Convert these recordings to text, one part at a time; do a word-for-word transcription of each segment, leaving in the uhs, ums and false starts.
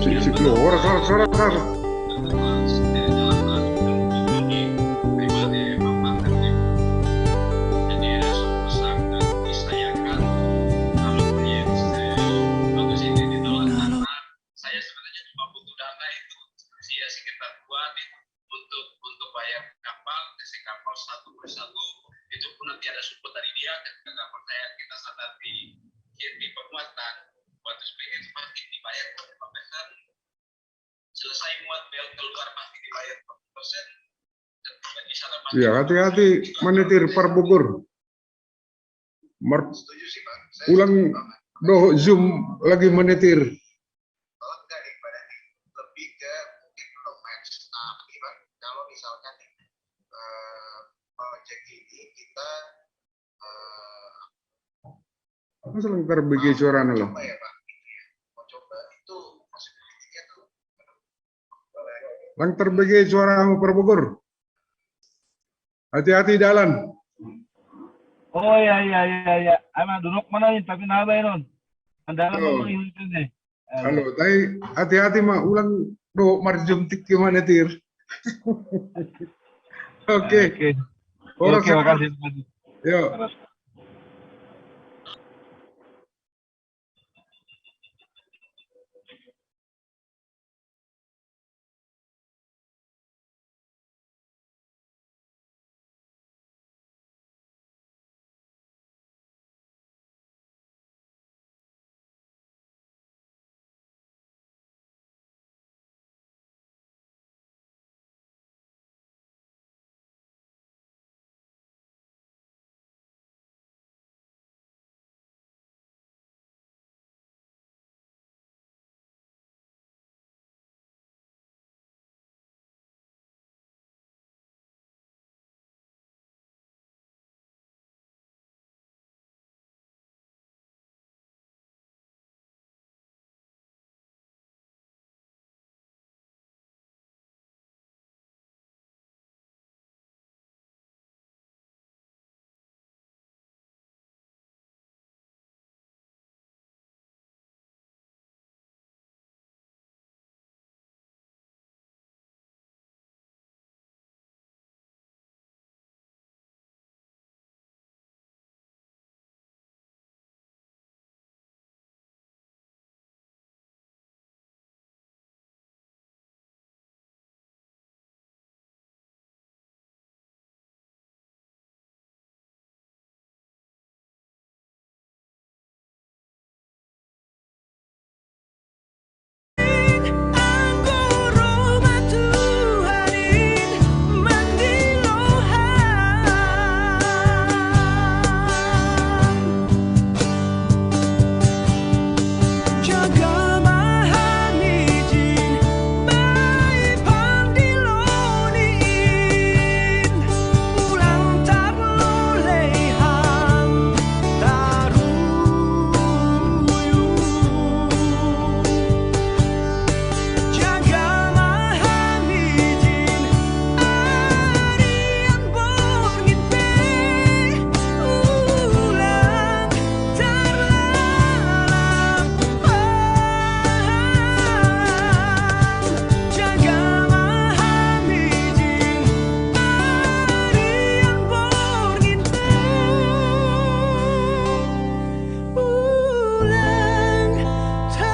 Sik, sik, lo, horas, horas, horas, horas. Saya sebenarnya cuma butuh dana itu, ya, sekitar dua nih, untuk untuk bayar kapal, tes kapal satu per satu. Itu pun nanti ada support dari dia. Ketika kapal saya, kita sadar di di pemuatan, waktu sebagai itu pasti dibayar lima persen. Selesai muat, bel keluar, pasti dibayar lima persen. Dan bagi salah. Iya, hati-hati menyetir, Pak Bogor. Mer-, ulang doh, Zoom lagi menyetir. Kalau enggak nih, Pak Dani, lebih ke mungkin belum match, tapi, Pak, kalau misalkan nih, eh, project ini kita, eh, Mas, lancar bagi suaranya, loh. Coba ya, Pak, gitu ya. Mau coba itu possibility-nya tuh. Lancar bagi suara Pak Bogor. Hati-hati dalan. Oh, iya, iya, iya, iya. Emang dunok mana nih? Tapi nabay nun. Andalan. Oh. Mana nih, nih? Halo, tapi hati-hati mah, ulang doh, marjum tik gimana, tir? Oke. Oke. Oke, makasih, makasih. Yuk. Terus.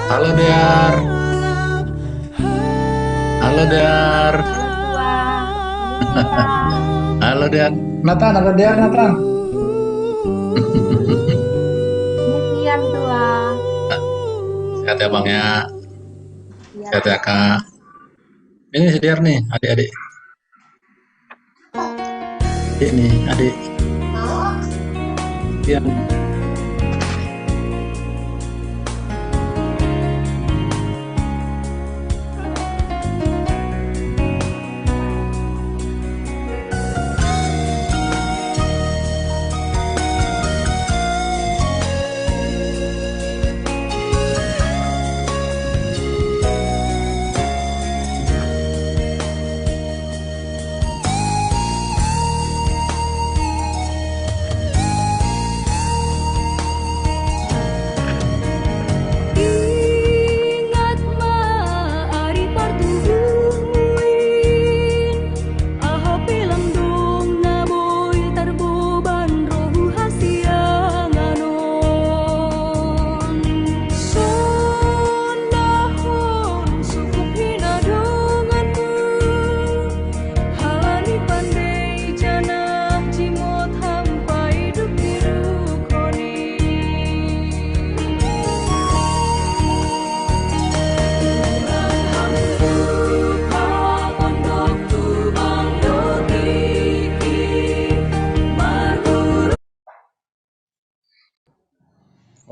Halo, Dear. Halo, Dear. Halo, Dear. Nathan, ada Dear, Nathan. Demikian, Tua. Sehat ya, Bang, ya? Iya. Sehat ya, Kak? Ini si Dear nih, adik-adik. Adik nih, adik. Iya.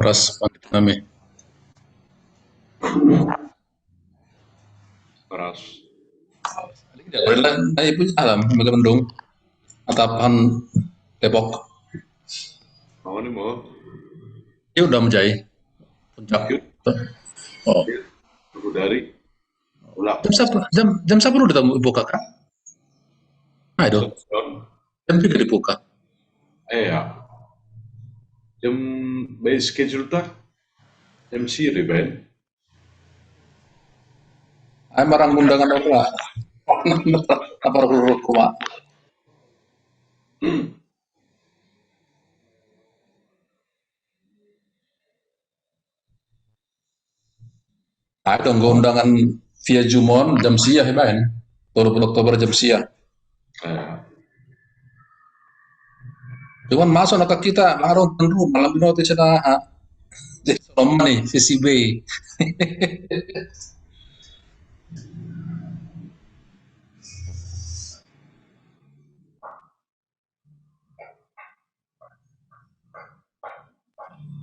Pas pandit nami. Paras. Ay, punya alam, magandong. Atapan tepok. Mau nih mau. Ya udah menjai. Puncak. Yuk. Oh. Aku dari. Ulang. Jam siapa? Jam jam siapa udah tamu buka kan? Ayo. Jam tiga dibuka. Eh ya. Jam by schedule tak? Jam siri ben. Ay marang undangan apa? Apa ruruk kuma? Ay tong undangan via Zoom on jam sia hebain. Tolu puluh Oktober jam sia. Cuman masuk nak kita larung tenru malam ini waktu sana. Jadi selama nih V C B.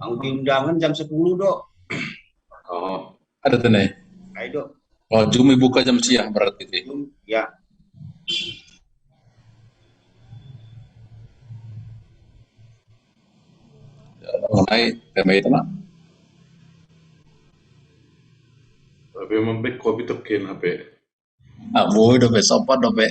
Ang undangan jam sepuluh, Dok. Oh, ada tuh nih. Ayo, Dok. Oh, Zoom buka jam siang berarti. Zoom, ya. Mengenai tema itu, nak. Tapi memang kopi tokin apa? Ah, boy, dope, sopan, dope.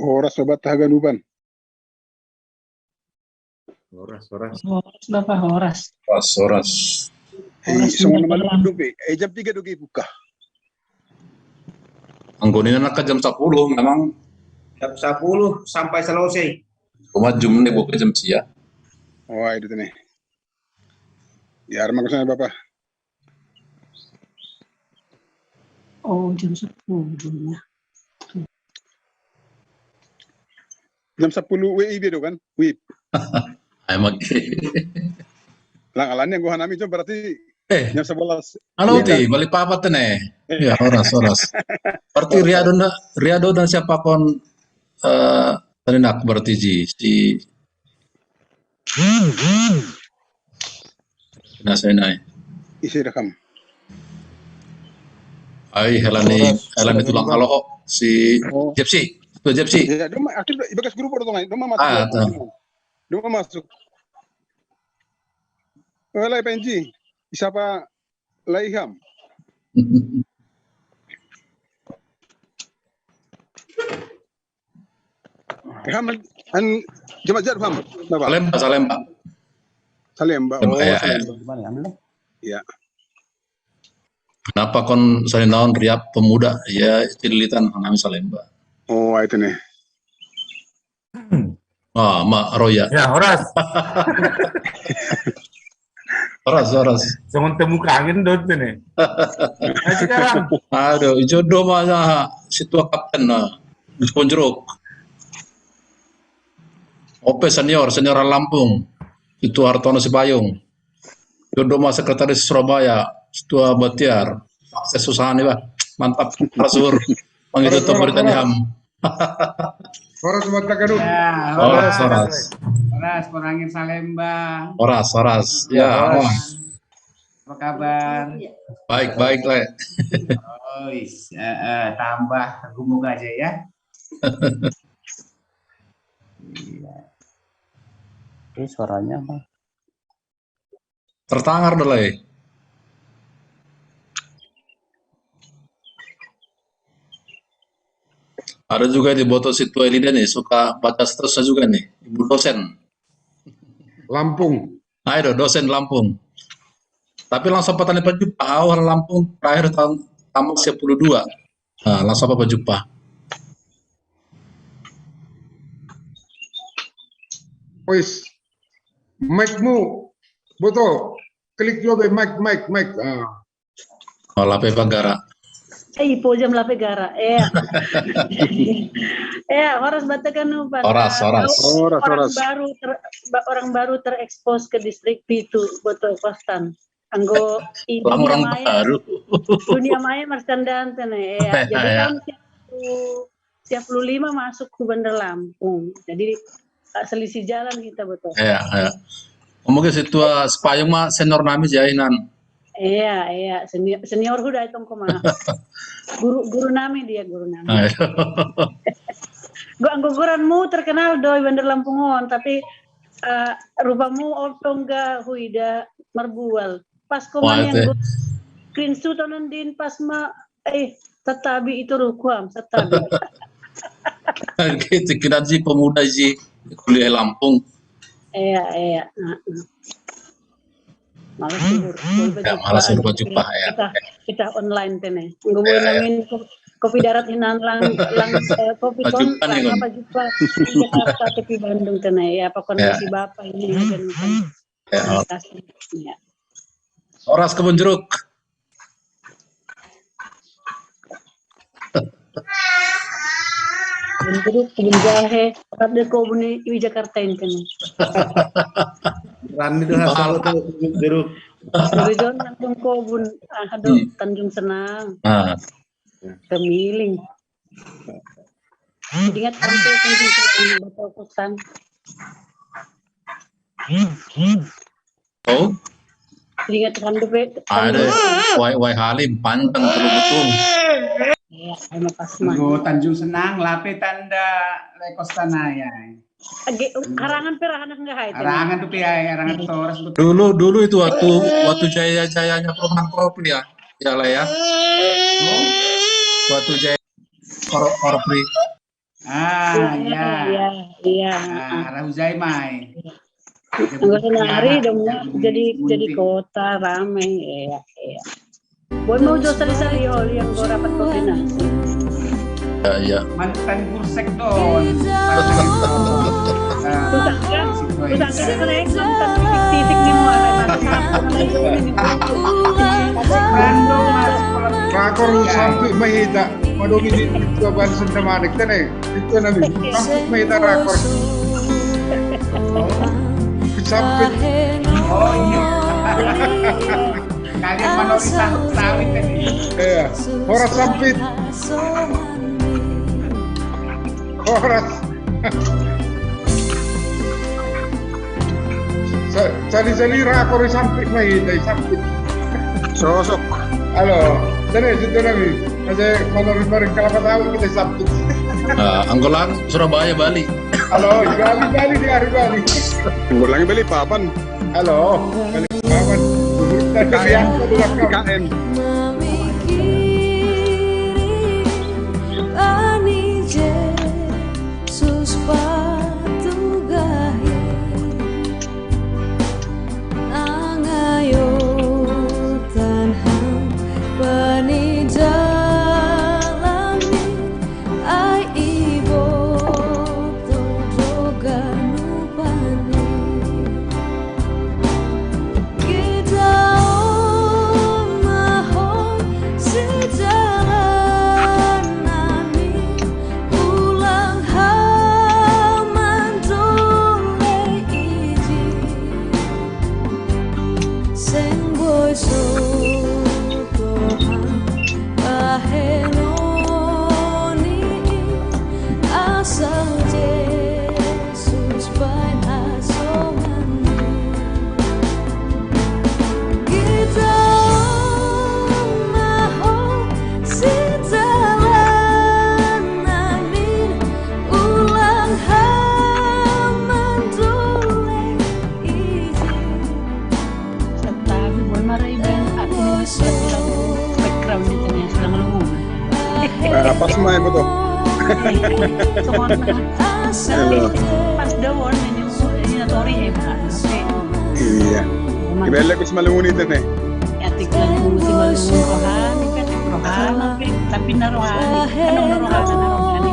Horas, Sobat Haganupan. Horas, horas. Horas, Bapak, horas. Pas horas. Hei, semua nama dong, eh, jam tiga dong buka. Anggonin anak ke jam sepuluh memang. Jam sepuluh sampai selesai. Cuma jam ini buka jam sia. Wah, itu nih. Ya, terima kasih Bapak. Oh, jam sepuluh ya. Jam sepuluh W I B do kan? W I B. Emang. Lang alannya gua hanami itu berarti Eh, jam sebelas. halo ti, balik papat nih. Ya, horas, horas. Berarti Riado na, Riado dan siapa kon eh tadi nak berarti ji si Nah, saya naik. Isi rekam. Ay, helani, helani tulang halo. si Oh. Jepsi, itu Jepsi. Ya, dia mah akhirnya ibagas grup orang lain, dia mah masuk. Ah, Grup. tahu. Dia mah masuk. Wala P N G, siapa Laiham? Ham, an, jemaat jad ham, Bapak? Salemba, Salemba. Salemba. Salemba, Oh, ya, ya. Salemba. Gimana ya? Ambil. Ya. Kenapa kon salinaon Riap pemuda? Ya, cililitan nami Salemba. Oh, itu nih. Ah, ma Roya. Ya, horas. Horas, horas. Jangan temu kawin dot ini. Ayo sekarang. Aduh, jodoh mah si tua kapten nah. Gus Ponjruk. Ope senior, senior Lampung. Si tua Hartono Sipayung. Jodoh mah sekretaris Surabaya, si tua Batiar. Sukses usaha nih, bah. Mantap, rasur. Manggitu Horas, horas, pemberita horas. Ham. Horas buat Tagarut. Ya, Horas, horas. horas. Horas, kurangin Salemba. Horas, horas. Ya, Horas. Om. Apa kabar? Baik, baik, Le. Oh, is, eh, eh, tambah gemuk aja ya. Iya. Ini suaranya apa? Tertangar deh, Le. Ada juga di Boto si tua Elida nih, suka baca statusnya juga nih, Ibu dosen. Lampung. Ayo, dosen Lampung. Tapi langsung patani pajumpa, awal Lampung terakhir tahun tamat sepuluh dua. Nah, langsung apa pajumpa? Wis. Mic-mu. Boto. Klik juga be mic, mic, mic. Ah. Oh, lape pagara. Eh, ipo jam lape gara. Eh. Eh, horas batekan nu, Pak. Horas, horas. Horas, Orang horas. Baru ter, ba- orang baru terekspos ke distrik pitu, Boto Kostan. Anggo ini Orang maya, baru. Dunia maya marcandaan tene. Eh, jadi Ya. Tahun tiga puluh, tiga puluh lima masuk ke Bandar Lampung. Jadi eh, selisih jalan kita, Boto. Ya, ya. Mungkin si tua Sipayung mah senior nami jainan. Iya, iya, senior, senior huda itu koma. Guru guru nami dia, guru nami. Ayo. Gua angguguranmu terkenal doi Bandar Lampung on, tapi eh, rupamu otong ga huida marbual. Pas Wah, komanya itu. Gue screenshot nandin pas ma eh tatabi itu rukuam, tatabi. Gitu, kira si pemuda si kuliah Lampung. Iya, iya. Heeh. Malas libur. Ya, malas libur jumpa, ya. Kita, kita online tene. Nggak boleh Ya, ya. Namin ko- kopi darat hinan lang lang eh, kopi Pajumpa kon nih, lang Kon. Apa jumpa Jakarta tapi Bandung tene ya apa Ya. Kondisi Bapak ini aja nih. Ya, Terima kasih. Ya. Horas kebun jeruk. Kebun jeruk, kebun jahe, ada kebun di Jakarta ini kan. Rani itu hasil tuh jeruk. Dari John Tanjung Kobun, ah, aduh, Hmm. Tanjung Senang, Nah, Kemiling. Ingat kan tuh Tanjung Senang, Batu Kusan. oh, Ingat kan tuh, Pe, ada Tanjung. Wai Wai Halim panjang terus betul. Iya, sama pas mah. Nggo Tanjung Senang, lape tanda lekos tanaya. Age, karangan pera anak nggak hai tene. Arangan tuh pia, arangan toras betul. Dulu dulu itu waktu waktu jaya-jayanya perumahan Korpri ya. Ya lah ya. Waktu jaya Kor- Korpri. Ah, ya. Iya, iya. Ah, Rahuzai mai. Nggak usah nari dong, jadi jadi kota rame, iya, iya. Buat mau jauh sali-sali, oh, yang gue rapat koordinasi. Ya, ya. Mantan Gursek don. Kusangka, kusangka dia kena ekstrak, tapi titik-titik di muara. Random mas. Rakor sampai mahita. Madomi di Tuaban Sentamanik tene. Itu nabi. Sampai mahita rakor. Sampai. Oh iya. Kalian manusia sawit tadi. Iya. Horas sampai. Horas. Sa- Sali-sali rakor sampai mahita sampai. Sosok. Halo. Tene, itu nabi. Kasi kalau rin rin kalapatawa kita Sabtu. Ah, Angkolang, Surabaya, Bali. Halo, Bali, Bali, di hari Bali. Ulangi Balikpapan. Halo, Balikpapan. Kita biasa di Balikpapan. K M. Mamikiri ani Yesus patugahi. Angayo tanhang panidalami ai iboto doganu pani. Kita maho sejalan nami ulang haman dole iji. Seng boy sokohan pahenoni asal Yesus bain hasongan. Kita maho sejalan nami ulang haman dole iji. Serta Bon Maraiben, aku background di tengah sedang lungun. Nah, pas main betul. Semua Halo. Pas dawan ini ini tori ya, Pak. Oke. Iya. Kibele ko si Malungun ito ne. Etik lagu si Malungun rohani, kan rohani, tapi na rohani. Ano na rohani, na rohani.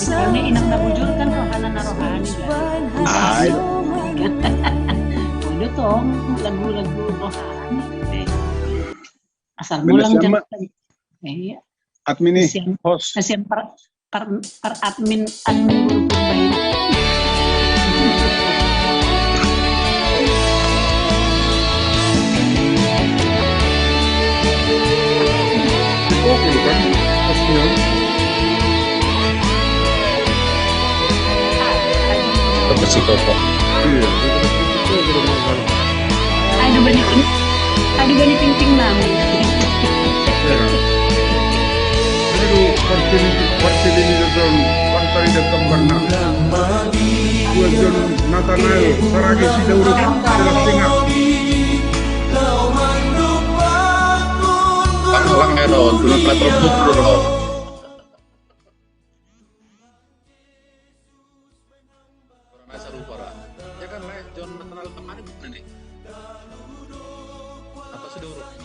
Ini inang na bujur kan rohana na rohani. Ay, Udah tong lagu-lagu rohani. Asal Bila mulang siapa? Iya. Admin nih, Kasihan. Host. Kasihan per, per, per admin admin guru Purbain. Oke kan, Hostnya. Ke psikopo. Iya, itu kan itu belum masalah. Ada banyak ini. Ada banyak ting-ting nami. Ya. Aduh, parcel parcel ini dalam partai dan kemana? Buat John Nathanael, Saragi Sidaurus, dalam singa. Panglang ya, no. Dulu telah terbuk, bro. Orang asal lupa, Ra. Ya kan, Ra, John Nathanael kemarin bukan ini. Apa Sidaurus?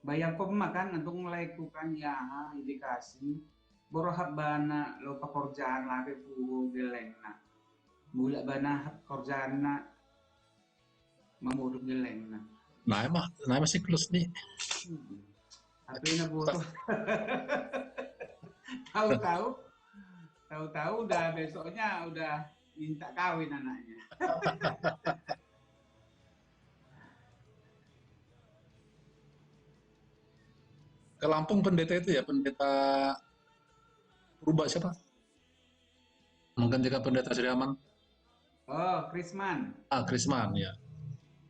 Bayar ko makan antung lai ku kan ya ha, indikasi. Borohap bana lo pekerjaan lagi puro geleng na. Mula bana pekerjaan na mamurung geleng na. Nah, emang, nah, emang siklus nih. Hmm. Tapi na buru. Tahu-tahu, tahu-tahu udah besoknya udah minta kawin anaknya. Ke Lampung pendeta itu ya, pendeta Purba siapa? Menggantikan pendeta Sriaman. Oh, Krisman. Ah, Krisman ya.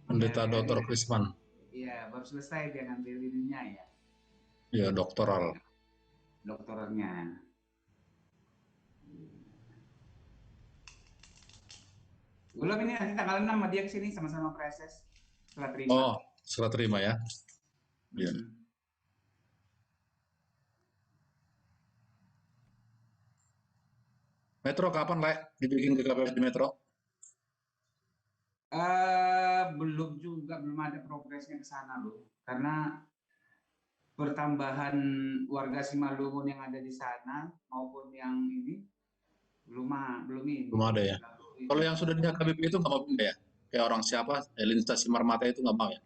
Pendeta ya, Doktor Krisman. Iya, baru selesai dia ngambil ininya ya. Iya, doktoral. Doktoralnya. Belum, ini nanti tanggal enam sama dia ke sini sama-sama preses. Setelah terima. Oh, setelah terima ya. Iya. Hmm. Metro kapan, Le? Dibikin G K P S di Metro? Eh, belum juga, belum ada progresnya ke sana loh. Karena pertambahan warga Simalungun yang ada di sana maupun yang ini belum a-, belum ini. Belum ada ya? Belum ini. Kalau yang sudah di H K B P itu nggak mau pindah ya? Kayak orang siapa? Elinsa Simarmata itu nggak mau ya?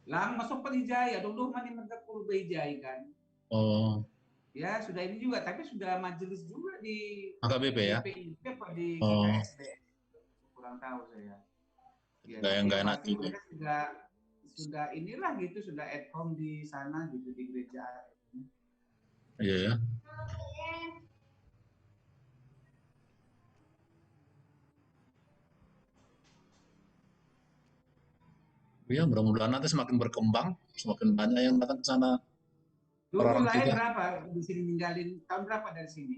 Lang masuk Pidijaya, dulu mani mereka Purba Ijai kan. Oh. Ya, sudah ini juga, tapi sudah majelis juga di H K B P ya? P I P apa di, oh, K S D. Kurang tahu saya. Ya, nggak, tapi nggak enak pasti juga. Mereka sudah, sudah inilah gitu, sudah at home di sana gitu, di gereja. Iya ya. Ya, mudah-mudahan nanti semakin berkembang, semakin banyak yang datang ke sana. Dulu orang lahir juga. Berapa di sini, ninggalin tahun berapa dari sini?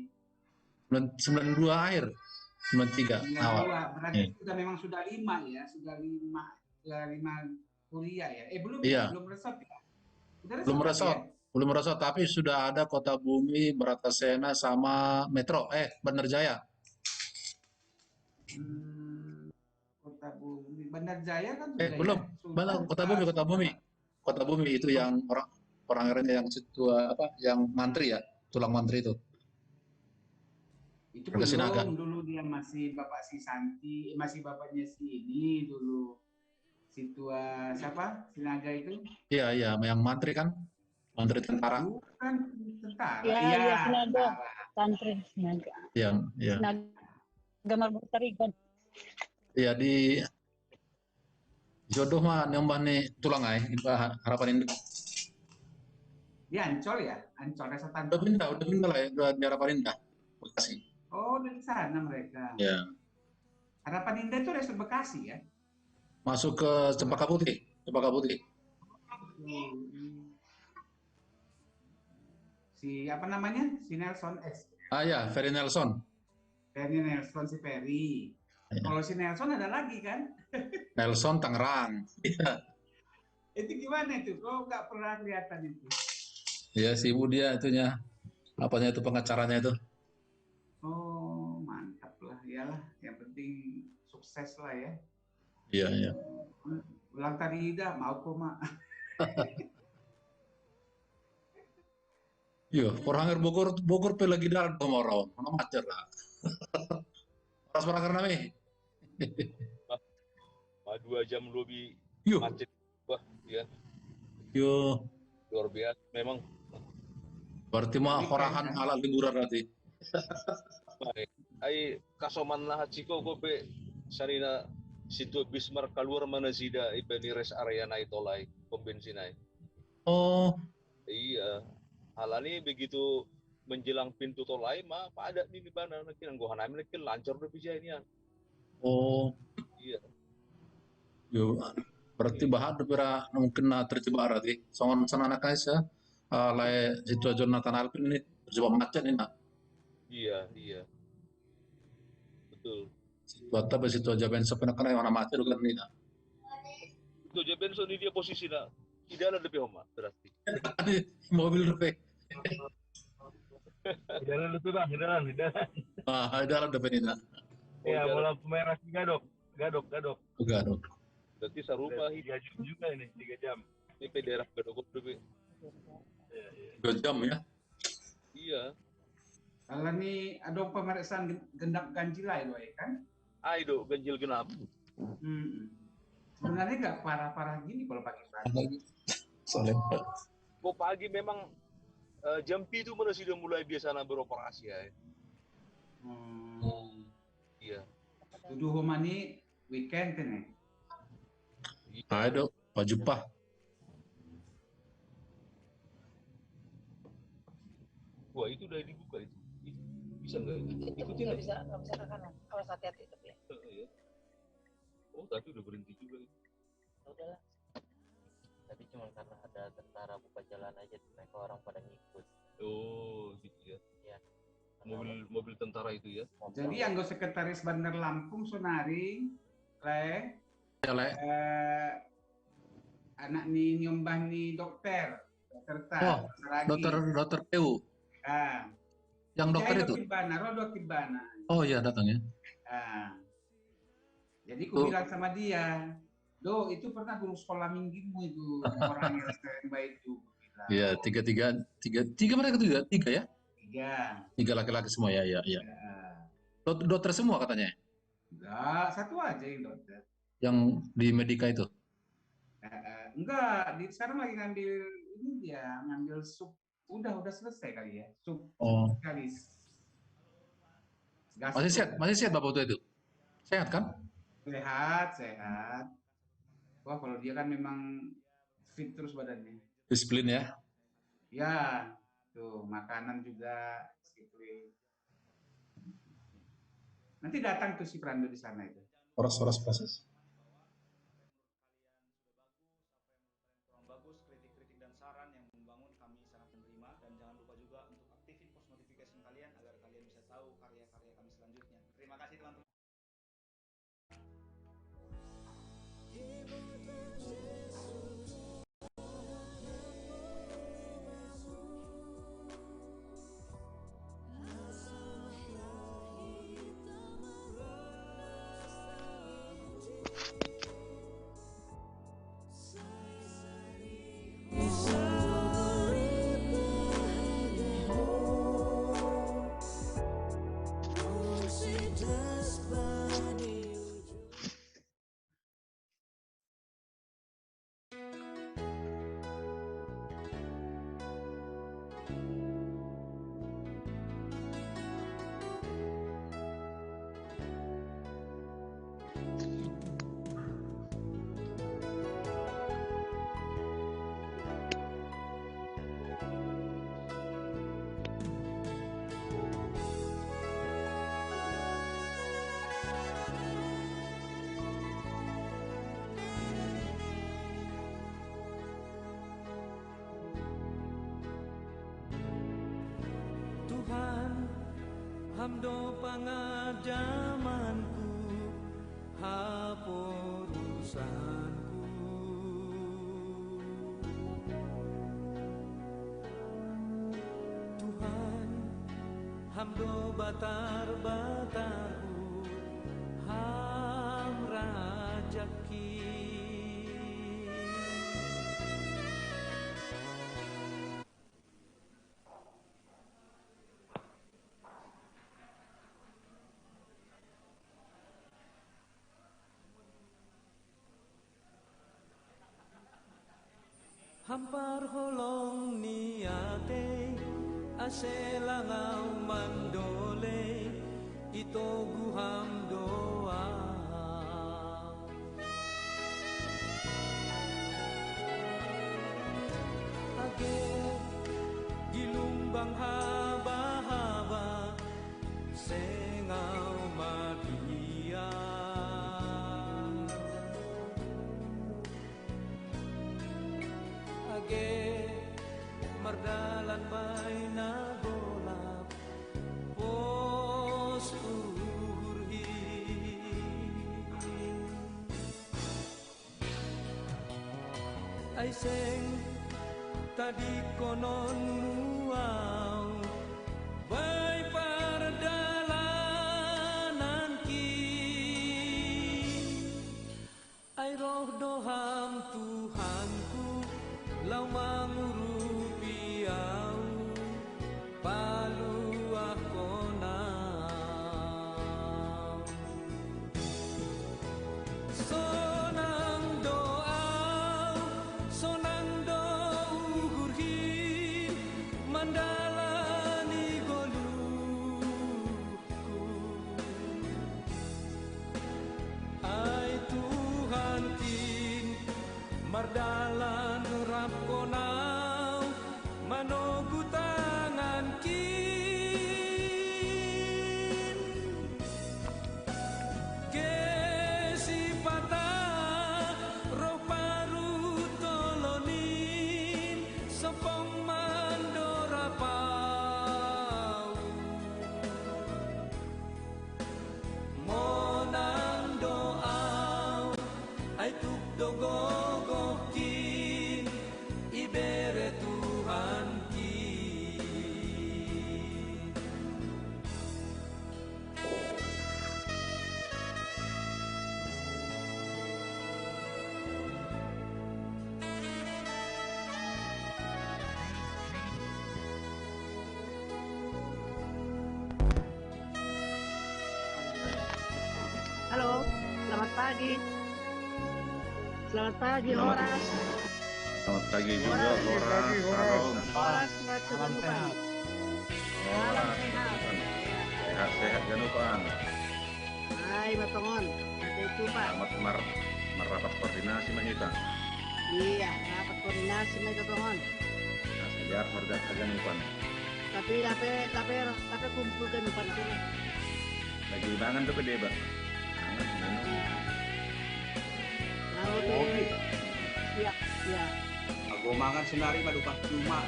Sembilan, sembilan dua akhir, sembilan tiga awal. Sembilan dua, berarti, iya, sudah memang sudah lima ya, sudah lima, sudah lima kuliah ya. Eh, belum ya, iya, belum resort ya? Udah resort. Belum resort, ya? Belum resort, tapi sudah ada Kota Bumi, Bratasena, sama Metro, eh, Bandar Jaya. Hmm, Kota Bumi, Bandar Jaya kan sudah. Eh, belum. Ya? Sudah, Bandar, Kota Bumi, Kota Bumi. Kota Bumi itu yang orang, orang Irannya yang situa apa, yang mantri ya, tulang mantri itu. Itu warga Sinaga. Belum, dulu dia masih bapak si Santi, masih bapaknya si ini dulu. Situa siapa? Sinaga itu? Iya, iya, yang mantri kan? Mantri tentara. Bukan tentara. Iya, iya, iya, Sinaga. Tentara. Tantri Sinaga. Iya, iya. Sinaga Marbutari kan. Iya, di jodoh mah nambah nih tulang ai, Harapan Indah. Di Ancol ya? Ancol, Desa Tanjung. Udah pindah, udah pindah lah ya, udah di Harapan Indah, Bekasi. Oh, dari sana mereka. Ya. Harapan Indah itu Resort Bekasi ya? Masuk ke Cempaka Putih, Cempaka Putih. Hmm. Si apa namanya? Si Nelson S. Ah ya, Ferry Nelson. Ferry Nelson, si Ferry. Ya. Kalau si Nelson ada lagi kan? Nelson Tangerang. Iya. Itu gimana itu? Kok nggak pernah kelihatan itu? Iya, sibuk dia itunya. Apanya itu, pengacaranya itu. Oh, mantap lah. Iyalah, yang penting sukses lah ya. Iya, iya. Ulang tadi Ida, mau kok, Mak. Iya, orang Bogor, Bogor pe lagi darat sama orang, mana macet lah. Pas orang karena mi. Wah, dua jam lebih. Iya. Macet. Wah, iya. Iya. Luar biasa memang. Berarti mah horahan halal liburan berarti. Ai, kasoman lah ciko ko pe sarina situ Bismarck keluar mana sida ipe ni rest area nai tolai, pom bensin ai. Oh. Iya. Halani begitu menjelang pintu tolai mah pada ni bana naki nanggo hanami naki lancar do pijai nian. Oh. Iya. Yo, berarti bahat do pira mungkin na terjebak berarti. Songon sana anak kaisa, eh, lai situ aja na Tanah Alpin ini terjebak macet ini, nak. Iya, iya. Betul. Situ aja ben sepenak kena yang macet kan ini, nak. Itu aja ben so ini dia posisi, nak. Tidak ada lebih, Oma, berarti. Di mobil dope. Di dalan dope, Bang, di dalan, di dalan. Ah, di dalan dope ni, nah. Iya, oh, di dalan. Lampu merah si Gadok. Gadok, Gadok. Gadok. Berarti sarupa. Tiga jam juga ini, tiga jam. Ini pe daerah Gadogop tu, Pi. Dua jam ya. Iya. Kalau ni ada pemeriksaan gen- genap ganjil lah itu, kan? Ai do ganjil genap. Hmm. Sebenarnya nggak parah-parah gini kalau pagi-pagi. Soalnya Kok pagi memang eh, jam pi itu mana sudah mulai biasa nak beroperasi ya. Hmm. Iya. Tuduh rumah ni weekend tu ni. Ayo, Pak Jupah. Wah, itu udah dibuka itu. Itu bisa nggak itu? Itu Ikutin nggak aja. Bisa, nggak bisa ke kanan. Awas, hati-hati, tapi Heeh, ya. Oh, tadi udah berhenti juga itu. Ya udahlah. Tadi cuma karena ada tentara buka jalan aja, mereka orang pada ngikut. Oh, gitu ya. Karena Mobil mobil tentara itu ya. mobil Jadi anggo sekretaris Bandar Lampung Sonari, le, Ya, Le. eh, anak ni nyombah ni dokter, dokter ta, Oh, Saragi. Dokter Dokter Peu. Ah. Yang dokter Jai itu. Dokter Kibana, Rodo Kibana. Oh iya, datang ya. Ah. Jadi aku Tuh. Bilang sama dia, "Do, itu pernah guru sekolah minggimu itu orang yang sering baik itu." Aku bilang. Iya, tiga tiga tiga tiga mereka tuh ya, tiga ya. Tiga. Tiga laki-laki semua ya, ya, ya. Ah. Dok- Dokter semua katanya. Enggak, satu aja yang dokter. Yang di Medika itu. Eh, eh, enggak, di sekarang lagi ngambil ini dia, ngambil sub. Udah, udah selesai kali ya, sub Oh. spesialis. Gastro. Masih sehat, masih sehat Bapak waktu itu. Sehat kan? Sehat, sehat. Wah, kalau dia kan memang fit terus badannya. Disiplin ya. Ya, tuh makanan juga disiplin. Nanti datang tuh si Prando di sana itu. Horas-horas proses. Kurang bagus, kritik-kritik dan saran yang membangun kami sangat menerima, dan jangan lupa juga untuk aktifin post notification kalian agar kalian bisa tahu karya-karya kami selanjutnya. Terima kasih teman-teman. Tuhan, hamdo pangadamanku, haporusanku. Tuhan, hamdo batar-batarku, ham rajaki. Hampar holong niate, ase langau mandole, itogu ham doa. Age gilumbang haba-haba, sengau madia. Age mardalan baina golap, pos uhurhi. Ai seng tadi konon muau, bai pardalananki. Ai roh doham Tuhanku, Halo, selamat pagi. Selamat pagi, Horas. Selamat pagi juga, Horas. Shalom. Horas, Ratu Ganupan. Salam sehat. Sehat-sehat Ganupan. Hai, Matongon. Ada itu, Pak. Selamat mar merapat koordinasi mah kita. Iya, rapat koordinasi mah itu, Tongon. Nah, sejarah warga Ganupan. Tapi lape lape lape kumpul Ganupan tuh. Lagi bangan tuh gede, Pak. Bangan, minum. Lalu tuh. Iya, iya. Ago mangan senari mah duka cuma.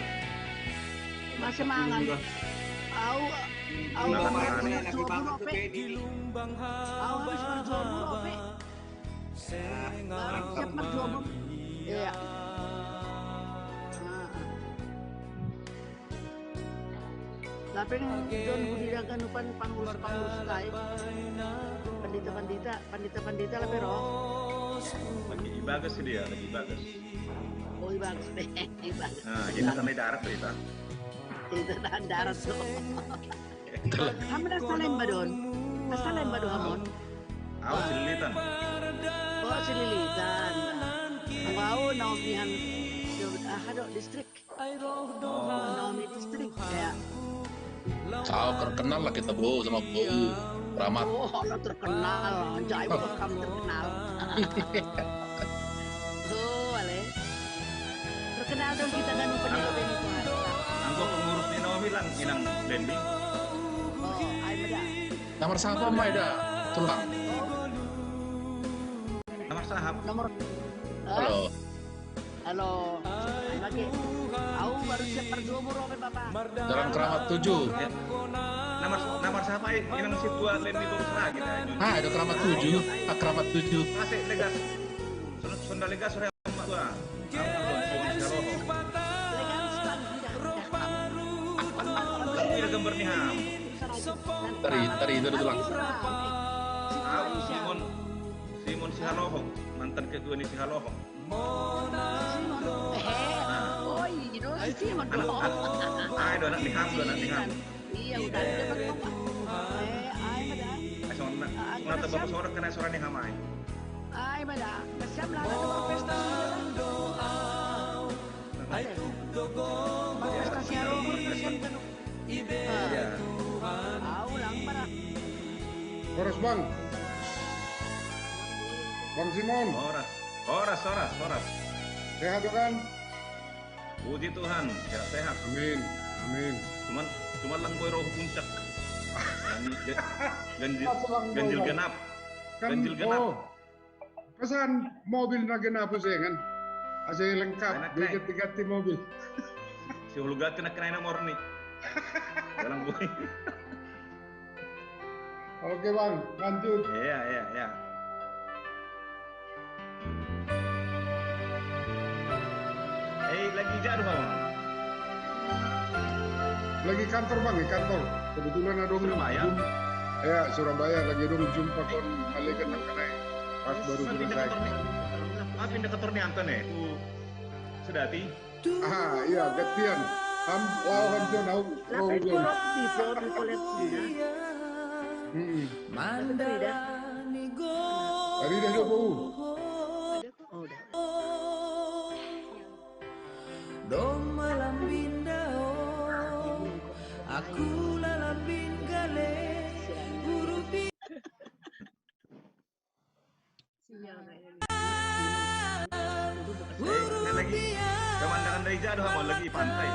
Masih mangan. Au, au Makan habis makan. berjemur, Ope. Au habis berjemur, Ope. Siap berjemur. Iya. Heeh. Tapi John Budi Ganupan pangurus-pangurus lain. Pendeta-pendeta, pendeta-pendeta lah, Pero. Lagi bagus dia, lagi bagus. Oh, iya, bagus. Iya, bagus. Nah, kita sampai darat berita. Itu tahan darat tuh. Kamu dah salim badon. Salim badon, Hamon. Au sililitan. Oh, sililitan. Wow, Naomi han. Ah, ada distrik. Naomi distrik ya. Tahu, terkenal lah kita, Bu, sama Bu Keramat. Oh, orang terkenal. Jauh kok kamu terkenal. Oh, ale. Terkenal dong kita kan punya Naomi itu. Anggo pengurus di Naomi lang inang Dendi. Oh, ai meda. Nomor siapa, Mai, dah? Tulang. Nomor sahab. Nomor. Halo. Halo. Lagi. Au baru siap berjemur, Ope, Bapak. Dalam Keramat tujuh. Nomor nomor sahab ai inang si tua Dendi baru lagi dah. Ah, ada Keramat tujuh. Ah, Keramat tujuh. Masih legas. Sunda legas sore emak gua. Legal sekali. Ini gambar nih ham. Tadi, tadi itu tulang. Au Simon Simon Sihalohok, mantan ketua ini Sihalohok. Simon. Eh, oh, iya, Simon. Anak anak ai do anak nih ham, do anak nih ham. Iya, udah ada berapa? Eh, ai meda. Ai sona. Ngata bapak sore kena sore nih ham ai. Ai meda. Kasihan lah, ada berpesta. Berpesta siaran, kasihan kan. Iya. Au lang para. Horas, Bang. Bang Simon, Horas. Horas, horas, horas. Sehat kan? Puji Tuhan, sehat-sehat. Amin. Amin. Cuman cuman lang boy roh puncak. Ganjil, ganjil, Apa lang ganjil boy? Genap. Kan, Ganjil genap. Oh. Pesan mobil na genap sih kan? Asli lengkap, Enak, diganti-ganti mobil. Si hulugat kena kena nomor nih. Jalan boy. Oke, Bang, lanjut. Iya, iya, iya. Eh, lagi jadwal. Lagi kantor, Bang, di kantor. Kebetulan ada dong Surabaya? Jum- ya, Surabaya lagi dong jumpa kon balik ke kenai. Pas baru Pindah selesai. kantor nih. Ah, pindah kantor nih Anton ya. Ku sedati. Ah, iya, gantian. Ham, wow, ham John, au, wow, Tapi John. korupsi, John, koleksi. Hmm. Ada Rida? Tadi dah dua bau. Oh, udah. Dong malam bindao, aku lalam bingale, urupi. Sinyal kayaknya. Eh, ini lagi pemandangan dari jadwal lagi pantai.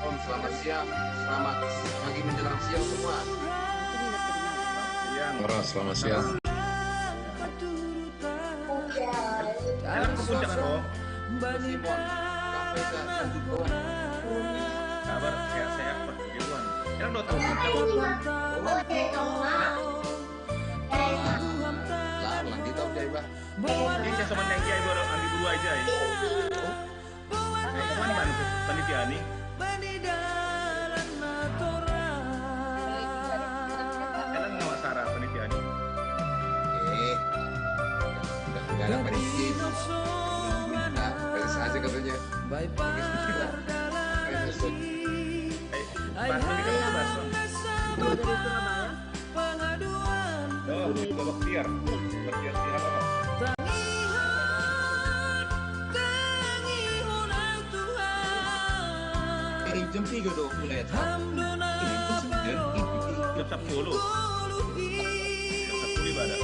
Om, selamat siang. Selamat pagi menjelang siang semua. Yang Horas, selamat siang. Enak ke puncak kok. Simon, Kang Faisal, Kang Faisal. Kabar sehat-sehat perjuangan. Enak dua tahun puncak. Lah, lanjut tahu deh, Bah. Ini saya sama Neng Kiai baru ambil dua aja ya. Nah, kemana Bang panitia nih? Enak nggak Sarah panitia nih? Eh, udah nggak ada prediksi. Nah, beres aja katanya. Eh, Bang, ini Biar, biar, biar, biar apa? Tangihon, tangihon au Tuhan. Eh, jam tiga dong, mulai. Ham dona paroro. Jam sepuluh. Jam sepuluh ibadah.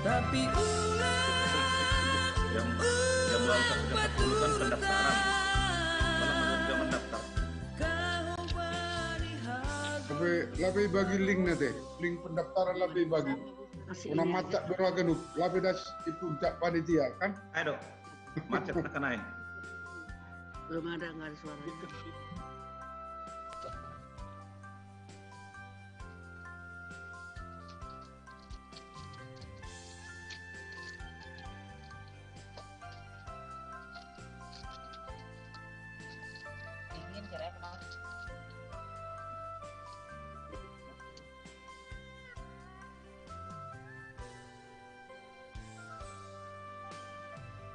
Tapi ulang, jam, jam ulang sepuluh kan pendaftaran. Malah belum jam mendaftar. Labe, labe bagi link nanti. Link pendaftaran labe bagi. Una macet beragam, labe das di puncak panitia, kan? Ayo, dong. Macet tekan aja. Belum ada, nggak ada suaranya. Dingin, cerai, kenapa?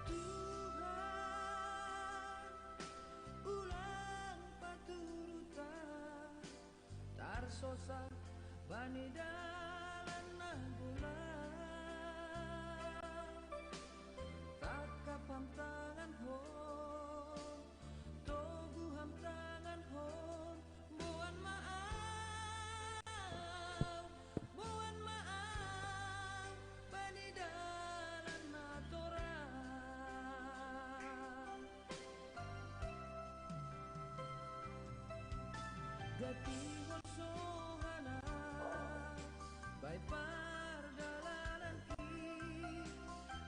Tuhan, ulang paturutan, tarsosa bani dalan na golang. Tangkap ham tanganhon, toguh ham tanganhon, boan ma au, boan ma au bani dalan na torang. Gatihon sohana, bae pardalanan ki,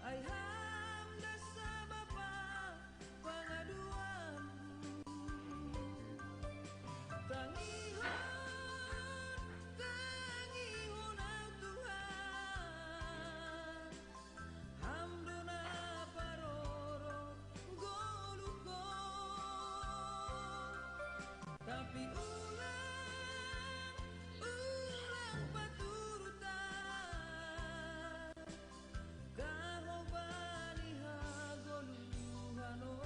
ai ham das Bapa pangaduanku. Tangihon, tangihon au Tuhan. Ham dona paroro goluhon. Tapi ulang, ulang paturutan, ka ho bani hagoluhan on.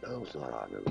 Tahu suara ada.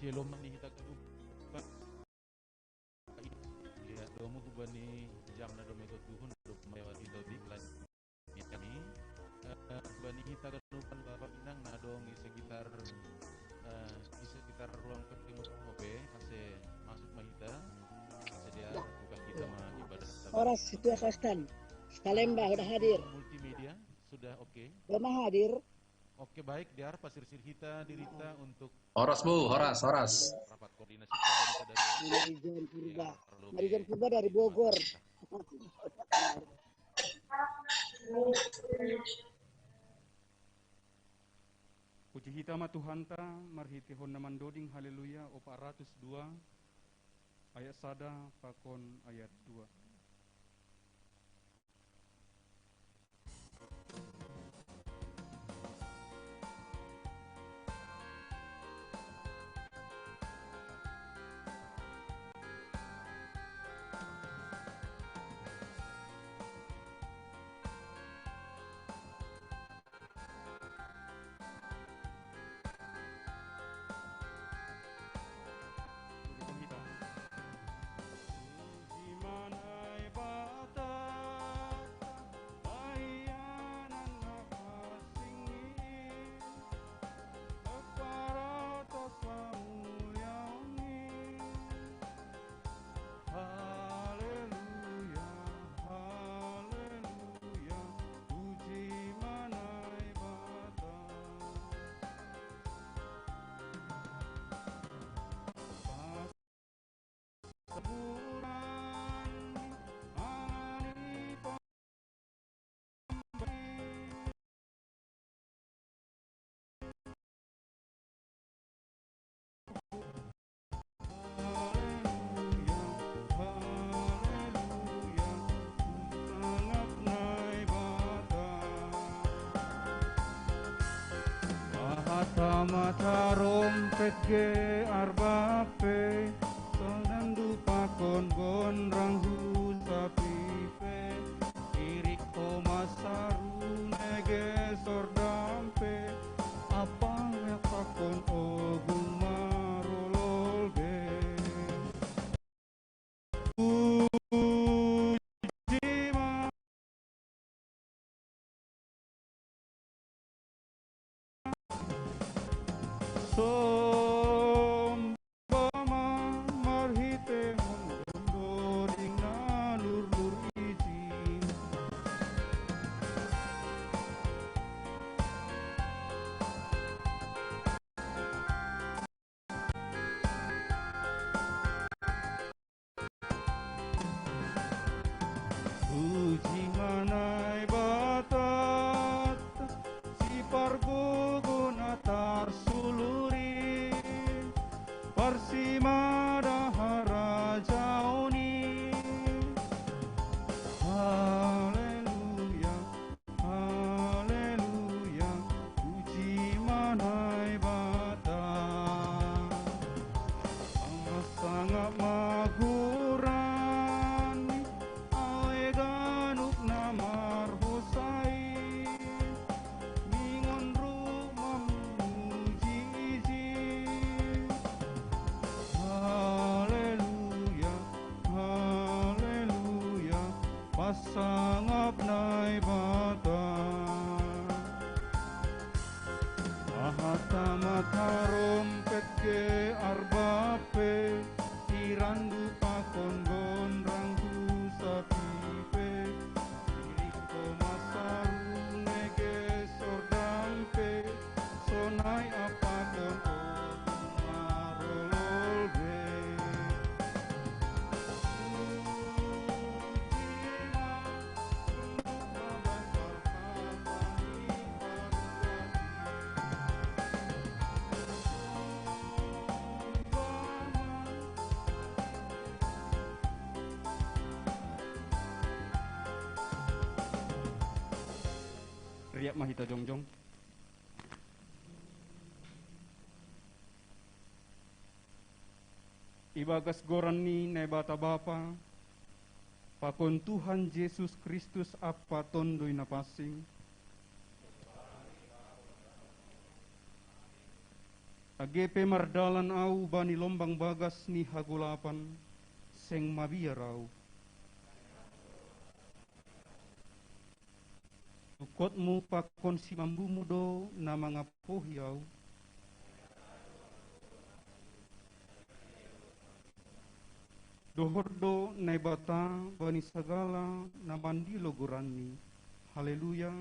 Shalom ni hita kadupa. Ya, domu hubani jam na dome ko tuhun, dome wati tobik lan. Ya, ni, eh, hubani hita kadupan Bapak Inang na dong di sekitar, eh, di sekitar ruang pertemuan H P, ase masuk ma hita, ase dia buka kita ma ibadah sama. Horas, Ketua Kostan. Salemba, udah hadir. Multimedia, sudah oke. Belum hadir. Oke, baik, diar pasirsir hita dirita untuk Horas, Bu, horas, horas. Rapat koordinasi kita dari Marijan Purba. Ya, Marijan Purba dari Bogor. Puji hita ma Tuhanta, marhitehon na mandoding Haleluya opat ratus dua, ayat sada pakon ayat dua. Haleluya, haleluya, puji ma Naibata. Pas saburan ani Haleluya, haleluya, sangap Naibata. Aha ta ma tarompet ge arbape, sonang dupakon gonrang husapipe. Irik ho ma saru nege sordampe, apang pakon ogung marolol be. Puji ma Somba ma marhitehon doding na lurlur ijin. Puji ma Naibata, sipargogo na tarsuluri, parsimada harajaon i. Haleluya. Haleluya, puji ma Naibata. Sangap ma goran, ale ganup na marhosa i, mingon roh mamuji ijin. Haleluya, haleluya, pasangap Naibata. Aha ta ma tarompet ge arbape, irandu pakon gonrang husapipe, irik ho ma saru nege sordampe, sonai apakon ogung marolol be. Riap ma hita jongjong. Ibagas goran ni Naibata Bapa, pakon Tuhan Jesus Kristus Ampa Tonduy Napansing, Age pe mardalan au bani lombang bagas ni hagolapan, seng mabiar au. Tungkotmu pakon simambumu do na mangapohi au. Dohot do Naibata bani sagala na mandilo goranni. Haleluya.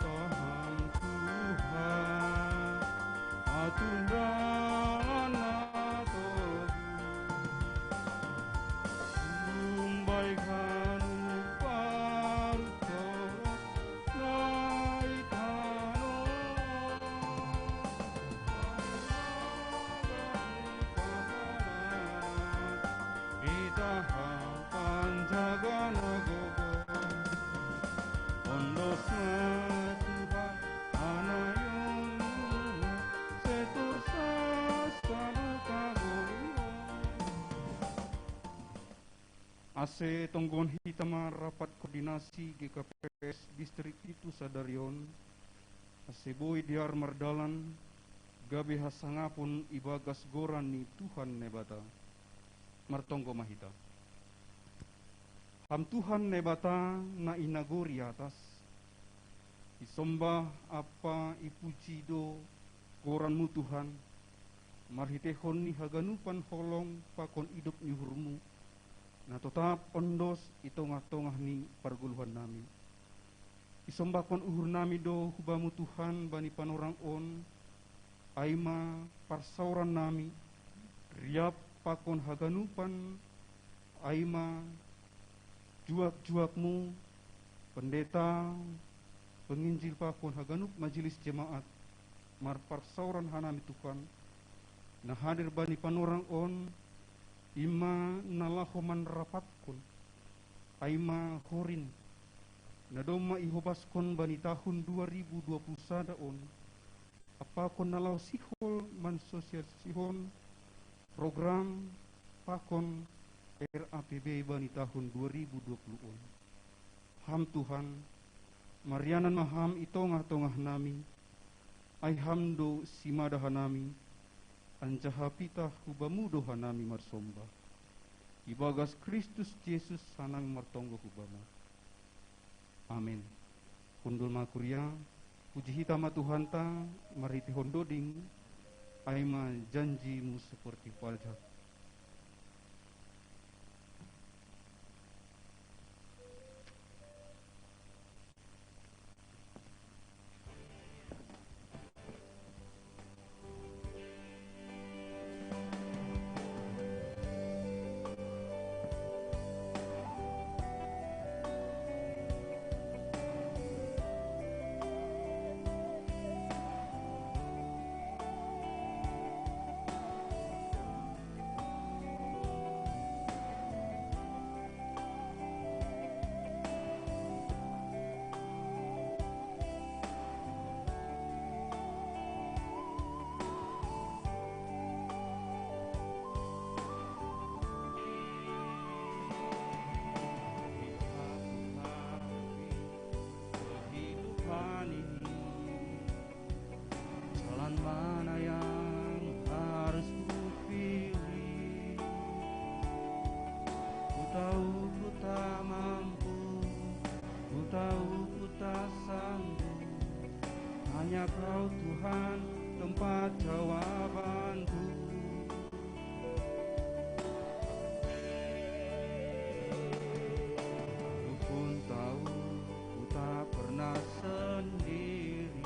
Tuhan, atur dalan na togu. Sumbai kanu parutor nai tano. Itaha panjaga na gogo. Ondos na Tuhan, anayon setur sasana kagolion. Ase tonggon hita ma rapat koordinasi G K P S Distrik Pitu sadarion, ase boi dear mardalan, gabe hasangapon ibagas goran ni Tuhan Naibata. Martonggo ma hita. Ham Tuhan Naibata na i nagori atas, isombah ampa ipuji do goranmu Tuhan, marhiteihon ni haganupan holong pakon idop ni uhurmu, na totap ondos i tongah-tongah ni pargoluhan nami. Isombahkon uhur nami do hu Bamu Tuhan bani panorang on, ai ma parsaoran nami, riap pakon haganupan, ai ma juak-juakmu, pendeta, penginjil pakon haganup majelis jemaat, marparsaoran hanami Tuhan, na hadir bani panorang on, i ma na laho manrapatkon, ai ma horin, na domma ihobaskon bani tahun dua ribu dua puluh sada on, apakon na laho sihol mansosialisasihon program pakon R A P B bani tahun dua ribu dua puluh on. Ham Tuhan, marianan ma Ham i tongah-tongah nami, ai Ham do simada hanami, anjaha pitah hu Bamu do hanami marsombah. Ibagas Kristus Jesus hanami martonggo hu Bamu. Amen. Hundul ma kuria, puji hita ma Tuhanta, marhiteihon doding, ai ma janji-Mu seperti pajak. Jalan mana yang harus kupilih? Ku tahu ku tak mampu, ku tahu ku tak sanggup. Hanya Kau Tuhan tempat jawabanku. Ku pun tahu ku tak pernah sendiri.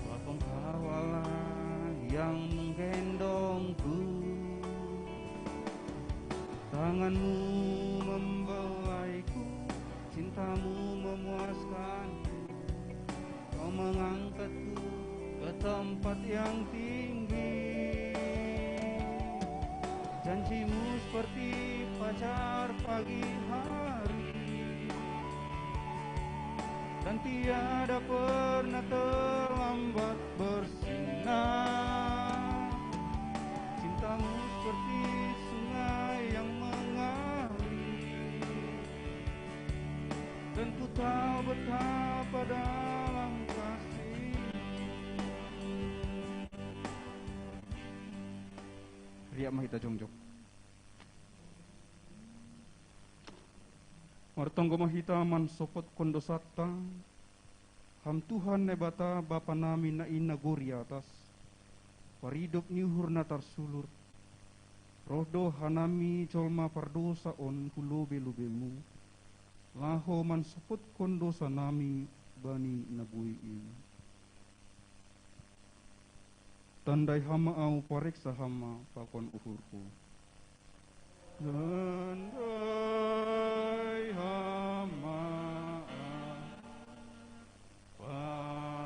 Bapa Engkau Allah yang menggendongku. Tangan-Mu membelaiku, cinta-Mu memuaskanku. Kau mengangkatku ke tempat yang tinggi. Janji-Mu seperti fajar pagi hari, dan tiada pernah terlambat bersinar. Cinta-Mu seperti sungai yang mengalir, dan ku tahu betapa dalam Martonggo ma hita mansopotkon dosanta. Ham Tuhan Naibata, Bapa nami na i nagori atas, paridop ni uhur na tarsulur, roh do hanami jolma pardosa on hu lobei-lobeiMu, laho mansopotkon dosa nami bani na buei in. Tandai Ham ma ahu, pareksa Ham ma pakon uhurhu. Tandai Ham ma ahu,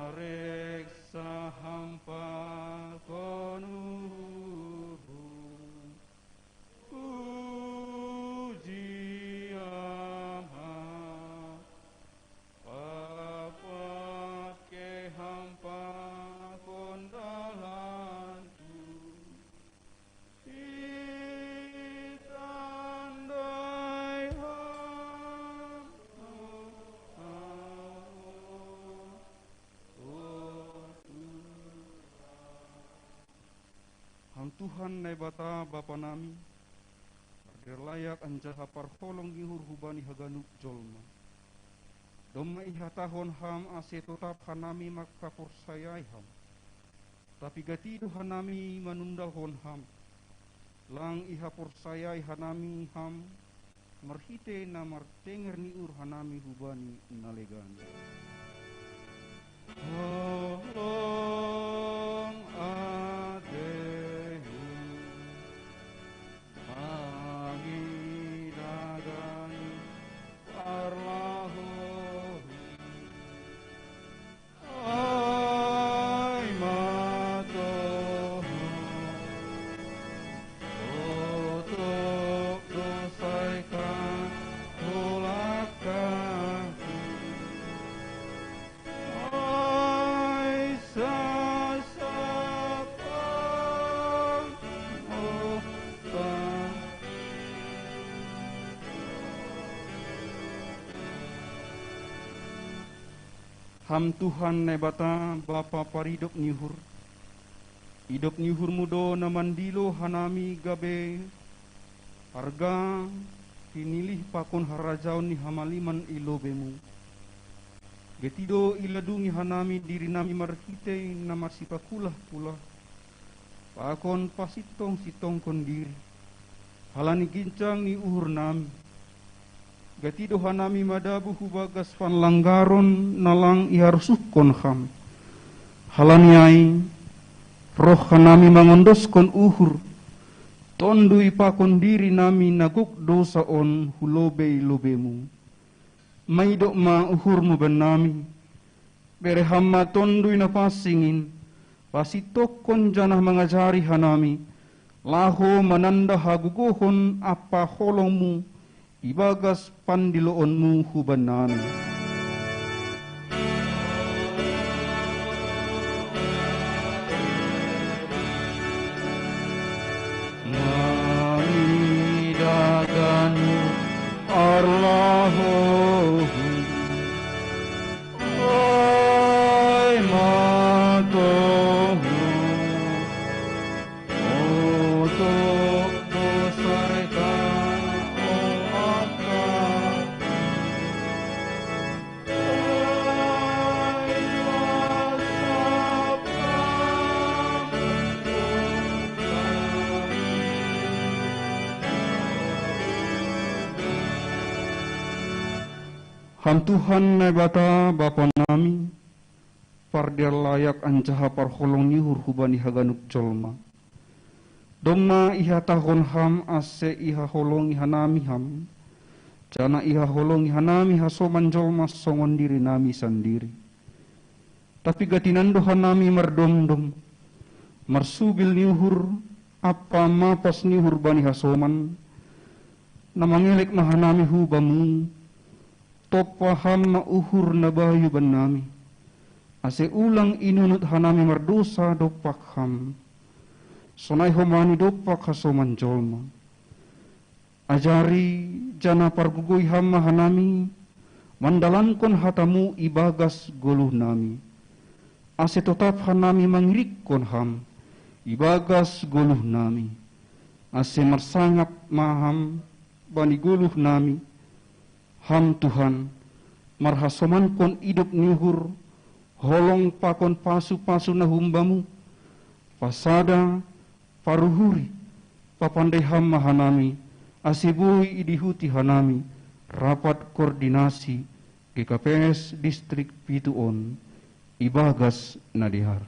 pareksa Ham pakon uhurhu. Puji Ham ma, papake Ham pakon dalanhu. Itandai Ham ma ahu, o Tuhan. Ham Tuhan Naibata, Bapa nami, pardear layak anjaha parholong ni uhur hubani haganup jolma. Domma ihatahon Ham ase totap hanami mangkaporsayai Ham. Tapi gati do hanami manundalhon Ham, lang ihaporsayai hanami Ham, marhitei na martenger ni uhur hanami hubani na legan. Holong atehon, mangidah ganup parlahou. Ai ma toho, totop do sai kaholak ahu. Ai sasap Ham, o Tuhan. Ham Tuhan Naibata, Bapa paridop ni uhur, idop ni uhurMu do na mandilo hanami gabe harga, pinilih pakon harajaon ni hamaliman i lobeiMu. Gati do iladungi hanami dirinami marhitei na marsipakulah-kulah, pakon pasintong-sintongkon diri, halani ginjang ni uhurnami. Gati do hanami madabuh hu bagas panlanggaron na lang iharosuhkon Ham. Halani ai, roh hanami mangondoskon uhur, tondui pakon dirinami na gok dousa on hu lobei-lobeiMu. Maidop ma uhurMu bannami. Bere Ham ma Tondui Na Pansing in, pasintongkon janah mangajari hanami, laho mananda hagogohon ampa holongMu ibagas pandiloonMu hubannami. Mangidah ganup parlahouhu. Ai ma toho, o toho, sai kaholak ahu. Ham Tuhan Naibata Bapa nami, pardear layak anjaha parholong ni uhur hubani haganup jolma. Domma ihatahon Ham ase ihaholongi hanami Ham, janah ihaholongi hanami hasoman jolma songon dirinami sandiri. Tapi gati nando hanami mardomdom, marsubil ni uhur ampa mapas ni uhur bani hasoman, na mangelek ma hanami hu Bamu, tompa Ham ma uhur na bayu bannami, ase ulang inunut hanami mardousa dompak Ham, sonai homa ni dompak hasoman jolma. Ajari, janah pargogoi Ham ma hanami mandalankon hataMu ibagas goluhnami, ase totap hanami mangirikkon Ham ibagas goluhnami. Ase marsangap ma Ham bani goluh nami, Ham Tuhan, marhasomankon idop ni uhur, holong pakon pasu-pasu na humbamu, pasada, paruhuri, papandai Ham ma hanami, ase boi idihuti hanami rapat koordinasi G K P S Distrik Pitu on ibagas na dear.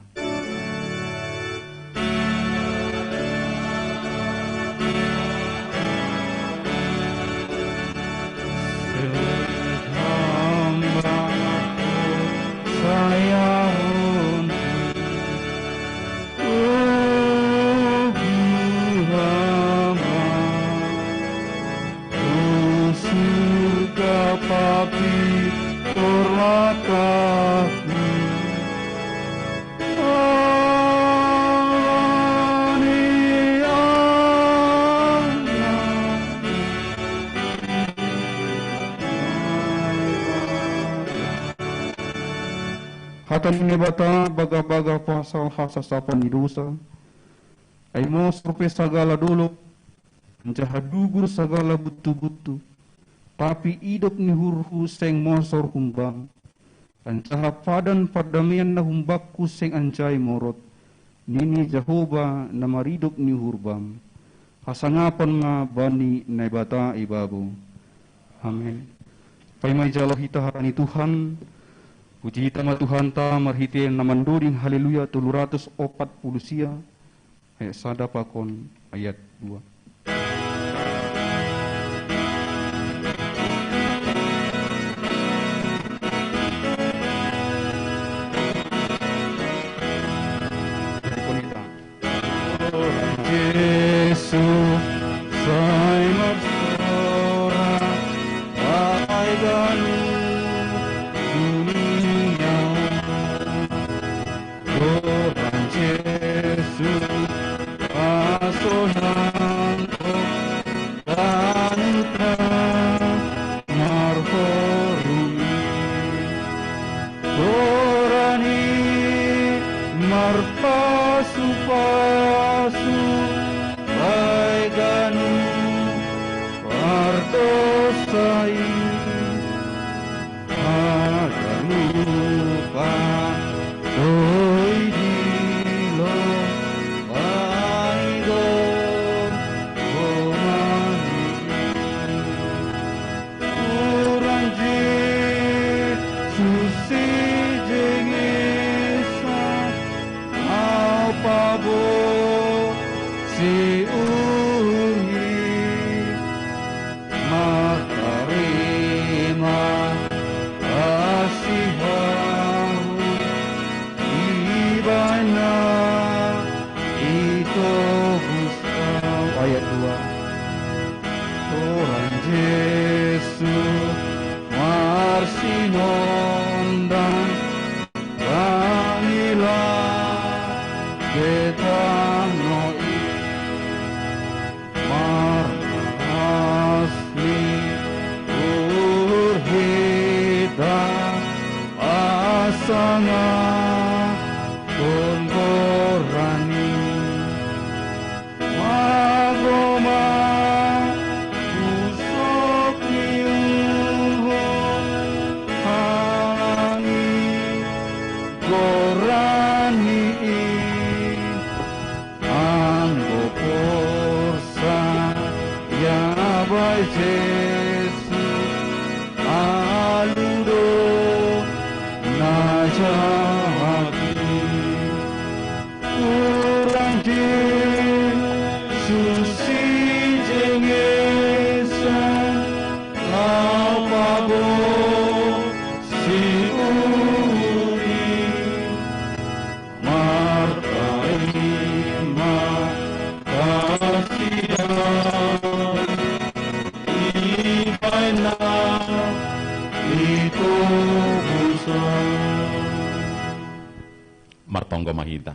Surga papi torlakahku. Hata ni Naibata bagah-bagah pasal hasasapan ni dosa. Ai mosor pe sagala dolok, anjaha dugur sagala butu-butu, tapi idop ni uhurhu seng mosor humbam, anjaha padan pardamean na humbakku seng anjai morot, nini Jahowa na maridop ni uhur bam. Hasangapan ma bani Naibata i babou. Amen. Paima ijalo hita hata ni Tuhan, puji hita ma Tuhanta marhite na mandoding Haleluya tolu ratus opat puluh sia, ayat sada pakon ayat dua. Jesus, sai marsorak, ai ganup dunia. Goran Jesus, pasonan langit na marhoru i. Goran i marpasu-pasu, ai ganup pardosa i. Haganupan do idilo, ai Goran i. Tuhan Jesus, ijengesan au paboa si uhur i, martarima kasih ahu ibahen na itobus au. Ayat dua. Tuhan Jesus, marsinondang bani langit tano i, marnahas ni uhur hita, pasangaphon Goran i. Magomah pusok ni uhur, halani Goran i. Anggo porsaya bai Jesus, alu do na jahat i. Tuhan Jesus, ijengesan au paboa si uhur i, martarima kasih ahu ibahen na itobus au. Martonggo ma hita.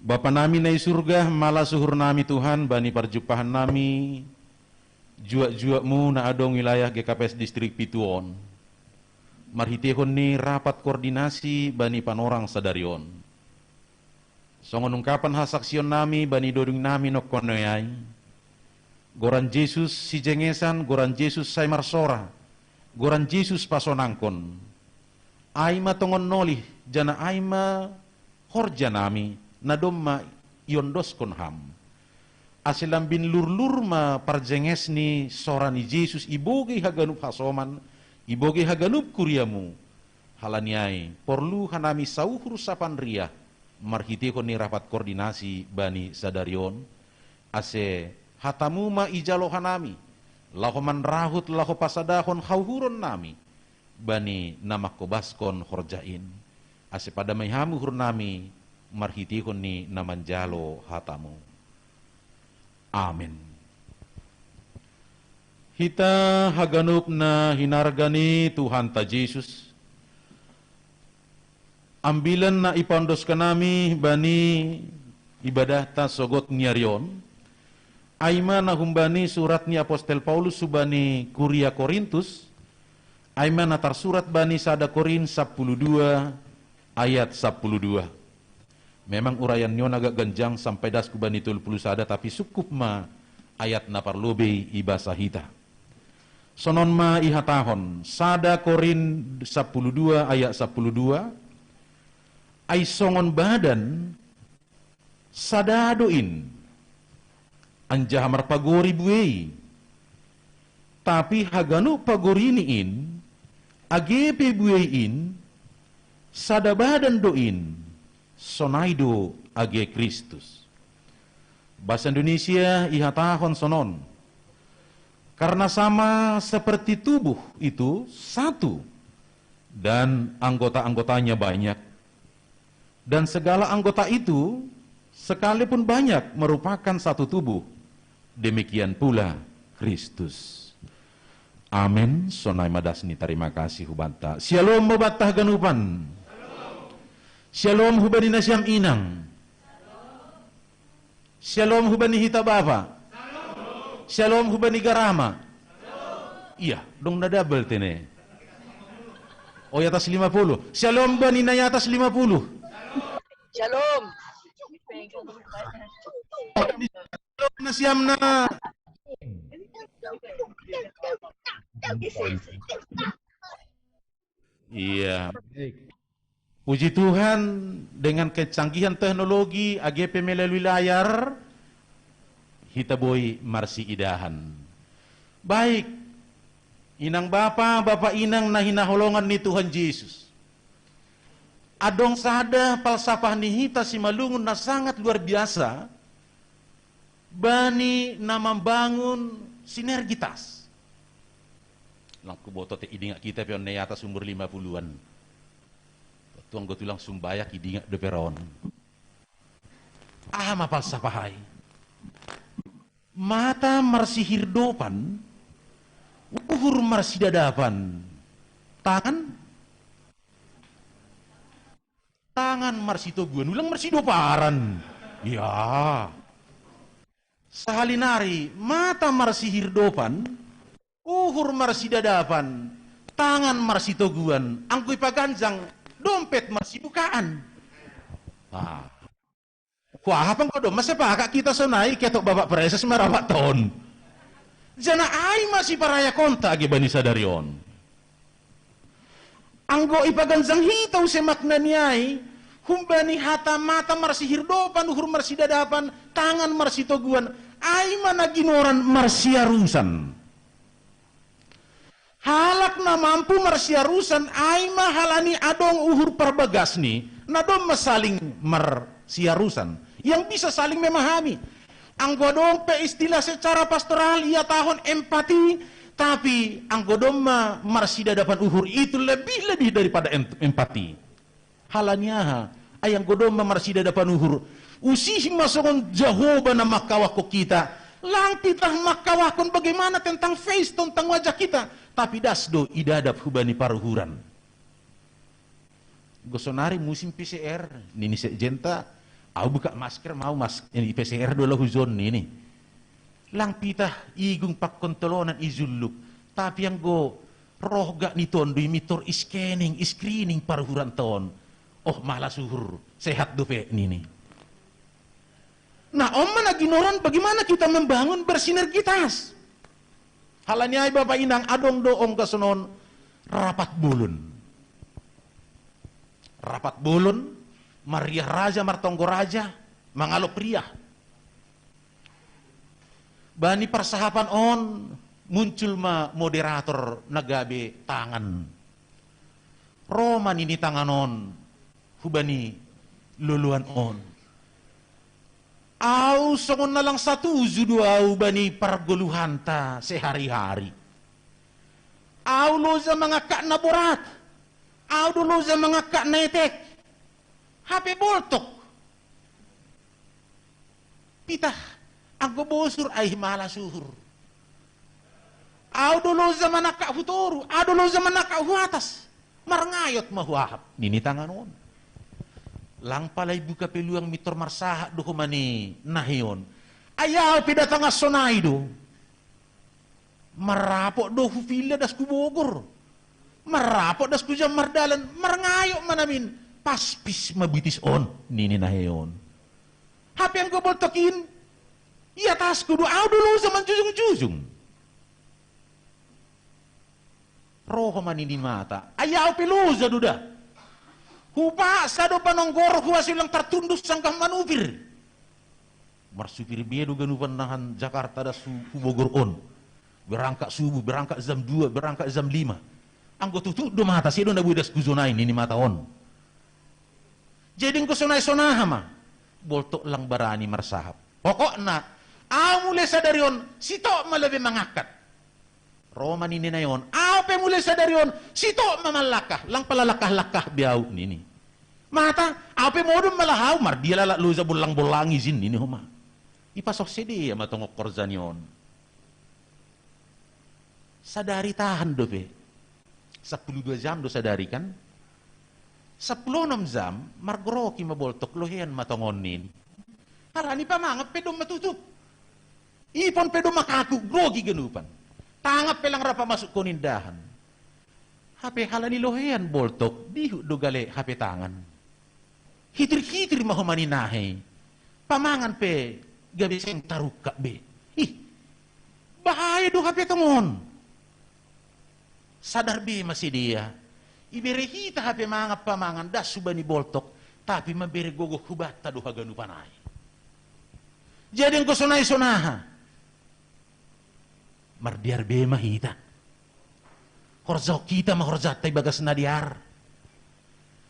Bapa nami na i surga, malas uhur nami Tuhan bani parjumpahan nami juak-juakmu na adong wilayah G K P S Distrik Pitu on, marhitehon ni rapat koordinasi bani panorang sadari on. Tongon ungkapan hasaksion nami bani doding nami nongkon ai. Goran Jesus sijengesan, goran Jesus sai marsora, goran Jesus pasonangkon. Ai ma tongon nolih, janah ai ma horja nami, na domma iondoskon Ham. Ase lambin lurlur ma parjenges ni sora ni Jesus ibogei haganup hasoman, ibogei haganup kuria-Mu. Halani ai, porlu hanami sauhur sapan riah, marhiteihon ni rapat koordinasi bani sadari on, ase hata-Mu ma ijalo hanami, laho manrahut laho pasadahon hauhuron nami, bani na mangkobaskon horja in, ase padamai Ham uhur nami marhiteihon ni na manjalo hata-Mu. Amen. Hita haganup na hinarga ni Tuhanta Jesus, ambilan na ipaondoskon nami bani ibadahta sogot ni ari on, ai ma na humbani surat ni apostel Paulus hubani kuria Korintus, ai ma na tarsurat bani sada Korin sampulu dua ayat sampulu dua. Memang uraian ni on agak ganjang sampai das hubani tolu pulu sada, tapi sungkup ma ayat na parlobei ibasa hita. Sonon ma ihatahon, sada Korin sampulu dua ayat sampulu dua, ai songon badan, sada do in, anjaha marpagori buei. Tapi haganup pagorini in, age pe buei in, sada badan do in, sonai do age Kristus. Bahasa Indonesia ihatahon sonon, karena sama seperti tubuh itu satu, dan anggota-anggotanya banyak, dan segala anggota itu, sekalipun banyak, merupakan satu tubuh. Demikian pula Kristus. Amen. Sonai ma das ni tarima kasih hubanta. Syalom ma banta haganupan. Syalom hubani nasiam inang. Syalom hubani hita bapa. Syalom hubani garama. Iya, dong na double tene. O, i atas lima puluh. Syalom bani na i atas lima puluh. Syalom. Nasiam na. Iya. Puji Tuhan, dengan kecanggihan teknologi, age pe melalui layar, hita boi marsiidahan. Baik, inang bapa, bapa inang na hinaholongan ni Tuhan Jesus. Adong sada palsapah ni hita Simalungun na sangat luar biasa, bani na mambangun sinergitas. Lang huboto te idingak hita pe on na i atas umur lima puluhan. Tuang gotu langsung bayak idingak dope ra on. Aha ma palsapah ai? Mata marsihirdopan, uhur marsidadapan, tangan, tangan marsitoguan, ulang marsidoparan. Ya. Sahali nari, mata marsihirdopan, uhur marsidadapan, tangan marsitoguan, anggo ipaganjang, dompet marsibukaan. Ah. Kuaha pang kodo, masa pakak kita sonai ketok Bapak Preses marapat ton. Janah ai ma siparayakonta age bani sadari on. Anggo ipaganjang hita use makna ni ai, humbani hata mata marsihirdopan, uhur marsidadapan, tangan marsitoguan, ai ma na ginoran marsiarusan. Halak na mampu marsiarusan, ai ma halani adong uhur parbagasni, na domma saling marsiarusan, yang bisa saling memahami. Anggo adong pe istilah secara pastoral ihatahon empati, tapi anggo domma marsidadapan uhur itu lebih-lebih daripada em-, empati. Halani aha? Ai anggo domma marsidadapan uhur, usih ma songon Jahowa na mangkawahkon hita, lang pitah mangkawahkon bagaimana tentang face, tentang wajah kita, tapi das do idadap hubani paruhuran. Gosonari musim P C R, nini sekjenta, au buka masker mau mas-, ini P C R do laho hujon nini. Lang pitah igung pangkontolonan ijulluk, tapi anggo roh gak ni tondi mitor scanning, screening paruhuran ton. Oh, malas uhur, sehat dope nini. Nah, on ma na ginoran bagaimana kita membangun bersinergitas. Halani ai bapa inang, adong do ongga sonon rapat bolon. Rapat bolon, marriah raja, martonggo raja, mangalop riah. Bani parsahapan on muncul ma moderator na gabe tangan. Ro ma nini tangan on hubani loloan on. Au songon na lang satuju do au bani pargoluhanta sehari-hari. Au loja mangangkat na borat. Au do loja mangangkat na etek. Hape Boltok. Pitah, anggo bosur ai malas uhur. Au do loja manangkak hu toru, au do loja manangkak hu atas. Marngayot ma huahap, nini tangan on. Lang pala ibuka peluang mintor marsahat do homa ni nahei on. Ai au pe datang sonai do. Marrapot do hupilda das hu Bogor. Marrapot das hujam mardalan, marngayot ma namin. Paspis ma bitis on, nini nahei on. Hape anggo Boltok in, i atasku do, au do loja manjujung-jujung. Ro homa nini mata, ai au pe loja do da. Hupaksa do panonggor huasi ulang tartundus sanggah manupir. Marsupir be do ganupan nahan Jakarta das hu, hu Bogor on. Berangkat subuh, berangkat jam dua, berangkat jam lima. Anggo tutup do mata, sedo na boi das hu jo nai, nini mata on. Jadi anggo sonai sonaha ma. Boltok lang barani marsahap. Pokokna, au mule sadari on, sitop ma labe mangangkat. Ro ma nini nai on, au pe mule sadari on, sitop ma mallangkah, lang pala langkah-langkah be au nini. Mata, au pe modom ma laho au, mardia lalak loja bollang-bollang ijin nini homa. Ipasoh sidea ma tongon horja ni on. Sadari tahan dope. Sappulu dua jam do sadari kan. Sappulu onom jam, margrogi ma Boltok, lohean ma tongon nini. Halani pamangan pe domma tutup. Ipon pe domma kaku, grogi ganupan. Tangan pe lang rap pamasukkon indahan. Hape halani lohean Boltok, dihut do gale hape tangan. Hitir-hitir ma homa ni nahei. Pamangan pe gabe seng tarungkap be. Ih, bahaya do hape tongon. Sadar be ma sidea. Ibere hita hape mangan pamangan das hubani Boltok, tapi mambere gogo hubanta do haganupan ai. Jadi anggo sonai sonaha. Mardear be ma hita. Horjahon hita ma horjanta ibagas na dear.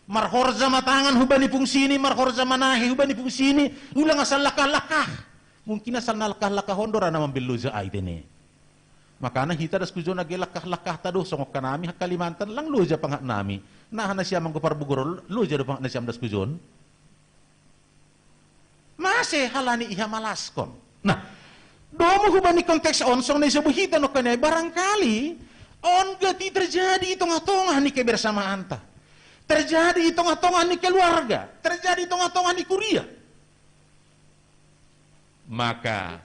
Marhorja ma tangan hubani fungsini, marhorja ma nahei hubani fungsini, ulang asal langkah-langkah. Mungkin asal na langkah-langkah on do ra na mambere loja ai tene. Makana hita das hu jo nangge langkah-langkahta do, songon hanami halak Kalimantan, lang loja pangahanami. Naha nasiam anggo parbogor on, loja do pangahan nasiam das hu jo on. Mase halani ihamalaskon. Nah, domu hubani konteks on, songon na isobut hita nangkin i, barangkali on gati terjadi i tongah-tongah ni kebersamaanta. Terjadi i tongah-tongah ni keluarga, terjadi i tongah-tongah ni kuria. Maka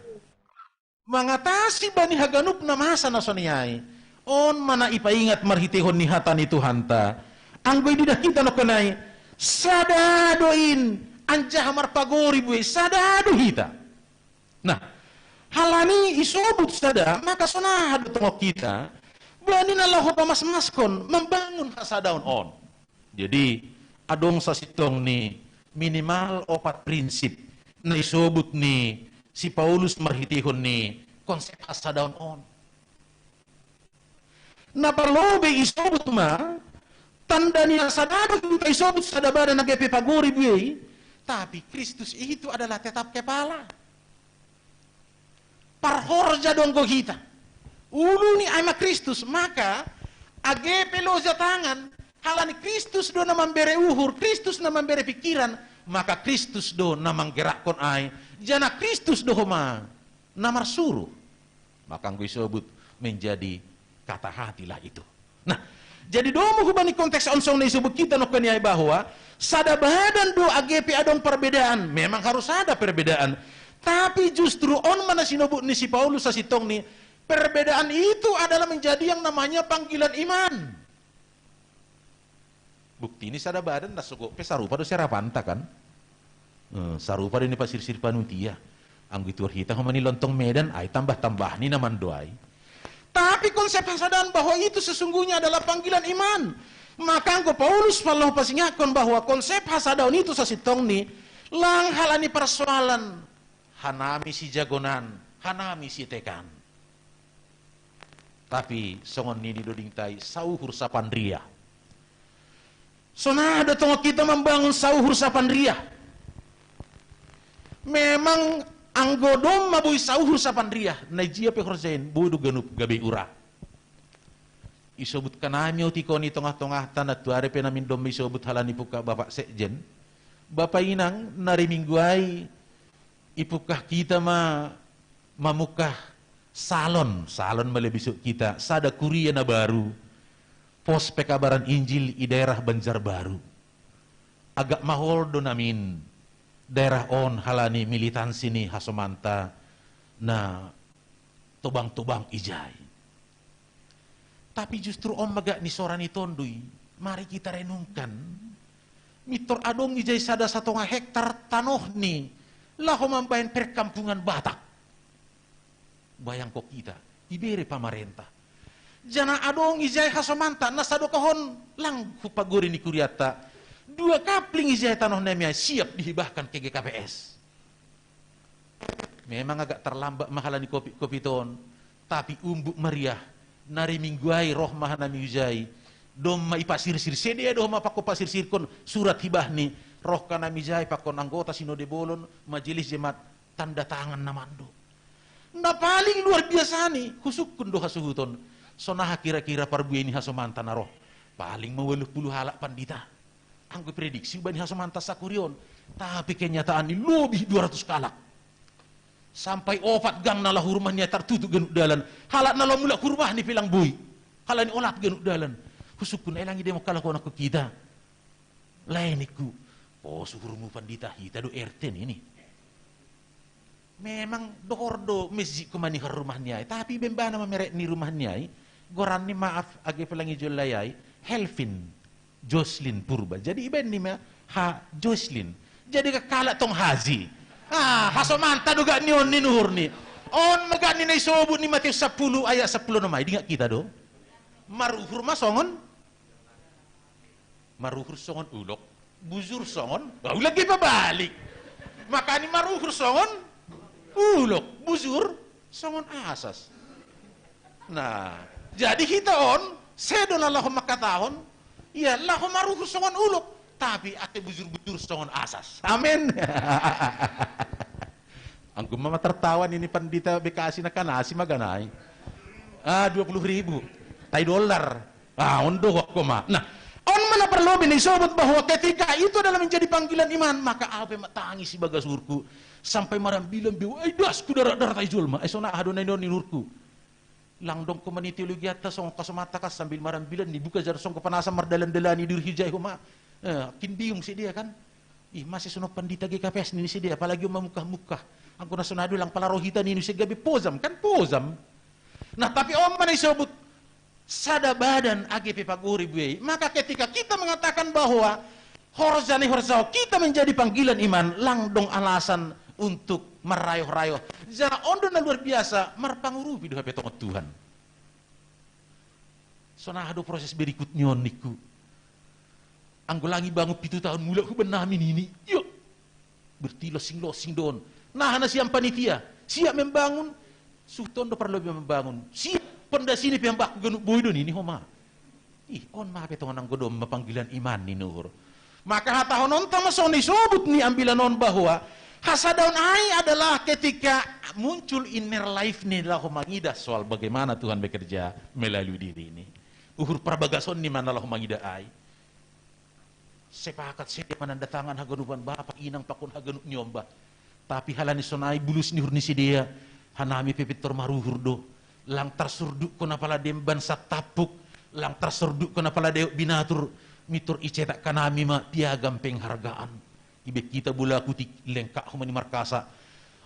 mangatasi bani haganup na masa na songon i ai, on ma na ipaingat marhiteihon ni hata ni Tuhanta. Anggo ididah hita nangkin i, sada do in, anjaha marpagori buei, sada do hita. Nah, halani isobut sada, maka sonaha do tongon hita, bani na laho pamasmaskon, mambangun hasadaon on. Jadi, adong sasintongni minimal opat prinsip na isobut ni si Paulus marhiteihon ni konsep hasadaon on. Na parlobei isobut ma, tanda ni hasadaon, hita isobut sada badan na gabe pagori buei, tapi Kristus itu adalah tetap kepala. Parhorja do anggo hita. Uluna i ma Kristus, maka age pe loja tangan, halani Kristus do na mambere uhur, Kristus na mambere pikiran, maka Kristus do na manggerakkon ai, janah Kristus do homa na marsuru. Maka anggo isobut menjadi kata hatilah itu. Nah, jadi domu hubani konteks on songon na isobut hita nangkin i ai bahwa sada badan do age pe adong perbedaan, memang harus ada perbedaan. Tapi justru on ma na sinobut ni si Paulus sasintongni, perbedaan itu adalah menjadi yang namanya panggilan iman. Bukti ni sada badan na so gok pe sarupa do serapanta kan. Eh, sarupa do ni pasirsir panutia. Anggo ituhor hita homa ni lontong Medan, ai tambah-tambah ni na mando ai. Tapi konsep hasadaon bahwa itu sesungguhnya adalah panggilan iman. Maka anggo Paulus parlu pasingakkon bahwa konsep hasadaon itu sasintongni lang halani parsoalan hanami sijagonan, hanami sitekan. Tapi songon nini dodingta i, sauhur sapanria. Sonaha do tongon hita mambangun sauhur sapanria? Memang anggo domma boi sauhur sapanria, na ijia pe horjain, boi do ganup gabe ura. Isobut hanami otik on i tongah-tongahta, nantuari pe namin domma isobut halani pungka Bapak Sekjen. Bapak Inang, na ri Minggu ai ipungka hita ma mamungka salon, salon ma lebih suk hita, sada kuria na baru, pos pekabaran Injil i daerah Banjarbaru. Agak mahol do namin daerah on halani militansi ni hasomanta na tobang-tobang ijai. Tapi justru on ma gak ni sora ni Tondu i, mari kita renungkan. Mintor adong ijai sada satonga hektar tanohni laho mambahen perkampungan Batak. Bayangko hita, ibere pamarenta. Jana adong ijai hasomanta na sadokahon lang hu pagori ni kurianta, dua kapling ijai tanohnami ai siap dihibahkan ke G K P S. Memang agak terlambat ma halani covid-covid on, tapi umbuk mariah. Na ri Minggu ai roh ma hanami ijai. Domma ipasirsir, sidea do homa pakko pasirsirkon surat hibahni. Roh hanami ijai pakko anggota sinode bolon, majelis jemaat, tanda tangan na mando. Na paling luar biasa ni, husungkun do hasuhuton. Sonaha kira-kira parbuei ni hasomanta na roh? Paling ma ualuh pulu halak, pandita. Anggo prediksi bani hasomanta sakuri on. Tapi kenyataan ni lobi dua ratus kalak. Sampai opat gang na laho hu rumah ni ai tartutup ganup dalan. Halak na laho mulak hu rumah ni pe lang boi. Halani olat ganup dalan. Husungkun, ai lang i demo kalak on anggo hita? Lae ningku, pos uhurmu pandita, hita do R T nini. Memang dohor do masjid, kumanihar rumah ni ai, tapi imbana ma merek ni rumah ni ai, goranni, maaf age pe lang i jolai ai, Helvin Jocelyn Purba. Jadi ibaen ni ma Ha Jocelyn. Jadi kalak tong haji. Ah, hasomanta do gak ni on ni uhurni. On ma gak ni na isobut ni Matius sampulu ayat sampulu onom ai, dingat hita do? Maruhur ma songon Maruhur songon ulok, bujur songon, bah, ulang ge pabalik. Makani maruhur songon ulok, bujur songon asas. Nah, jadi hita on, sedo na laho mangkatahon, ia laho maruhur songon ulok, tapi ate bujur-bujur songon asas. Amin. Anggo ma tertawa nini pandita Bekasi na kanasi ma ganai. Ah, dua puluh ribu. Tai dolar. Ah, on do ho ma. Nah, on ma na parlobei na isobut bahwa ketika itu adalah menjadi panggilan iman, maka au pe ma tangis i bagas uhurku. Sampai marambilan be, ai das hu darat-darat ai jolma. Ai songon aha do na nion ni uhurku? Lang dong ho ma ni teologianta songon hasomanta kan, sambil marambilan ni buka jala songon panasan mardalan-dalani di uhur hijai ho ma. Eh, kin bingung sidea kan. Ih, masa songon pandita G K P S nini sidea, apalagi on mamungkah-mungkah. Anggo na songon aha do lang pala roh hita nini, use gabe pozam kan, pozam. Nah, tapi on ma na isobut sada badan age pe pagori buei. Maka ketika kita mengatakan bahwa horja ni horja kita menjadi panggilan iman, lang dong alasan untuk marayoh-rayoh. Jala on do na luar biasa, marpangurupi do hape tongon Tuhan. Songon aha do proses berikut ni on ningku? Anggo lang ibangun pitu taon mulak huban nami nini. Iyo. Berarti losing-losing do on. Naha nasiam panitia, siap membangun. Suhut on do parlobei membangun. Siap pondasini pe, ambakku ganup boi do nini ho ma. Ih, on ma hape tongon anggo domma panggilan iman ni uhur. Maka hatahononta ma songon na isobut ni ambilan on bahwa hasadaon ai adalah ketika muncul inner life ni laho mangidah soal bagaimana Tuhan bekerja melalui diri ini. Uhur parbagasonni ma na laho mangidah ai. Sepakat sidea mananda tangan haganupan bapa, inang pakon haganup ni ombah. Tapi halani sonai bulus ni uhur ni sidea, hanami pe pintor maruhur do. Lang tarsordukkon apala demban santampuk, lang tarsordukkon apala dewek binatur, mintor icetak hanami ma piagam penghargaan. Ibaen hita bola kutik, lengkap homa ni markasa.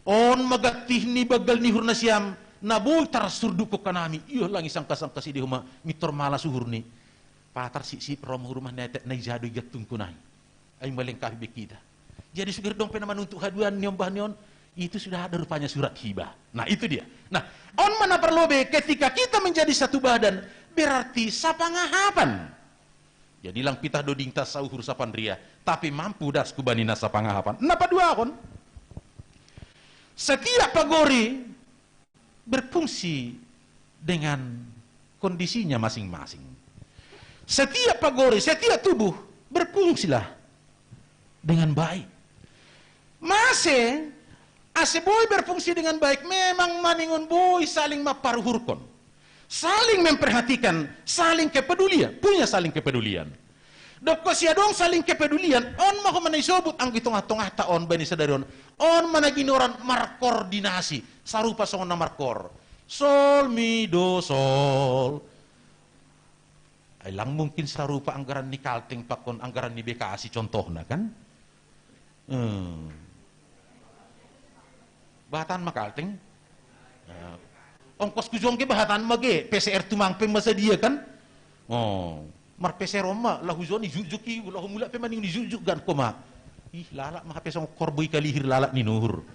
On ma gantih ni banggal ni uhur nasiam, na boi tarsordukkon hanami. Iyo, lang isangka-sangka sidea homa, mintor malas uhurni. Patar sipsip ro ma hu rumah ni ateak na ija do i gantungkon ai. Ai malengkapi be hita. Jadi suger dong pe na manuntuk haduan ni ombah ni on, Itu sudah ada rupanya surat hibah. Nah, itu dia. Nah, on mana perlu be, ketika kita menjadi satu badan, berarti sapangahapan. Jadi lang pitah doding ta sauhur sapanria, tapi mampu das kubani na sapangahapan. Napa dua on? Setiap pagori berfungsi dengan kondisinya masing-masing. Setiap pagori, setiap tubuh berfungsilah dengan baik. Mase, ase boi berfungsi dengan baik, memang maningon boi saling maparuhurkon, saling memperhatikan, saling kepedulian, punya saling kepedulian. Dokko siadong saling kepedulian, on ma ho mana isobut anggo i tongah-tongahta on bani sadari on. On mana ginoran markoordinasi, sarupa songon na markor. Sol, mi, do, sol. Ai lang mungkin sarupa anggaran ni Kalteng pakon anggaran ni Bekasi contohna kan? Hmm. Bahatan ma Kalteng? Ya. Ongkos ku jongge bahatan ma ge, P C R tumang pe ma sadia kan? Oh, mar P C R on ma, laho joni jukjuk i, laho mulak pe maning ni jukjuk gan koma. Ih, lalak ma hape songon korbo i kalihir lalak ni nuhur.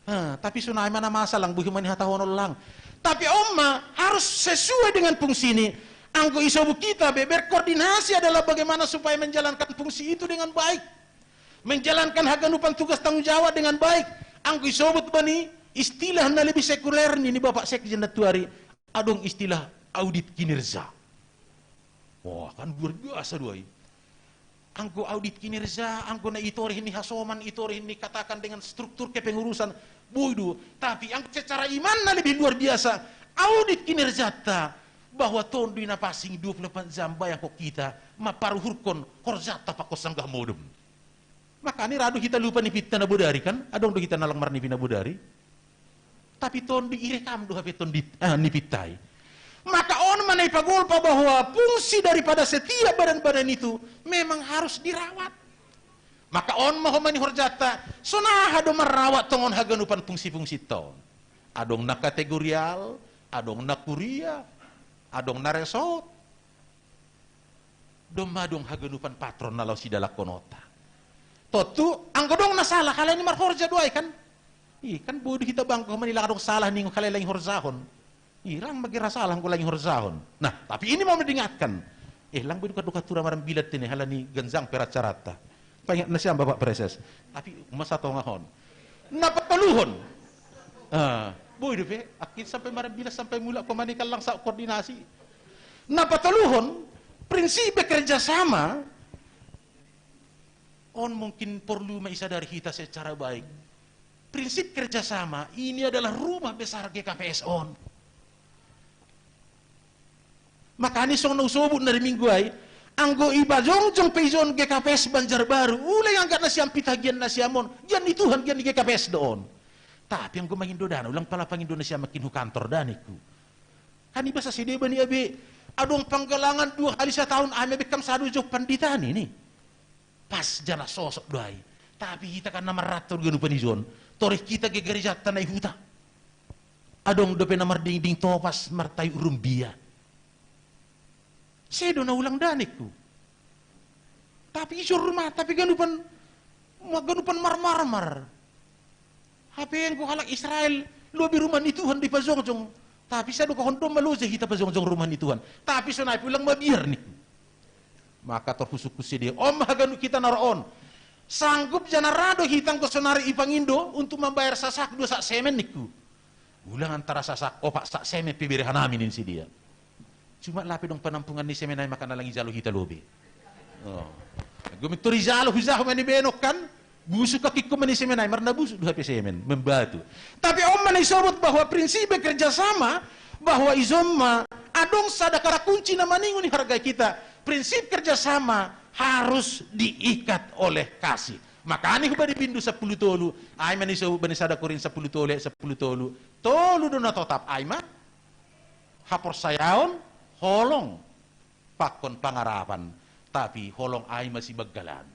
Ha, tapi sonai ma na masalah, buhi ma ni hatahonon lang. Tapi on ma harus sesuai dengan fungsi ini. Anggo isobut kita be, berkoordinasi adalah bagaimana supaya menjalankan fungsi itu dengan baik. Menjalankan haganupan tugas tanggung jawab dengan baik. Anggo isobut bani istilah na lebih sekuler ni, ni Bapak Sekjen na tuari, adong istilah audit kinerja. Wah, kan luar biasa dua i. Anggo audit kinerja, anggo na itorih ni hasoman, itorih ni katakan dengan struktur kepengurusan, boi do. Tapi anggo secara iman na lebih luar biasa, audit kinerjata, bahwa tondu i na pansing dua puluh empat jam bayangkon hita, maparuhurkon horjata pakon sanggah modom. Makana ra do hita lupa nipinta na bodari kan? Adong do hita na lang marnipi na bodari. Tapi tondu i irekam do hape tondu i, ah, nipinta i. Maka on ma na ipagolpa bahwa fungsi daripada setiap badan-badan itu memang harus dirawat. Maka on ma ho ma ni horjata, sonaha do marrawat tongon haganupan fungsi-fungsinta on. Adong na kategorial, adong na kuria, adong na resort. Domma adong haganupan patron na laho sidalangkononta. Tontu, anggo dong na salah, halani marhorja do ai kan? I kan boi do hita bangko manilang adong salah ningon halai lang ihorjahon. I lang ma ge ra salah anggo lang ihorjahon. Nah, tapi ini mau diingatkan. Eh, lang boi do kaduka tura marambilan tene halani ganjang pe ra acaranta. Paingat nasiam Bapak Preses. Tapi masa tongahon. Na patoluhon. Ah, boi dope, angkit sampai marambilan sampai mulak komani kan lang sa koordinasi. Na patoluhon, prinsip bekerja sama, on mungkin porlu ma isadari hita secara baik. Prinsip kerjasama ini adalah rumah besar G K P S on. Makana songon na husobut na di minggu ai, anggo iba jongjong pe ijon G K P S Banjarbaru, ula iangkat nasiam pitah gian nasiam on, gian ni Tuhan, gian ni G K P S do on. Tapi anggo mangindo dana, ulang pala pangindo nasiam makin hu kantor da ningku. Kan iba sasede bani abe, adong panggalangan dua kali sataon, ame bekkam sado jo pandita ni, ni. Pas jana sosok do ai. Tapi hita kan na marrantor ganupan ijon. Torih hita ge garejanta na i huta. Adong dope na mardingding topas martayuk rumbia. Sedo na ulang da ningku. Tapi ijon rumah, tapi ganupan, ma-, ganupan marmarmar. Hape anggo halak Israel, lobi rumah ni Tuhan dipajongjong. Tapi sai do kahon domma loja hita pajongjong rumah ni Tuhan. Tapi sonai pe ulang mabiar ni. Maka torhusuk husedia. On ma haganup hita na ro on. Sanggup jana ra do hita anggo sonari ipangindo untuk mambayar sasak dua sak semen ningku. Ulang antara sasak opat sak semen pe bere hanami ning sidia. Cuma lape dong panampungan ni semen ai maka na lang ijalo hita lobe. Oh. Gumi tori jalo hujahu mani benok kan? Busuk kakikku mani semen ai, marna busuk dua pe semen, membatu. Tapi on mana isobut bahwa prinsip bekerja sama, bahwa izomma adong sada kara kunci na maningon ni harga kita. Prinsip kerjasama harus diikat oleh kasih. Makanya hubani bindu sepuluh tolu, ai mana isobut bani sada Korin sepuluh tolu, sepuluh tolu. Tolu do na totap ai ma. Haporsayaon, holong, pakon pangarapan, tapi holong ai ma sibanggalan.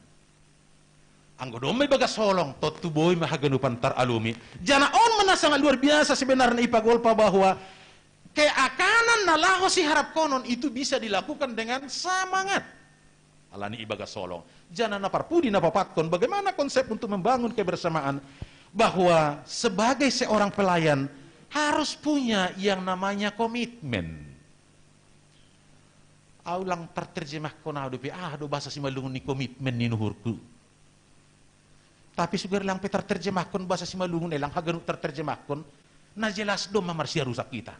Anggo domma ibagas holong, tontu boi ma haganupan taralumi. Jana on ma na sangat luar biasa sebenarna ipagolpa bahwa keakanan na laho siharapkonon itu bisa dilakukan dengan samangat. Alani ibagas holong. Jana na parpudi na papatkon bagaimana konsep untuk membangun kebersamaan. bahwa sebagai seorang pelayan harus punya yang namanya komitmen. Au lang terterjemahkon au dope, ah, do bahasa Simalungun ni komitmen ni uhurku. Tapi sugar lang pe terterjemahkon bahasa Simalungun, e lang haganup terterjemahkon, na jelas do ma marsiarusak kita.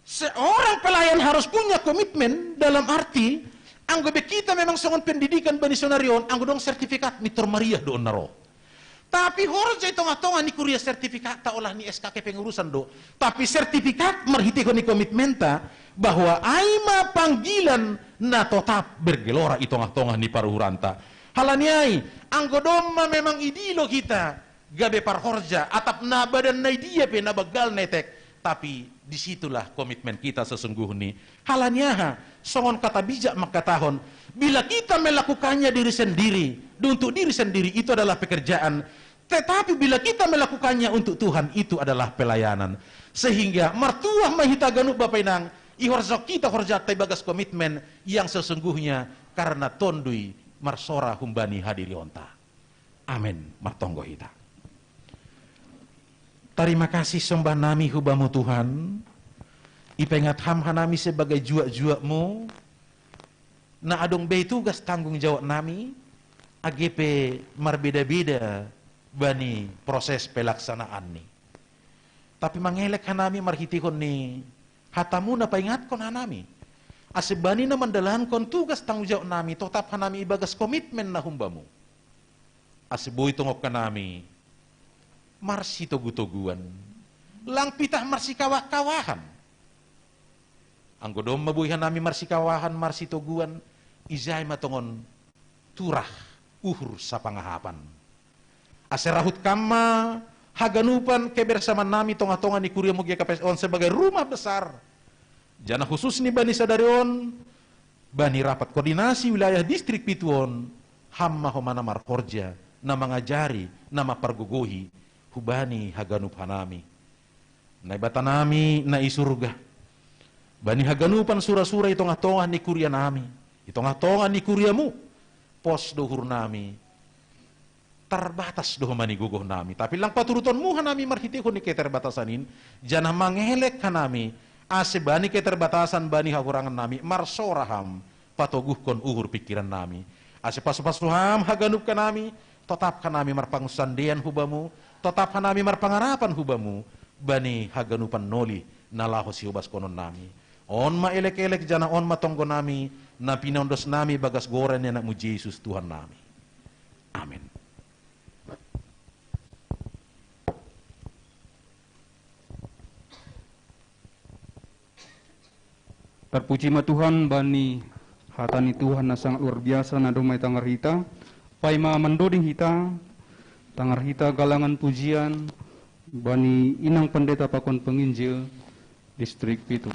Seorang pelayan harus punya komitmen dalam arti, anggo be kita memang songon pendidikan bani sonari on, anggo dong sertifikat mitor maria do on na ro. Tapi horja i tongah-tongah ni kuria sertifikat ta olah ni S K kepengurusan do. Tapi sertifikat marhitehon ni komitmenta bahwa ai ma panggilan na totap bergelora i tongah-tongah ni paruhuranta. Halani ai, anggo domma memang idilo hita gabe parhorja, atap na badan na idia pe na banggal na etek, tapi disitulah komitmen kita sesungguhni. Halani aha? Songon kata bijak mangkatahon, bila kita melakukannya diri sendiri, untuk diri sendiri itu adalah pekerjaan, tetapi bila kita melakukannya untuk Tuhan, itu adalah pelayanan. Sehingga martuah ma hita ganup bapa inang, ihorja kita horjanta ibagas komitmen yang sesungguhnya karena tondui marsora humbani hadirionta. Amen. Martonggo hita. Tarima kasih sombah nami hu Bamu Tuhan, ipengat Ham hanami sebagai juak-juakmu, na adong be i tugas tanggung jawab nami, age pe marbeda-beda bani proses pelaksanaanni. Tapi mangelek hanami marhitehon ni hatamu na paingatkon hanami, ase bani na mandalankon tugas tanggung jawab nami, totap hanami ibagas komitmen na humbamu. Ase boi tongon hanami marsitogu-toguan, lang pitah marsikawah-kawahan. Anggo domma boi hanami marsikawahan, marsitoguan, ijai ma tongon turah uhur sapangahapan. Ase rahut Kam ma haganupan kebersamaan nami tongah-tongah ni kuriamu G K P S on sebagai rumah besar, janah khusus ni bani sadari on, bani rapat koordinasi wilayah distrik pitu on, Ham ma homa na marhorja, na mangajari, na mampargogohi, hubani haganup hanami. Naibata nami na i surga, bani haganupan sura-sura i tongah-tongah ni kuria nami, i tongah-tongah ni kuriamu, pos do uhur nami, tarbatas do homa ni gogoh nami, tapi lang paturutonmu hanami marhitehon ni keterbatasan in, janah mangelek hanami, ase bani keterbatasan bani hahurangan nami, marsora Ham, patoguhkon uhur pingkiran nami. Ase pasu-pasu Ham haganup hanami, totap hanami marpangunsandean hu Bamu, totap hanami marpangarapan hu Bamu, bani haganupan noli na laho siobaskononnami. On ma elek-elek janah on ma tonggo nami, na pinaondos nami bagas goran ni Anakmu Jesus Tuhan nami. Amen. Terpuji ma Tuhan bani hata ni Tuhan na sangat luar biasa na domma itangar hita. Paima mandoding hita, tangar hita galangan pujian bani inang pendeta pakon penginjil distrik pitu.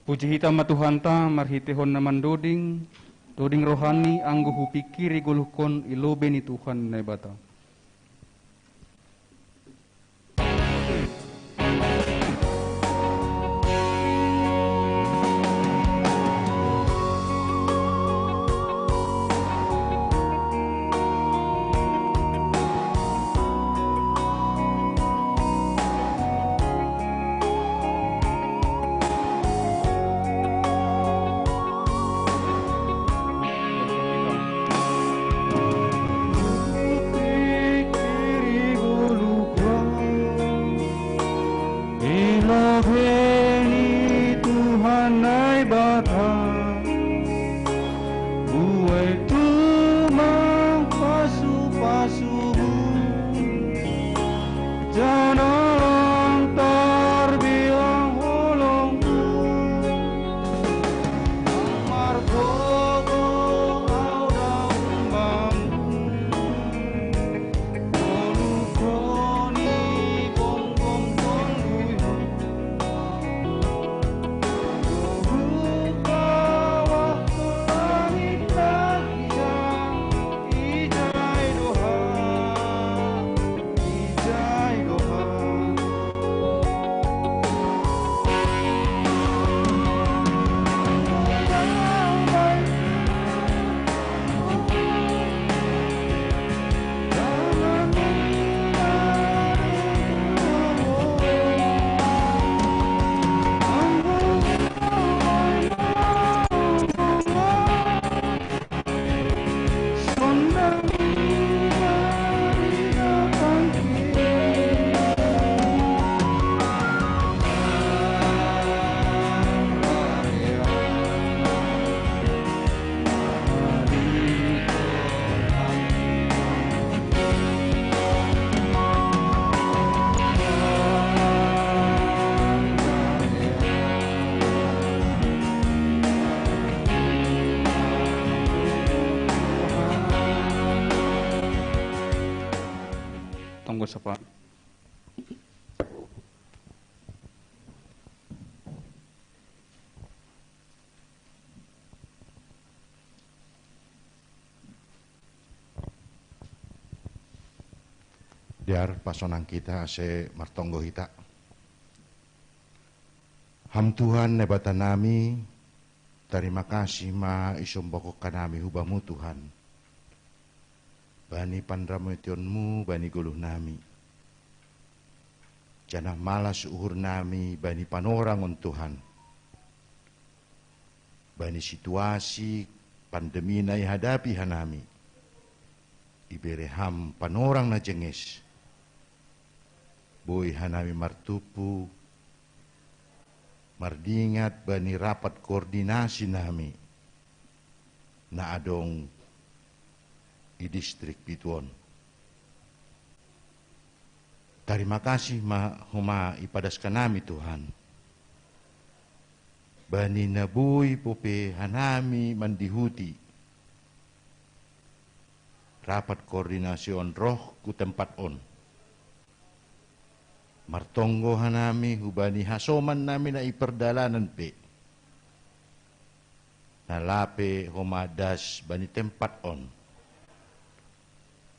Puji hita ma Tuhanta marhitehon na mandoding, doding rohani anggo hupingkiri goluhkon i lobei ni Tuhan Naibata. Tuhan Naibata, buei tumang pasu-pasumu, janah lang tarbilang holongku. Margogoh au dao humbamu, Tonggo sapa. Dear, pasonang kita ase martonggo hita. Ham Tuhan Naibata nami, tarima kasih ma isombahon hanami hu Bamu Tuhan, bani panramotionMu bani goluh nami. Janah malas uhur nami bani panorang on Tuhan, bani situasi pandemi na ihadapi hanami. Ibere Ham panorang na jenges, boi hanami martumpu mardingat bani rapat koordinasi nami na adong i distrik pitu on. Tarima kasih ma homa ipadaskan nami Tuhan, bani na boi pope hanami mandihuti rapat koordinasi on roh hu tempat on. Martonggo hanami hubani hasoman nami na i pardalanan pe, na lape homa das bani tempat on.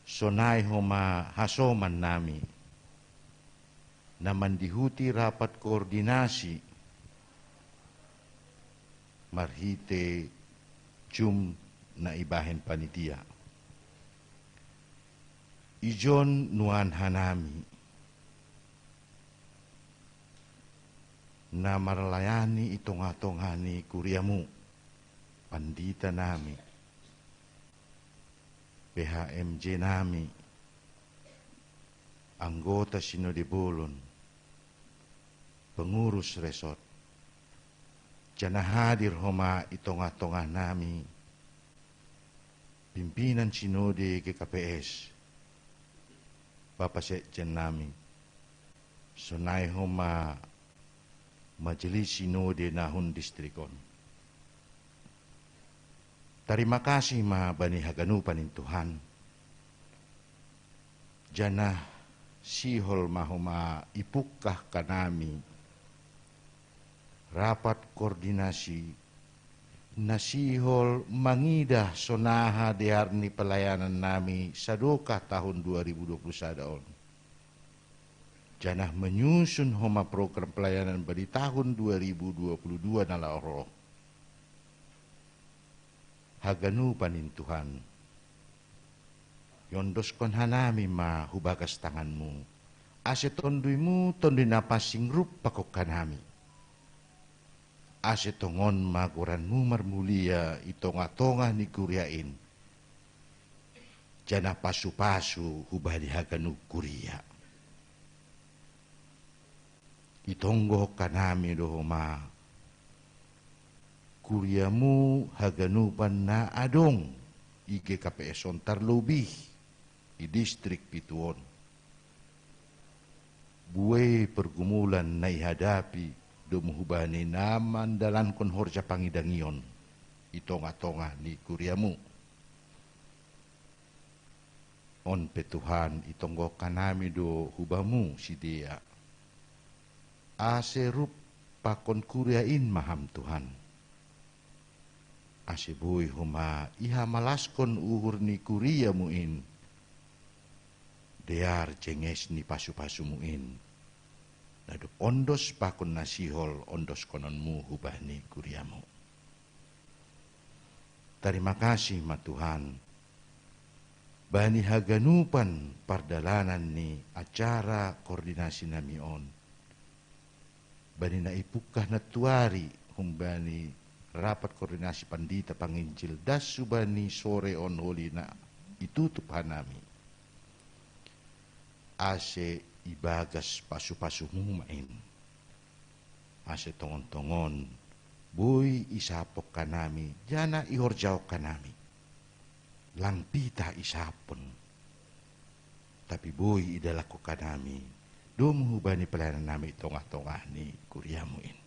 Sonai homa hasoman nami na mandihuti rapat koordinasi marhite Zoom na ibahen panitia. Ijon nuan hanami na marlayani i tongah-tongah ni kuriaMu, pandita nami, P H M J nami, anggota Sinode Bolon, pengurus resort, janah hadir homa i tongah-tongah nami pimpinan Sinode G K P S, Bapa Sekjen nami, sonai homa Majelis Sinode na hun distrik on. Tarima kasih ma bani haganupan in Tuhan, janah sihol ma homa ipungkah hanami Rapat koordinasi na sihol mangidah sonaha dear ni pelayanan nami sadokah tahun dua ribu dua puluh sada on. Janah menyusun homa program pelayanan badi tahun dua ribu dua puluh dua na laho roh. Haganupan in Tuhan, iondoskon hanami ma hu bagas tanganMu, ase TonduyMu, Tonduy Napansing rup pakon hanami. Ase tongon ma goranMu marmulia i tongah-tongah ni kuria in, janah pasu-pasu hubani haganup kuria. Itonggohon hanami do homa kuriaMu haganupan na adong i G K P S on, tarlobih i distrik pitu on. Buei pergumulan na ihadapi domu hubani na mandalankon horja pangidangion i tongah-tongah ni kuriaMu. On pe Tuhan, itonggohon hanami do hu Bamu sidea, ase rup pakon kuria in ma Ham Tuhan, ase boi homa ihamalaskon uhur ni kuriaMu in, dear jenges ni pasu-pasuMu in, na dob ondos pakon na sihol ondoskononMu hubani kuriaMu. Tarima kasih ma Tuhan, bani haganupan pardalanan ni acara koordinasi nami on, bani na ipungkah nantuari humbani rapat koordinasi pandita panginjil das hubani sore on holi na itutup hanami, ase ibagas pasu-pasuMu ma in, ase tongon-tongon boi isapon hanami, janah ihorjahon hanami. Lang pitah isapon, tapi boi idalankon hanami domu hubani pelayanan nami i tongah-tongah ni kuriaMu in.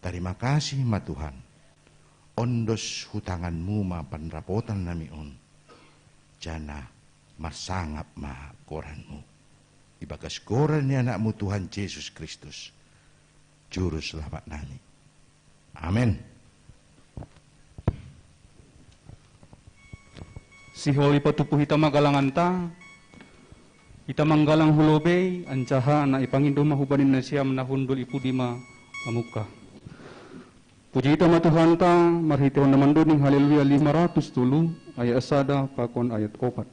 Tarima kasih ma Tuhan, ondos hu tanganMu ma panrapotan nami on, janah marsangap ma goranMu. Ibagas goran ni AnakMu Tuhan Jesus Kristus, Juru Selamat nami. Amen. Sihol ipatupu hita ma galanganta, hita manggalang hu lobei, anjaha na ipangindo ma hubani nasiam na hundul i pudi ma mamungkah. Puji hita ma Tuhanta, marhiteihon na mandoding Haleluya lima ratus tolu, ayat sada pakon ayat opat.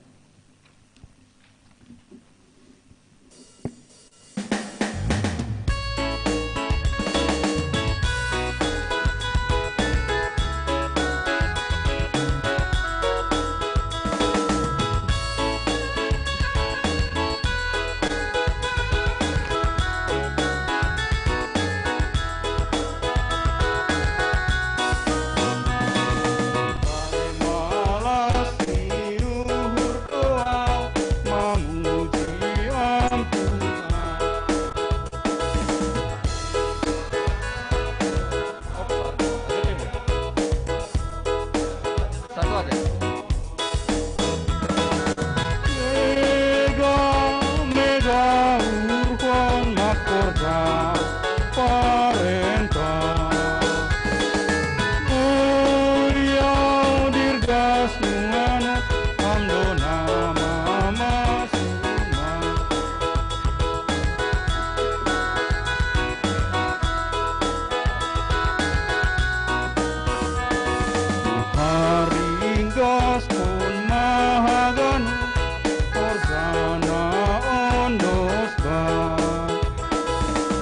Mega, mega urhon makorja parenta. Buyau dirgas nuan, Ham do na mamasu. Haringgaskon ma haganup horja na ondoskan,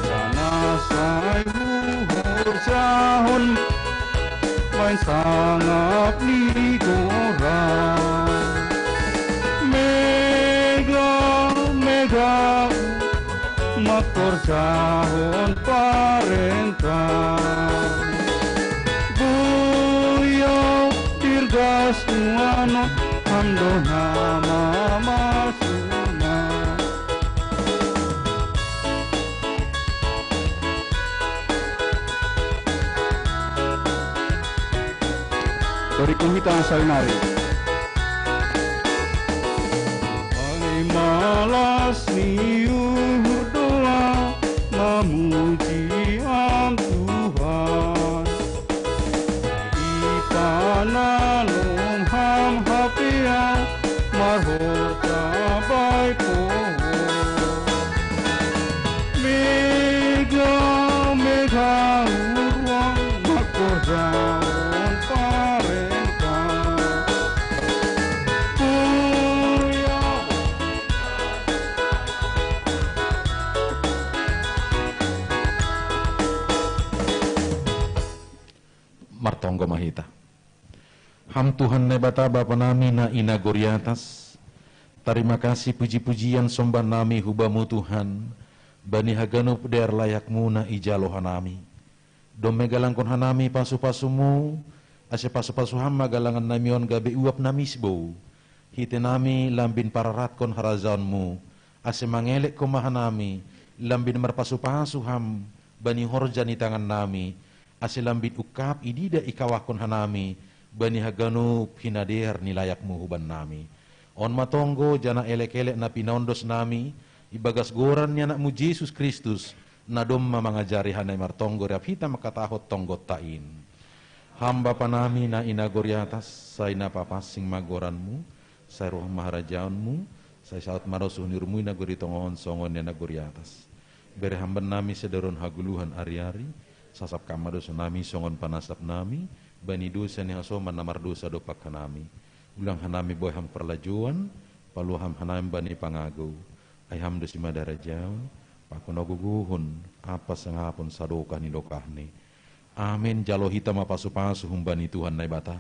janah sai huhorjahon bahen sangap ni goran. Mega, mega makorjahon parenta. Buyau dirgas nuan, Ham do na mamasu. Berikut kita salinari. Ai malas ni uhur do Ham, ma Muji Ham Tuhan, ipanalum Ham hapea marhorja bai pohor. Mega-mega uruang mangkorjahon parentah. Kuria Martonggo ma hita. Ham Tuhan Naibata, Bapa nami na i nagori atas, tarima kasih, puji-pujian, sombah nami hu Bamu Tuhan, bani haganup dear layakMu na ijalo hanami. Domma igalangkon hanami pasu-pasuMu, ase pasu-pasu Ham ma galangan nami on gabe uap na misbou. Hitei nami lambin pararatkon harajaonMu, ase mangelekkon ma hanami, lambin marpasu-pasu Ham bani horja ni tangan nami, ase lambin ungkap idida ikawahkon hanami bani haganup hinadear ni layakMu huban nami. On ma tonggo janah elek-elek na pinaondos nami, ibagas goran ni AnakMu Jesus Kristus, na domma mangajari hanami martonggo rap hita mangkatahon tonggonta in. Ham Bapa nami na i nagori atas, sai na papansing ma goranMu, sai roh ma harajaonMu, sai saud ma rosuh ni uhurMu i nagori tonga on songon na i nagori atas. Bere Ham bannami sadari on hagoluhan ari-ari, sasap Ham ma dosa nami songon panasap nami bani dosa ni hasoman na mardosa dompak hanami. Ulang hanami boe Ham parlajouan, palua Ham hanami bani pangagou. Ai Ham do simada harajaon, pakon hagogohon, ampa sangapon sadokah ni dokahni. Amen. Jalo hita ma pasu-pasu humbani Tuhan Naibata.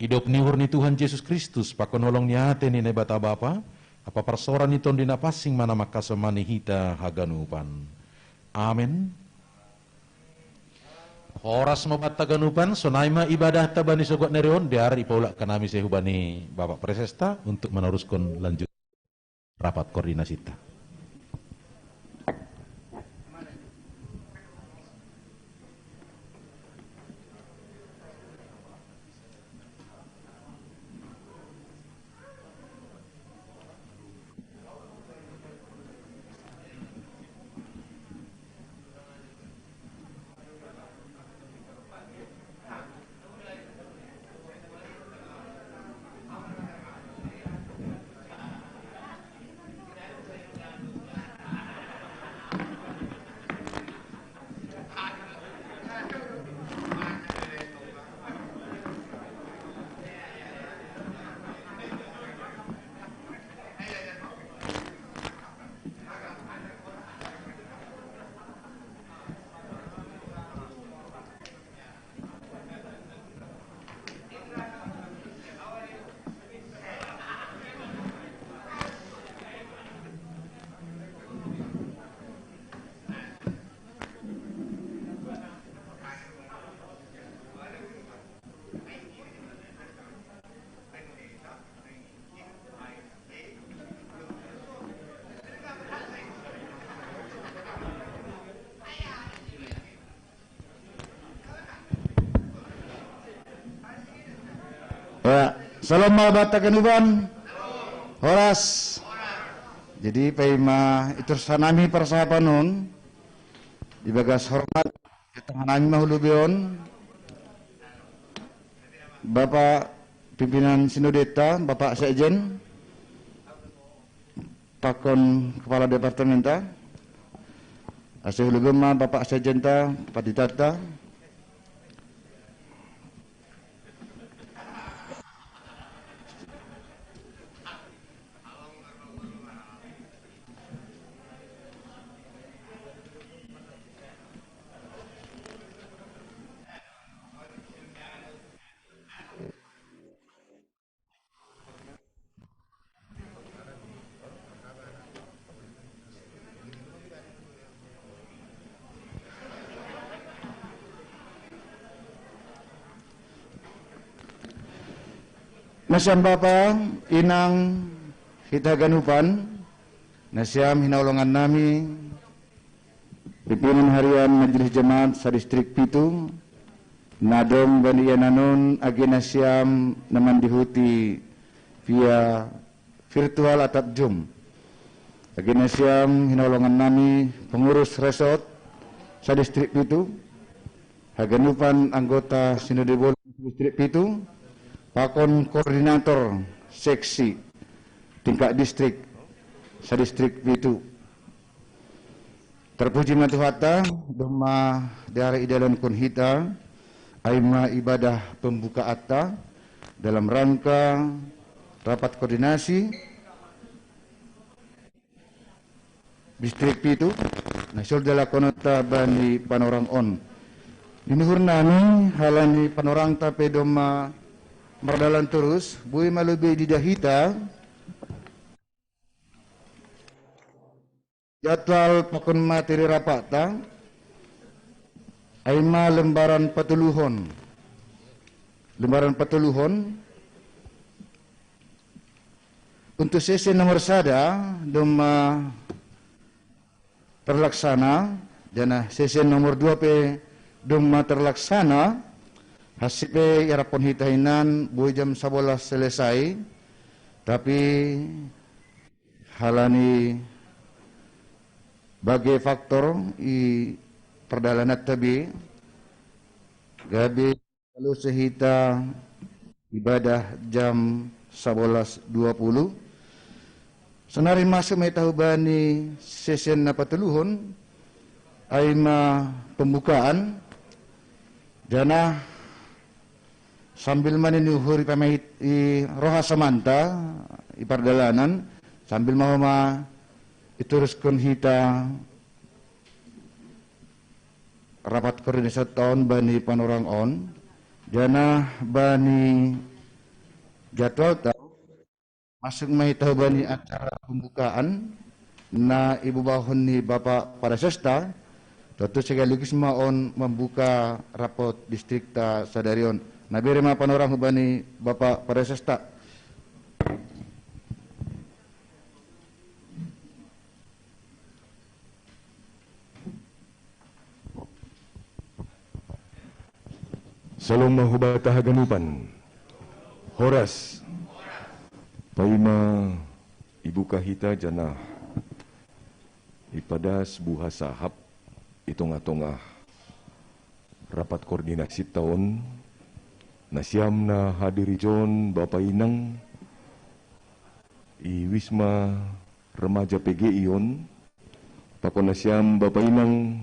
Idop ni uhur ni Tuhan Jesus Kristus, pakon holong ni atei ni Naibata Bapa, ampa parsaoran ni Tondi Na Pansing ma na mangkasomani hita haganupan. Amen. Horas ma banta haganupan, sonai ma ibadahta bani sogot ni ari on, dear ipaulak hanami ise hubani Bapak Presesta untuk meneruskan lanjut rapat koordinasinta. Ya, salam ma banta haganupan. Horas. Jadi paima itorus hanami parsahapan on, ibagas hormat, ihatahon hanami ma hu lobei on Bapak Pimpinan Sinodeta, Bapak Sekjen, pakon Kepala Departementa, ase hu lobei on ma Bapak Sekjenta, Panditanta. Nasiam bapa, inang, hita haganupan, nasiam hinaholongan nami, pimpinan harian Majelis Jemaat sadistrik pitu, na adong bani ianan on age nasiam na mandihuti via virtual atap Zoom. Age nasiam hinaholongan nami pengurus resort, sa Distrik Pitu, haganupan anggota Sinode Bolon Distrik Pitu, pakon koordinator seksi tingkat distrik sa Distrik Pitu. Terpuji ma Tuhanta, domma diari idalankon hita, ai ma ibadah pembukaatta dalam rangka rapat koordinasi Distrik Pitu, na soldala kononta bani panorang on. Dinuhur nami halani panorangta pe domma mardalan torus, boi ma lobi didahita jadwal pakon materi rapatta, ai ma lembaran patoluhon. Lembaran patoluhon, untuk sesi nomor sada domma terlaksana, jana sesi nomor dua pe domma terlaksana, hansi pe iaraphon hita hinan boi jam sabolas selesai, tapi halani bage faktor i perdalananta be, gabe Kalau sehita ibadah jam sabolas dua puluh, sonari masuk ma hita hubani sesi na patoluhon, ai ma pembukaan, jana sambil ma ninuhur i pamahit i roha somanta i pardalanan, sambil ma homa itoruskon hita rapat koordinasi taon bani panorang on, jana bani jadwalta, masuk ma hita bani acara pembukaan na ibobahon ni Bapak Parasesta, tentu sekaligus ma on membuka rapat distrikta sadari on. Na bere ma panorang hubani Bapak Parasesta. Salom ma hubata haganupan. Horas. Paima ibuka hita janah ipadas buha sahap i tongah-tongah rapat koordinasi taon, nasiam na hadir ijon bapa inang i Wisma Remaja P G I on, pakon nasiam bapa inang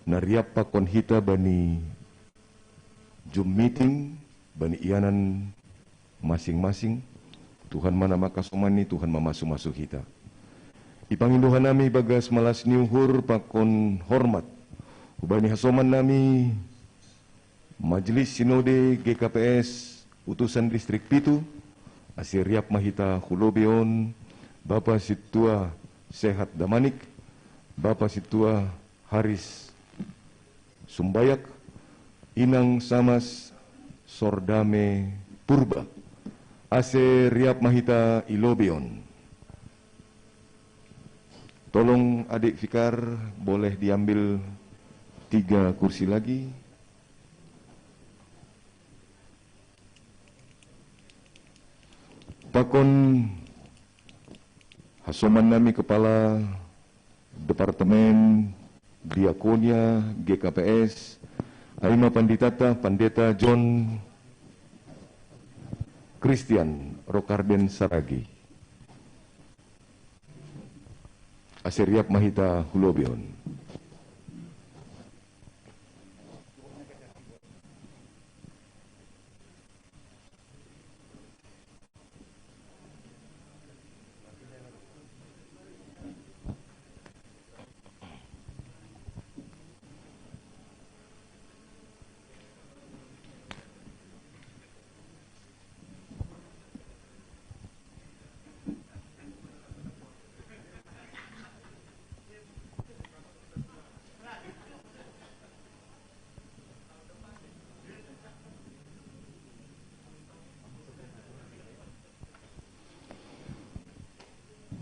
na riap pakon hita bani Zoom meeting, bani ianan masing-masing. Tuhan ma na mangkasomani, Tuhan mamasu-masu hita. Ipangindo hanami bagas malas ni uhur pakon hormat hubani hasoman nami Majelis Sinode G K P S Utusan Distrik Pitu, ase riap ma hita hu lobei on, Bapa Sintua Sehat Damanik, Bapa Sintua Haris Sumbayak, Inang Samas Sordame Purba, ase riap ma hita i lobei on. Tolong Adik Fikar, boleh diambil tiga kursi lagi. Pakon hasoman nami Kepala Departemen Diakonia G K P S, ai ma panditata Pandeta John Christian Rokarden Saragi. Ase riap ma hita hu lobei on.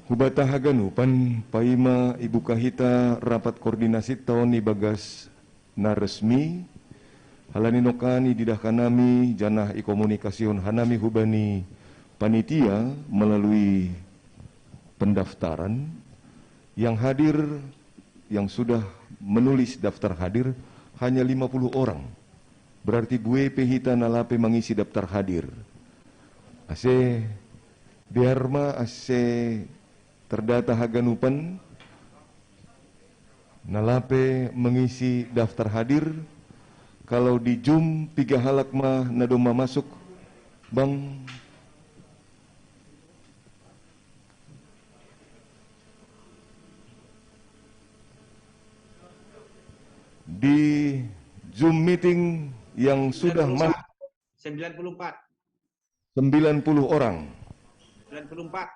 Hubata haganupan, paima ibuka hita rapat koordinasi taon i bagas na resmi, halani nongkan ididah hanami janah ikomunikasihon hanami hubani panitia melalui pendaftaran, yang hadir, yang sudah menulis daftar hadir hanya lima puluh orang. Berarti bue pe hita na la pe mangisi daftar hadir. Ase biarma ase terdata haganupan na la pe mangisi daftar hadir. Kalau di Zoom piga halak ma na dong mamasuk, Bang? Di Zoom meeting yang sudah masuk, sembilan puluh empat. Sembilan puluh orang. Sembilan puluh empat.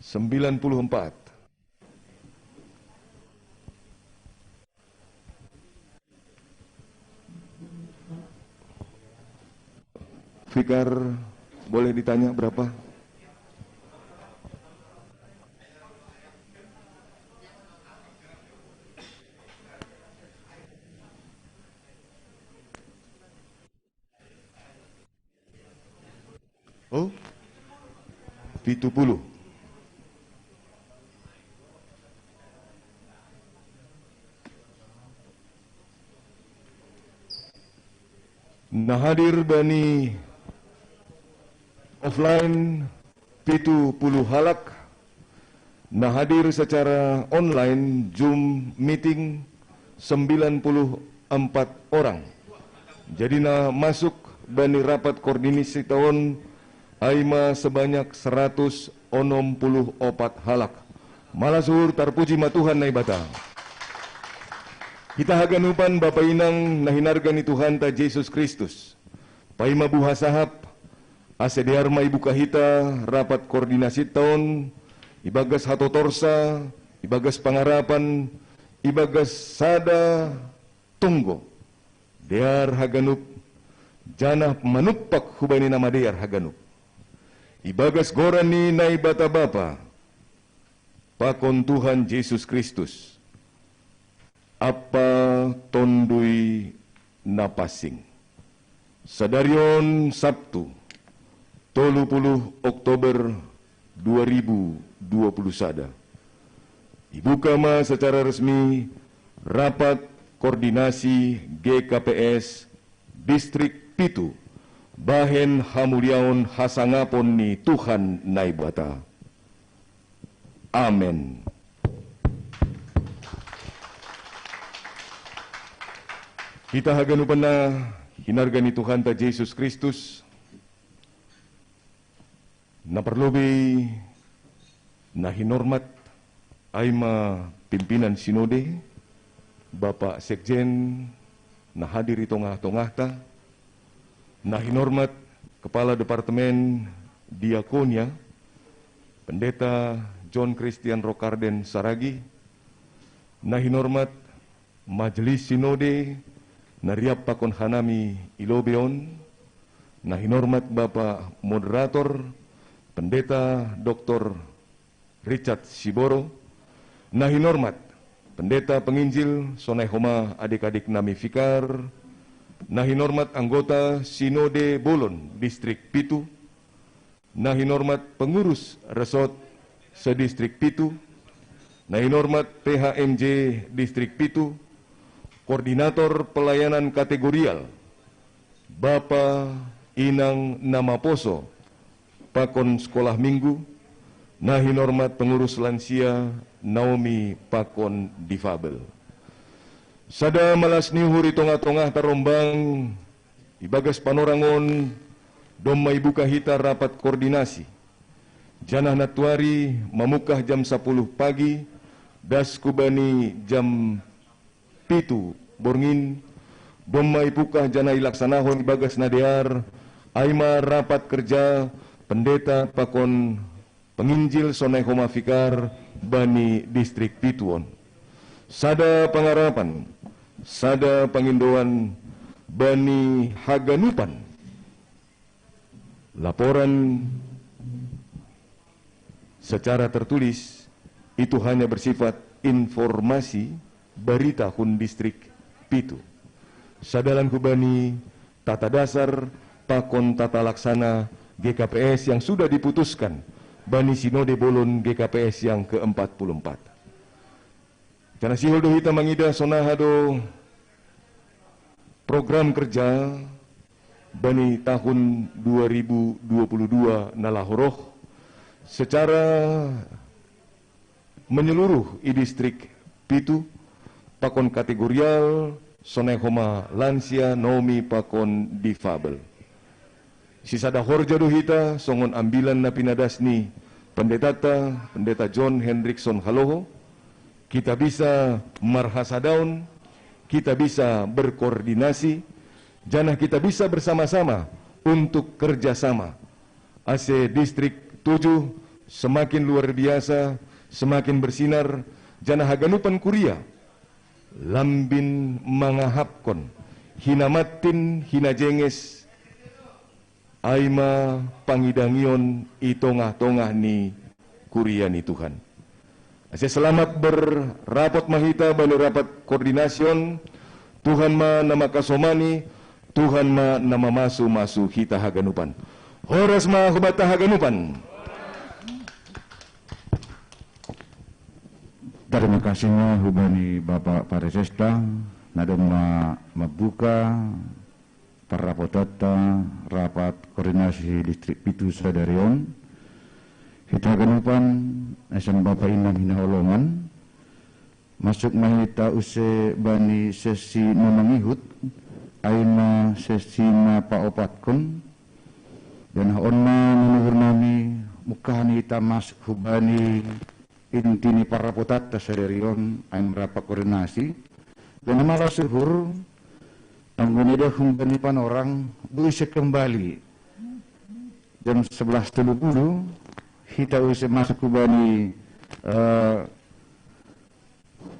Sembilan puluh empat. Fikar, boleh ditanya berapa? Oh, pitu puluh. Na hadir bani offline pitu puluh halak, na hadir secara online Zoom meeting sembilan puluh empat orang. Jadi na masuk bani rapat koordinasi taon ai ma sebanyak seratus onom puluh opat halak. Malas uhur, tarpuji ma Tuhan Naibata. Hita haganupan bapa inang na hinarga ni Tuhanta Jesus Kristus. Paima buha sahap, ase dear ma ibuka hita rapat koordinasi taon, ibagas hatotorsa, ibagas pangarapan, ibagas sada tonggo. Dear haganup, janah manumpak hubani na madear haganup. Ibagas goran ni Naibata Bapa, pakon Tuhan Jesus Kristus, Ampa Tonduy Napansing. Sadari on Sabtu, tolu puluh Oktober dua ribu dua puluh sada. Ibuka ma secara resmi rapat koordinasi G K P S Distrik pitu, bahen hamuliaon hasangapon ni Tuhan Naibata. Amen. Hita haganupan na hinarga ni Tuhanta Jesus Kristus, na parlobei na hinormat ai ma pimpinan sinode, Bapak Sekjen na hadir i tongah-tongahta, na hinormat Kepala Departemen Diakonia, Pendeta John Christian Rokarden Saragi, na hinormat Majelis Sinode na riap pakon hanami i lobei on, na hinormat Bapak Moderator, Pendeta Doktor Richard Siboro, na hinormat Pendeta Penginjil sonai homa adik-adik nami Vikar, na hinormat anggota Sinode Bolon Distrik pitu, na hinormat pengurus resort sedistrik pitu, na hinormat P H M J Distrik pitu, koordinator pelayanan kategorial, bapa, inang na maposo pakon sekolah minggu, na hinormat pengurus lansia, Naomi pakon difabel. Sada malas ni uhur i tongah-tongahta Rombang, ibagas panorang on domma ibuka hita rapat koordinasi. Janah nantuari mamungkah jam sapuluh pagi, das hubani jam pitu borngin, domma ipungkah janah ilaksanahon ibagas na dear, ai ma rapat kerja pendeta pakon penginjil sonai homa vikar bani distrik pitu on. Sada pangarapan, sada pangindoan bani haganupan. Laporan secara tertulis itu hanya bersifat informasi berita hun distrik pitu. Sadalan hubani tata dasar pakon tata laksana G K P S yang sudah diputuskan bani Sinode Bolon G K P S yang keempat puluh empat. Janah sihol do hita mangidah sonaha do program kerja bani tahun dua ribu dua puluh dua na laho roh, secara menyeluruh i distrik pitu, pakon kategorial, sonai homa lansia, nomi pakon difabel. Sisada horja do hita songon ambilan na pinadas ni pendetata, Pendeta John Hendrickson Haloho. Kita bisa marhasadaon, kita bisa berkoordinasi, janah kita bisa bersama-sama untuk kerjasama. Ase distrik tujuh semakin luar biasa, semakin bersinar, janah haganupan kuria lambin mangahapkon hinamantin hinajenges, ai ma pangidangion i tongah-tongah ni kuria ni Tuhan. Ase selamat berrapot ma hita bani rapat koordinasi on. Tuhan ma na mangkasomani, Tuhan ma na mamasu-masu hita haganupan. Horas ma hubanta haganupan. Terima kasih ma hubani Bapak Paresesta, na domma mambuka parrapotanta rapat koordinasi distrik pitu sadari on. Hita haganupan, asa Bapak Inang hinaholongan, masuk ma hita use bani sesi na mangihut, ai ma sesi na paopatkon. Janah on ma manuhur nami, mungkahan hita masuk hubani inti ni parrapotanta sadari on, ai ma rapat koordinasi. Janah malas uhur, anggo nidok hubani panorang, boi ise kembali jam sebelas tolu puluh, hita use masuk hubani, eh,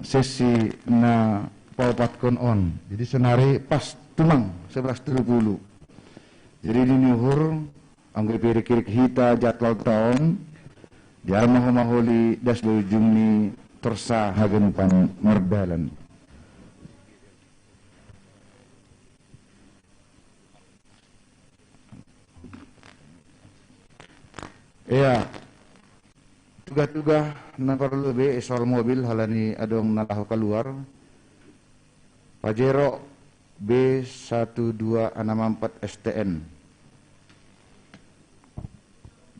sesi na paopatkon on. Jadi sonari pas tumang sebelas tolu puluh. Jadi di ni uhur, anggo ipirik-irik hita jadwalta on, jala ma homa holi das do ujung ni torsa haganupan mardalan. Ia, tugah-tugah na parlu be, soal mobil halani adong na laho kaluar. Pajero B satu dua enam empat S T N,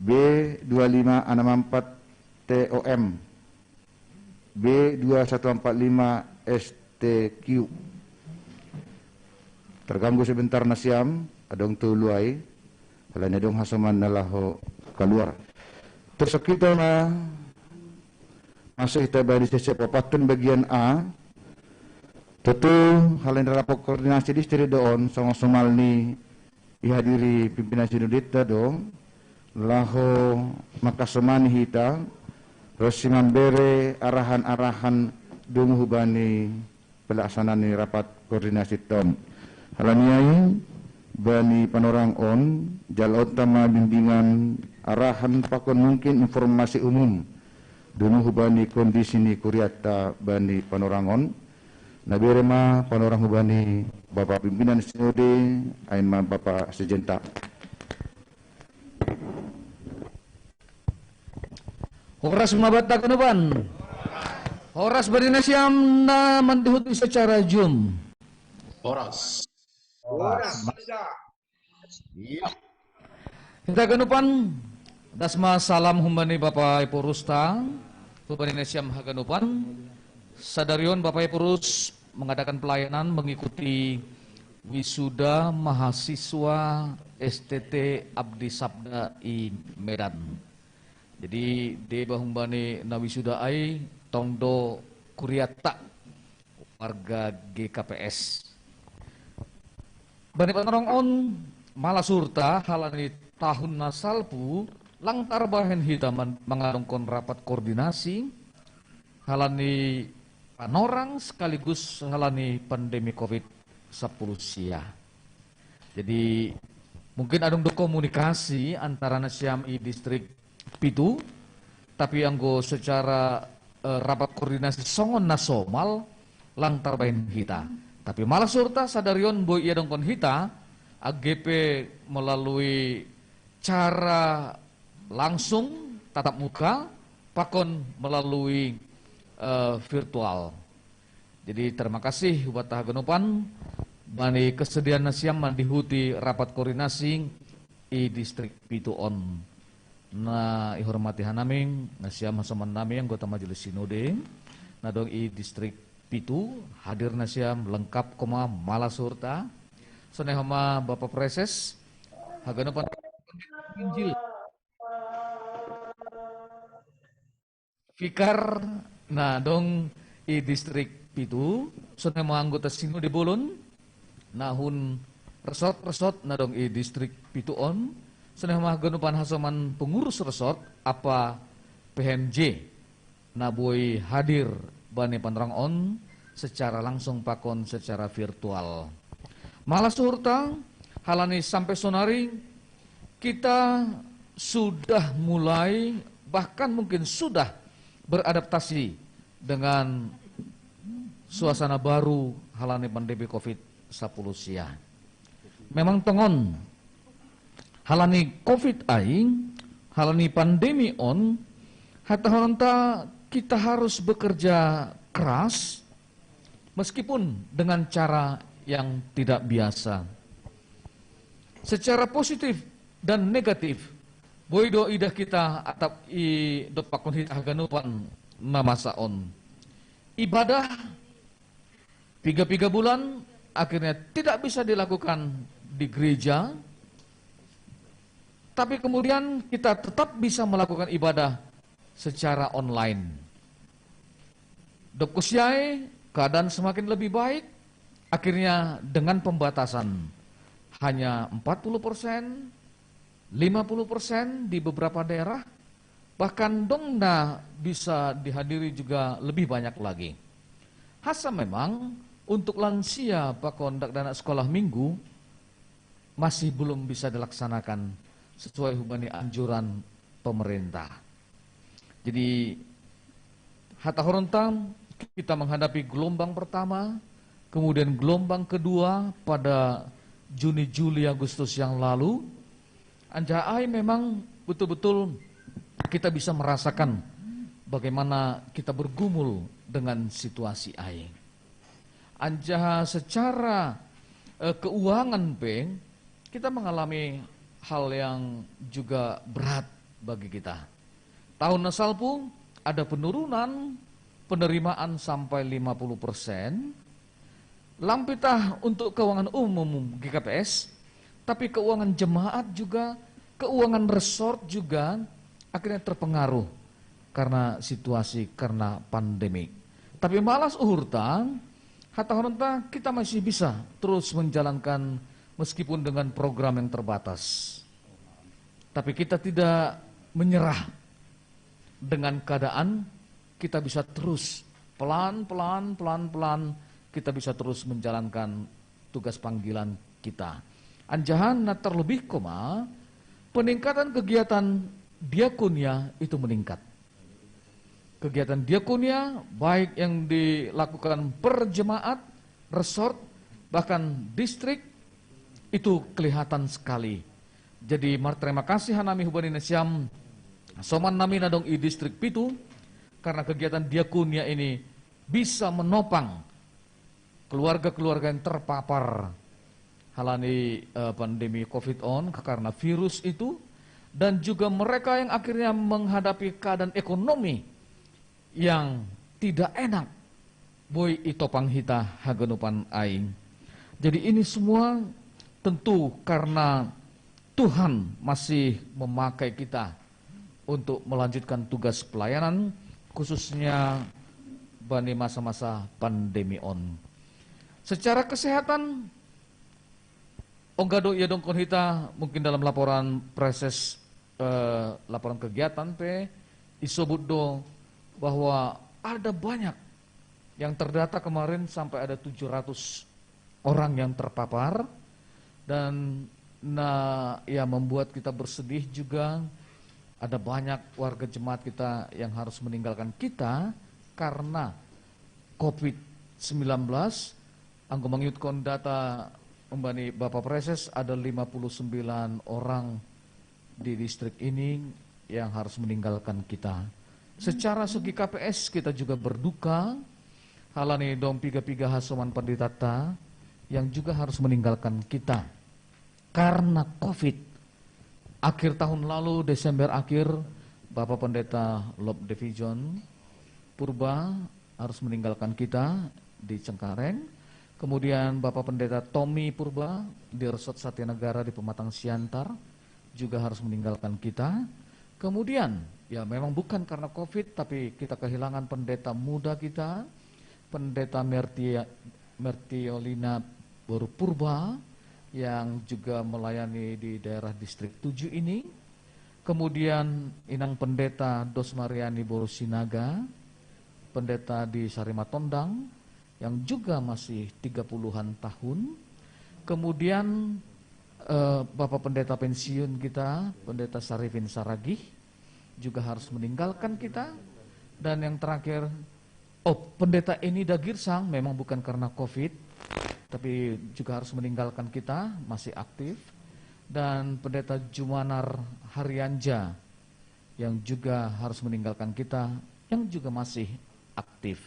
B dua lima enam empat T O M, B dua satu empat lima S T Q. Terganggu sebentar nasiam, adong tolu ai, halani adong hasoman na laho kaluar. Terus kita ma masuk hita bani sesi paopathon bagian A. Tutu, halani rapat koordinasi distrik do on, songon somalni ihadiri pimpinan sinodenta do, laho mangkasomani hita, ronsi mambere arahan-arahan domu hubani pelaksanaan ni rapat koordinasi on. Halani ai, bani panorang on, jaloonta ma bimbingan, arahan pakon mungkin informasi umum domu hubani kondisi ni kurianta bani panorang on. Na bere ma panorang hubani Bapak Pimpinan Sinode, ai ma Bapak Sekjenta. Horas ma banta haganupan. Horas bani nasiam na mandihuti secara Zoom. Horas. Horas. Ia. Hita haganupan, das ma salam humbani Bapak Eporusta, humbani nasiam haganupan. Sadari on Bapak Eporus mengadakan pelayanan mengikuti wisuda mahasiswa S T T Abdi Sabda i Medan. Jadi, deba humbani na wisuda ai, tong do kurianta warga G K P S. Bani panorang on, malas uhurta halani tahun na salpu, lang tarbahen hita man-, mangadongkon rapat koordinasi, halani panorang sekaligus halani pandemi covid sampulu sia. Jadi, mungkin adong do komunikasi antara nasiam i distrik pitu, tapi anggo secara, eh, rapat koordinasi songon na somal, lang tarbahen hita. Tapi malas uhurta sadari on boi iadongkon hita, age pe melalui cara langsung, tatap muka, pakon melalui eh, virtual. Jadi terima kasih buat haganupan bani kesediaan nasiam mandihuti rapat koordinasi i distrik pitu on. Na ihormati hanami, nasiam hasoman nami anggota Majelis Sinode, na dong i distrik pitu, hadir nasiam lengkap koma malas hurta. Sonai homa Bapak Preses, haganupan Injil. Vikar na dong i distrik pitu, sonai homa anggota Sinode bolon, na hun resort-resort na dong i distrik pitu on, sonai homa haganupan hasoman pengurus resort apa P H M J, na boi hadir bani panrang on secara langsung pakon secara virtual. Malas hurta, halani sampai sonari kita sudah mulai, bahkan mungkin sudah beradaptasi dengan suasana baru halani pandemi covid sepuluh sia. Memang tongon, halani covid ai, halani pandemi on, hatahonta kita harus bekerja keras meskipun dengan cara yang tidak biasa. Secara positif dan negatif, boi do idah kita atap i do pakon hita haganupan na masa on. Ibadah piga-piga bulan akhirnya tidak bisa dilakukan di gereja, tapi kemudian kita tetap bisa melakukan ibadah secara online. Dob ku sia i, keadaan semakin lebih baik, akhirnya dengan pembatasan hanya empat puluh persen, lima puluh persen di beberapa daerah, bahkan dong na bisa dihadiri juga lebih banyak lagi. Hasa memang untuk lansia pakon dakdanak sekolah minggu masih belum bisa dilaksanakan sesuai hubani anjuran pemerintah. Jadi, hatahonta kita menghadapi gelombang pertama, kemudian gelombang kedua pada Juni, Juli, Agustus yang lalu. Anjaha ai memang betul-betul kita bisa merasakan bagaimana kita bergumul dengan situasi ai. Anjaha secara eh, keuangan pe, kita mengalami hal yang juga berat bagi kita. Tahun na salpu ada penurunan penerimaan sampai lima puluh persen. Lampitah untuk keuangan umum G K P S, tapi keuangan jemaat juga, keuangan resort juga akhirnya terpengaruh karena situasi, karena pandemi. Tapi malas hurta, hatahonta kita masih bisa terus menjalankan meskipun dengan program yang terbatas. Tapi kita tidak menyerah dengan keadaan, kita bisa terus pelan-pelan, pelan-pelan kita bisa terus menjalankan tugas panggilan kita. Anjaha na terlebih koma, peningkatan kegiatan diakonia itu meningkat. Kegiatan diakonia baik yang dilakukan per jemaat, resort, bahkan distrik itu kelihatan sekali. Jadi mar terima kasih hanami hubani nasiam, soman nami na dong i distrik pitu, karena kegiatan diakonia ini bisa menopang keluarga-keluarga yang terpapar halani eh, pandemi covid on karena virus itu, dan juga mereka yang akhirnya menghadapi keadaan ekonomi yang tidak enak, boi itopang hita haganupan ai. Jadi ini semua tentu karena Tuhan masih memakai kita untuk melanjutkan tugas pelayanan, khususnya bani masa-masa pandemi on. Secara kesehatan, ongga do iadongkon hita mungkin dalam laporan preses, eh, laporan kegiatan pe, isobut do bahwa ada banyak yang terdata kemarin sampai ada tujuh ratus orang yang terpapar, dan na ya membuat kita bersedih juga. Ada banyak warga jemaat kita yang harus meninggalkan kita karena covid sembilan belas. Anggo mangihutkon data umbani Bapak Preses, ada lima puluh sembilan orang di distrik ini yang harus meninggalkan kita. Secara segi K P S kita juga berduka, halani dong piga-piga hasoman pandita ta yang juga harus meninggalkan kita karena covid. Akhir tahun lalu, Desember akhir, Bapak Pendeta Lop Devijon Purba harus meninggalkan kita di Cengkareng. Kemudian Bapak Pendeta Tommy Purba di Resort Satya Negara di Pematang Siantar juga harus meninggalkan kita. Kemudian, ya, memang bukan karena covid, tapi kita kehilangan pendeta muda kita, Pendeta Mertia-, Mertiolina Boru Purba, yang juga melayani di daerah Distrik tujuh ini. Kemudian Inang Pendeta Dos Mariani Boru Sinaga, pendeta di Sarimatondang, yang juga masih tiga puluhan tahun. Kemudian, eh, Bapak Pendeta pensiun kita, Pendeta Sarifin Saragih, juga harus meninggalkan kita. Dan yang terakhir, oh, Pendeta Eni Dagirsang, memang bukan karena covid, tapi juga harus meninggalkan kita, masih aktif. Dan Pendeta Jumanar Harianja yang juga harus meninggalkan kita, yang juga masih aktif.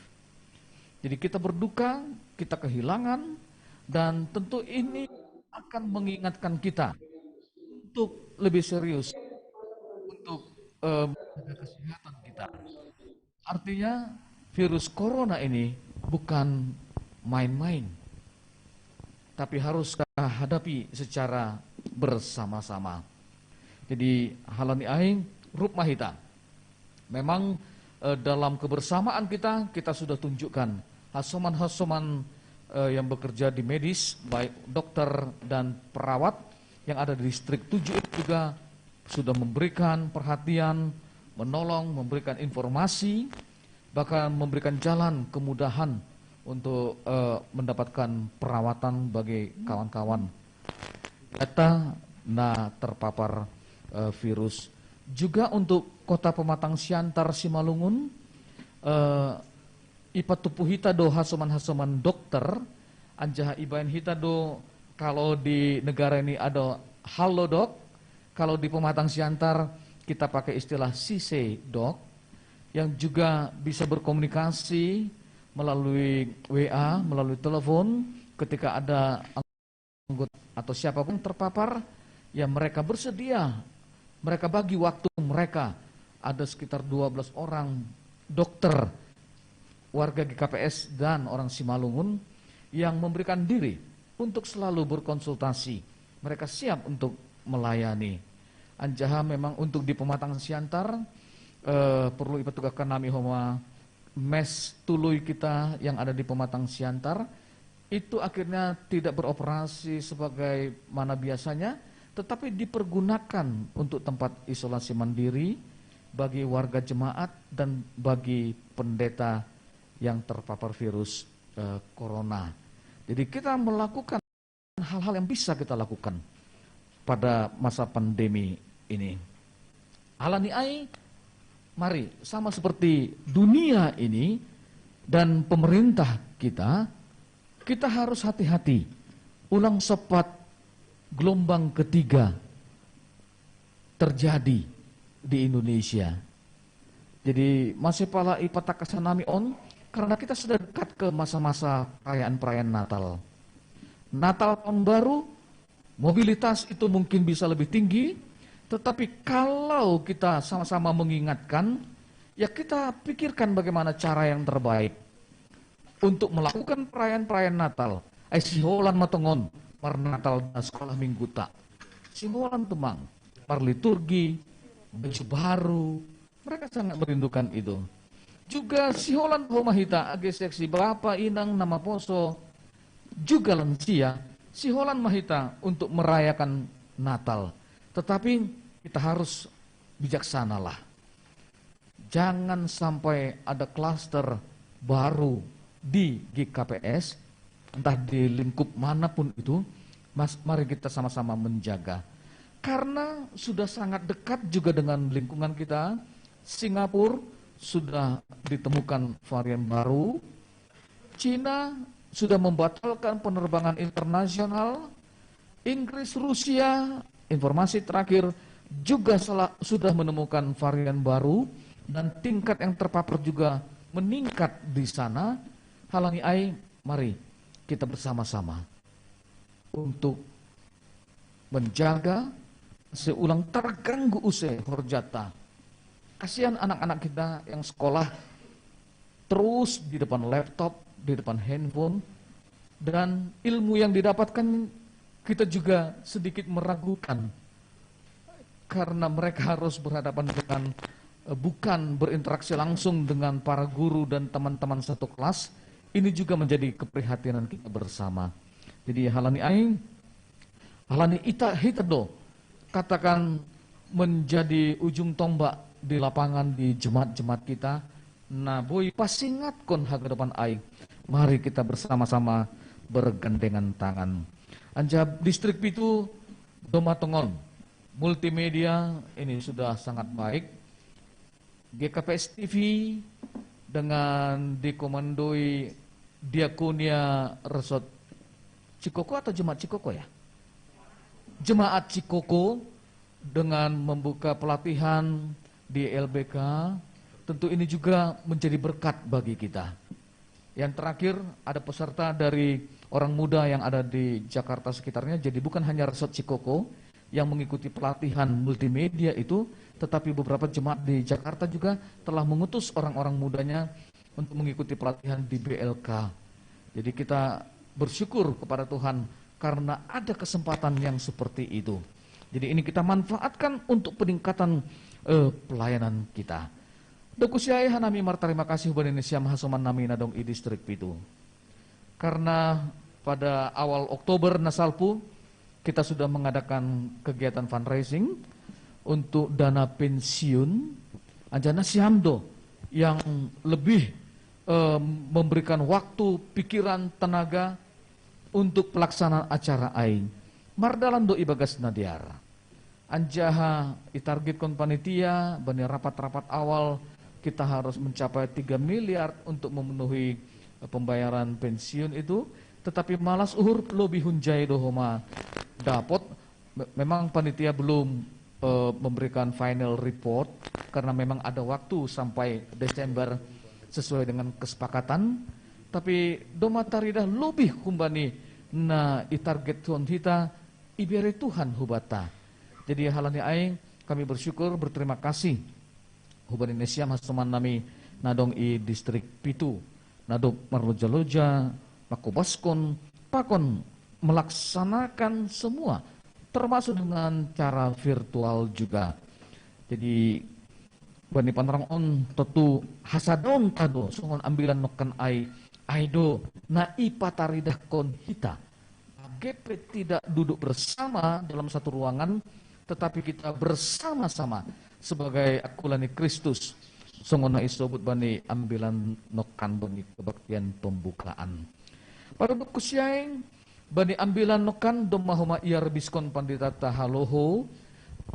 Jadi kita berduka, kita kehilangan, dan tentu ini akan mengingatkan kita untuk lebih serius, untuk, eh, menjaga kesehatan kita. Artinya, virus corona ini bukan main-main, tapi harus kita hadapi secara bersama-sama. Jadi, halani ai, rup mahita. Memang, eh, dalam kebersamaan kita, kita sudah tunjukkan hasoman-hasoman, eh, yang bekerja di medis, baik dokter dan perawat yang ada di Distrik tujuh itu juga sudah memberikan perhatian, menolong, memberikan informasi, bahkan memberikan jalan kemudahan untuk, eh, mendapatkan perawatan bagi kawan-kawan kita na terpapar, eh, virus. Juga untuk Kota Pematang Siantar Simalungun, eh, ipatupu hita do hasoman-hasoman dokter, anjaha ibaen hita do, kalau di negara ini ada Halodoc, kalau di Pematang Siantar kita pakai istilah Sise Doc, yang juga bisa berkomunikasi melalui W A, melalui telepon, ketika ada anggota atau siapapun yang terpapar, ya mereka bersedia, mereka bagi waktu mereka. Ada sekitar dua belas orang dokter warga G K P S dan orang Simalungun yang memberikan diri untuk selalu berkonsultasi. Mereka siap untuk melayani. Anjaha memang untuk di Pematang Siantar, eh, perlu ipatugahkan nami homa mes tului kita yang ada di Pematang Siantar, itu akhirnya tidak beroperasi sebagaimana biasanya, tetapi dipergunakan untuk tempat isolasi mandiri bagi warga jemaat dan bagi pendeta yang terpapar virus, eh, corona. Jadi kita melakukan hal-hal yang bisa kita lakukan pada masa pandemi ini. Halani ai, mari, sama seperti dunia ini dan pemerintah kita, kita harus hati-hati. Ulang sepat gelombang ketiga terjadi di Indonesia. Jadi, masih pala ipatakasan nami on, karena kita sudah dekat ke masa-masa perayaan-perayaan Natal. Natal, tahun baru, mobilitas itu mungkin bisa lebih tinggi, tetapi kalau kita sama-sama mengingatkan, ya kita pikirkan bagaimana cara yang terbaik untuk melakukan perayaan-perayaan Natal. Ai siholan ma tongon marnatal da sekolah minggu ta. Siholan tumang marliturgi, baju baru. Mereka sangat merindukan itu. Juga siholan homa hita, age seksi bapa inang na maposo, juga lansia, siholan ma hita untuk merayakan Natal. Tetapi kita harus bijaksanalah. Jangan sampai ada klaster baru di G K P S, entah di lingkup manapun itu, mas, mari kita sama-sama menjaga. Karena sudah sangat dekat juga dengan lingkungan kita, Singapura sudah ditemukan varian baru, Cina sudah membatalkan penerbangan internasional, Inggris, Rusia, informasi terakhir, juga salah, sudah menemukan varian baru dan tingkat yang terpapar juga meningkat di sana. Halani ai, mari kita bersama-sama untuk menjaga seulang terganggu use horjata. Kasihan anak-anak kita yang sekolah terus di depan laptop, di depan handphone, dan ilmu yang didapatkan kita juga sedikit meragukan karena mereka harus berhadapan dengan, eh, bukan berinteraksi langsung dengan para guru dan teman-teman satu kelas. Ini juga menjadi keprihatinan kita bersama. Jadi halani ai, halani ita hita do, katakan, menjadi ujung tombak di lapangan, di jemaat-jemaat kita. Nah, boi pasingatkon hagadopan ai. Mari kita bersama-sama bergandengan tangan. Anja Distrik Pitu, doma tongon. Multimedia ini sudah sangat baik. G K P S T V dengan dikomandoi Diakonia Resort Cikoko atau Jemaat Cikoko, ya? Jemaat Cikoko dengan membuka pelatihan di L B K, tentu ini juga menjadi berkat bagi kita. Yang terakhir, ada peserta dari orang muda yang ada di Jakarta sekitarnya. Jadi bukan hanya Resort Cikoko yang mengikuti pelatihan multimedia itu, tetapi beberapa jemaat di Jakarta juga telah mengutus orang-orang mudanya untuk mengikuti pelatihan di B L K. Jadi kita bersyukur kepada Tuhan karena ada kesempatan yang seperti itu. Jadi ini kita manfaatkan untuk peningkatan, eh, pelayanan kita. Dokusiai, hanami martarima kasih hubani ni siam hasoman nami na dong i Distrik Pitu. Karena pada awal Oktober na salpu, kita sudah mengadakan kegiatan fundraising untuk dana pensiun. Anja na siam do yang lebih, eh, memberikan waktu, pikiran, tenaga untuk pelaksanaan acara ai. Mardalan do i bagas na dear. Anjaha itargetkon panitia, bani rapat-rapat awal, kita harus mencapai tiga miliar untuk memenuhi, eh, pembayaran pensiun itu. Tetapi malas uhur, lobi hunjai do homa dapot. Me-, memang panitia belum, eh, memberikan final report karena memang ada waktu sampai Desember sesuai dengan kesepakatan. Tapi doma taridah lobi humbani na itargetkon hita, ibere Tuhan hubata. Jadi halani ai, kami bersyukur, berterima kasih hubani ni siam hasoman nami na dong i Distrik Pitu, na dob marloja-loja, mangkobaskon, pakon melaksanakan semua, termasuk dengan cara virtual juga. Jadi bani panorang on, tontu hasadonta do songon ambilan nongkan ai, ai do na ipataridahkon hita. Age pe tidak duduk bersama dalam satu ruangan, tetapi kita bersama-sama sebagai angkula ni Kristus, songon na isobut bani ambilan nongkan, bani kebaktian pembukaan. Para dokusiai, bani ambilan nongkan doma homa iarbiskon pandita tahaloho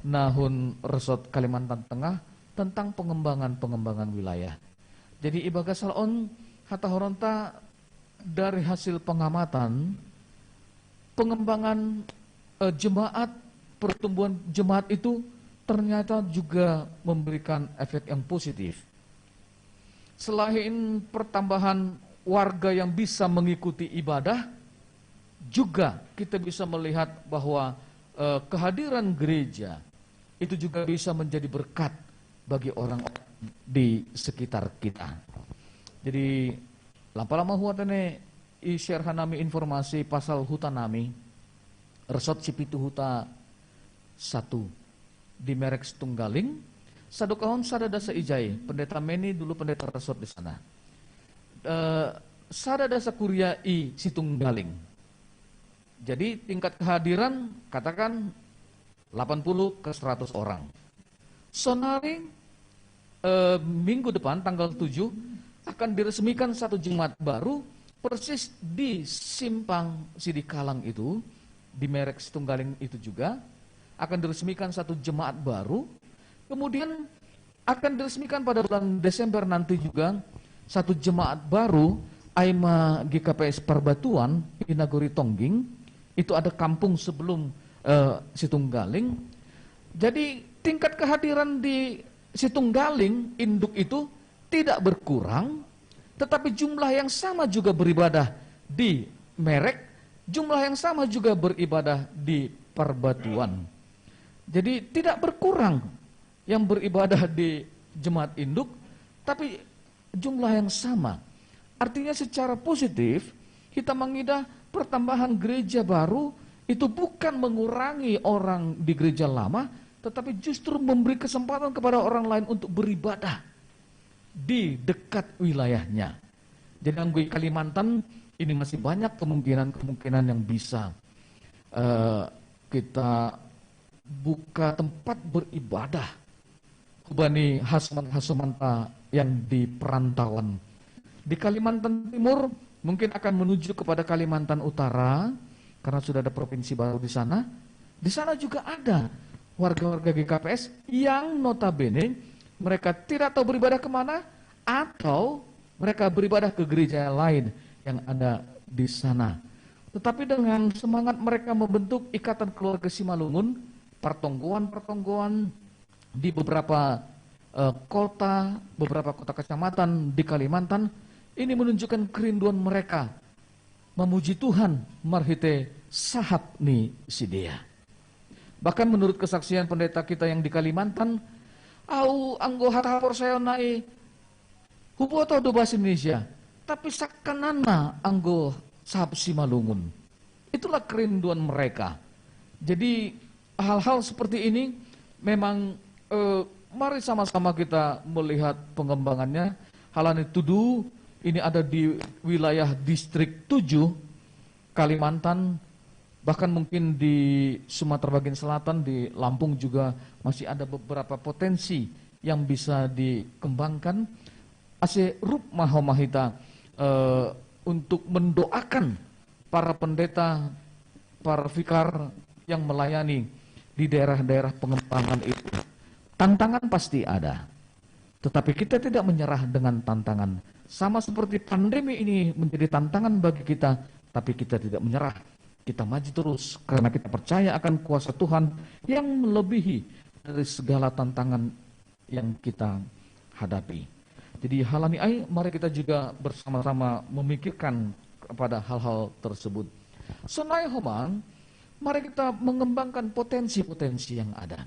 na hun Resort Kalimantan Tengah tentang pengembangan-pengembangan wilayah. Jadi ibagas hal on, hata horonta, dari hasil pengamatan, pengembangan, eh, jemaat, pertumbuhan jemaat itu ternyata juga memberikan efek yang positif. Selain pertambahan warga yang bisa mengikuti ibadah, juga kita bisa melihat bahwa, eh, kehadiran gereja itu juga bisa menjadi berkat bagi orang-orang di sekitar kita. Jadi, lam pala ma huata ne i-share hanami informasi pasal huta nami, Resort Sipitu Huta satu, di Merek Situnggaling. Sadokahon sada dasa ijai, Pendeta Meni dulu pendeta resort di sana. Eh, sada dasa kuria i Situnggaling. Jadi tingkat kehadiran, katakan, delapan puluh ke seratus orang. Sonari, eh, minggu depan, tanggal tujuh, akan diresmikan satu jemaat baru persis di simpang Sidikalang itu, di Merek Situnggaling itu juga akan diresmikan satu jemaat baru. Kemudian akan diresmikan pada bulan Desember nanti juga satu jemaat baru, ai ma G K P S Parbatuan, i nagori Tongging. Itu ada kampung sebelum, eh, Situnggaling. Jadi tingkat kehadiran di Situnggaling induk itu tidak berkurang, tetapi jumlah yang sama juga beribadah di Merek, jumlah yang sama juga beribadah di Perbatuan. Jadi tidak berkurang yang beribadah di jemaat induk, tapi jumlah yang sama. Artinya secara positif kita mengidah pertambahan gereja baru itu bukan mengurangi orang di gereja lama, tetapi justru memberi kesempatan kepada orang lain untuk beribadah di dekat wilayahnya. Jadi anggo Kalimantan ini masih banyak kemungkinan-kemungkinan yang bisa uh, kita buka tempat beribadah. Hubani hasman-hasmanta yang di perantauan. Di Kalimantan Timur mungkin akan menuju kepada Kalimantan Utara karena sudah ada provinsi baru di sana. Di sana juga ada warga-warga G K P S yang notabene mereka tidak tahu beribadah kemana atau mereka beribadah ke gereja lain yang ada di sana. Tetapi dengan semangat mereka membentuk ikatan keluarga Simalungun, pertonggoan-pertonggoan di beberapa uh, kota, beberapa kota kecamatan di Kalimantan, ini menunjukkan kerinduan mereka memuji Tuhan marhite sahap ni sidea. Bahkan menurut kesaksian pendeta kita yang di Kalimantan, au anggo hata haporsayaon nai huboto do bahasa Indonesia, tapi sakkananna anggo sahap Simalungun. Itulah kerinduan mereka. Jadi hal-hal seperti ini memang eh, mari sama-sama kita melihat pengembangannya. Halani tudu ini ada di wilayah distrik tujuh Kalimantan, bahkan mungkin di Sumatera bagian selatan, di Lampung juga masih ada beberapa potensi yang bisa dikembangkan. Ase rup ma homa hita eh, untuk mendoakan para pendeta, para vikar yang melayani di daerah-daerah pengembangan itu. Tantangan pasti ada. Tetapi kita tidak menyerah dengan tantangan. Sama seperti pandemi ini menjadi tantangan bagi kita, tapi kita tidak menyerah. Kita maju terus karena kita percaya akan kuasa Tuhan yang melebihi dari segala tantangan yang kita hadapi. Jadi halani ai, mari kita juga bersama-sama memikirkan kepada hal-hal tersebut. Sonai homa, mari kita mengembangkan potensi-potensi yang ada.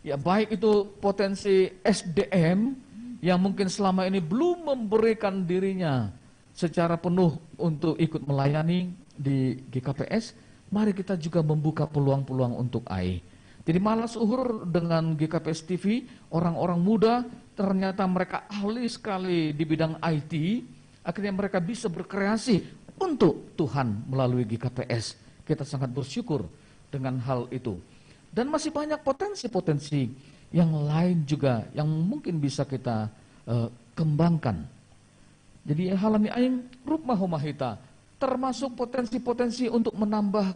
Ya, baik itu potensi S D M yang mungkin selama ini belum memberikan dirinya secara penuh untuk ikut melayani di G K P S, mari kita juga membuka peluang-peluang untuk ai. Jadi malas uhur dengan G K P S T V, orang-orang muda ternyata mereka ahli sekali di bidang I T, akhirnya mereka bisa berkreasi untuk Tuhan melalui G K P S. Kita sangat bersyukur dengan hal itu. Dan masih banyak potensi-potensi yang lain juga yang mungkin bisa kita uh, kembangkan. Jadi halani aing rup ma homa hita, termasuk potensi-potensi untuk menambah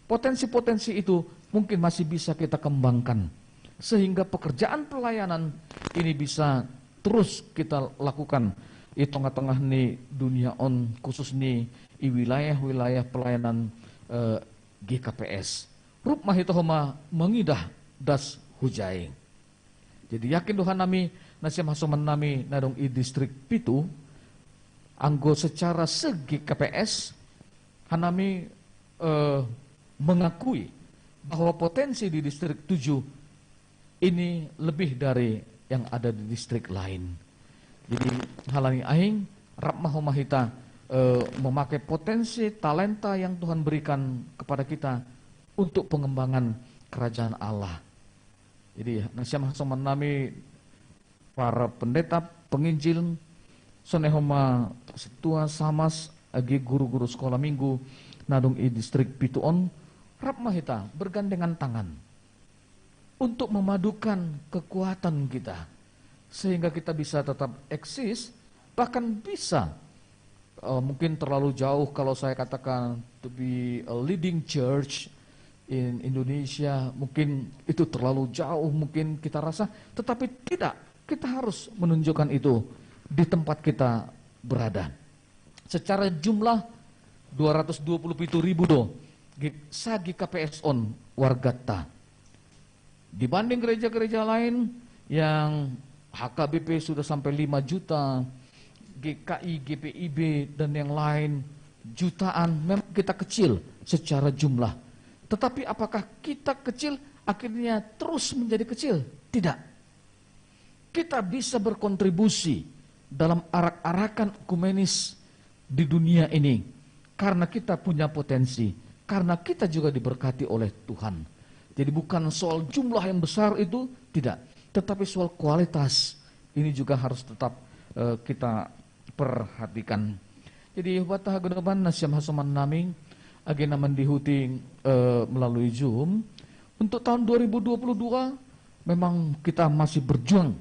potensi-potensi itu mungkin masih bisa kita kembangkan sehingga pekerjaan pelayanan ini bisa terus kita lakukan di tengah-tengah ni dunia on, khusus ni di wilayah-wilayah pelayanan eh, G K P S. Rup ma hita homa mengidah das hujai. Jadi yakin Tuhan nami nasiam hasoman nami nadong i distrik pitu anggo secara segi K P S hanami eh, mengakui bahwa potensi di distrik tujuh ini lebih dari yang ada di distrik lain. Jadi halani aing rap ma homa hita eh, memakai potensi talenta yang Tuhan berikan kepada kita untuk pengembangan kerajaan Allah. Jadi nasiam hasoman nami para pendeta, penginjil, sonai homa sintua, samas, age guru-guru sekolah minggu nadong i distrik pitu on, rap ma hita bergandengan tangan untuk memadukan kekuatan kita sehingga kita bisa tetap eksis, bahkan bisa uh, mungkin terlalu jauh kalau saya katakan to be a leading church in Indonesia, mungkin itu terlalu jauh mungkin kita rasa, tetapi tidak, kita harus menunjukkan itu di tempat kita berada. Secara jumlah dua ratus dua puluh pitu ribu do G-, sa-G K P S on wargata. Dibanding gereja-gereja lain yang H K B P sudah sampai lima juta, G K I, G P I B, dan yang lain jutaan, memang kita kecil secara jumlah. Tetapi apakah kita kecil akhirnya terus menjadi kecil? Tidak. Kita bisa berkontribusi dalam arak-arakan ekumenis di dunia ini karena kita punya potensi, karena kita juga diberkati oleh Tuhan. Jadi bukan soal jumlah yang besar itu, tidak, tetapi soal kualitas. Ini juga harus tetap, eh, kita perhatikan. Jadi hubat haganupan nasiam hasoman nami, age na mandihuti, eh, melalui Zoom. Untuk tahun dua ribu dua puluh dua, memang kita masih berjuang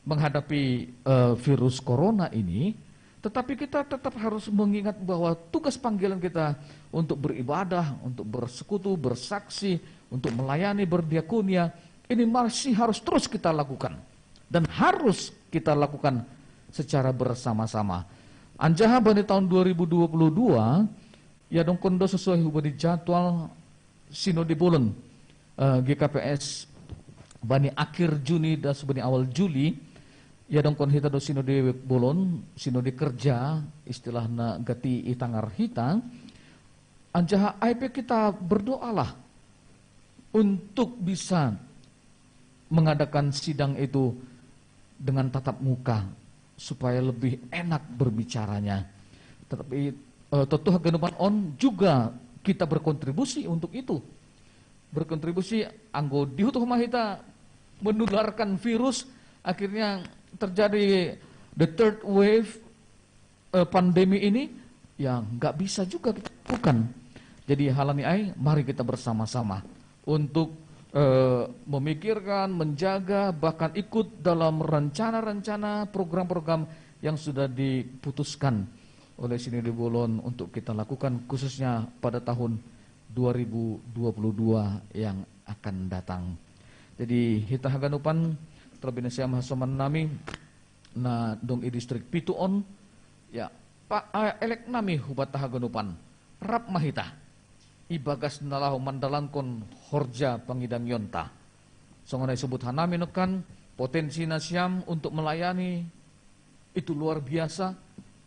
menghadapi, eh, virus corona ini, tetapi kita tetap harus mengingat bahwa tugas panggilan kita untuk beribadah, untuk bersekutu, bersaksi, untuk melayani, berdiakonia, ini masih harus terus kita lakukan dan harus kita lakukan secara bersama-sama. Anjaha bani tahun dua ribu dua puluh dua, ya dongkon do sesuai hubani jadwal sinode bolon, eh, G K P S bani akhir Juni dan subani awal Juli, ya dongkon hita do sinode bolon, sinode kerja, istilahna gati i tangar hita. Anjaha ai pe kita berdoalah untuk bisa mengadakan sidang itu dengan tatap muka supaya lebih enak berbicaranya. Tetapi, eh, totu haganupan on juga kita berkontribusi untuk itu. Berkontribusi anggo dihut homa hita menularkan virus, akhirnya terjadi the third wave, eh, pandemi ini, ya nggak bisa juga kita lakukan. Jadi hal ini ai, mari kita bersama-sama untuk, eh, memikirkan, menjaga, bahkan ikut dalam rencana-rencana, program-program yang sudah diputuskan oleh Sinode Bolon untuk kita lakukan, khususnya pada tahun dua ribu dua puluh dua yang akan datang. Jadi hita haganupan, terlebih nasiam hasoman nami na dong i distrik pitu on, ya, pa, a, elek nami hubat haganupan, rap ma hita ibagas na laho mandalankon horja pangidangionta. Songon na isebut hanami nongkan, potensi nasiam untuk melayani itu luar biasa.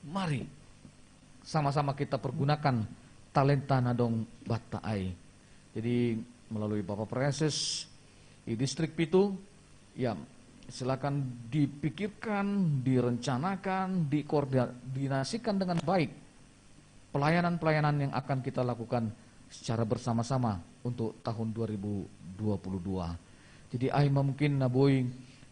Mari sama-sama kita pergunakan talenta na dong banta ai. Jadi melalui Bapak Praeses i distrik pitu, ya, silakan dipikirkan, direncanakan, dikoordinasikan dengan baik pelayanan-pelayanan yang akan kita lakukan secara bersama-sama untuk tahun dua ribu dua puluh dua. Jadi ai ma mungkin na boi,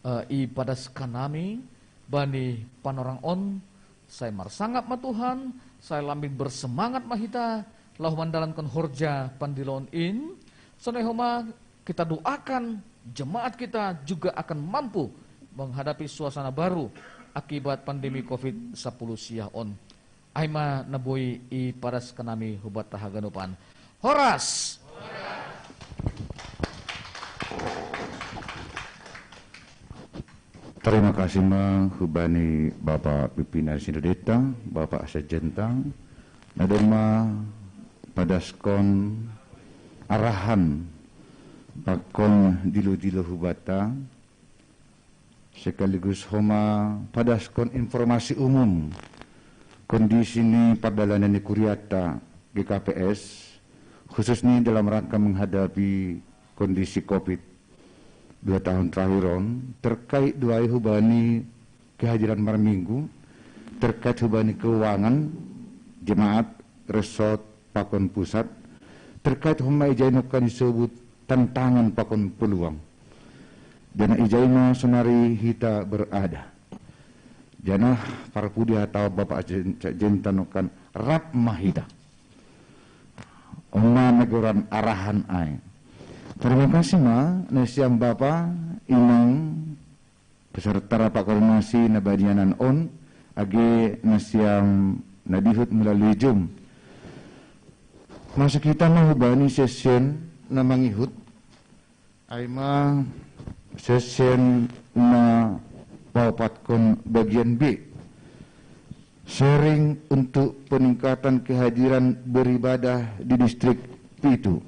eh, ipadaskan nami bani panorang on, sai marsangap ma Tuhan, sai lambin bersemangat ma hita laho mandalankon horja pandiloon in. Sonai homa kita doakan jemaat kita juga akan mampu menghadapi suasana baru akibat pandemi covid sepuluh sia on. Ai ma na boi ipadaskan nami hubat haganupan. Horas! Terima kasih ma hubani Bapak Pimpinan Sinodeta, Bapak Sekjenta, na dong ma padaskon arahan pakon dilo-dilo hubata, sekaligus homa padaskon informasi umum kondisi ni pardalanan ni kuriata G K P S, khususnya dalam rangka menghadapi kondisi covid dua tahun terakhir on, terkait do ai hubani kehadiran marminggu, terkait hubani keuangan jemaat, resort, pakon pusat, terkait homa ijai nongkan disebut tantangan pakon peluang. Janah ijai ma sonari hita berada. Janah parpudi atau Bapak Sekjenta nongkan rap ma hita. Homa na goran arahan ai. Terima kasih ma nasiam Bapa, Inang, beserta rapat koordinasi na banianan on, age nasiam na dihut melalui Zoom. Masuk hita ma hubani session na mangihut, ai ma session na paopatkon bagian B, sharing untuk peningkatan kehadiran beribadah di distrik Pitu.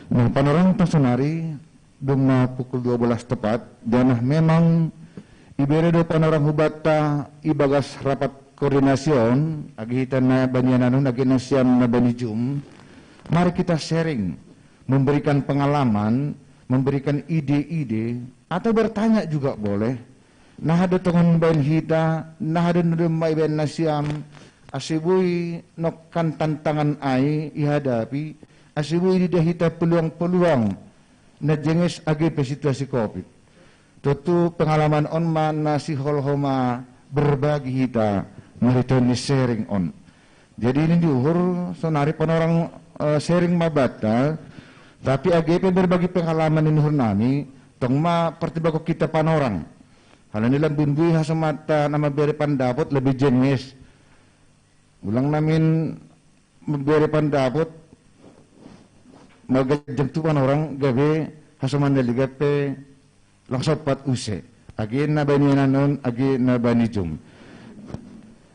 Nah, panorang ta sonari dumma pukul dua belas tepat, janah memang ibere do panorang hubatta ibagas rapat koordinasi on, agi hita na bani anan on, agi nasiam na bani Zoom. Mari kita sharing, memberikan pengalaman, memberikan ide-ide, atau bertanya juga boleh. Nah, ada tongon bain hita, nah, ada nudum mai bain nasiam, ase boi nokkan tantangan ai ihadapi, ase boi diida hita peluang-peluang na jenges age pe situasi covid. Tontu pengalaman on ma na sihol homa berbagi hita marhitehon ni sharing on. Jadi ni uhur sonari panorang, eh, sharing ma banta, tapi age pe berbagi pengalaman ni uhur nami, tong ma pertimbangkon hita panorang. Halani lambin bui hasomanta na mambere pandapot lebih jenges. Ulang namin mambere pandapot maganjang tu panorang gabe hasoman na ligat pe lang sompat use. Age na bani anan on, age na bani Zoom.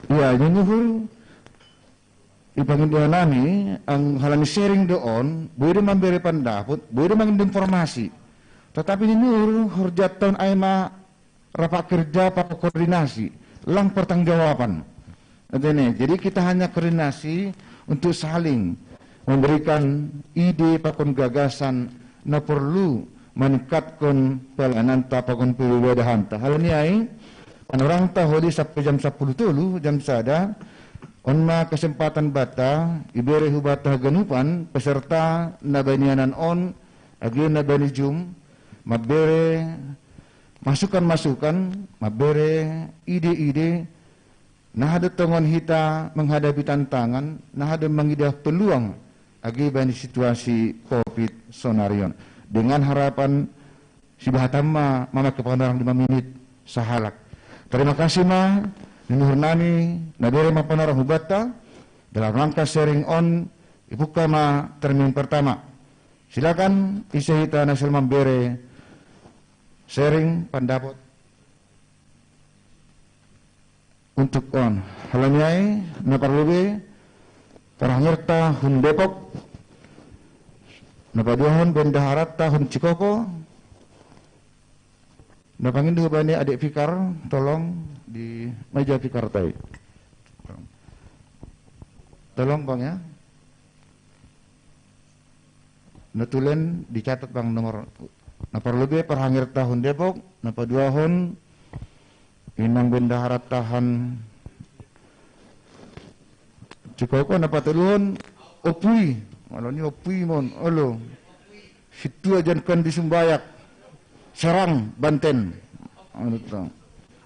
Ia, ni uhur ipangindo nami, ang halani sharing do on, boi do mambere pandapot, boi do mangindo informasi. Tetapi ni uhur horjanta on ai ma rapat kerja, rapat koordinasi, lang pertanggungjawaban. Jadi kita hanya koordinasi untuk saling memberikan ide pakon gagasan na porlu maningkatkon pelayananta pakon peribadahanta. Halani ai, panorangta holi sampe jam sapuluh tolu, jam sada, on ma kesempatan banta, ibere hubanta haganupan peserta na bani anan on, age na bani Zoom, mambere masukan-masukan, mambere ide-ide, na hada tongon hita menghadapi tantangan, na hada mangidah peluang age bani situasi covid sonari on. Dengan harapan sibahatam ma mamake panorang lima minit sahalak. Terima kasih ma ni uhur nami, na bere ma panorang hubanta, dalam rangka sharing on, ipungka ma termin pertama. Silakan ise hita na sel mambere sharing pandapot untuk on. Halani ai, na parlobei parhangerta hun Depok, na paduahon bendaharanta hun Cikoko, na pangindo bani adek vikar, tolong di meja vikarta i. Tolong, Bang, ya. Na tulen dicatat, Bang, nomor. Na parlobei parhangerta hun Depok, na paduahon inang bendaharanta hun Cikoko, na patoluhon ompui. Malo ni ompui mon, olo. Sintua Jankan di Sumbayak, Serang, Banten. Anu to.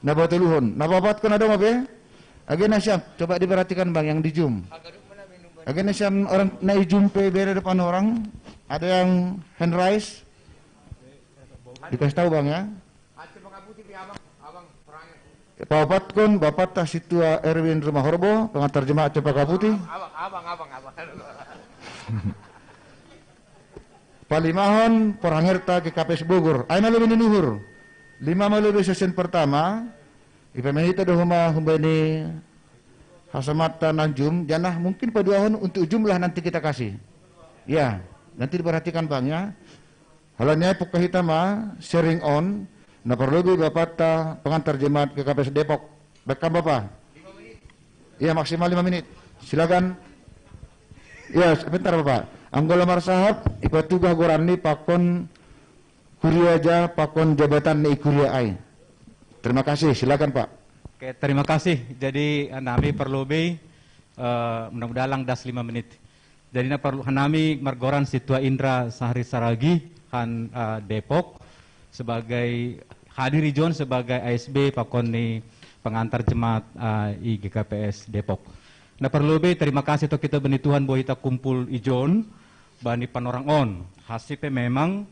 Na patoluhon, na paopatkon adong ma be? Age nasiam, coba diperhatikan, Bang, yang di Zoom. Age nasiam orang na i Zoom pe bere do panorang, ada yang hand raise? Dikasih tahu, Bang, ya. Paopatkon, bapanta Sintua Erwin Rumahorbo, pengantar jemaat Cempaka Putih. Palimahon parhangerta G K P S Bogor. Ai ma lobei ni uhur. Lima ma lobei sesi pertama. Ipaima hita do homa humbani hasomanta na Zoom, janah mungkin paduahon untuk jumlah nanti kita kasih. Ya, nanti diperhatikan, Bang, ya. Halani ai pungka hita ma sharing on, na parlobei bapanta pengantar jemaat G K P S Depok. Baik, Bapa? Iya, maksimal lima menit. Silakan. Iya, sebentar, Bapa. Anggo la marsahap, ipatugah goran ni pakon kuria ja, pakon jabatan ni kuria ai. Terima kasih, silakan, Pak. Oke, terima kasih. Jadi, nami parlobei, eh, mudah-mudahan lang das lima menit. Jadi, na parlu, nami margoran Sintua Indra Sahri Saragih, han, eh, Depok, sebagai hadir ijon sebagai A S B pakon ni pengantar jemaat, eh, i G K P S Depok. Na parlobei terima kasih tu hita bani Tuhan bahwa hita kumpul ijon bani panorang on. Hasip pe memang,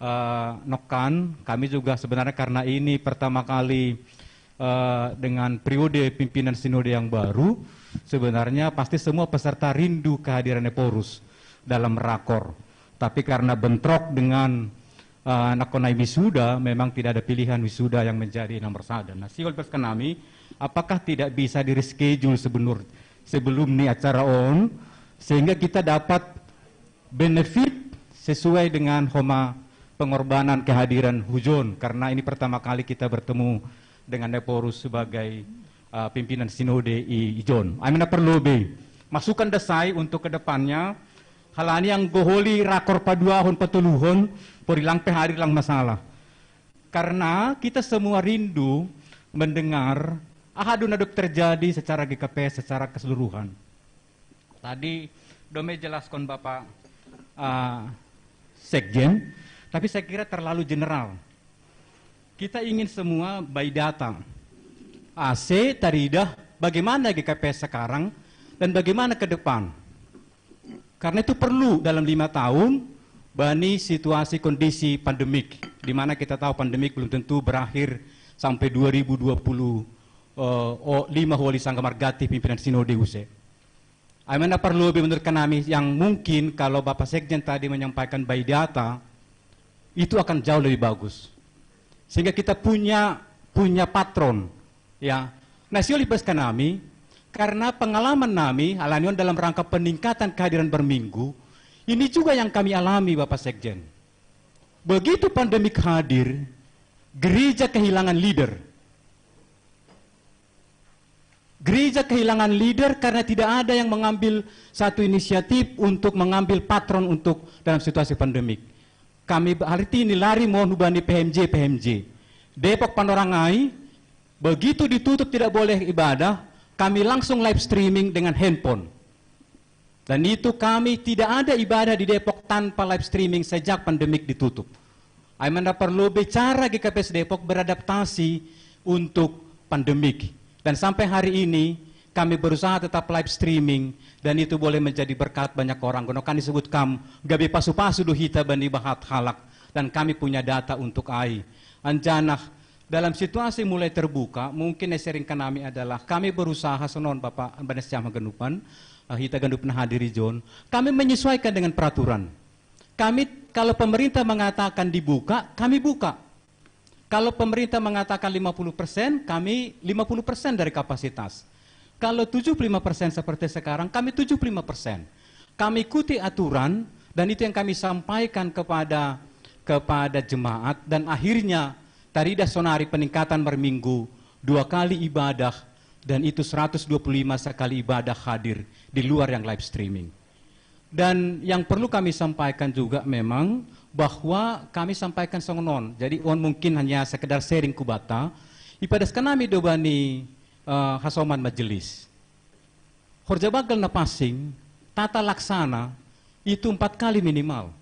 eh, nokkan, kami juga sebenarnya karena ini pertama kali, eh, dengan periode pimpinan sinode yang baru, sebenarnya pasti semua peserta rindu kehadiran Ephorus dalam rakor. Tapi karena bentrok dengan, eh, nahon ai wisuda, memang tidak ada pilihan wisuda yang menjadi nomor sada. Nah, sihol pes nami, apakah tidak bisa di-reschedule sebenur-, sebelum ni acara on, sehingga kita dapat benefit sesuai dengan homa pengorbanan kehadiran Hujon, karena ini pertama kali kita bertemu dengan Ephorus sebagai uh, pimpinan sinode i, i John. Amin perlu be masukan dasai untuk kedepannya. Halani yang goholi rakor paduahon patoluhon, porilang pe hadir lang masalah. Karena kita semua rindu mendengar aha do na terjadi secara G K P secara keseluruhan. Tadi dome jelaskan Bapak uh, Sekjen, tapi saya kira terlalu general. Kita ingin semua by data. A C taridah bagaimana G K P sekarang dan bagaimana ke depan. Karena itu perlu dalam lima tahun bani situasi kondisi pandemik, di mana kita tahu pandemik belum tentu berakhir sampai dua ribu dua puluh uh, lima wali sangga margati pimpinan sinode use. Amin perlu lebih menurut kami yang mungkin kalau Bapak Sekjen tadi menyampaikan by data, itu akan jauh lebih bagus. Sehingga kita punya punya patron, ya. Nah, si oleh kami, karena pengalaman kami alanion dalam rangka peningkatan kehadiran berminggu, ini juga yang kami alami, Bapak Sekjen. Begitu pandemik hadir, gereja kehilangan leader. Gereja kehilangan leader karena tidak ada yang mengambil satu inisiatif untuk mengambil patron untuk dalam situasi pandemik. Kami hari ini lari mohon hubani P M J, P M J. Depok Panorangai, begitu ditutup tidak boleh ibadah, kami langsung live streaming dengan handphone. Dan itu kami tidak ada ibadah di Depok tanpa live streaming sejak pandemik ditutup. Amin perlu bicara G K P S Depok beradaptasi untuk pandemik. Dan sampai hari ini kami berusaha tetap live streaming dan itu boleh menjadi berkat banyak orang. Kono kan disebut kam gabe pasu-pasu do hita bani bahat halak dan kami punya data untuk ai. Anjanah dalam situasi mulai terbuka, mungkin yang sering kami adalah kami berusaha sonon Bapak Banes Jam Genupan, uh, hita Genupan hadiri John, kami menyesuaikan dengan peraturan. Kami kalau pemerintah mengatakan dibuka, kami buka. Kalau pemerintah mengatakan lima puluh persen, kami lima puluh persen dari kapasitas. Kalau tujuh puluh lima persen seperti sekarang, kami tujuh puluh lima persen. Kami ikuti aturan dan itu yang kami sampaikan kepada kepada jemaat dan akhirnya taridah sonari peningkatan per minggu, dua kali ibadah dan itu seratus dua puluh lima sekali ibadah hadir di luar yang live streaming. Dan yang perlu kami sampaikan juga memang bahwa kami sampaikan songon on. Jadi on mungkin hanya sekedar sharing kubata. Ipadas kanami do bani uh, hasoman majelis. Horja bagal na passing, tata laksana itu empat kali minimal.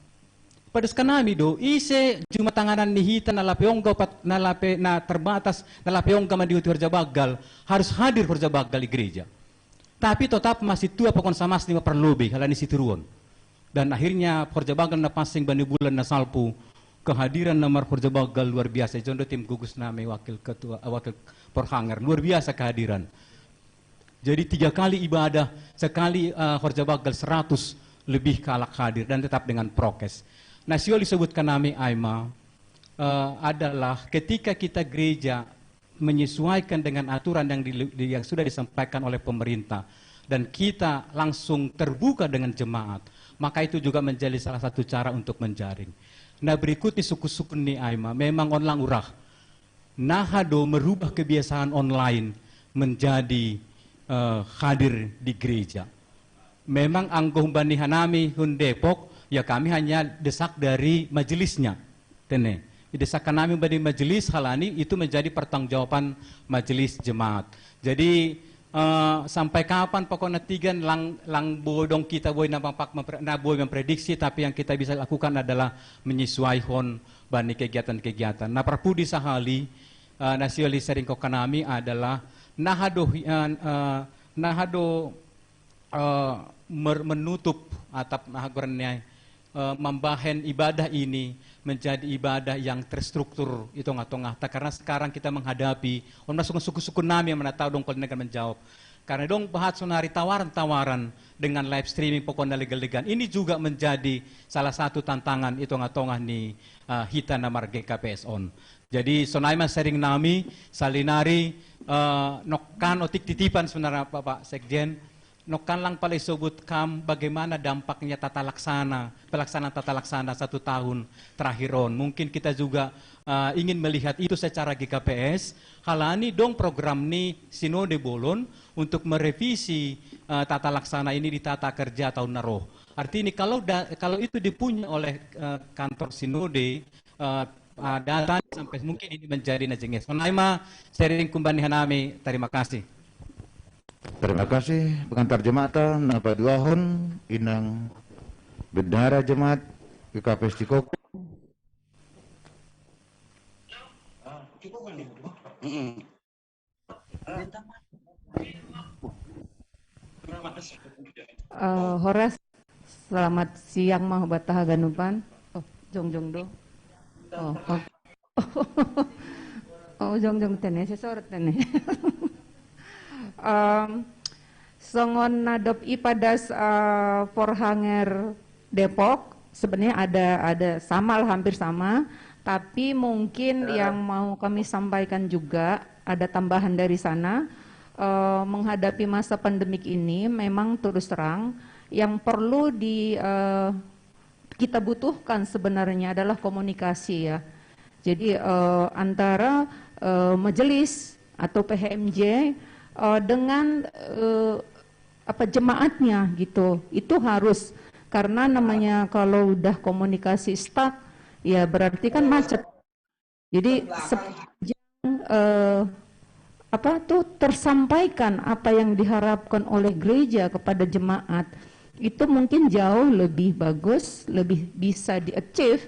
Ipadas kanami do, ise juma tanganan ni hita na lape ongga pat, na lape na terbatas, na lape ongga mandihuti horja bagal, harus hadir horja bagal di gereja. Tapi tetap masih tua pokon samas lima perlu be halani situruon. Dan akhirnya horja bagal na passing bani bulan na salpu kehadiran na mar horja bagal luar biasa. Jondo tim gugus nami wakil ketua, wakil porhanger luar biasa kehadiran. Jadi tiga kali ibadah, sekali uh, horja bagal seratus lebih kalak hadir dan tetap dengan prokes. Nah, sio disebutkan nami Aima uh, adalah ketika kita gereja menyesuaikan dengan aturan yang, di, yang sudah disampaikan oleh pemerintah dan kita langsung terbuka dengan jemaat, maka itu juga menjadi salah satu cara untuk menjaring. Nah, berikutnya suku-suku ni Aima memang onlang urah. Naha do merubah kebiasaan online menjadi uh, hadir di gereja. Memang anggo humbani hanami hun Depok, ya kami hanya desak dari majelisnya. Tene. Desakan nami humbani majelis halani itu menjadi pertanggungjawaban majelis jemaat. Jadi uh, sampai kapan pokoknya tiga lang lang bodong kita boy nampak mempre, nah boy memprediksi tapi yang kita bisa lakukan adalah menyesuaikan bani kegiatan-kegiatan. Nah perpudi sahali uh, nasio li sering kanami adalah nahado uh, uh, nahado uh, menutup atap nahagorannya uh, membahen ibadah ini menjadi ibadah yang terstruktur di tengah-tengah. Karena sekarang kita menghadapi, orang suku-suku nami yang mana tahu dong kalau negara menjawab. Karena dong bahat sonari tawaran-tawaran dengan live streaming pokoknya legal-legal. Ini juga menjadi salah satu tantangan di tengah-tengah ni uh, hita namar G K P S on. Jadi sonai mas sering nami salinari uh, nokkan otik titipan sebenarnya Bapak Sekjen Nokan lang pala isobut kam bagaimana dampaknya tata laksana, pelaksanaan tata laksana satu tahun terakhir on. Mungkin kita juga uh, ingin melihat itu secara G K P S. Halani dong program ni Sinode Bolon untuk merevisi uh, tata laksana ini di tata kerja tahun naro. Artinya kalau da, kalau itu dipunya oleh uh, kantor Sinode, uh, uh, data sampai mungkin ini menjadi najenges. Menaima sharing kumbani hanami. Terima kasih. Terima kasih pengantar jemaat. Napaduahon inang bendahara jemaat G K P S Cikoko. Uh, horas, selamat siang mah bataha ganupan. Oh, jongjong do. Oh, oh. Oh, jongjong tene, sesorot tene. um, songon nadop ipadas uh, forhanger Depok, sebenarnya ada ada sama lah, hampir sama, tapi mungkin yang mau kami sampaikan juga ada tambahan dari sana. Uh, menghadapi masa pandemik ini memang terus terang yang perlu di uh, kita butuhkan sebenarnya adalah komunikasi ya. Jadi uh, antara uh, majelis atau P H M J uh, dengan uh, apa jemaatnya gitu. Itu harus, karena namanya kalau udah komunikasi stuck ya berarti kan macet. Jadi sepanjang uh, apa tuh tersampaikan apa yang diharapkan oleh gereja kepada jemaat itu mungkin jauh lebih bagus, lebih bisa di-achieve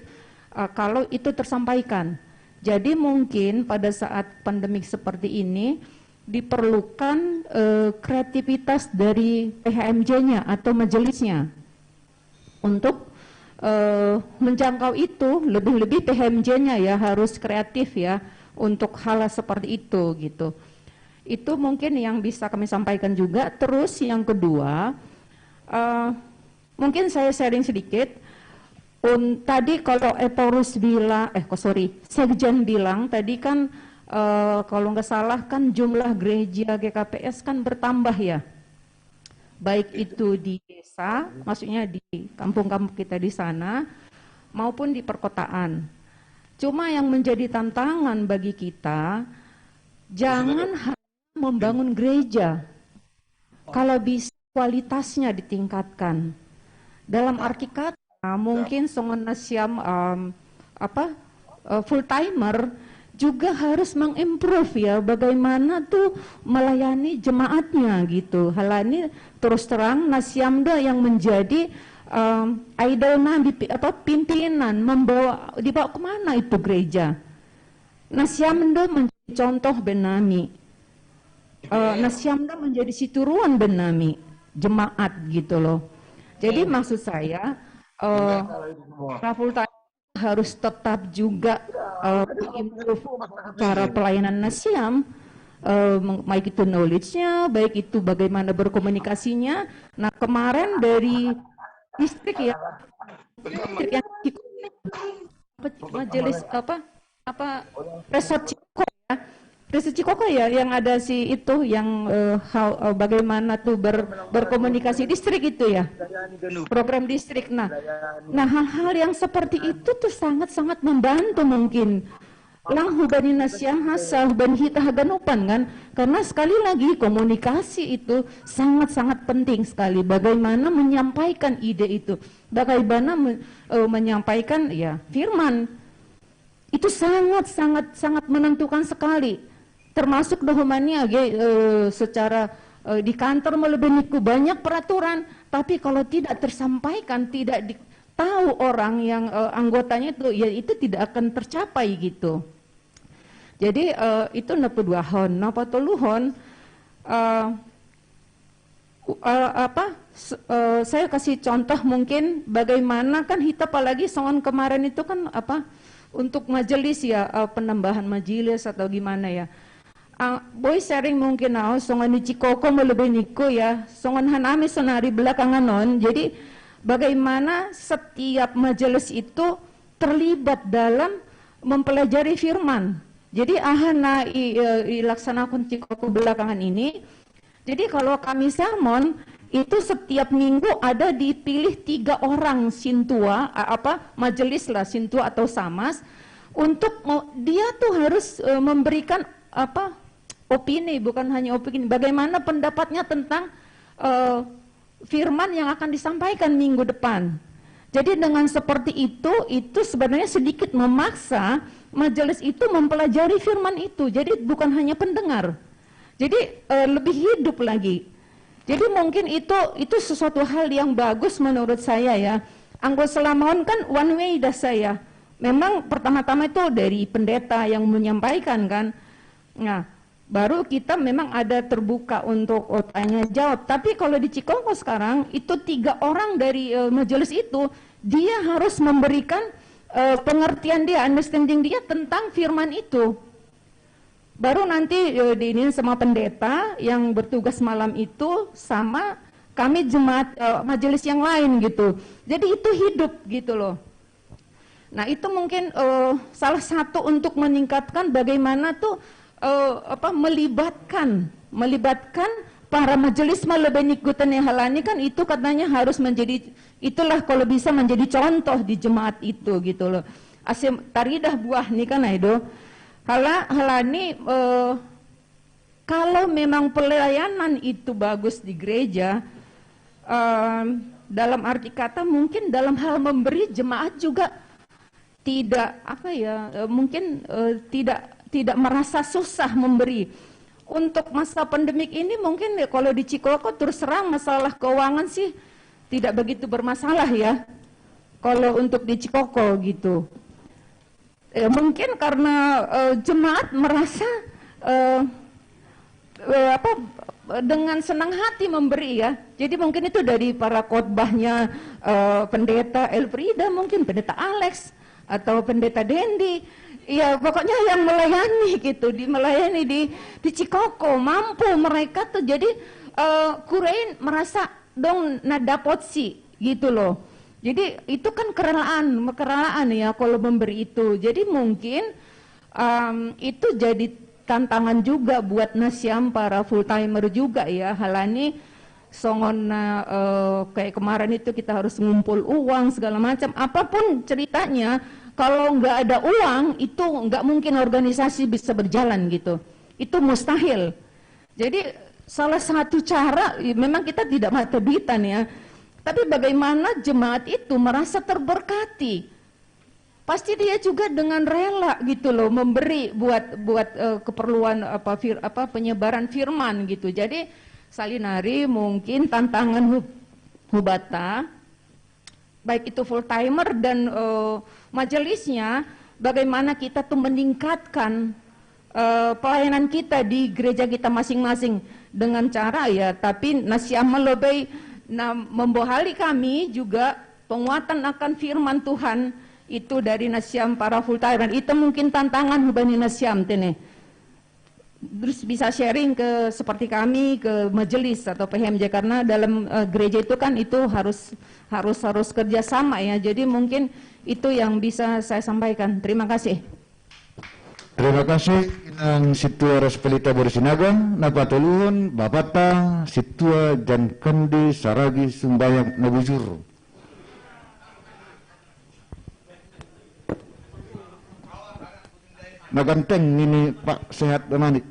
uh, kalau itu tersampaikan. Jadi mungkin pada saat pandemik seperti ini diperlukan uh, kreativitas dari P H M J-nya atau majelisnya untuk uh, menjangkau itu, lebih-lebih P H M J-nya ya harus kreatif ya untuk hal seperti itu gitu. Itu mungkin yang bisa kami sampaikan juga. Terus yang kedua, uh, mungkin saya sharing sedikit. Um, tadi kalau Epaurus bilang, eh kok sorry, Sekjen bilang tadi kan uh, kalau nggak salah kan jumlah gereja G K P S kan bertambah ya, baik itu di desa, maksudnya di kampung-kampung kita di sana, maupun di perkotaan. Cuma yang menjadi tantangan bagi kita, jangan hanya membangun gereja. Kalau bisa kualitasnya ditingkatkan. Dalam arti kata, mungkin songon na siam um, apa uh, full timer juga harus mengimprove ya bagaimana tuh melayani jemaatnya gitu. Halani terus terang na siam do yang menjadi um, idol nabi apa pimpinan membawa dibawa kemana itu gereja. Na siam do menjadi contoh ben nami. Uh, na siam do menjadi situruan ben nami jemaat gitu loh. Jadi maksud saya uh, Raful harus tetap juga uh, improve cara pelayanan na siam, uh, baik itu knowledge-nya, baik itu bagaimana berkomunikasinya. Nah kemarin dari distrik ya, distrik yang majelis apa apa resort Cikoko ya, resort Cikoko ya yang ada si itu yang uh, how, uh, bagaimana tuh ber, berkomunikasi distrik itu ya, program distrik. Nah, nah hal-hal yang seperti itu tuh sangat-sangat membantu mungkin lang hubani na siam hasa hubani hita haganupan kan, karena sekali lagi komunikasi itu sangat-sangat penting sekali, bagaimana menyampaikan ide itu, bagaimana uh, menyampaikan ya firman itu sangat sangat sangat menentukan sekali, termasuk dohumania uh, secara uh, di kantor melebihi banyak peraturan, tapi kalau tidak tersampaikan, tidak di, tahu orang yang uh, anggotanya itu, ya itu tidak akan tercapai gitu. Jadi uh, itu na paduahon. Na patoluhon, uh, uh, apa? Uh, saya kasih contoh mungkin bagaimana kan hita apalagi songon kemarin itu kan apa? Untuk majelis ya, uh, penambahan majelis atau gimana ya. Uh, boy sharing mungkin now, songon ni Cikoko melebihi niko ya, songon hanami sonari belakangan on. Jadi bagaimana setiap majelis itu terlibat dalam mempelajari firman. Jadi aha na i, i, ilaksanakon Cikoko belakangan ini. Jadi kalau kami sermon itu setiap minggu ada dipilih tiga orang sintua, a- apa, majelis lah, sintua atau samas, untuk me- dia tuh harus eh, memberikan apa, opini, bukan hanya opini, bagaimana pendapatnya tentang eh, firman yang akan disampaikan minggu depan. Jadi dengan seperti itu, itu sebenarnya sedikit memaksa majelis itu mempelajari firman itu. Jadi bukan hanya pendengar. Jadi eh, lebih hidup lagi. Jadi mungkin itu itu sesuatu hal yang bagus menurut saya, ya. Anggo selama on kan one way dah saya. Memang pertama-tama itu dari pendeta yang menyampaikan, kan. Nah, baru kita memang ada terbuka untuk oh, tanya jawab. Tapi kalau di Cikoko sekarang itu tiga orang dari eh, majelis itu, dia harus memberikan eh, pengertian dia, understanding dia tentang firman itu. Baru nanti eh, diinin sama pendeta yang bertugas malam itu sama kami jemaat eh, majelis yang lain gitu. Jadi itu hidup gitu loh. Nah, itu mungkin eh, salah satu untuk meningkatkan bagaimana tuh eh, apa, melibatkan melibatkan para majelis malebenik gutene halani, kan itu katanya harus menjadi, itulah kalau bisa menjadi contoh di jemaat itu gitu loh. Asim taridah buah nih kan, Aido. Hala halani eh, kalau memang pelayanan itu bagus di gereja, em, dalam arti kata mungkin dalam hal memberi, jemaat juga tidak apa ya, eh, mungkin eh, tidak tidak merasa susah memberi. Untuk masa pandemik ini mungkin ya, kalau di Cikoko terus terang masalah keuangan sih tidak begitu bermasalah ya. Kalau untuk di Cikoko gitu. Ya, mungkin karena eh, jemaat merasa eh, eh, apa, dengan senang hati memberi, ya. Jadi mungkin itu dari para khotbahnya eh, pendeta Elfrida, mungkin pendeta Alex atau pendeta Dendi. Ya, pokoknya yang melayani gitu, di melayani di di Cikoko, mampu mereka tuh. Jadi eh, kurein merasa dong nadapot sih gitu loh. Jadi itu kan kerelaan, kerelaan ya kalau memberi itu. Jadi mungkin em, itu jadi tantangan juga buat nasiam para full timer juga ya. Halani songon eh, kayak kemarin itu kita harus ngumpul uang segala macam. Apapun ceritanya, kalau nggak ada uang itu nggak mungkin organisasi bisa berjalan gitu. Itu mustahil. Jadi salah satu cara, memang kita tidak mata duitan ya, tapi bagaimana jemaat itu merasa terberkati? Pasti dia juga dengan rela gitu loh memberi buat buat eh, keperluan apa, fir, apa penyebaran firman gitu. Jadi salinari mungkin tantangan hub, hubata, baik itu full timer dan eh, majelisnya, bagaimana kita tuh meningkatkan eh, pelayanan kita di gereja kita masing-masing dengan cara ya, tapi nasiam melobei, nah, membohali kami juga penguatan akan firman Tuhan itu dari nasiam para full timer. Itu mungkin tantangan hubani nasiam tene. Terus bisa sharing ke seperti kami, ke majelis atau P H M J, karena dalam eh, gereja itu kan itu harus harus harus kerjasama ya. Jadi mungkin itu yang bisa saya sampaikan. Terima kasih. Terima kasih Inang Situa Rospelita Borisinaga. Napatoluhon bapata Situa Jan Kande Saragi Sumbayang Nabujur. Naganteng nini Pak Sehat Damanik.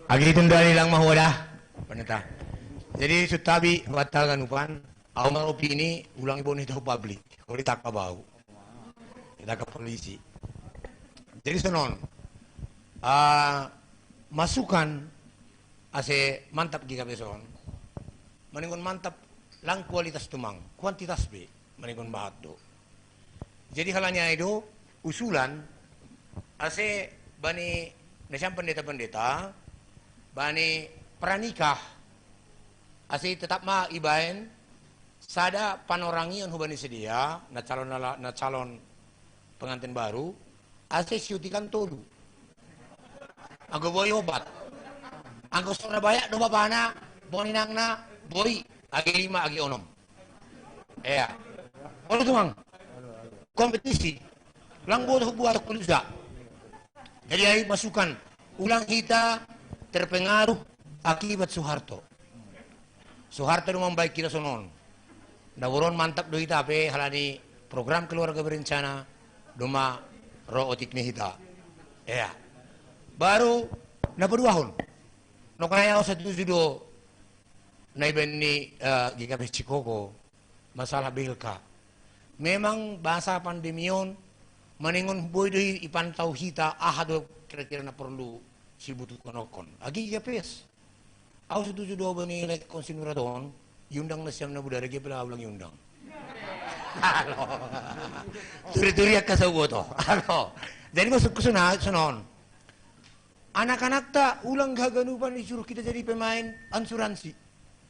Agi tunda ilang mahuadah, pendeta. Jadi sutabi batal ganupan, au ma opini ulang ibo ni tahu publik. Kalau ditangkap bau, ditangkap polisi. Jadi sonon, ah, masukan ase mantap gigabe son. Maningon mantap lang kualitas tumang, kuantitas be maningon bahat do. Jadi halani ai do usulan ase bani nasiam pendeta-pendeta bani pranikah ase tetap ma ibaen sada panorangion hubani sedia na calon na calon pengantin baru ase siutikan tolu. Anggo boi opat. Anggo sora bayak do bapana, boninangna, boi agi lima agi onom. Ea. Olo tumang. Kompetisi. Lang buat buat kulusa. Jadi ai masukan ulang kita terpengaruh akibat Soeharto. Soharta do mambaen hita sonon. Na boron mantap do hita pe halani program keluarga berencana, doma ro otik ni hita. Ya. Baru na paduahon. Noknai au satuju do na ibaen ni, eh, G K P S Cikoko masalah B L K. Memang masa pandemi on, maningon boi do i, ipantau hita aha do kira-kira na porlu sibutuhononhon. Agi G K P S. Au satuju do au bani elekon sinurat on, iundang nasiam na budara ge pela ulang iundang. Halo. Turi-turi akka sau boto. Halo. Jadi maksudku sona, sonon. Anak-anakta ulang haganupan disuruh kita jadi pemain ansuransi.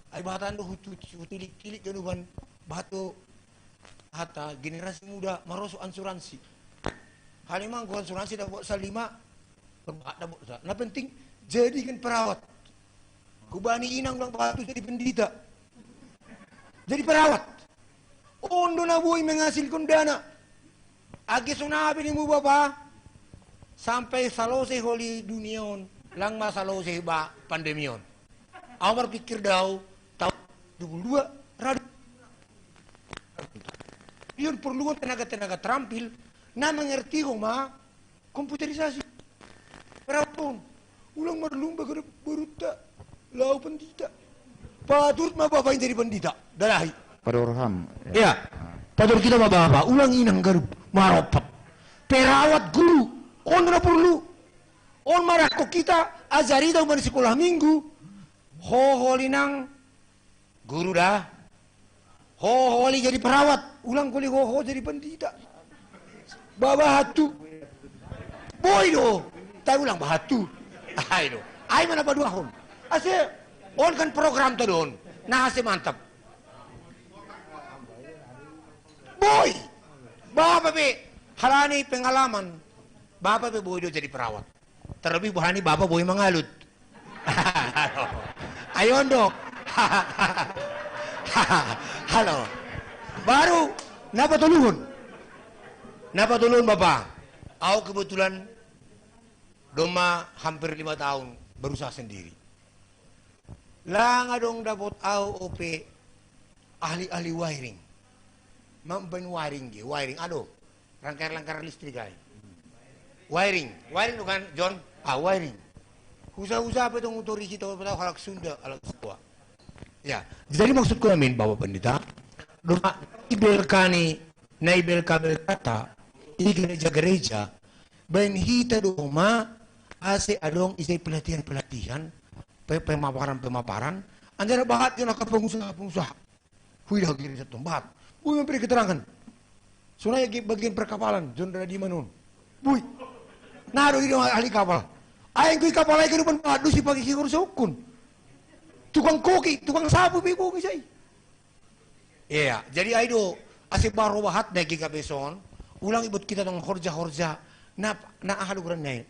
Ai bahatan do hutu, hutilik-tilik ganupan bahato hata generasi muda maroso ansuransi. Halimang gua ansuransi dapat salima, berbakat dapat sa. Na penting jadikan perawat. Kubani inang ulang bahato jadi pendita. Jadi perawat. Ondo na boi menghasilkan dana. Age sonabe nimu bapa, sampai salose holi dunia on, lang ma salose ba pandemi on. Au marpikir dau, taon dua puluh dua, radu. Ion perluan tenaga-tenaga terampil, na mengerti homa komputerisasi. Perawat on. Ulang marlumba kada barutta. Lau pendita. Paturut ma bapa jadi pendita. Dalahi. Padorham. Ya. Paturut kita ma bapa. Ulang inang garup. Maropap. Perawat guru. On na porlu. On marako kita. Ajari tau man sekolah minggu. Hoholi nang guru da. Hoholi jadi perawat. Ulang koli hoho jadi pendita. Baba hatu. Boi do. Tai ulang bahatu. Ai do. Ai mana paduahon. Ase on kan program tadi on. Na ase mantap. Boi. Bapa pe halani pengalaman. Bapa pe boi do jadi perawat. Terlebih halani bapa boi mangalut. Ayo ondo. Halo. Baru na patoluhon. Na patoluhon bapa. Au kebetulan doma hampir lima tahun berusaha sendiri. Lang adong dapot au ope ahli-ahli wiring. Mambaen wiring ge, wiring. Ado, rangkar-rangkar listrik ai. Wiring, wiring do kan, John? Ah, wiring. Husa-husa pe tong utori hita, halak Sunda, halak Jawa. Ya, jadi maksudku amin, Bapak Pendeta. Doma i B L K ni, na i B L K B L K ta, i gereja-gereja, baen hita doma, ase adong ise pelatihan-pelatihan, pe-, pemaparan-pemaparan, anjara bahat jo naka pengusaha-pengusaha. Hui dah giri satu bahat. Hui memberi keterangan. Sonai agi bagian perkapalan, John Radiman on. Bui. Na do ida ahli kapal. Aeng kui kapal ai kedupan bahat do si pagi kihur sokun. Tukang koki, tukang sapu pe koki sai. Iya, jadi ai do ase baro bahat na G K P S on, ulang ibot kita tong horja-horja. Na, na aha do goran nai.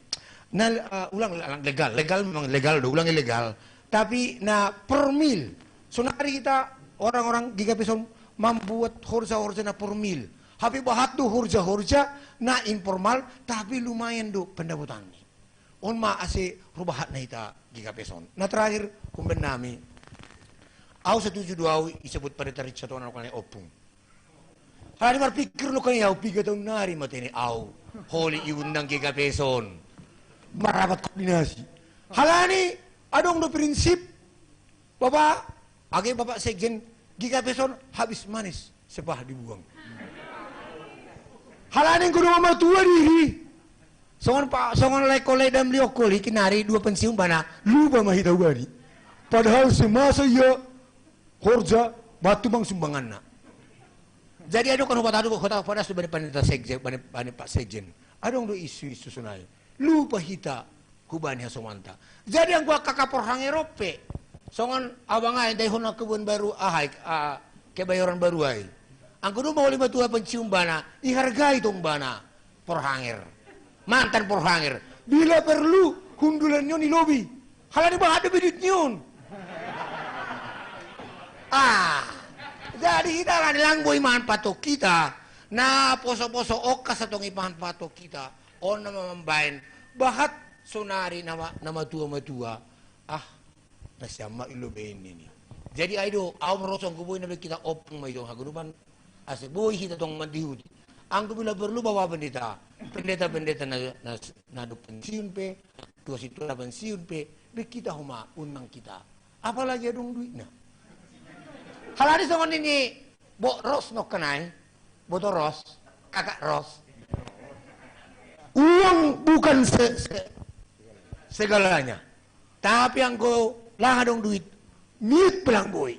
Na, eh, ulang legal, legal memang legal do, ulang ilegal. Tapi na per mil. Sonari kita orang-orang G K P S on mambuat horja-horja na per mil. Hape bahat do horja-horja na informal, tapi lumayan do pendapatanna. On ma ase ro bahat na hita G K P S on. Na terakhir, umbaen nami. Au satuju do au isebut pada tarik satu anak ompung. Halani marpikir do kan au piga taon nari matene au. Holi iundang G K P S on. Marapat koordinasi. Halani adong do prinsip. Bapak, age Bapak Sekjen, G K P S on habis manis, sepah dibuang. Halani kudu mamatua diri. Songon pa, songon lai kolai dam liok koli kinari dua pensiun bana, lupa ma hita ubani. Padahal semasa ia horja, batu mang sumbanganna. Jadi adong kan hupatadu, hota padas tu bani panita sekjen, bani, bani Pak Sekjen. Adong do isu-isu sonai. Lupa hita hubani hasomanta. Jadi anggo angka kapor hangerope. Songon abang ai, dai hona kebun baru ahai, ah, kebayoran baru ai. Anggo dong mau lima tua pencium bana, ihargai tong bana. Porhanger. Mantan porhanger. Bila perlu, hundulan nyon ilobi. Halani bahat do bidit nyon. Ah. Jadi hita halani lang boi manfaat kita. Na poso-poso okas atong imanfaat kita. On nama mambaen. Bahat sonari nama, nama tua-matua. Ah. Nasiam ma ilo baen ini. Jadi ai do, au ma ro songko boi na be kita ompung ma i tong haganupan, ase boi hita tong mandihuti. Anggo bila perlu bawa pendeta, pendeta-pendeta na, na, na dung pensiun pe, tua sintua na pensiun pe, be kita homa unang kita. Apalagi adong duitna. Halani songon nini Bok Ros nongkan ai, Boto Ros, Kakak Ros. Uang bukan se, se, segalanya. Tapi anggo lang adong duit, miut pe lang boi.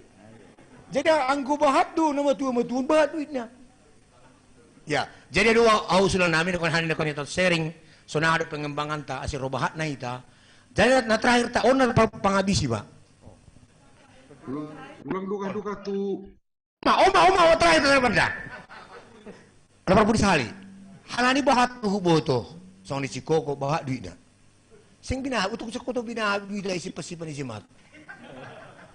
Jadi anggo bahat do na matua-matua bahat duitna. Ya, jadi adong au usulan nami, nongkan hana nongkan hita sharing, sonang adong pengembanganta, asa ro bahatna hita. Jadi na terakhir ta, on na pa-, pangabisi, Pak. Ulang, ulang duka-duka tu. Ma, oma, oma, oma, terakhir, terakhir, Pak. Lapar pudi sali. Halani bahat tu huboto, songon ni si Koko, bahat duitna. Sing binaha, utuk si Koko binaha duitna i simpan-simpan i jemaat.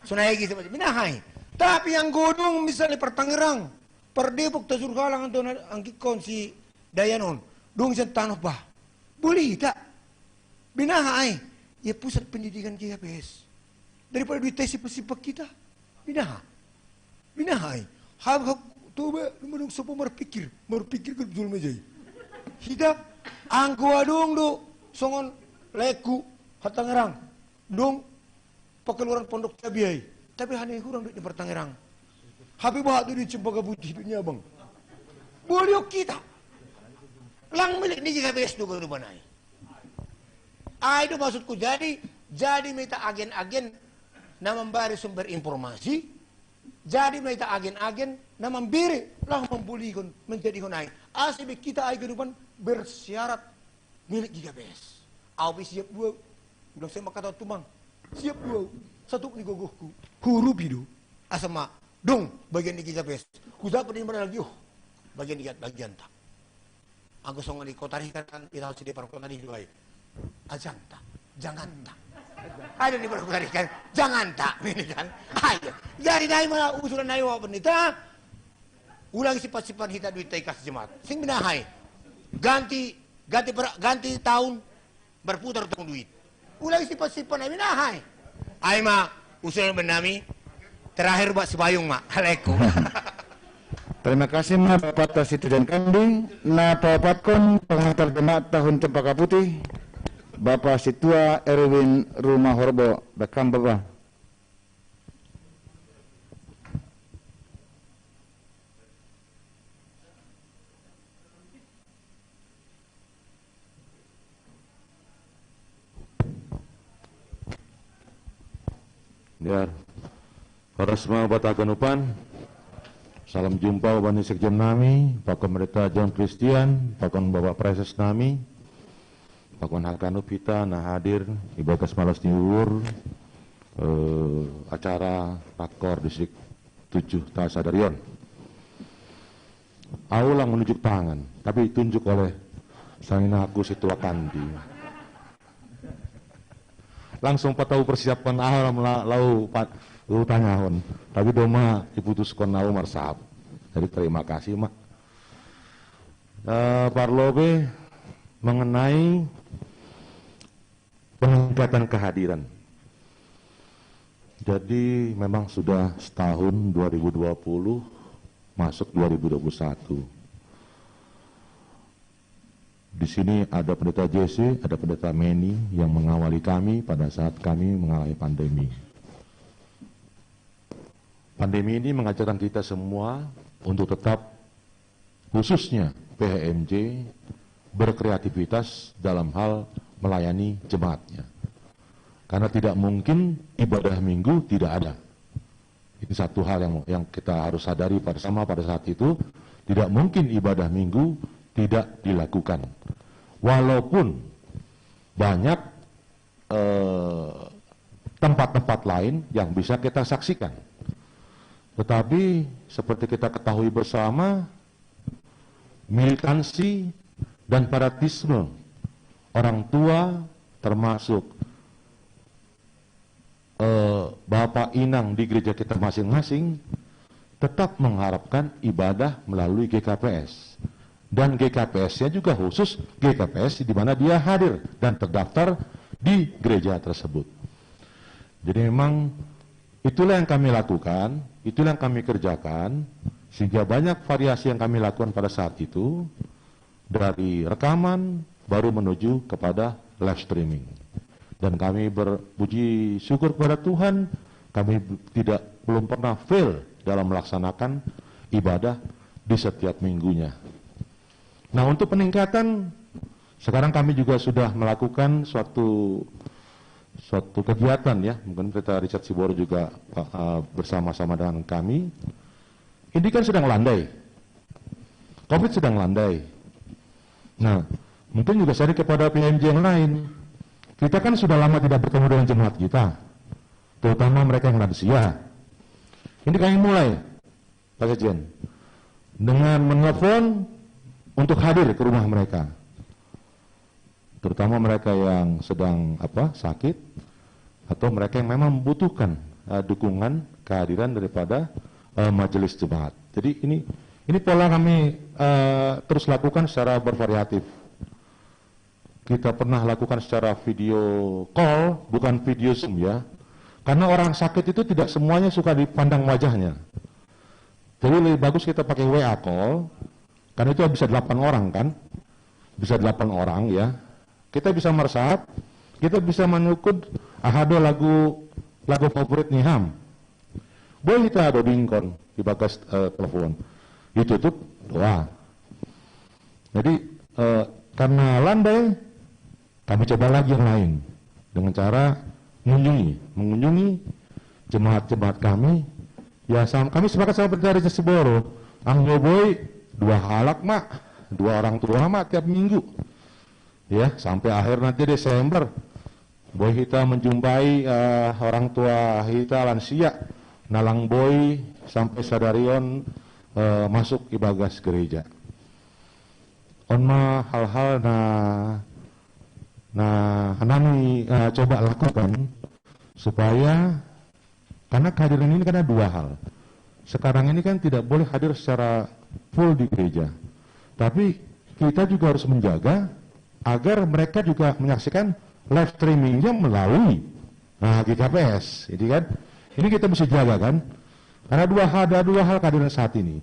Sonai gi simpan, binaha i. Tapi anggo dung misalna par Tangerang, par Depok, tajur halang anton angkikon si Dayan on, dung sian tano bah. Boli hita. Binaha ai. Ia pusat pendidikan G K P S. Daripada duit tai sipak-sipak kita. Binaha. Binaha ai. Hab, hab, toba, lu manung sopo marpikir, marpikir kan betul meja i. Hita, anggo adong do, songon laekku, ha Tangerang. Dung, pengeluaran pondok cabe ai. Tapi hana hurang duit ni par Tangerang. Hape bahat do duit Cempaka Putih, duit ni abang. Boli on hita. Lang milik ni G K P S do ganupan ai. Ai do maksudku, jadi, jadi ma hita agen-agen na mambari sumber informasi, jadi ma hita agen-agen na mambere, laho mambolihon, manjadihon ai. Asa be hita ai ganupan bersyarat milik G K P S. Au pe siap do au. Ulang sai mangkatahon tumang. Siap do au. Satuk ni gogohku. Huurupi do. Asa ma dung bagian ni G K P S. Hujalo pe di mana lagi, oh. Bagian ni, bagianta. Anggo songon i Kota Rikan kan, ita sude par Kota Rikan do ai. Ajanta, janganta. Ai do ni par Kota Rikan, janganta, ini kan. Ai do. Jadi nai ma usulan nai, Bapak Pendeta. Ulang sipan-sipan hita duit tai kas jemaat. Sing binaha i. Ganti, ganti per-, ganti tahun berputar tong duit. Ulang sipan-sipan ai, binaha i. Ai ma usulan bennami. Terakhir, Pak, Sipayung ma, aleko. Terima kasih ma Bapak Tasi Tujan Kandi, na paopatkon pengantar jemaat tahun Cempaka Putih, Bapak Situa Erwin Rumah Horbo, bekam Bapak. Ya, horas ma ubat haganupan. Salam jumpa ubat ni sekjen nami, Pak Pendeta John Christian, Pak Bapak Praeses nami, Pak Hakanup hita na hadir di bagas malas ni uhur, eh, acara Rakor Distrik tujuh ta sadari on. Au lang menunjuk tangan, tapi ditunjuk oleh sanginaku Situa Kandi. Langsung patau persiapkan, ah, lam la-, lau pat-, lau tangahon. Tapi doma diputuskon au marsahap. Jadi terima kasih, Mak. Eh, parlobe mengenai peningkatan kehadiran. Jadi memang sudah setahun, dua ribu dua puluh masuk dua ribu dua puluh satu. Di sini ada Pendeta J C, ada Pendeta Meni yang mengawali kami pada saat kami mengalami pandemi. Pandemi ini mengajarkan kita semua untuk tetap, khususnya P H M J, berkreativitas dalam hal melayani jemaatnya. Karena tidak mungkin ibadah minggu tidak ada. Ini satu hal yang, yang kita harus sadari bersama pada saat itu. Tidak mungkin ibadah minggu tidak dilakukan. Walaupun banyak, eh, tempat-tempat lain yang bisa kita saksikan. Tetapi seperti kita ketahui bersama, militansi dan fanatisme orang tua, termasuk, eh, bapak inang di gereja kita masing-masing, tetap mengharapkan ibadah melalui G K P S. Dan G K P S-nya juga khusus G K P S di mana dia hadir dan terdaftar di gereja tersebut. Jadi memang Itulah yang kami lakukan, itulah yang kami kerjakan, sehingga banyak variasi yang kami lakukan pada saat itu, dari rekaman baru menuju kepada live streaming. Dan kami berpuji syukur kepada Tuhan, kami tidak, belum pernah fail dalam melaksanakan ibadah di setiap minggunya. Nah, untuk peningkatan, sekarang kami juga sudah melakukan suatu suatu kegiatan, ya, mungkin Pendeta Richard Siboro juga, uh, bersama-sama dengan kami. Ini kan sedang landai, covid sedang landai. Nah, mungkin juga saya kepada P M J yang lain, kita kan sudah lama tidak bertemu dengan jemaat kita, terutama mereka yang lansia. Ini kami mulai, Pak Sekjen, dengan menelpon untuk hadir ke rumah mereka, terutama mereka yang sedang, apa, sakit atau mereka yang memang membutuhkan, eh, dukungan kehadiran daripada, eh, majelis jemaat. Jadi ini ini pola kami, eh, terus lakukan secara bervariatif. Kita pernah lakukan secara video call, bukan video Zoom, ya. Karena orang sakit itu tidak semuanya suka dipandang wajahnya. Jadi lebih bagus kita pakai W A call, karena itu bisa delapan orang, kan. Bisa delapan orang, ya. Kita bisa meresap, kita bisa menukud ahado lagu lagu favorit Niham. Boleh kita ado dingkon di bagas, eh, telepon. Ditutup, doa. Jadi, eh, karena landai, kami coba lagi yang lain dengan cara mengunjungi, mengunjungi jemaat-jemaat kami. Ya, sam- kami sepakat sama Pendeta Richard Siboro, anggo boi dua halak, Mak, dua orang tua, Mak, tiap minggu. Ya, sampai akhir nanti Desember, boi kita menjumpai, eh, orang tua kita lansia, nalang boi sampai sadarion, eh, masuk ibagas gereja. On ma hal-hal na na nami, eh, coba lakukan supaya, karena kehadiran ini karena dua hal. Sekarang ini kan tidak boleh hadir secara full di gereja, tapi kita juga harus menjaga agar mereka juga menyaksikan live streamingnya melalui, nah, G K P S, ini kan. Ini kita mesti jaga, kan, karena dua hal, ada dua hal kehadiran saat ini.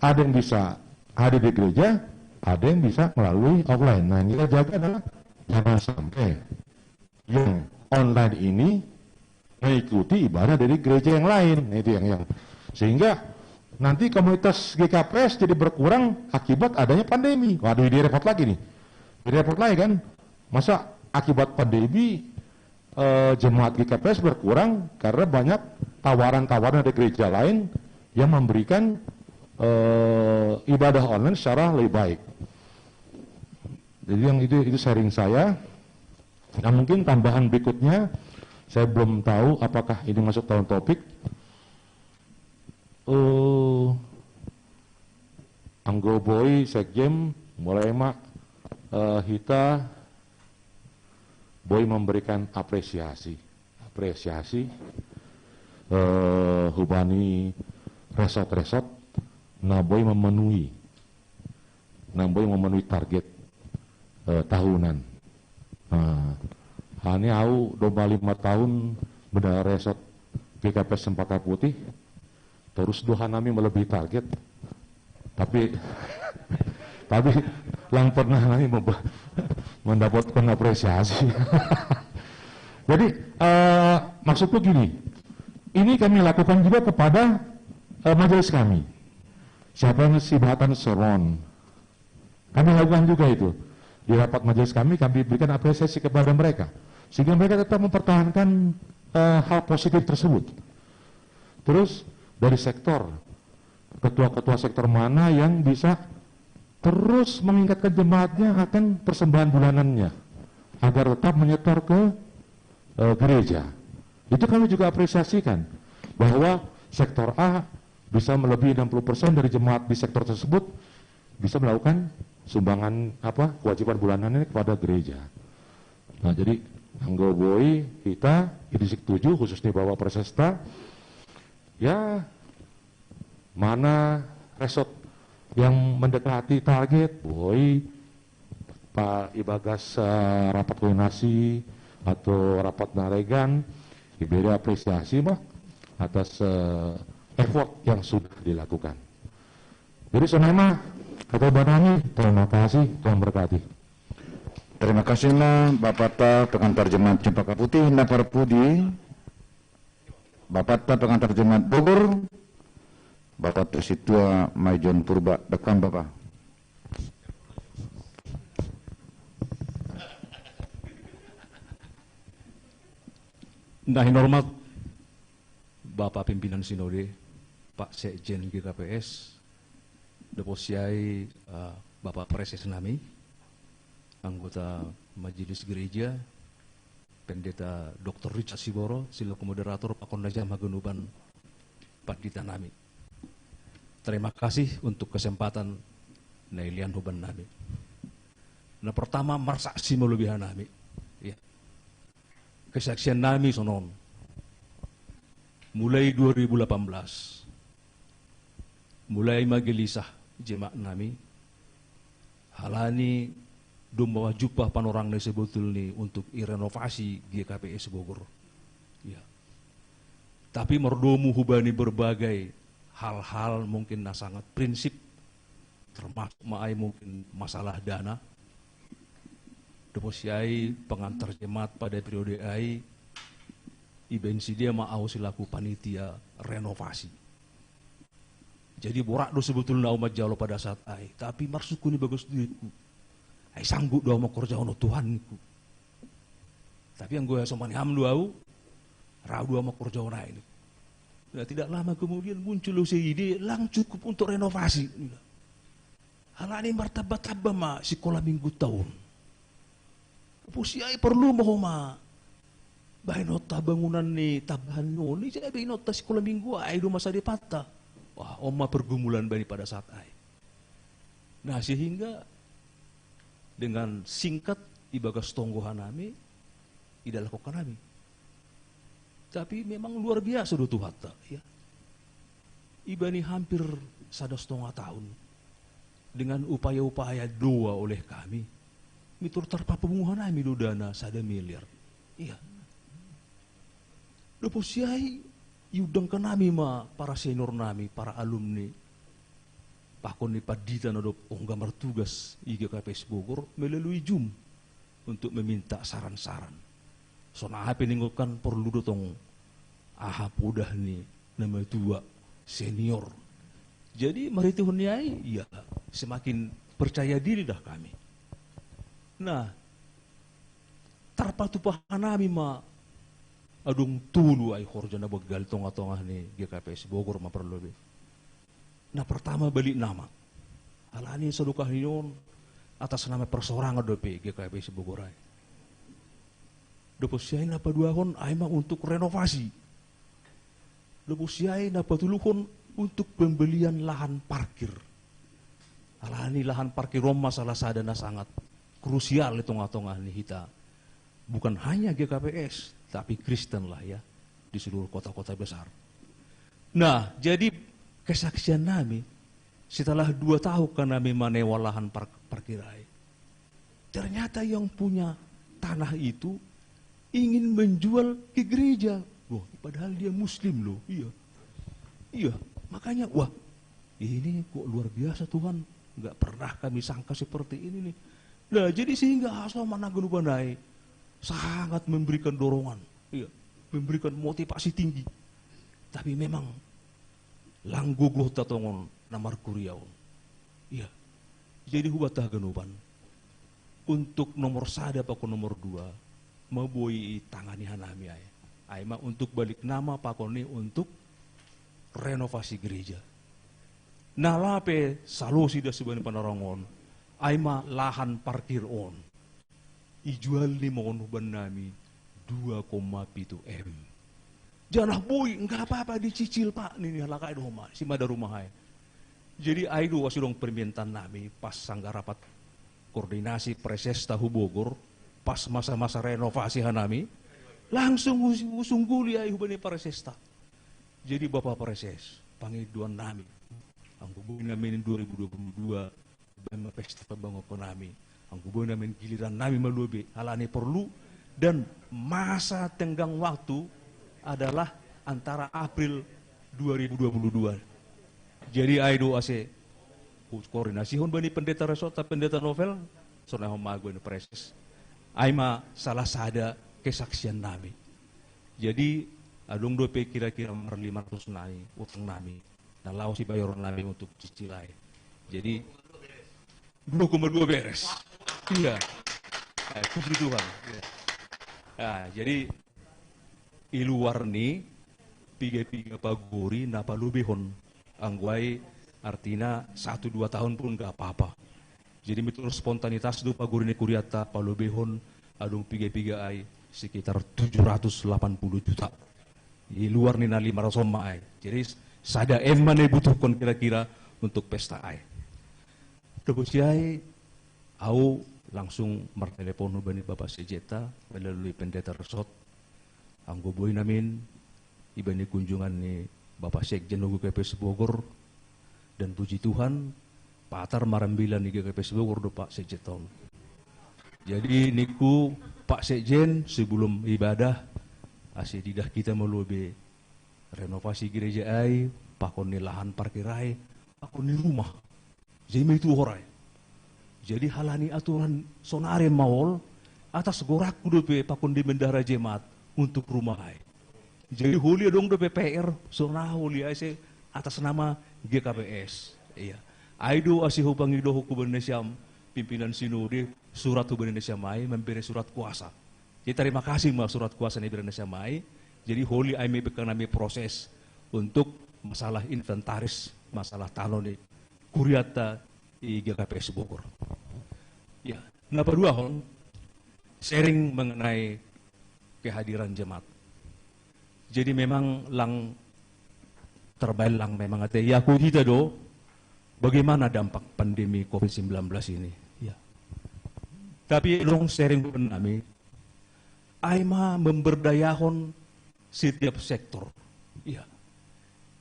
Ada yang bisa hadir di gereja, ada yang bisa melalui online. Nah, yang kita jaga adalah jangan sampai yang online ini mengikuti ibadah dari gereja yang lain. Nah, itu yang yang sehingga nanti komunitas G K P S jadi berkurang akibat adanya pandemi. Waduh, ini repot lagi, nih. Ini repot lagi, kan? Masa akibat pandemi, eh, jemaat G K P S berkurang karena banyak tawaran-tawaran dari gereja lain yang memberikan, eh, ibadah online secara lebih baik. Jadi yang itu itu sharing saya. Nah, mungkin tambahan berikutnya, saya belum tahu apakah ini masuk dalam topik. Eh, anggo boi Sekjen, mulai, Mak, eh, hita boi memberikan apresiasi, apresiasi, eh, hubani resort-resort na boi memenuhi, na boi memenuhi target, eh, tahunan. Nah, hanya au domba lima tahun benda resort G K P S Cempaka Putih, terus doha nami melebihi target. Tapi tapi lang pernah nami memba- mendapatkan apresiasi. Jadi, eh, maksudku gini, ini kami lakukan juga kepada, eh, majelis kami. Siapa yang sibatan seron, kami lakukan juga itu. Di rapat majelis kami, kami berikan apresiasi kepada mereka, sehingga mereka tetap mempertahankan, eh, hal positif tersebut. Terus, dari sektor, ketua-ketua sektor mana yang bisa terus mengingatkan jemaatnya akan persembahan bulanannya agar tetap menyetor ke, eh, gereja. Itu kami juga apresiasikan, bahwa sektor A bisa melebihi enam puluh persen dari jemaat di sektor tersebut bisa melakukan sumbangan, apa, kewajiban bulanannya kepada gereja. Nah, jadi anggo boi kita di Distrik tujuh, khususnya Bapak Presesta, ya, mana resort yang mendekati target, boi, Pak, ibagas, eh, rapat koordinasi atau rapat naregan, iberi apresiasi, Pak. atas eh, effort yang sudah dilakukan. Jadi semua kata banami, terima kasih, Tuhan berkati. Terima kasih na Bapak ta pengantar jemaat Cempaka Putih, na parpudi Bapak ta pengantar jemaat Bogor, Bapak ta Situa Maijon Purba, dekam Bapak. Nah, hormat Bapak Pimpinan Sinode, Pak Sekjen G K P S, dopo siai uh, Bapak Preses nami, anggota Majelis Gereja, Pendeta Doktor Richard Siboro, selaku moderator pakon na jam haganupan pandita nami. Terima kasih untuk kesempatan na ilean huban nami. Na pertama, marsaksi malobi hanami. Ya. Kesaksian nami sonon. Mulai dua ribu delapan belas, mulai magelisah jemaat nami, halani domma jupa panorang na sebetulni untuk irenovasi G K P S Bogor. Ya. Tapi mardomu hubani berbagai hal-hal mungkin na sangat prinsip, termasuk ma ai mungkin masalah dana. Dopo siai pengantar jemaat pada periode ai, ibaen sidea ma au selaku panitia renovasi. Jadi borat do sebetulna au manjalo pada saat ai, tapi marsukkun i bagas duitku. Ai sanggup do au mangkorjahon Tuhanku. Tapi anggo ia so maniham do au, rau do au mangkorjahon ai. Nah, tidak lama kemudian muncul do use ide, lang cukup untuk renovasi. Halani martamba-tamba ma sikola minggu ta on. Dopo siai porlu ma ho ma bahenonta bangunan ni tambahan on, ise bahenonta sikola minggu ai do masa depanta. Wah, on ma pergumulan bani pada saat ai. Nah, sehingga dengan singkat ibagas tonggo hanami, ida lakokan nami. Tapi memang luar biasa do Tuhanta, ya. Ibani hampir sada setengah tahun dengan upaya-upaya doa oleh kami, mitur tarpapungu hanami do dana sada miliar. Iya. Dopo siai iundangkan nami ma para senior nami, para alumni pakon ni pandita na dob ongga martugas i G K P S Bogor melalui Zoom untuk meminta saran-saran. Songon aha pe ningon kan porlu do tong aha podah ni na matua senior. Jadi marhitehon ni ai, ya semakin percaya diri dah kami. Nah, tarpatupa hanami ma adong tolu ai horja na banggal tonga-tonga ni G K P S Bogor ma parlobei. Na pertama balik nama. Halani sadokah ni on atas nama persorangan dope G K P S Bogor ai. Dopo siai na paduahon ai ma untuk renovasi. Dopo siai na patoluhon untuk pembelian lahan parkir. Halani lahan parkir on ma salah sada na sangat krusial di tengah-tengah ni hita. Bukan hanya G K P S, tapi Kristen lah ya, di seluruh kota-kota besar. Nah, jadi kesaksian nami, setelah dua tahun kan nami manewa lahan par parkir ai. Ternyata yang punya tanah itu ingin menjual ke gereja. Wah, padahal dia muslim loh. Iya. Iya, makanya wah, ini kok luar biasa Tuhan. Nggak pernah kami sangka seperti ini nih. Nah, jadi sehingga Haswa Managanu Banai sangat memberikan dorongan, iya, memberikan motivasi tinggi. Tapi memang lang gogoh ta tongon na markuria on. Iya. Jadi hubuat haganupan. Untuk nomor sada pakon nomor dua, ma boi itangani hanami ai. Ai ma untuk balik nama pakon ni untuk renovasi gereja. Na lape salosi da subani panorang on, ai ma lahan parkir on. Ijual ni ma on huban nami dua koma pitu M. Janah boi, nggak apa-apa dicicil Pak, nini halak ai do homa, si mada rumah ai. Jadi ai do asi dong permintaan nami pas sanggar rapat koordinasi presesta hu Bogor, pas masa-masa renovasi hanami, langsung usungguli ai hubani presesta. Jadi Bapak Preses, pangidoan nami, anggo boi nami dua ribu dua puluh dua baen ma pesta pabangunkon nami, anggo boi nami giliran nami ma lobei halani porlu, dan masa tenggang waktu adalah antara April dua ribu dua puluh dua. Jadi ai do ase koordinasihon bani pendeta Resot, pendeta Novel, sonai homa ago ni preses. Ai ma salah sada kesaksian nami. Jadi adong dope kira-kira mar lima ratus nai utang nami. Na laos ibayoron nami untuk cicil ai. Jadi dua koma dua beres. Iya. Eh, puji Tuhan. Iya. Nah, jadi i luar ni piga-piga pagori na palobihon, anggo ai artina satu dua tahun pun nggak apa-apa. Jadi mitur spontanitas do pagori ni kuriata palobihon, adong piga-piga ai sekitar tujuh ratus delapan puluh juta. Di luar ni na lima ratus homa ai. Jadi sada M ma na ibutuhkon kira-kira untuk pesta ai. Dohot siai, au langsung martelepon hubani Bapak Sekjenta melalui pendeta Resot. Anggo boi namin ibani kunjungan ni Bapak Sekjen G K P S Bogor, dan puji Tuhan, patar marambilan ni G K P S Bogor do Pak Sekjen on. Jadi ningku, Pak Sekjen, sebelum ibadah, ase didah hita molo be renovasi gereja ai, pakon ni lahan parkir ai, pakon ni rumah. Jadi ma itu horai. Jadi halani aturan sonari maol, atas gorakku dope pakon di bendahara jemaat untuk rumah ai. Jadi holi adong dope P R, sonari holi ai se atas nama G K P S. Iya. Ai do ase hupangido hubani nasiam pimpinan sinode, surat hubani nasiam ai, membere surat kuasa. Jadi terima kasih ma surat kuasa na ibere nasiam ai. Jadi holi ai ma ibekan nami proses untuk masalah inventaris, masalah tano ni kuriata i G K P S Bogor. Ya, na paduahon, sharing mengenai kehadiran jemaat. Jadi memang lang terbail lang memang ate ya ku hita do bagaimana dampak pandemi covid sembilan belas ini. Ya. Tapi long sharing pun nami, ai ma memberdayahon setiap sektor. Ya.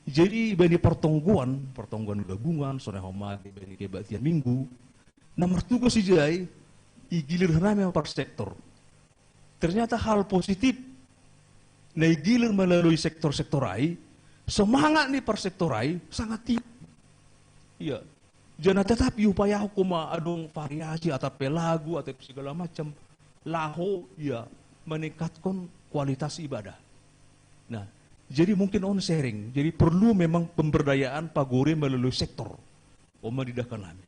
Jadi bani pertonggoan, pertonggoan gabungan, sonai homa bani kebaktian minggu, na martugas ijai, igilir nami ma per sektor. Ternyata hal positif na igilir melalui sektor-sektor ai, semangat ni per sektor ai sangat tinggi. Iya. Jadi tetap iupayahon ma adong variasi atau pe lagu atau pe segala macam laho ya meningkatkan kualitas ibadah. Nah, jadi mungkin on sharing. Jadi perlu memang pemberdayaan pagori melalui sektor. On ma didah nami.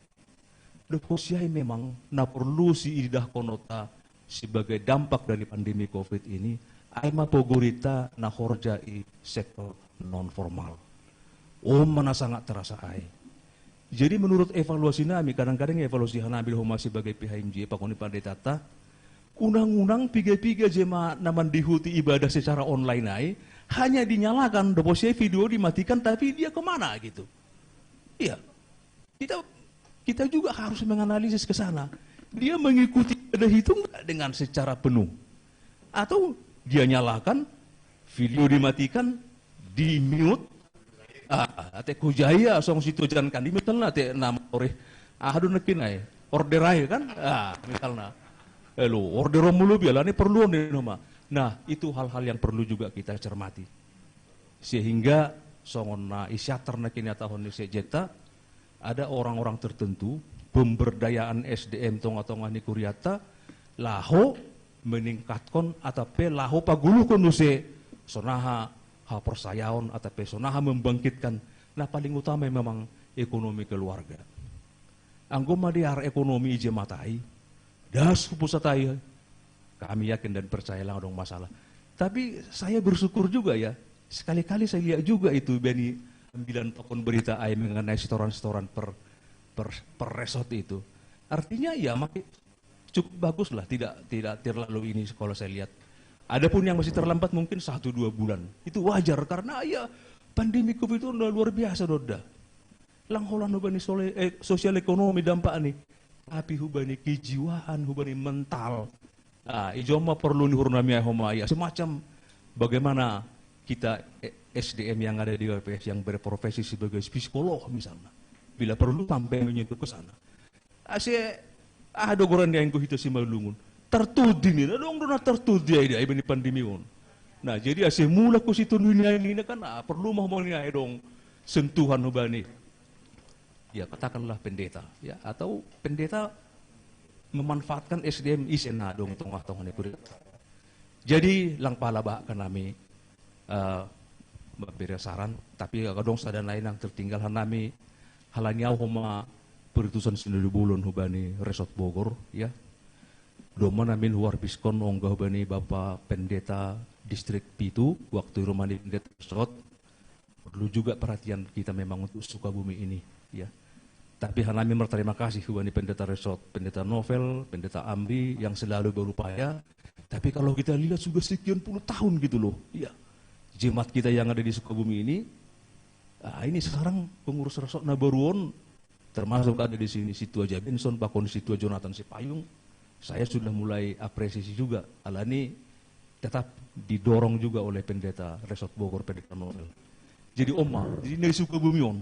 Dohot siai memang na perlu si idah konota sebagai dampak dari pandemi covid ini, ai ma pagorita na horja i sektor non formal. On ma na sangat terasa ai. Jadi menurut evaluasi nami, kadang-kadang evaluasi nami homa sebagai P H M J, pakon ni pandetata, unang-unang piga-piga jemaat na mandihuti ibadah secara online ai, hanya dinyalakan, dohot siai video dimatikan, tapi dia kemana gitu. Iya. Kita kita juga harus menganalisis ke sana. Dia mengikuti ibadah itu enggak dengan secara penuh? Atau dia nyalakan, video dimatikan, di mute. Ah, ate kujaya song situ jangan kan di misalna ate nama ore. Ah, aduh nekin ai. Order ai kan? Ah, misalna. Elo, order mulu biala ni perlu ni nama. Nah, itu hal-hal yang perlu juga kita cermati. Sehingga songon na i siatar na kinatahon ni Sekjenta, ada orang-orang tertentu, pemberdayaan S D M tonga-tonga ni kuriata, laho meningkatkan atau pe laho pagoluhkon use sonaha haporsayaon atau pe sonaha membangkitkan, na paling utama memang ekonomi keluarga. Anggo ma dear ekonomi i jemaat ai, das hu pusat ai, kami yakin dan percaya lang adong masalah. Tapi saya bersyukur juga ya, sekali-kali saya lihat juga itu bani ambilan pakon berita ai mengenai setoran-setoran per, per, per resort itu. Artinya ya masih cukup bagus lah, tidak tidak terlalu ini kalau saya lihat. Adapun yang masih terlambat mungkin satu dua bulan. Itu wajar karena ya pandemi covid itu udah luar biasa, Doda. Lang holan hubani sole, eh, sosial ekonomi dampak ni. Tapi hubani kejiwaan, hubani mental. Ah, ijo ma perlu ni hurnami ai homa ia. Semacam bagaimana kita, eh, S D M yang ada di W P S yang berprofesi sebagai psikolog misalnya. Bila perlu sampai menyentuh ke sana. Ase, ah, dogoran ni anggo hita Simalungun. Tertudi ni, na dong do na tertudi ai di ai bani pandemi on. Nah, jadi ase mula ku situ dunia ini kan, ah, perlu mah mau ni dong sentuhan hubani. Ya, katakanlah pendeta, ya, atau pendeta memanfaatkan S D M isen na dong tongah-tongah ni kuda. Jadi lang pala ba kanami, eh, mambere saran, tapi kadong sada lain yang tertinggal hanami halani au homa peritusan sinodubulon hubani Resort Bogor, ya. Doma namin huar biskon ongga hubani Bapa Pendeta Distrik Pitu, waktu rumah di Pendeta Resort, perlu juga perhatian kita memang untuk Sukabumi ini, ya. Tapi hanami berterima kasih hubani Pendeta Resort, Pendeta Novel, Pendeta Amri yang selalu berupaya. Tapi kalau kita lihat sudah sekian puluh tahun gitu loh, ya. Jemaat kita yang ada di Sukabumi ini, ah, ini sekarang pengurus resort na baruon, termasuk ada di sini Situa Jabinson, bahkan Situa Jonathan Sipayung, saya sudah mulai apresiasi juga. Alani tetap didorong juga oleh Pendeta Resort Bogor, Pendeta Novel. Jadi oma, jadi dari Sukabumi on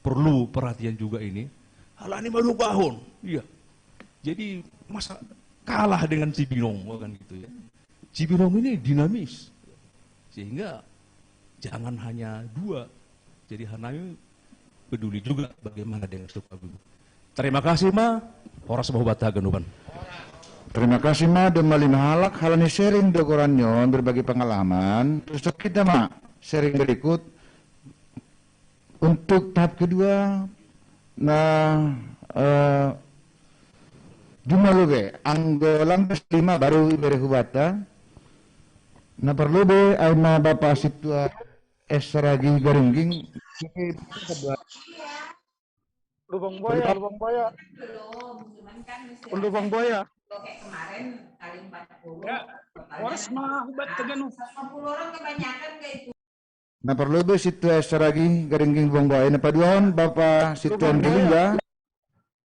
perlu perhatian juga ini. Alani baru bahon, iya. Jadi masa kalah dengan Cibinong kan gitu ya. Cibinong ini dinamis, sehingga jangan hanya dua. Jadi hanami peduli juga bagaimana dengan Sukabumi. Terima kasih ma, horas ma hubat haganupan. Terima kasih ma, doma lima halak halani sharing do goran ni on, berbagi pengalaman. Terus kita ma sharing berikut untuk tahap kedua. Nah, eh, duma lobe anggo langkas lima baru ibere hubata. Na parlobe ai ma Bapa Situa Esragi Garingging. Lubang buaya, lubang buaya. Lubang buaya. Ya, horas ma hubat taganu. Na parlobe Situa Esragi Garingging, lubang buaya. Na paduahon Bapa Situa Lubang buaya. Lingga.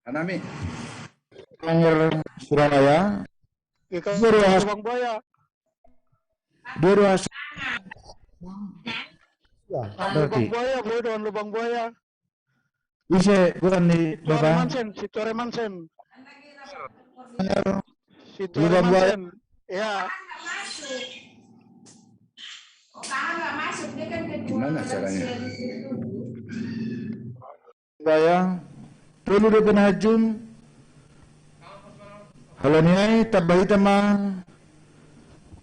Hanami. Angger Surabaya. Ikan Surabaya. Lubang buaya. Dua dua. Ya, berarti. Lubang buaya, boy, dengan lubang buaya. Ise, bukan di Bapak. Mansen, si Tore Mansen. Si Tore Mansen. Ya. Gimana caranya? Saya tolu de penajum. Halani ai tambahita ma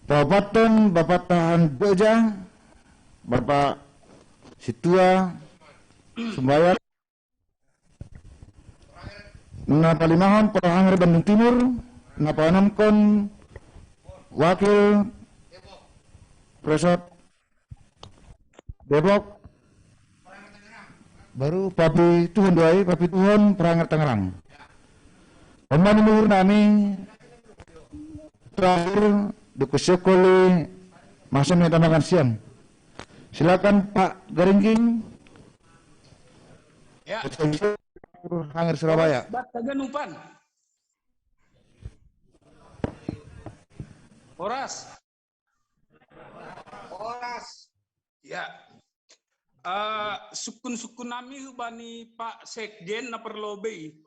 paopathon Bapak Tahan Boja, Bapak Situa Sumbayar. Na palimahon Prohanger Bandung Timur, na paonomkon Wakil Resort Depok, baru papituhon do ai, papituhon Prohanger Tangerang. Oman umur nami terakhir di kusyukuli masa minta makan siang. Silakan Pak Garingging. Ya. Hanger Surabaya. Bat kaganupan. Horas. Horas. Ya. Uh, sukun-sukun nami hubani Pak Sekjen na parlobei.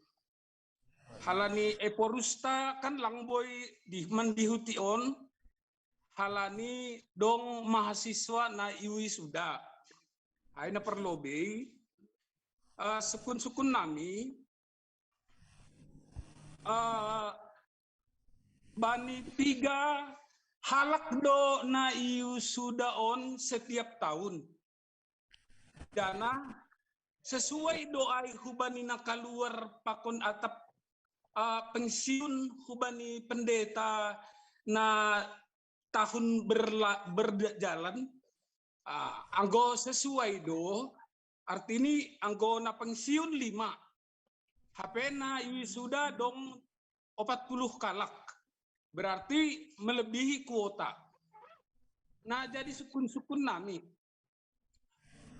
Halani eporusta kan langboi di mandihuti on. Halani dong mahasiswa na iwi suda. Ai na parlobei, uh, sukun-sukun nami, uh, bani piga halak do na iwi suda on setiap tahun. Dana sesuai do ai hubani na kaluar pakon atap, uh, pensiun hubani pendeta na tahun berla, berjalan, uh, anggo sesuai do, artini anggo na pensiun lima. Hape na iwi suda dong opat puluh kalak. Berarti melebihi kuota. Nah, jadi sukun-sukun nami.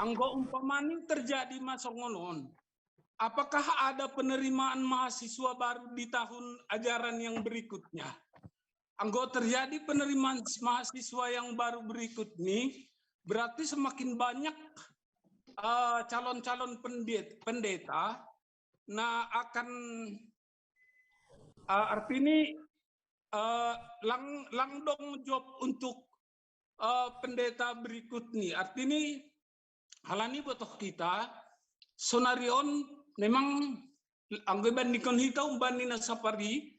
Anggo umpamani terjadi ma songon on, apakah ada penerimaan mahasiswa baru di tahun ajaran yang berikutnya? Anggo terjadi penerimaan mahasiswa yang baru berikut ni, berarti semakin banyak, uh, calon-calon pendeta na akan, uh, artini, uh, lang, langdong job untuk eh, pendeta berikut ni. Arti ni, halani botoh kita, sonari on memang anggo bandingkon hita umbani na sapari,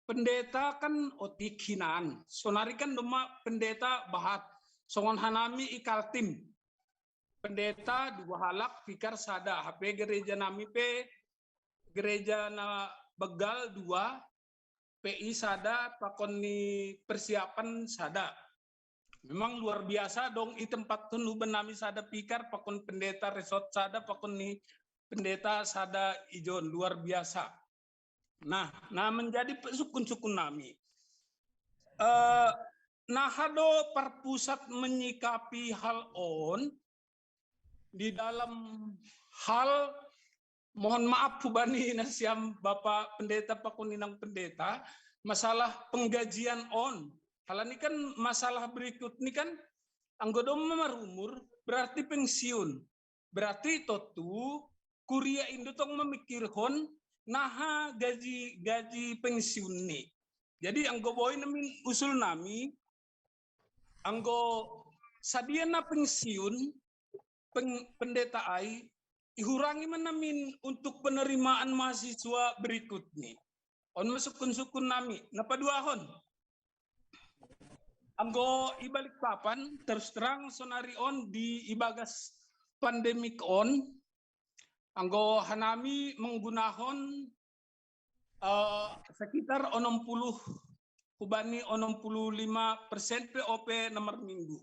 pendeta kan otik hinan. Sonari kan domma pendeta bahat. Songon hanami i Kaltim. Pendeta dua halak, vikar sada. Hape gereja nami pe gereja na begal dua, P I sada, pakon ni persiapan sada. Memang luar biasa dong i tempat huban nami sada vikar, pakon pendeta resort sada, pakon ni pendeta sada ijon, luar biasa. Nah, nah menjadi sukun-sukun nami. Eh, nah, hado parpusat menyikapi hal on di dalam hal, mohon maaf hubani nasiam Bapak Pendeta pakon inang pendeta, masalah penggajian on. Halani kan masalah berikut ni kan, anggo domma marumur berarti pensiun. Berarti tontu kuria indo tong mamikirhon naha gaji, gaji pensiun ni. Jadi anggo boi nami usul nami, anggo sadia na pensiun peng, pendeta ai, ihurangi ma nami untuk penerimaan mahasiswa berikut ni. On ma sukun-sukun nami. Na paduahon, anggo i Balikpapan, terus terang sonari on di ibagas pandemik on, anggo hanami menggunahon, eh, sekitar onom puluh hubani onom puluh lima persen P O P na marminggu.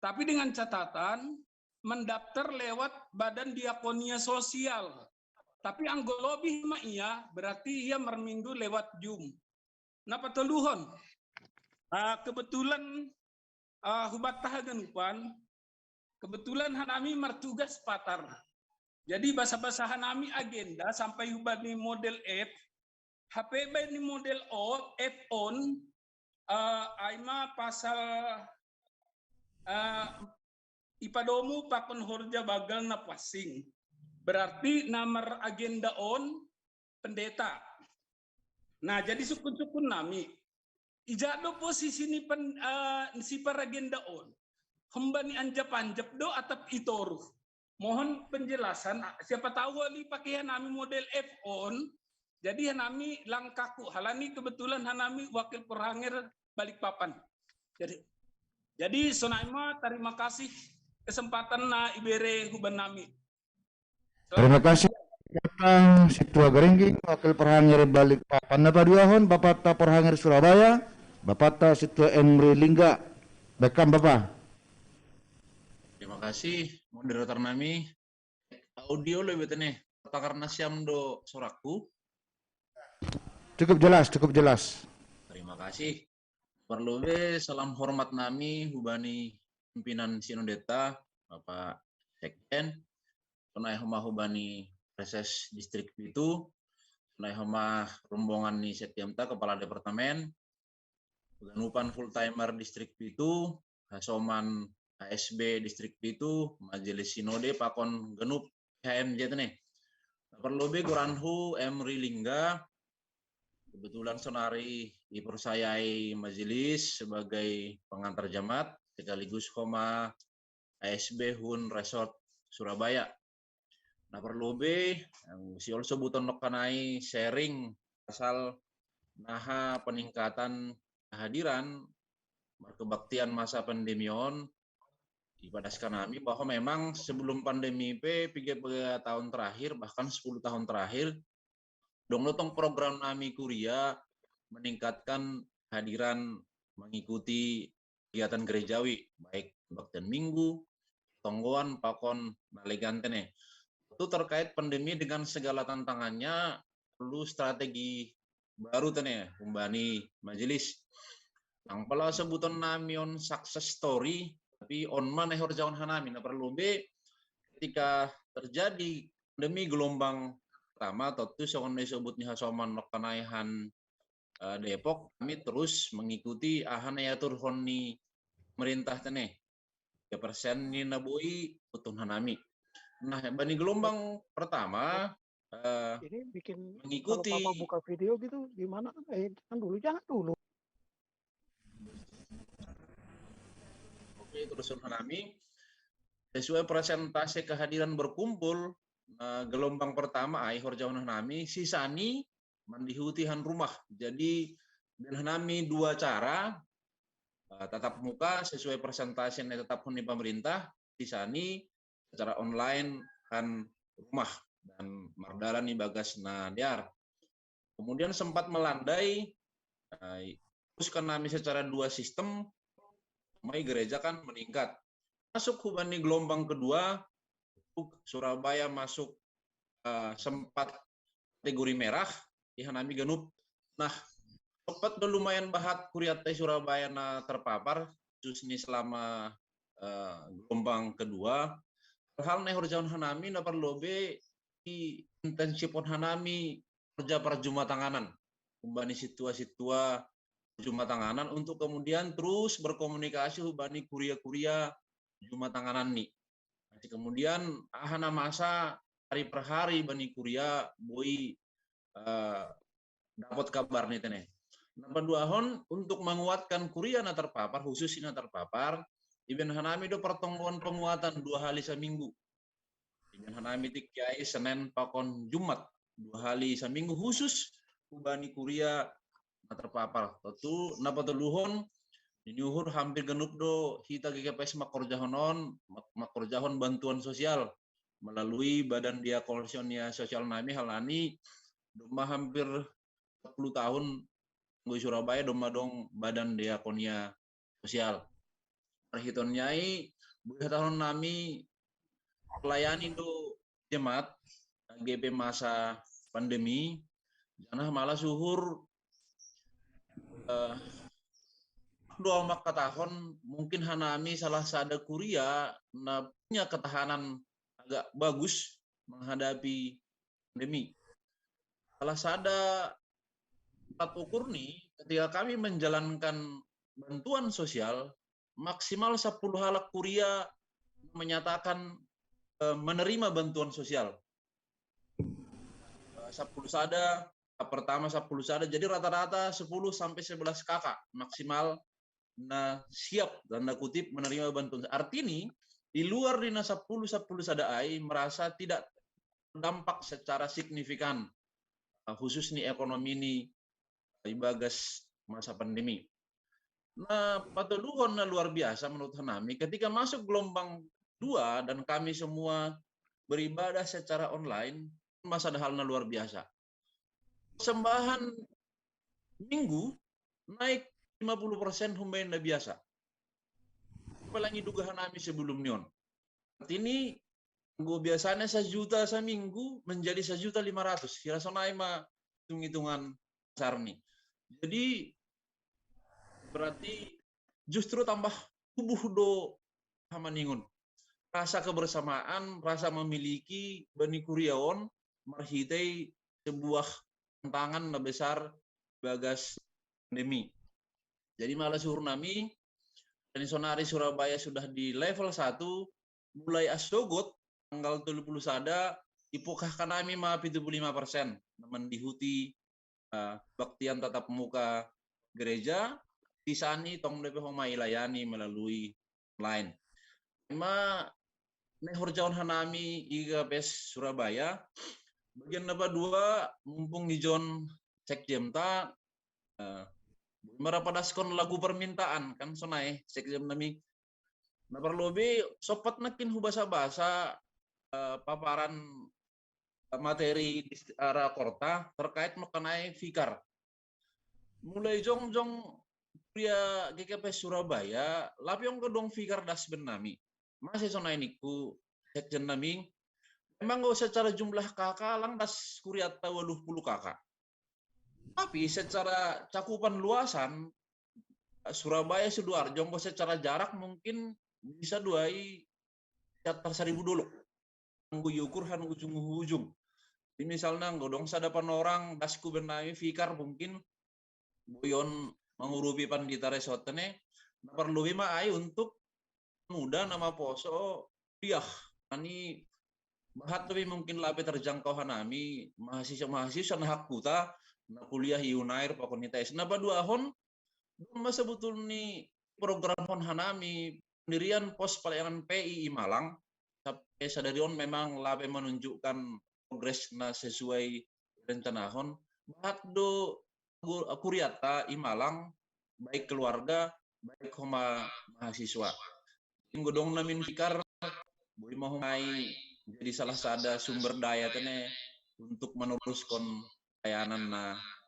Tapi dengan catatan mendaftar lewat Badan Diakonia Sosial. Tapi anggo lobih ma ia, berarti ia marminggu lewat Zoom. Na patoluhon, ah, kebetulan, ah, hubanta haganupan, kebetulan hanami martugas patar. Jadi basa-basa hanami agenda sampai hubani model F, hape bani model O, F on, eh, ai ma pasal, eh, ipadomu pakon horja bagal na passing. Berarti na maragenda on pendeta. Nah, jadi sukun-sukun nami, ija do posisi ni pen, eh, siparagenda on? Hembani anjap-anjap do atap i toru? Mohon penjelasan, siapa tahu oli pakai nami model F on. Jadi nami langkaku, halani kebetulan hanami wakil porhanger Balikpapan. Jadi, jadi sonai ma, terima kasih kesempatan na ibere huban nami. Terima kasih. Bapak Situa Geringging, wakil porhanger Balikpapan. Na paduahon, Bapak ta porhanger Surabaya, Bapak ta Situa Emri Lingga. Bekam Bapak. Terima kasih moderator nami. Audio lo bete nih. Takarna siam do sorakku. Cukup jelas, cukup jelas. Terima kasih. Parlobei salam hormat nami hubani pimpinan sinodeta, Bapak Sekjen, sonai homa hubani Reses Distrik pitu, sonai homa rombongan ni sekjenta, kepala departemen, ganupan full timer Distrik pitu, hasoman A S B Distrik pitu, majelis sinode pakon ganup H M Z nih. Parlobei goranhu Emri Lingga, kebetulan sonari dipercayai majelis sebagai pengantar jemaat sekaligus homa A S B hun Resort Surabaya. Na parlobei, siol sobuton nokkanai sharing pasal naha peningkatan kehadiran markebaktian masa pandemi on. Ipadaskan nami bahwa memang sebelum pandemi pe, tiga tahun terakhir, bahkan sepuluh tahun terakhir, dong do tong program nami kuria meningkatkan hadiran mengikuti kegiatan gerejawi, baik kebaktian minggu, tonggoan, pakon, balegan tene. Itu terkait pandemi dengan segala tantangannya, perlu strategi baru tene umbani majelis. Nang pala sebuton nami on success story, tapi on mana horjaon hanami. Na parlobei ketika terjadi pandemi gelombang pertama, tontu songon na disebut ni hasoman nokkanai han Depok, kami terus mengikuti aha na iaturhon ni pemerintah tene. Tiga persen ni na boi utun hanami. Nah, bani gelombang pertama, eh, ini bikin mengikuti kalau papa buka video gitu gimana? Eh, jangan dulu, jangan dulu. Terus hanami, sesuai persentase kehadiran berkumpul, nah, gelombang pertama ai horjahon hanami, sisani mandihuti han rumah. Jadi, baen hanami dua cara, eh, tatap muka sesuai persentase na itetapkon ni pemerintah, sisani secara online han rumah dan mardalan ibagas na dear. Kemudian sempat melandai, eh, teruskan hanami secara dua sistem, mai gereja kan meningkat. Masuk hubani gelombang kedua, Surabaya masuk, eh, sempat kategori merah, di hanami ganup. Nah, sempat do lumayan bahat kuria-kuria Surabaya na terpapar, khusus ni selama, eh, gelombang kedua. Hal-hal na ihorjahon hanami na parlobe, iintensifkon hanami kerja parjumatanganan. Hubani situa-situa jumatanganan untuk kemudian terus berkomunikasi hubani kuria-kuria jumatanganan ni. Kemudian aha na masa hari per hari bani kuria boi, eh, dapot kabar ni tene. Na paduahon, untuk menguatkan kuria na terpapar, khusus na terpapar, ibaen hanami do pertemuan penguatan dua kali seminggu. Ibaen hanami tikki ai Senin pakon Jumat, dua kali seminggu khusus hubani kuria na terpapar. Tontu na patoluhon, di New Hur hampir ganup do hita G K P S makorjahon on, mak-, makorjahon bantuan sosial melalui Badan Diakonia Sosial nami, halani domma hampir sepuluh tahun anggo i Surabaya domma adong Badan Diakonia Sosial. Parhitean ni ai, boi hatahon nami layani do jemaat, age pe masa pandemi, janah malas uhur, eh, do au mangkatahon, mungkin hanami salah sada kuria na punya ketahanan agak bagus menghadapi pandemi. Salah sada alat ukur ni, ketika kami menjalankan bantuan sosial, maksimal sepuluh halak kuria menyatakan, eh, menerima bantuan sosial. Eh, sepuluh sada, tahap pertama sepuluh sada, jadi rata-rata sepuluh sampai sebelas K K maksimal na siap, tanda kutip, menerima bantuan. Artini, di luar di na sepuluh, sepuluh sada ai merasa tidak terdampak secara signifikan, eh, khusus ni ekonomi ni ibagas masa pandemi. Na patoluhon na luar biasa menurut hanami, ketika masuk gelombang dua dan kami semua beribadah secara online, masa ada hal na luar biasa. Persembahan minggu naik lima puluh persen humbani na biasa. Apalagi duga hanami sebelum ni on. Artini, anggo biasana sajuta saminggu menjadi sajuta lima ratus. Hira sonai ma hitung-hitungan kasar ni. Jadi, berarti justru tambah tubuh do hamaningon. Rasa kebersamaan, rasa memiliki bani kuria on marhitei sebuah tantangan na besar bagas pandemi. Jadi malas uhur nami, dan sonari Surabaya sudah di level satu, mulai asogot tanggal tolu puluh sada, ipukahkan nami ma pitu puluh lima persen na mandihuti, eh, baktian tatap muka gereja, sisani tong dope homa ilayani melalui online. Ima na ihorjahon hanami i G K P S Surabaya, bagian na padua, mumpung ijon sekjemta, eh, boi ma ra padaskon lagu permintaan, kan sonai sekjen nami. Na parlobi sompat nangkin hubasa-basa, eh, paparan materi di s-, ara korta terkait mangkanai fikar. Mulai jongjong kuria G K P S Surabaya, lape anggo adong fikar das baen nami. Mase sonai ningku sekjen nami, memang anggo secara jumlah K K lang das kurianta waluh puluh K K. Tapi secara cakupan luasan, Surabaya, Sidoarjo, anggo secara jarak mungkin bisa do ai sekitar seribu dolok. Anggo iukur han ujung hu ujung. Jadi misalna anggo adong sada panorang, dasku baen nami fikar mungkin boi on mangurupi pandita resort ne, na parlobi ma ai untuk pemuda na maposo kuliah. Ani bahat dope mungkin lape terjangkau hanami, mahasiswa-mahasiswa na hangkuta na kuliah i Unair pakon i Tais. Na paduahon, domma sebetulni programhon hanami pendirian pos pelayanan P I i Malang, sampai sadarion memang lape menunjukkan progres na sesuai rencanahon, bahat do gu-, kuriata i Malang, baik keluarga, baik homa mahasiswa. Godong namin pikar, boi mahomai jadi salah sada sumber daya tene untuk meneruskan layanan na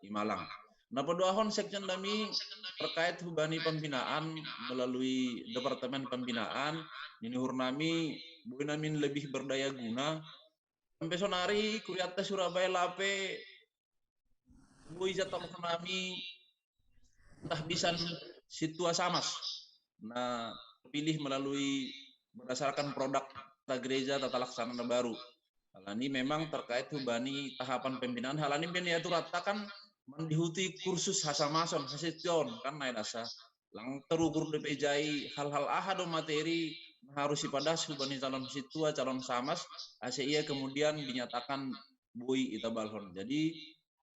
i Malang. Na paduahon sekjen nami terkait hubani pembinaan melalui Departemen Pembinaan, ninuhur nami, boi namin lebih berdaya guna. Sampai sonari, kuriata Surabaya lape, boi jatah nami tahbisan situa samas. Na pilih melalui berdasarkan produk ta gereja tata laksana na baru. Halani memang terkait hubani tahapan pembinaan, halani ben ya turatakan mendihuti kursus hasamason, hasituaon, kan nai dasa. Lang terukur depejai hal-hal aha do materi na harus ipadas hubani calon situa, calon samas, ase ia kemudian dinyatakan boi itabalhon. Jadi,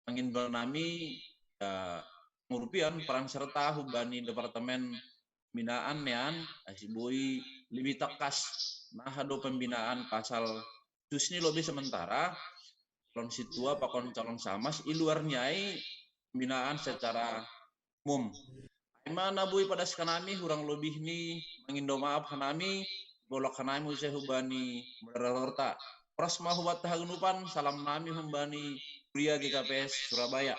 mangindo nami, ya, ngurupian peran serta hubani Departemen Pembinaan nean, asi boi lebih tekas. Nah, do pembinaan pasal sus ni lebih sementara, calon situa pakon calon samas, i luar niai pembinaan secara umum. Ai ma na boi padaskan nami, hurang lebih ni mangindo maaf hanami, bolak hanami use hubani moderator ta. Horas ma hubat haganupan, salam nami humbani Kuria G K P S Surabaya.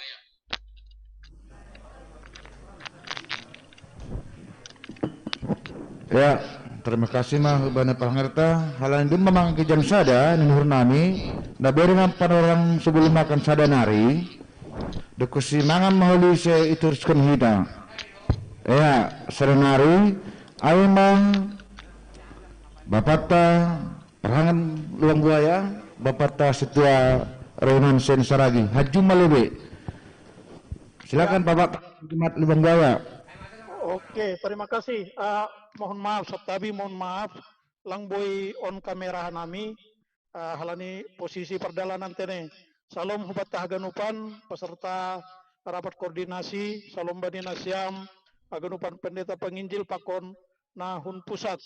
Ya, terima kasih ma hubani pangarta. Halani dum mamang kijang sada, ninuhur nami, na bere ma panorang sebelum makan sada nari, dokusi mangan maholi se ituruskon hita. Ya, sada nari, ai ma bapata Parhangan Lubang Buaya, bapata situa Renan Sen Saragi, hajum malebe. Silakan Bapak Jemaat Lubang Buaya. Oke, terima kasih. Uh, mohon maaf, Sabtabi, mohon maaf. Lang boi on kamera nami, uh, halani posisi pardalanan tene. Salom hubat haganupan, peserta rapat koordinasi, salom bani nasiam, haganupan pendeta penginjil pakon na hun pusat.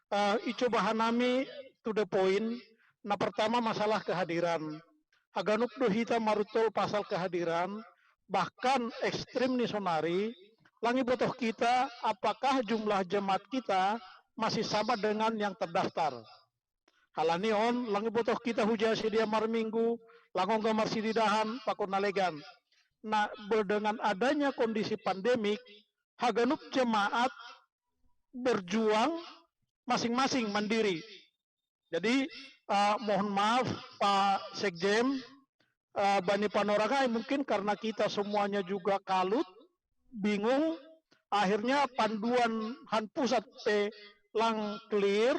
Uh, icoba hanami to the point, na pertama masalah kehadiran. Haganup do hita maruntol pasal kehadiran, bahkan ekstrim ni sonari, lang ibotoh kita apakah jumlah jemaat kita masih sama dengan yang terdaftar. Halani on, lang ibotoh kita huja sedia marminggu, lang ongga marsididahan, pakon na legan. Nah, dengan adanya kondisi pandemik, haganup jemaat berjuang masing-masing mandiri. Jadi uh, mohon maaf Pak Sekjen, uh, bani panorang ai mungkin karena kita semuanya juga kalut, bingung, akhirnya panduan han pusat pe lang clear,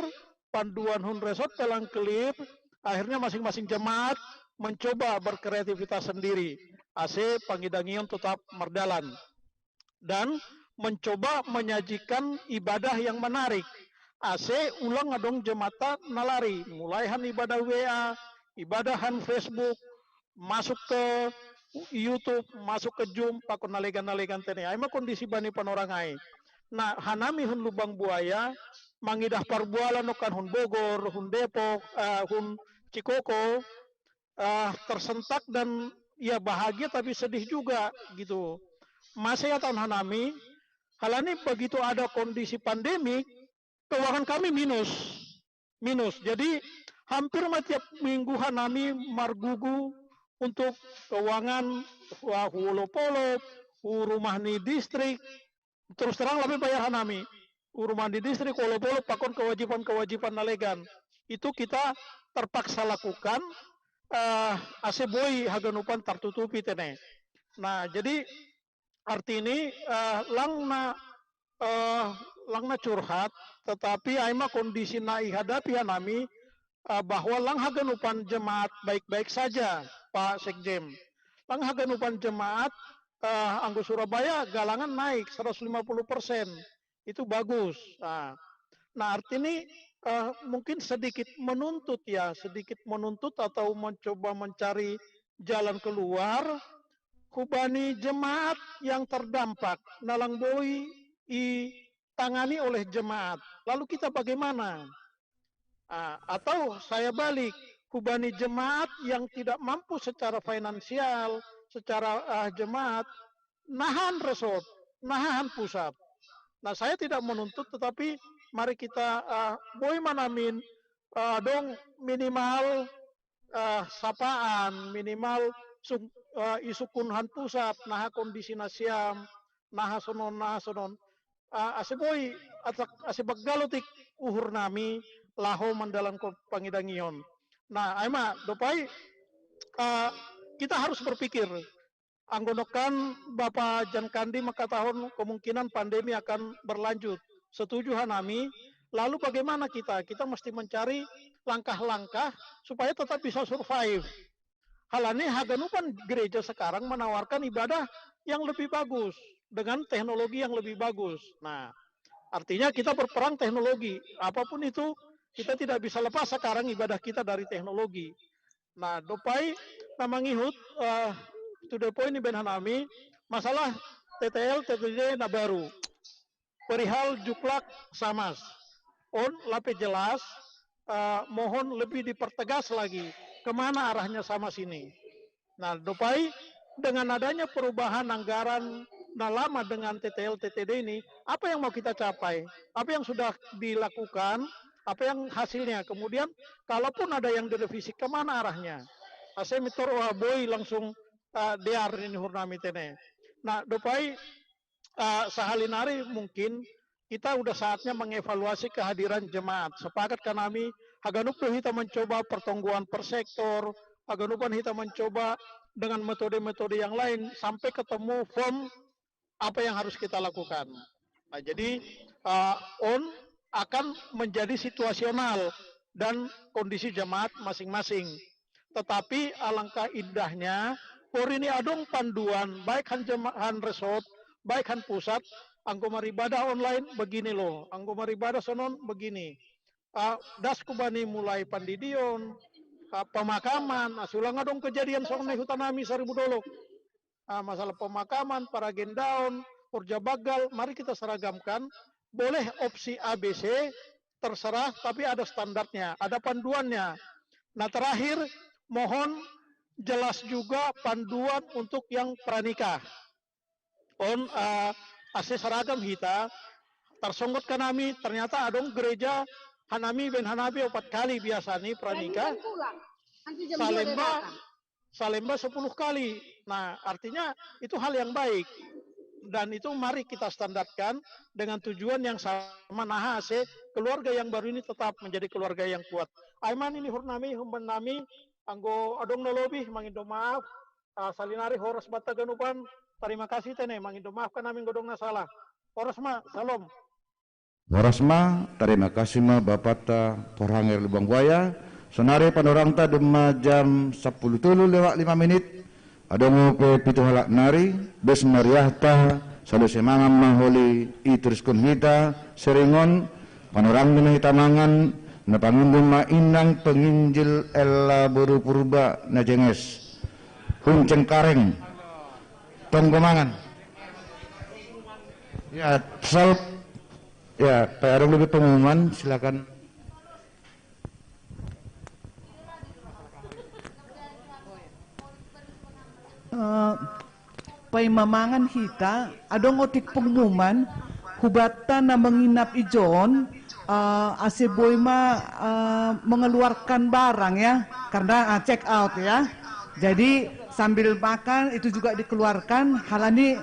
panduan hun resort pe lang clear, akhirnya masing-masing jemaat mencoba berkreativitas sendiri. Ase pangidangion tetap mardalan. Dan mencoba menyajikan ibadah yang menarik. Ase ulang adong jemaat na lari, mulai han ibadah W A, ibadah han Facebook, masuk ke YouTube, masuk ke Zoom, pakon na legan-na legan tene. Ai ma kondisi bani panorang ai. Nah, hanami hun Lubang Buaya, mangidah parbualan okan hun Bogor, hun Depok, uh, hun Cikoko, uh, tersentak dan ya bahagia tapi sedih juga gitu. Masa ya tahun hanami, halani begitu ada kondisi pandemi, keuangan kami minus. Minus. Jadi hampir ma tiap minggu hanami margugu untuk keuangan, wah, hu olop-olop, hu rumah ni distrik. Terus terang lape bayar hanami. Hu rumah ni distrik, hu olop-olop, pakon kewajiban-kewajiban na legan. Itu kita terpaksa lakukan, uh, ase boi haganupan tartutupi tene. Nah, jadi arti ini uh, lang na uh, lang na curhat, tetapi ai ma kondisi na ihadapi hanami uh, bahwa lang haganupan jemaat baik-baik saja, Pak Sekjen. Lang haganupan jemaat uh, Anggo Surabaya galangan naik seratus lima puluh persen. Itu bagus. Nah, nah arti ini uh, mungkin sedikit menuntut ya, sedikit menuntut atau mencoba mencari jalan keluar hubani jemaat yang terdampak na lang boi i tangani oleh jemaat. Lalu kita bagaimana? Ah, atau saya balik, hubani jemaat yang tidak mampu secara finansial, secara ah, jemaat, nahan resort, nahan pusat. Nah, saya tidak menuntut, tetapi mari kita ah, boi ma namin ah, dong minimal ah, sapaan, minimal sung, ah, isukun han pusat, naha kondisi nasiam, naha sonon, naha sonon. Ah, ase boi, ase baggalo tik uhur nami laho mandalan ko pangidangion. Nah, ai ma dopai ah, kita harus berpikir. Anggo nongkan Bapa Jan Kandi mangkatahon kemungkinan pandemi akan berlanjut. Setuju hanami. Lalu bagaimana kita? Kita mesti mencari langkah-langkah supaya tetap bisa survive. Halani haganupan gereja sekarang menawarkan ibadah yang lebih bagus dengan teknologi yang lebih bagus. Nah, artinya kita berperang teknologi. Apapun itu, kita tidak bisa lepas sekarang ibadah kita dari teknologi. Nah, dopai na mangihut uh, to the point ni baen hanami masalah T T L, T T D na baru. Perihal juklak samas. On lape jelas, uh, mohon lebih dipertegas lagi kemana arahnya samas ini. Nah, dopai dengan adanya perubahan anggaran na lama dengan T T L, T T D ini, apa yang mau kita capai? Apa yang sudah dilakukan? Apa yang hasilnya? Kemudian, kalaupun ada yang direvisi, kemana arahnya? Ase mitor oha boi langsung uh, dear ini hurnami tene. Nah, dopai uh, sahali nari mungkin kita udah saatnya mengevaluasi kehadiran jemaat. Sepakat kan kami, haganup do kita mencoba pertonggoan per sektor, haganupan kita mencoba dengan metode-metode yang lain sampai ketemu form apa yang harus kita lakukan. Nah, jadi uh, on akan menjadi situasional dan kondisi jemaat masing-masing. Tetapi alangkah indahnya, porini adong panduan, baik han, jema, han resort, baik han pusat, anggo maribadah online begini loh, anggo maribadah sonon begini. Uh, das kubani mulai pandidion, uh, pemakaman, uh, sulang adong kejadian sonon hutanami Seribu Dolok. Uh, masalah pemakaman, paragendaon, urja bagal, mari kita seragamkan. Boleh opsi A B C, terserah, tapi ada standarnya, ada panduannya. Nah, terakhir, mohon jelas juga panduan untuk yang pranikah. On uh, ase seragam hita, tarsonggot kanami, ternyata adong gereja hanami ben hanabi opat kali biasa ni pranikah. Salemba, salemba sepuluh kali. Nah, artinya itu hal yang baik. Dan itu mari kita standarkan dengan tujuan yang sama, naha ase keluarga yang baru ini tetap menjadi keluarga yang kuat. Ai ma nini hurnami, humban nami, anggo adong na lobi, mangindo maaf, uh, salinari horas banta ganupan, terima kasih tene, mangindo maaf kan nami anggo adong na salah. Horas ma, salam. Horas ma, terima kasih ma bapata Porhanger Lubang Buaya. Sonari panorangta dema jam sepuluh tulu lewat lima menit. Adong pe pitu halak nari, bes meriahta, selalu semangat maholi, iteruskan hita, seringon, panorang dema hita mangan, na pangindun ma inang penginjil ella boru purba na jenges. Hun Cengkareng. Tonggo mangan. Ya, sal, ya, Pak Erong lebih pengumuman, silakan. Uh, Pai mamangan hita, adong otik pengumuman, hubatta na menginap ijon, uh, ase boi ma uh, mengeluarkan barang ya, karena uh, check out ya. Jadi sambil makan itu juga dikeluarkan, halani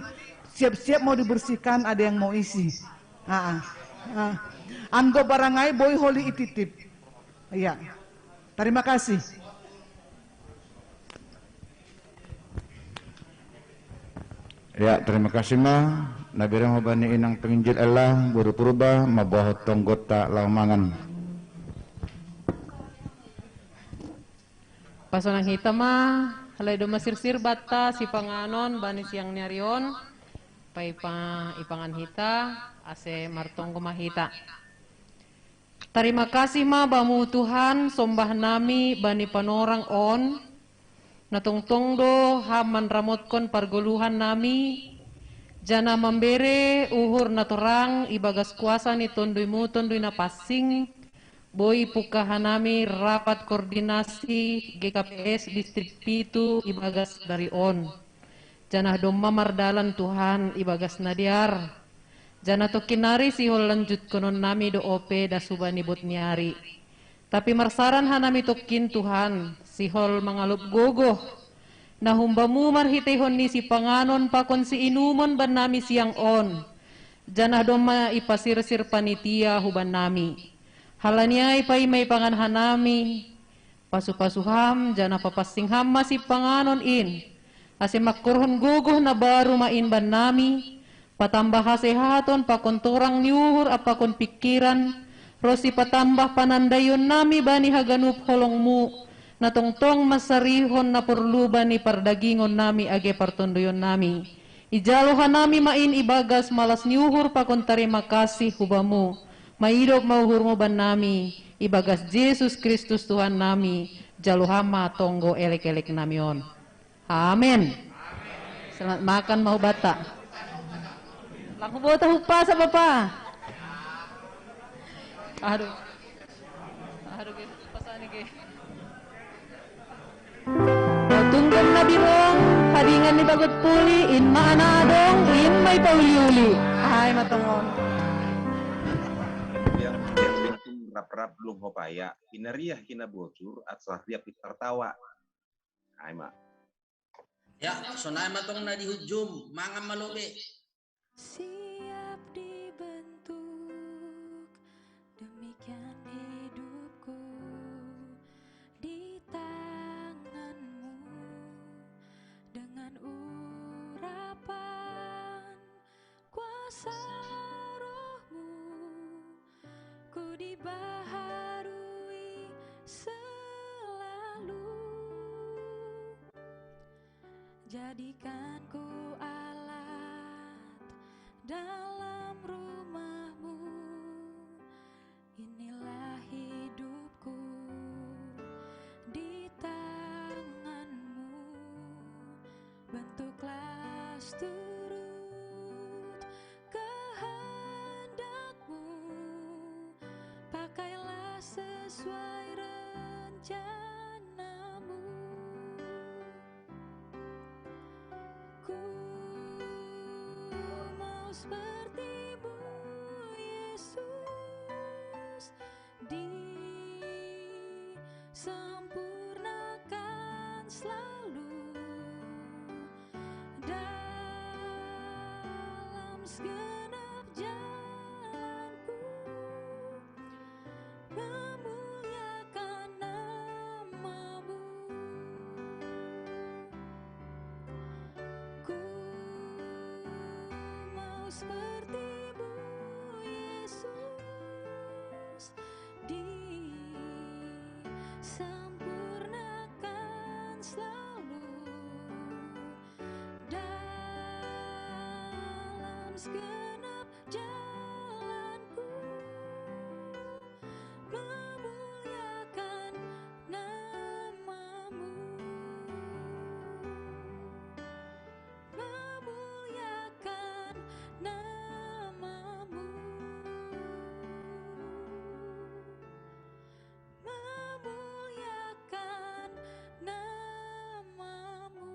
siap-siap mau dibersihkan, ada yang mau isi. Uh, uh. Anggo barang ai boi holi ititip. Iya. Terima kasih. Ya, terima kasih ma. Nabi Remo bani inang penginjil Allah, buru purba, mabohot tonggotta laumangan. Pasonang hita ma, halai do masirsir batta sipanganon bani siang ni ari on, paipa ipangan hita, ase martonggo ma hita. Tarima kasih ma Bamu Tuhan, sombah nami bani panorang on, na tongtong do Ham manramotkon pargoluhan nami, Janah mambere uhur na torang ibagas kuasa ni Tonduy-Mu, Tonduy Napansing, boi pungkahan nami rapat koordinasi G K P S Distrik pitu ibagas sadari on. Janah domma mardalan Tuhan ibagas na dear. Janah tongkin nari sihol lanjutkonon nami do ope das hubani bot ni ari. Tapi marsaran hanami tongkin Tuhan, sihol mangalop gogoh, na humbamu marhiteihon ni sipanganon pakon siinumon bannami siang on, janah domma ipasirsir panitia hubannami. Halani ai paima ipangan hanami, pasu-pasu ham, janah papansing ham ma sipanganon in, ase mangkorhon gogoh na baru ma in bannami, patambah hasehaton pakon torang ni uhur ampakon pingkiran, ronsi patambah panandaionnami bani haganup holongmu, na tongtong mansarihon na porlu bani pardagingon nami age partonduyon nami. Ijalo hanami ma in ibagas malas ni uhur pakon tarima kasih hubamu, maidop ma uhurmu bannami, ibagas Jesus Kristus Tuhan nami, jalo ham ma tonggo elek-elek nami on. Amen. Selamat makan mau bata. Langsung bawa tahu pasa, Bapak. Aduh. Aduh, ge. Pasani, ge. Tunggang na birong, hadingan ni bagot puli, in ma ana adong, in ma ipauli-uli. Ai, matongon. Yang yang rap-rap belum hopaya, pinariah kina bocur, atau riak tartawa. Ai ma. Ya, sonai ma tong na di hujum, mangan ma lobe. Siap dibentuk, demikian hidupku di tanganmu. Dengan urapan kuasa rohmu, ku dibaharui selalu. Jadikan ku alat dalam rumahmu. Inilah hidupku di tanganmu. Bentuklah seturut kehendakmu. Pakailah sesuai rencanamu. Ku mau sepertimu, Yesus, disempurnakan selalu dalam segenap jalanku. Memuliakan namamu. Ku mau sepertimu, Yesus, disempurnakan selalu dalam segenap jalanku. Memuliakan namamu. Memuliakan namamu. Memuliakan namamu.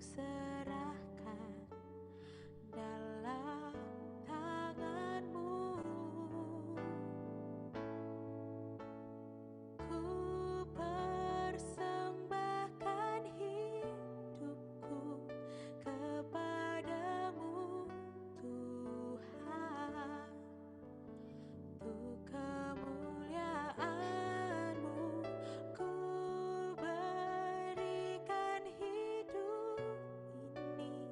serahkan dalam tangan-Mu. Ku persembahkan hidupku kepada-Mu, Tuhan. Untuk kemuliaan-Mu, ku berikan hidup ini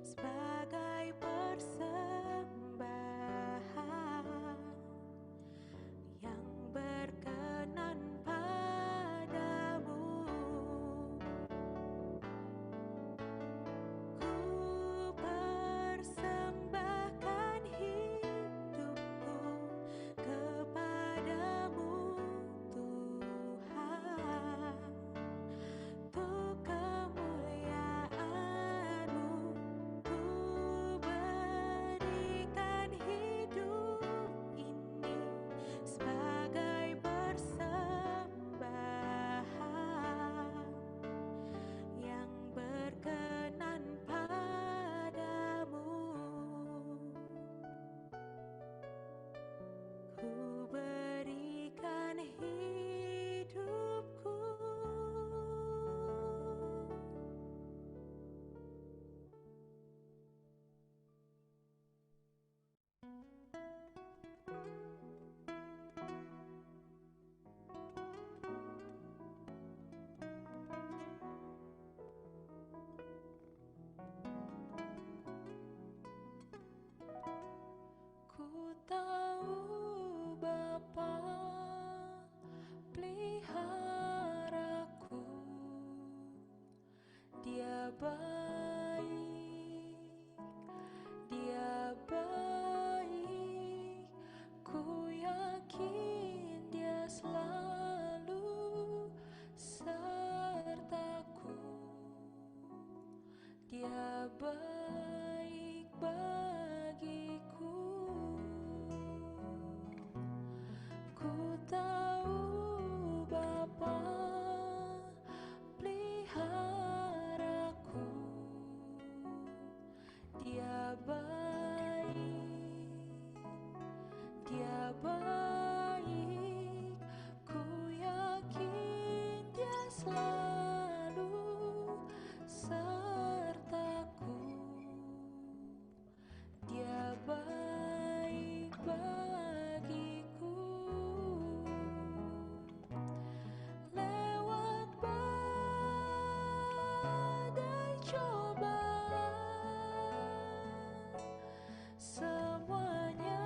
sebagai persembahan yang berkenan pada-Mu. Ku persembahkan hidupku kepada-Mu, Tuhan. Untuk kemuliaan-Mu, ku berikan hidup ini sebagai persembahan yang berkenan pada-Mu. Ku berikan hidupku. Ku tahu Bapa peliharaku. Dia baik, Dia baik. Ku yakin Dia selalu sertaku. Dia baik bagiku. Ku tahu Bapa peliharaku. Dia baik, Dia baik. Ku yakin Dia selalu sertaku. Dia baik bagiku. Lewat badai cobaan, semuanya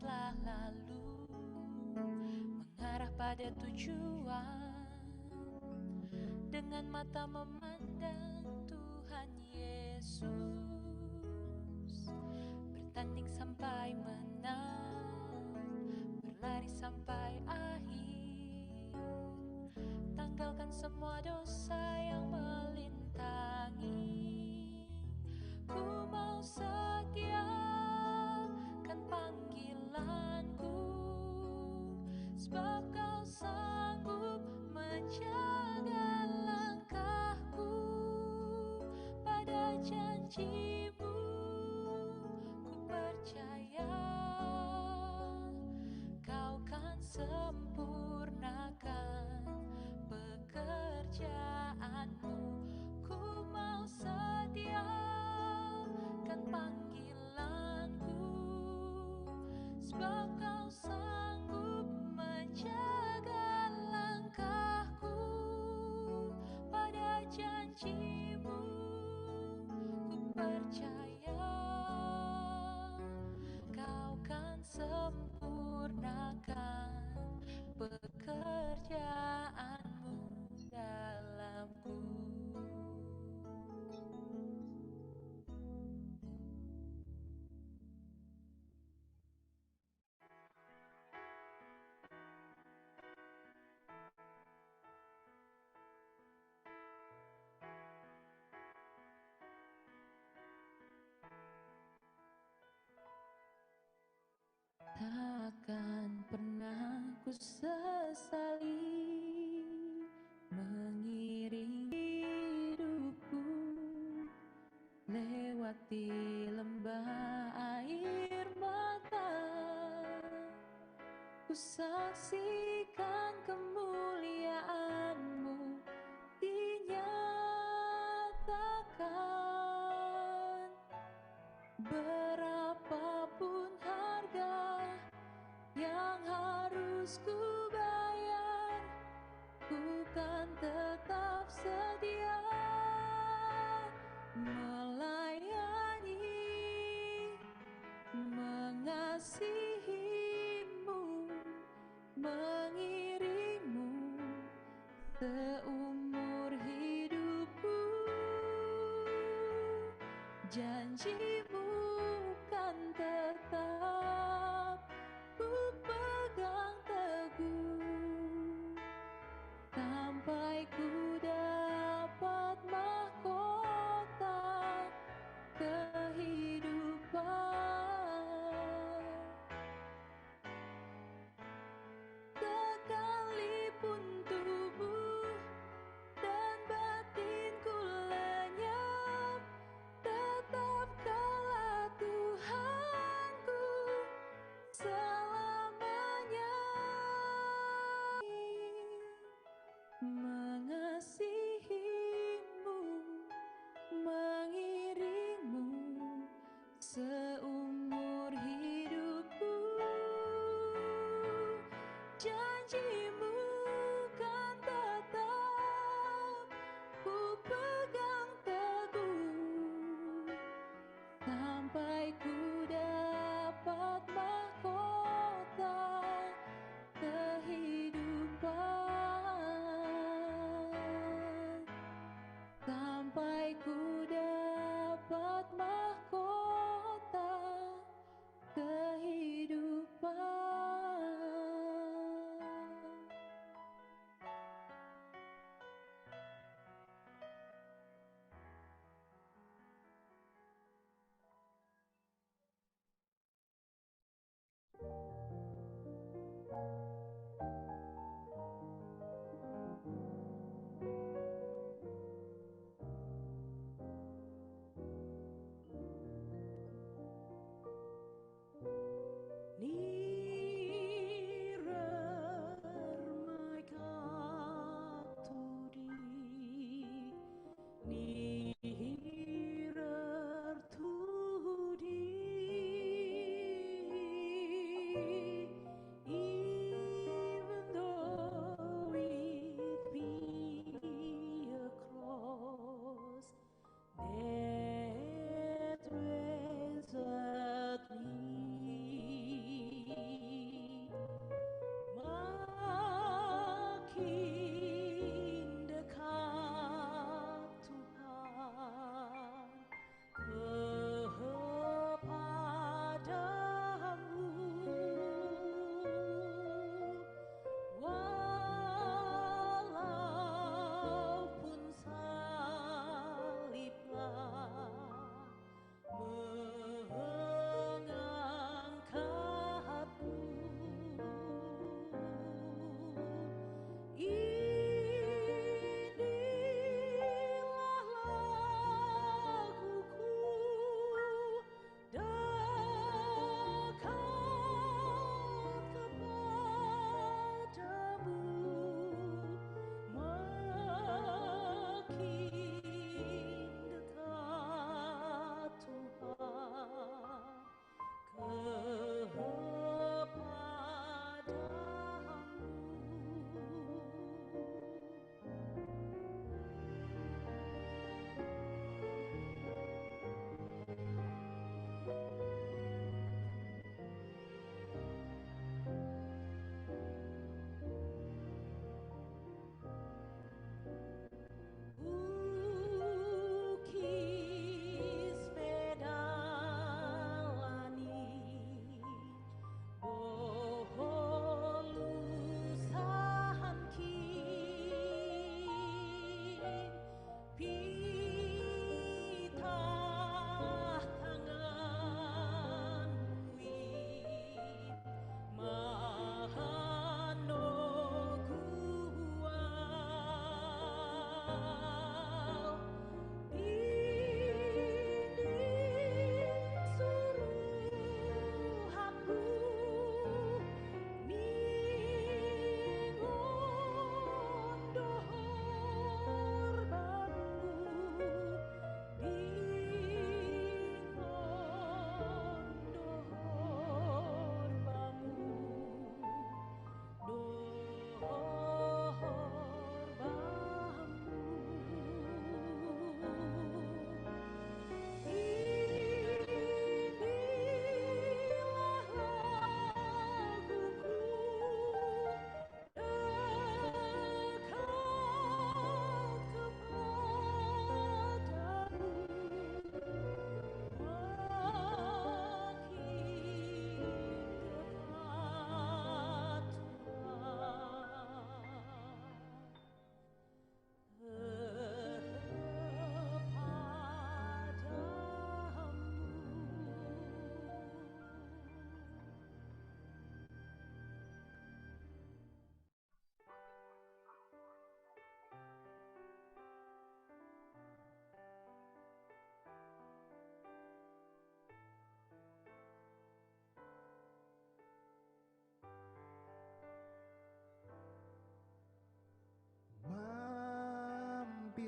Telah lalu mengarah pada tujuan, dengan mata memandang Tuhan Yesus, bertanding sampai menang, berlari sampai akhir. Tanggalkan semua dosa yang melintangi. Ku mau setia kan panggilanku, sebab Kau sanggup menjaga langkahku. Pada janji-Mu ku percaya, Kau kan sempurnakan pekerjaan-Mu. Ku mau setia kan panggilanku, sebab Kau sanggup menjaga langkahku. Pada janji-Mu ku percaya, Kau kan sempurnakan pekerjaan-Mu dalamku. Takkan pernah ku sesali mengiring hidupku lewati lembah air mata. Ku saksikan kemuliaan-Mu dinyatakan. Berapapun harga yang harus ku bayar, ku kan tetap setia melayani, mengasihi-Mu, mengiring-Mu seumur hidupku. Janji-Mu kan tetap ku pegang teguh, sampai ku dapat mahkota kehidupan. Sekalipun tubuh dan batinku lenyap, tetap Kaulah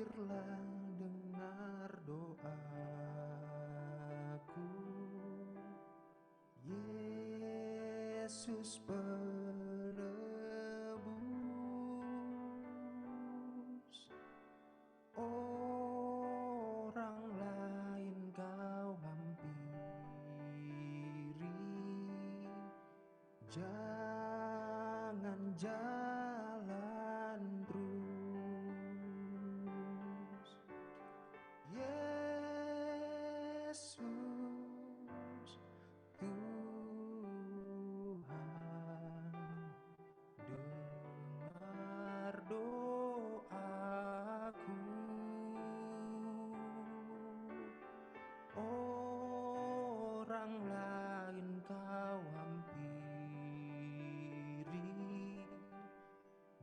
Telah dengar doaku, Yesus penebus. Orang lain kau hampiri, jangan jalan terus. Yesus, Tuhan, dengar doaku. Orang lain kau hampiri,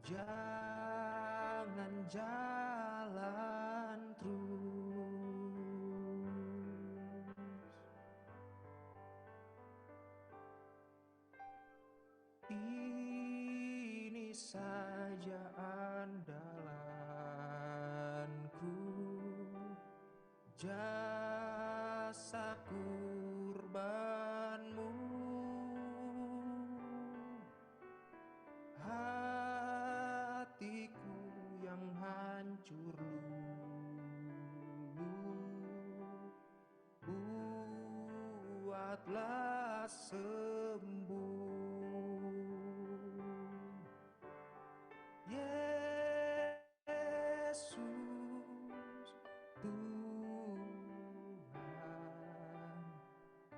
jangan jalan terus. Ini saja andalanku, jasa kurbanmu. Hatiku yang hancur lulu, buatlah sembuh. Yesus, Tuhan,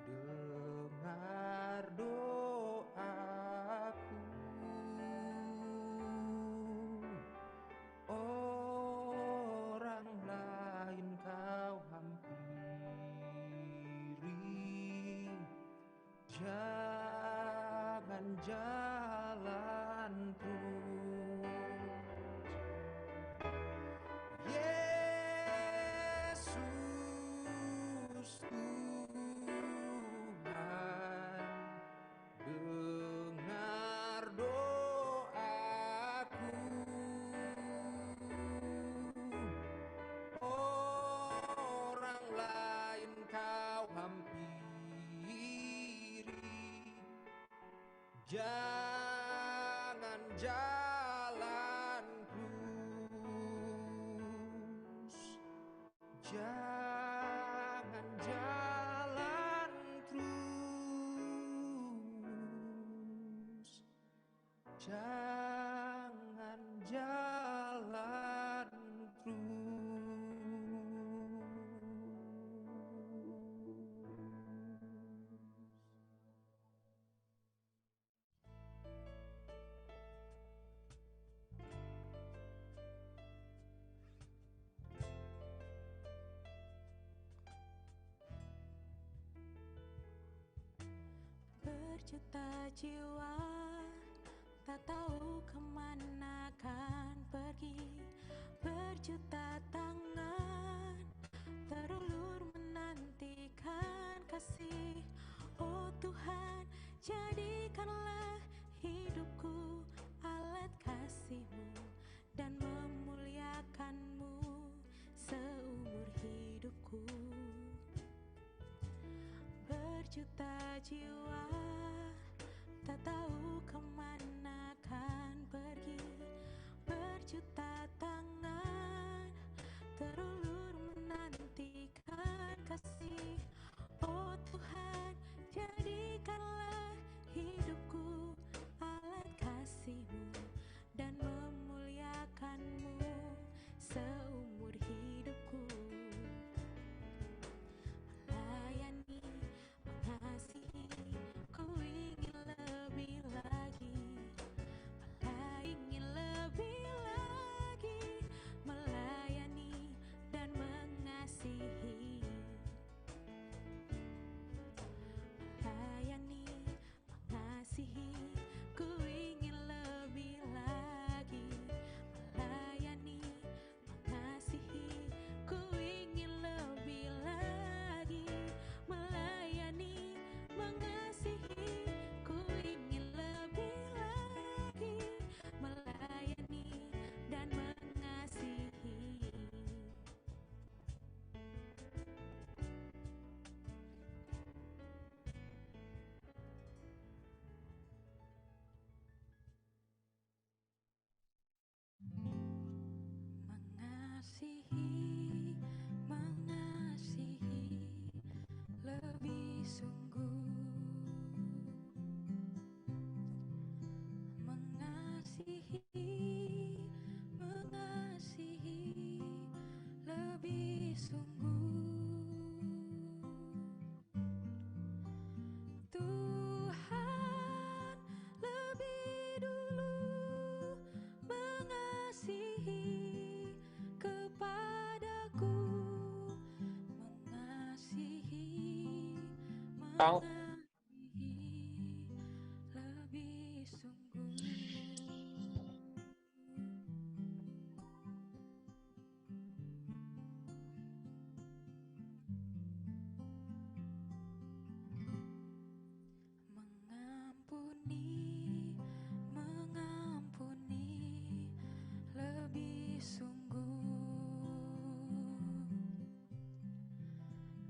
dengar doaku. Orang lain kau hampiri, jangan jalan terus. Yesus, Tuhan, dengar doaku. Orang lain kau hampiri, jangan jalan terus. Jangan jalan terus. Jangan jalan terus. Berjuta jiwa tak tahu kemana kan pergi, berjuta tangan terulur menantikan kasih. Oh Tuhan, jadikanlah hidupku alat kasih-Mu dan memuliakan-Mu seumur hidupku. Berjuta jiwa tak tahu kemana kan pergi, berjuta tangan terulur menantikan kasih. Oh Tuhan, jadikanlah hidupku alat kasih-Mu dan memuliakan-Mu seumur hidupku. Melayani, mengasihi, ku ingin lebih lagi. Melayani, ingin lebih lagi. Mengasihi, mengasihi lebih sungguh. Mengasihi, mengasihi lebih sungguh. Tuhan lebih dulu mengasihi kepadaku, mengasihi, Tau. Mengasihi lebih sungguh. Mengampuni, mengampuni lebih sungguh.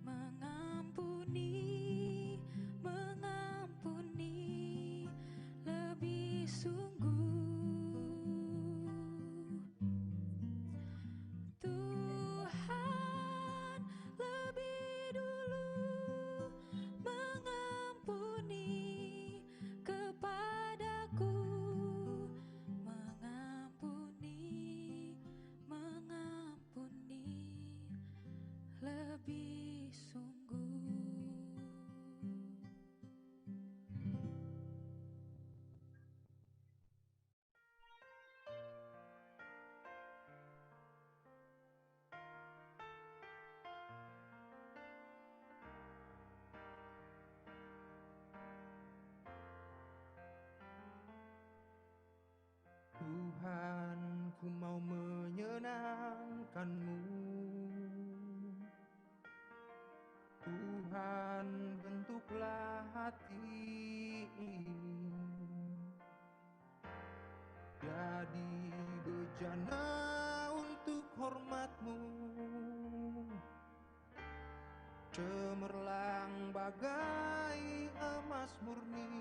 Mengampuni, mengampuni lebih sungguh. Tuhan lebih dulu mengampuni kepadaku, mengampuni, mengampuni lebih sungguh. Tuhan, ku mau menyenangkan-Mu. Tuhan, bentuklah hati ini jadi bejana untuk hormat-Mu, cemerlang bagai emas murni.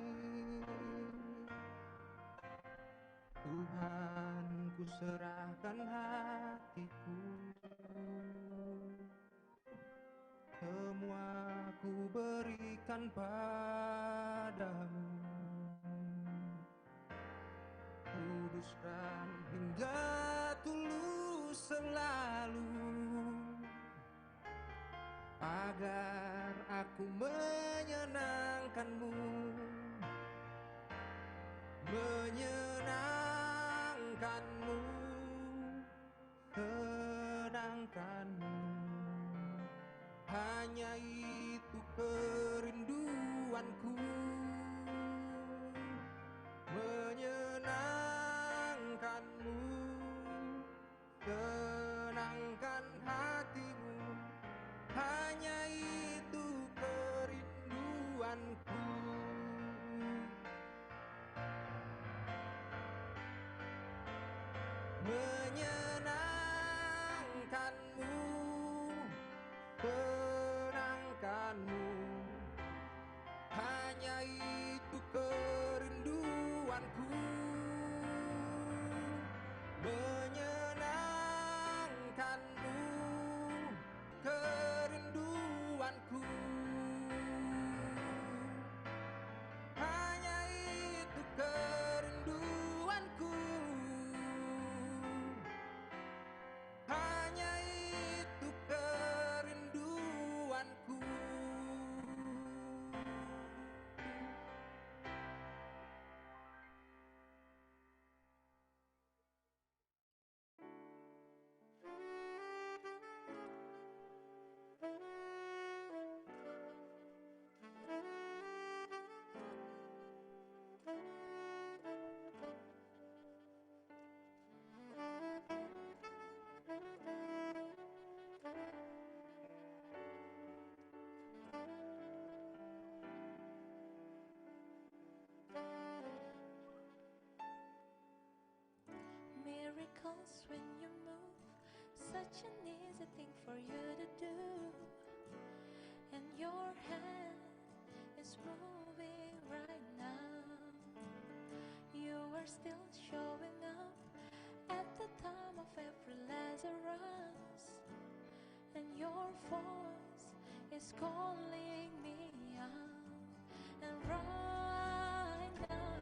Tuhan, ku serahkan hatiku, semua ku berikan pada-Mu. Kuduskan hingga tulus selalu, agar aku menyenangkan-Mu, menyenangkan-Mu, senangkan-Mu. Hanya itu kerinduanku, menyenangkan-Mu, senangkan hatimu. Hanya itu kerinduanku, menyenangkan-Mu, senangkan-Mu. Hanya itu kerinduanku, menyenangkan-Mu, kerinduanku. Hanya itu kerinduanku, hanya itu kerinduanku. Miracles when you move, such an easy thing for you to do. And your hand is moving right now. You are still showing up at the time of every Lazarus. Your voice is calling me out. And right now,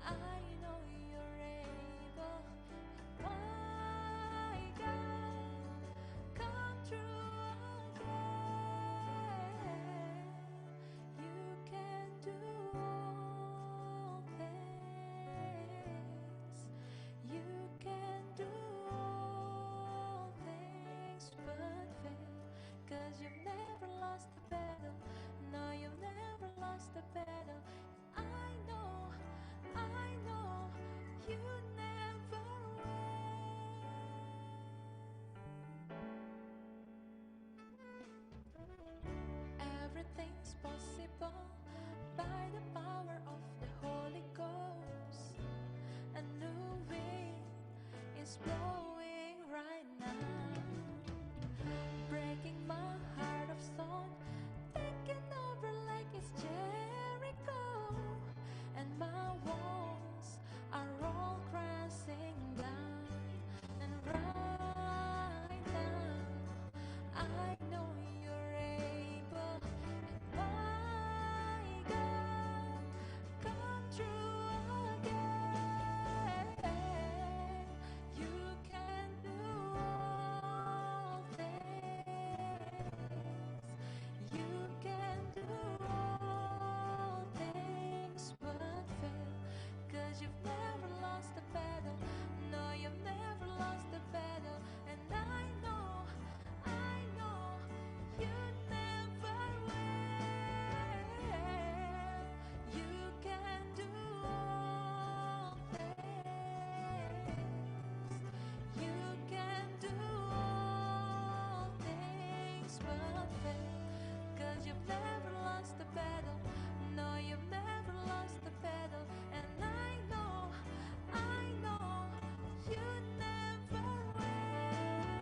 I know you're able. My God, come through again. You can do all things. You can do all things but fail. 'Cause you've never lost a battle. No, you've never lost a battle. I know, I know, you never will. Everything's possible by the power of the Holy Ghost. A new wind is blowing right now, breaking my heart of stone, taking over like it's Jericho, and my walls are all crashing down. And right now, I know you're able. And my God, come through again. You can do all things. You can do all things but fail. 'Cause you've never lost a battle. No, you've never lost a battle. And I know, I know you never will. You can do all things. You can do all things but fail. 'Cause you've never lost a battle. No, you've never lost a battle. And I know, I know you never will.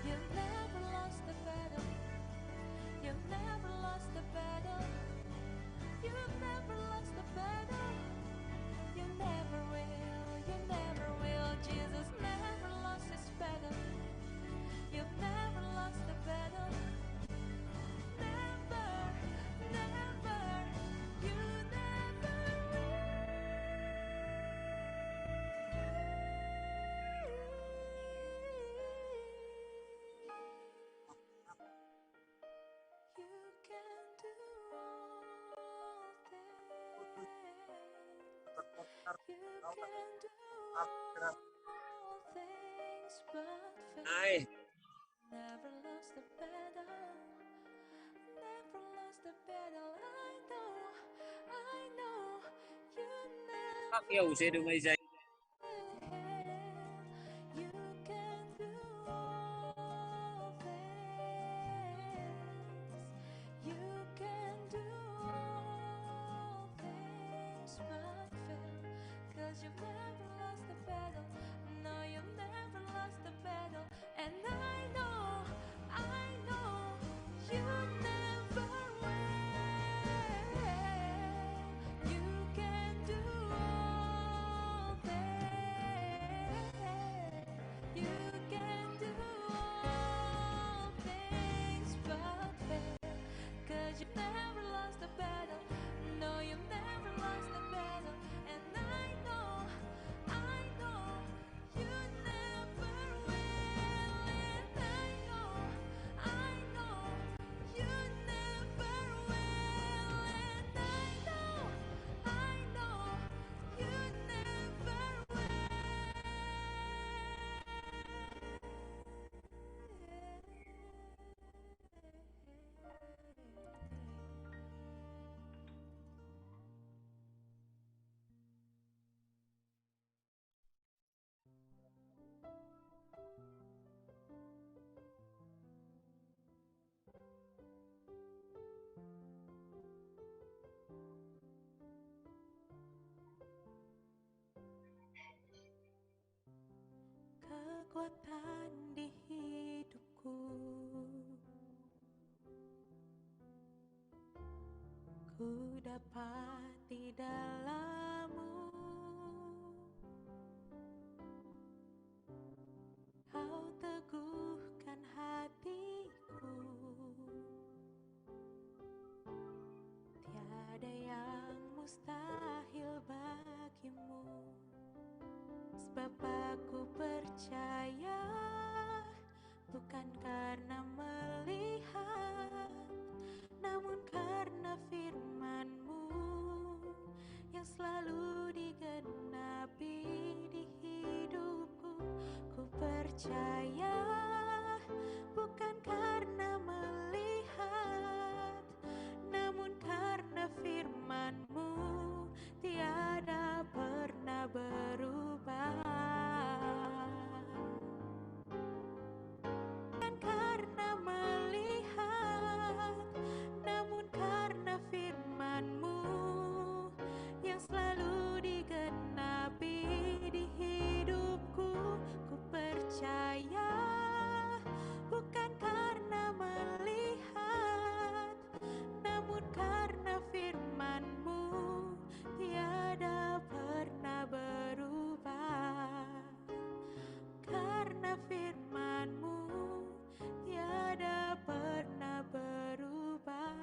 You've never lost a battle. You've never lost a battle. You've never lost a battle. You never will. You never will. Jesus never lost his battle. You've never lost a battle. Never, never. You never will. You can do all things. You can do all things but fail. Ay, Never lost a battle. Never lost a battle. I know, I know you never fuck you, sino may say? You can do all things. You can do all things but fail. 'Cause you've never lost a battle. No, you've never lost a battle. And I know, I know you never will. You can do all things. You can do all things but fail. 'Cause you've never lost a battle. No, you've never lost a battle. And I know, I know you never will. And I know, I know you never will. And I know, I know you never will. Kekuatan di hidupku ku dapati dalam-Mu. Kau teguhkan hatiku. Tiada yang mustahil bagi-Mu. Sebab aku percaya, bukan karena melihat, namun karena firman-Mu yang selalu digenapi di hidupku. Ku percaya, bukan karena melihat, namun karena firman-Mu tiada pernah berubah. Bukan karena melihat, namun karena firman-Mu yang selalu digenapi di hidupku. Ku percaya, bukan karena melihat, namun karena firman-Mu tiada pernah berubah. Karena firman-Mu tiada pernah berubah.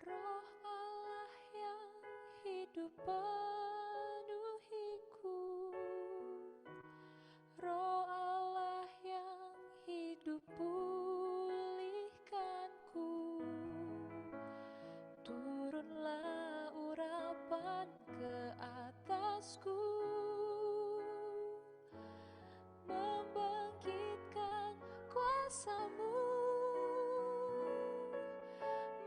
Roh Allah yang hidup penuhiku, Roh Allah yang hidup pulihkanku, turunlah urapan ke atasku, membangkitkan kuasa-Mu,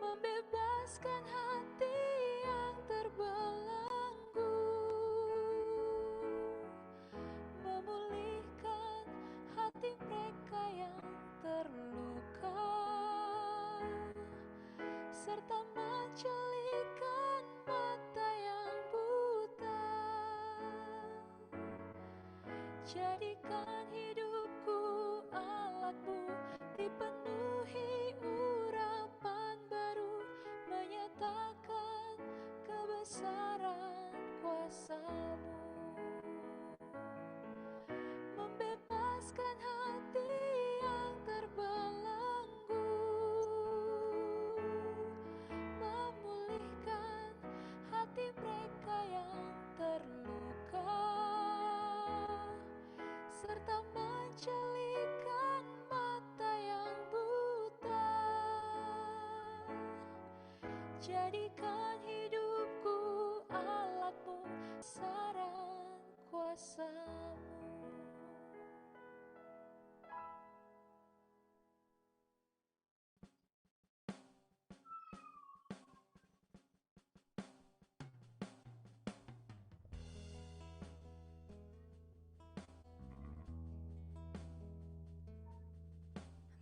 membebaskan hati yang terbelenggu, memulihkan hati mereka yang terluka, serta menjelikan mata yang buta. Jadikan hidupku alat-Mu, dipenuhi urapan baru, menyatakan kebesaran kuasa-Mu, membebaskan hati yang terbelenggu, memulihkan hati mereka yang terluka, serta menjelikan mata yang buta. Jadikan hidupku alat-Mu, saran kuasa-Mu.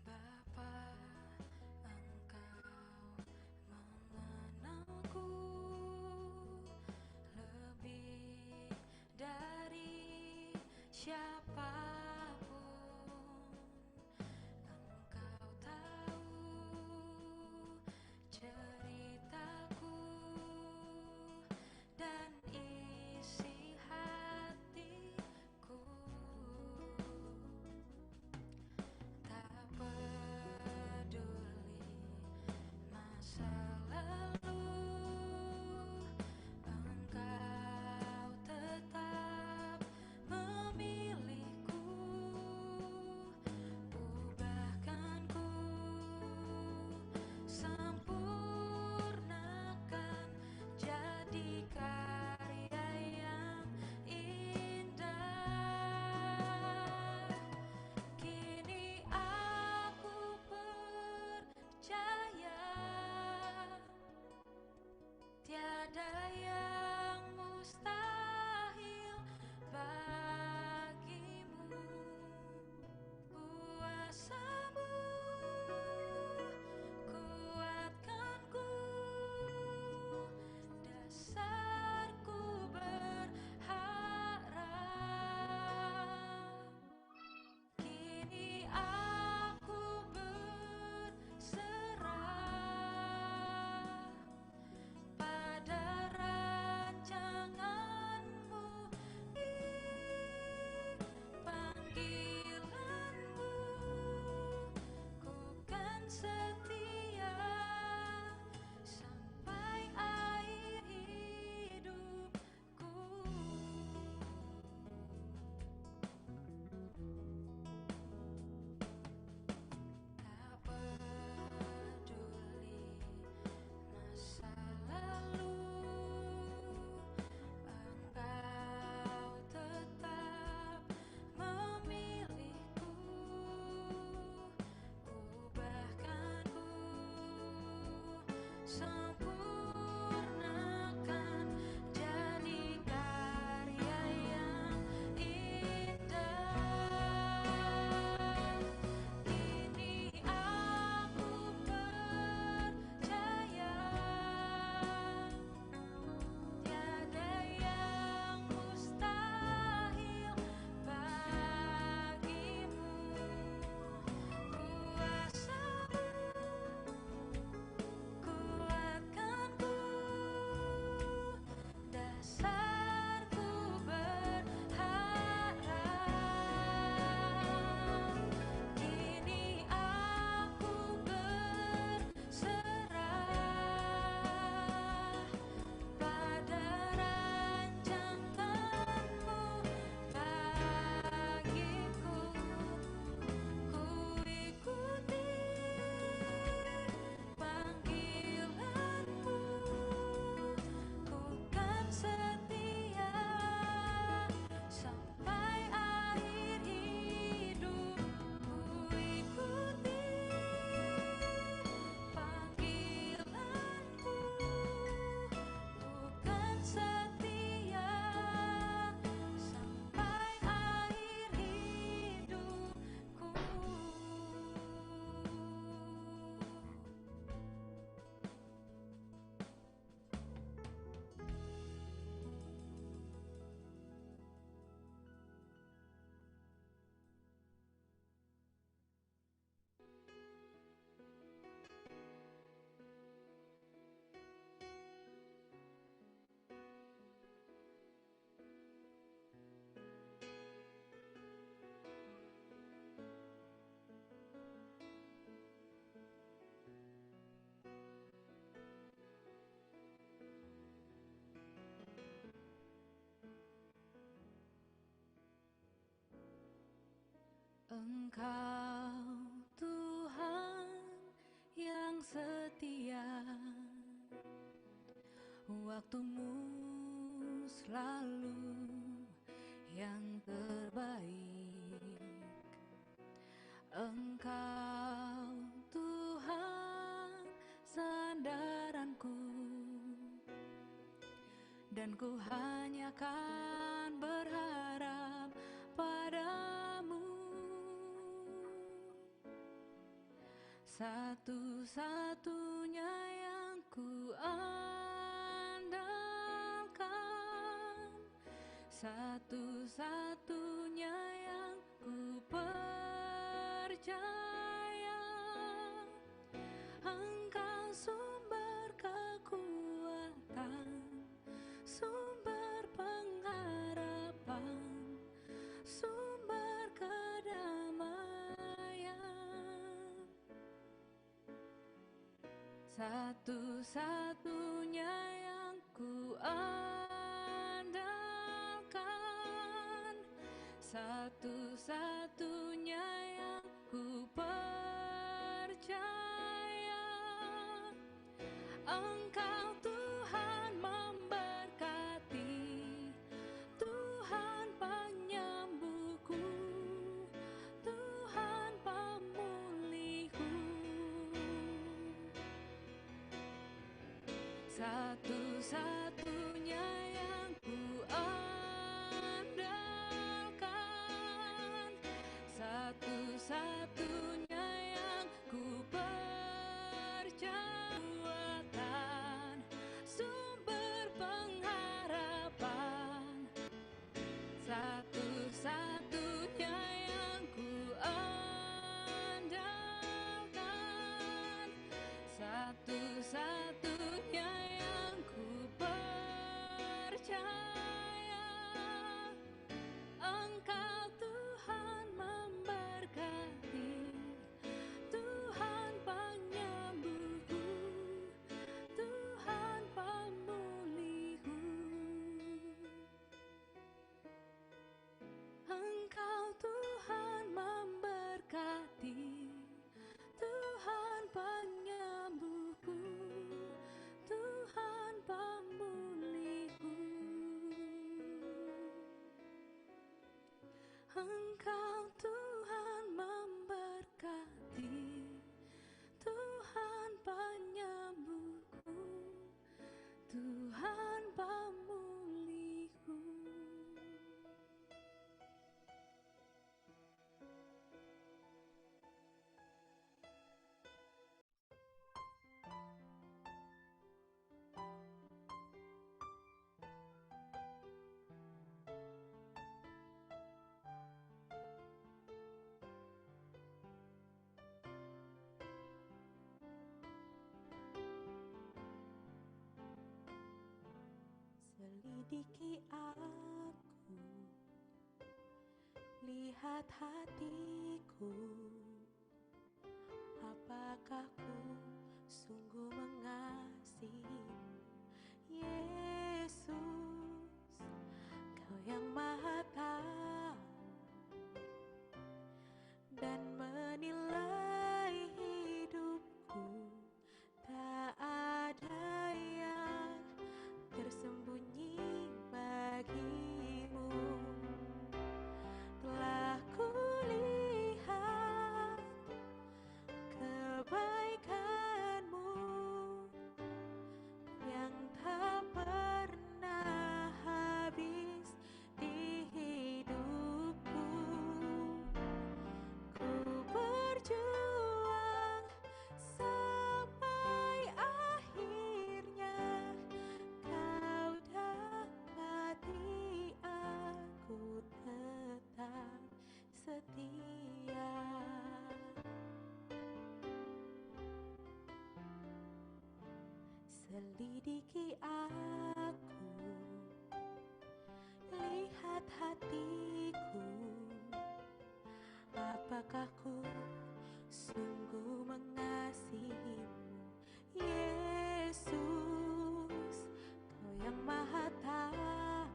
Bapa, Engkau mengenalku lebih dari siapapun. Engkau tahu ceritaku dan isi hatiku. Tak peduli masa lalu, Engkau tetap memilih setia sampai akhir hidupku. Tak peduli masa lalu, Engkau tetap memilihku. Ubahkan ku, sempurnakan jadi karya yang indah. Ini aku percaya, tiada yang mustahil bagimu. Kuasamu, kuatkanku, dasarku berharap. Kini aku berserah pada rancanganmu bagiku. Ku ikuti panggilanmu, ku kan setia sampai akhir hidupku. Ikuti panggilanmu, ku kan setia sampai akhir hidupku. Engkau Tuhan yang setia, waktumu selalu yang terbaik. Engkau Tuhan sandaranku, dan ku hanya kan berharap padamu. Satu-satunya yang ku andalkan, satu-satunya yang ku percaya. Engkau sumber kekuatan, sumber pengharapan, sumber kedamaian. Satu-satunya yang ku andalkan, satu-satunya yang ku percaya. Engkau Tuhan memberkati, Tuhan penyembuhku, Tuhan pemulihku. Satu-satunya yang ku andalkan, satu-satunya yang ku percaya. Kekuatan, sumber pengharapan, satu-satunya yang ku andalkan, satu-satunya yang ku percaya. Engkau Tuhan memberkati, Tuhan Selidiki aku, lihat hatiku, apakah ku sungguh mengasihimu? Yesus, Kau yang Maha Tahu dan menilai hidupku. Tak ada yang tersembunyi bagimu. Telah kulihat kebaikanmu yang tak pernah habis di hidupku. Ku berjuang sampai akhirnya Kau dapati aku tetap setia. Selidiki aku, lihat hatiku, apakah ku sungguh mengasihimu? Yesus, Kau yang Maha Tahu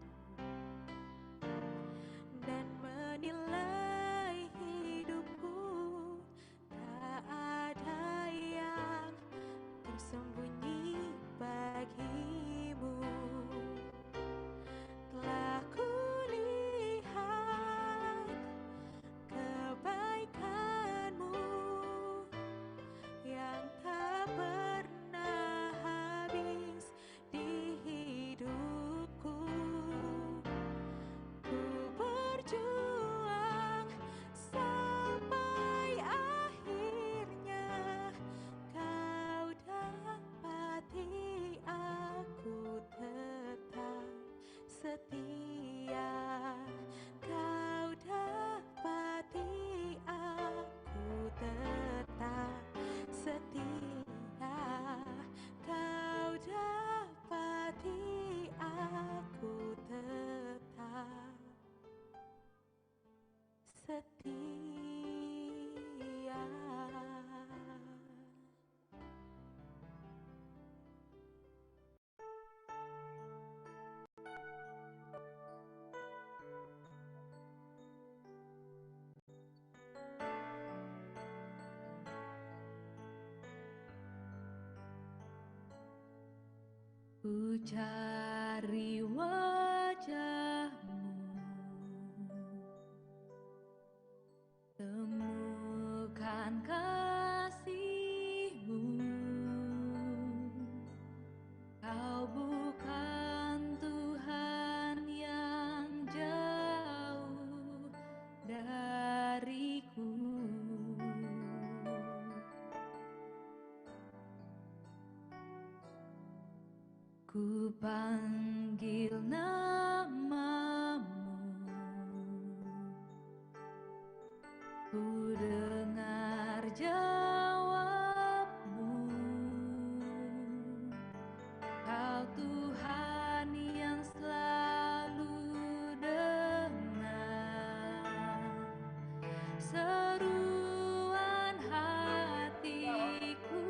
dan menilai hidupku. Tak ada yang tersembunyi bagimu. Telah kulihat kebaikanmu yang tak pernah habis di hidupku. Ku berjuang sampai akhirnya Kau dapati aku tetap setia. Kau dapati aku tetap setia. Kau dapati aku tetap setia. Ku cari wajahmu, temukan kasihmu. Kau bukan Tuhan yang jauh dariku. Ku panggil namamu, ku dengar jawabmu. Kau Tuhan yang selalu dengar seruan hatiku.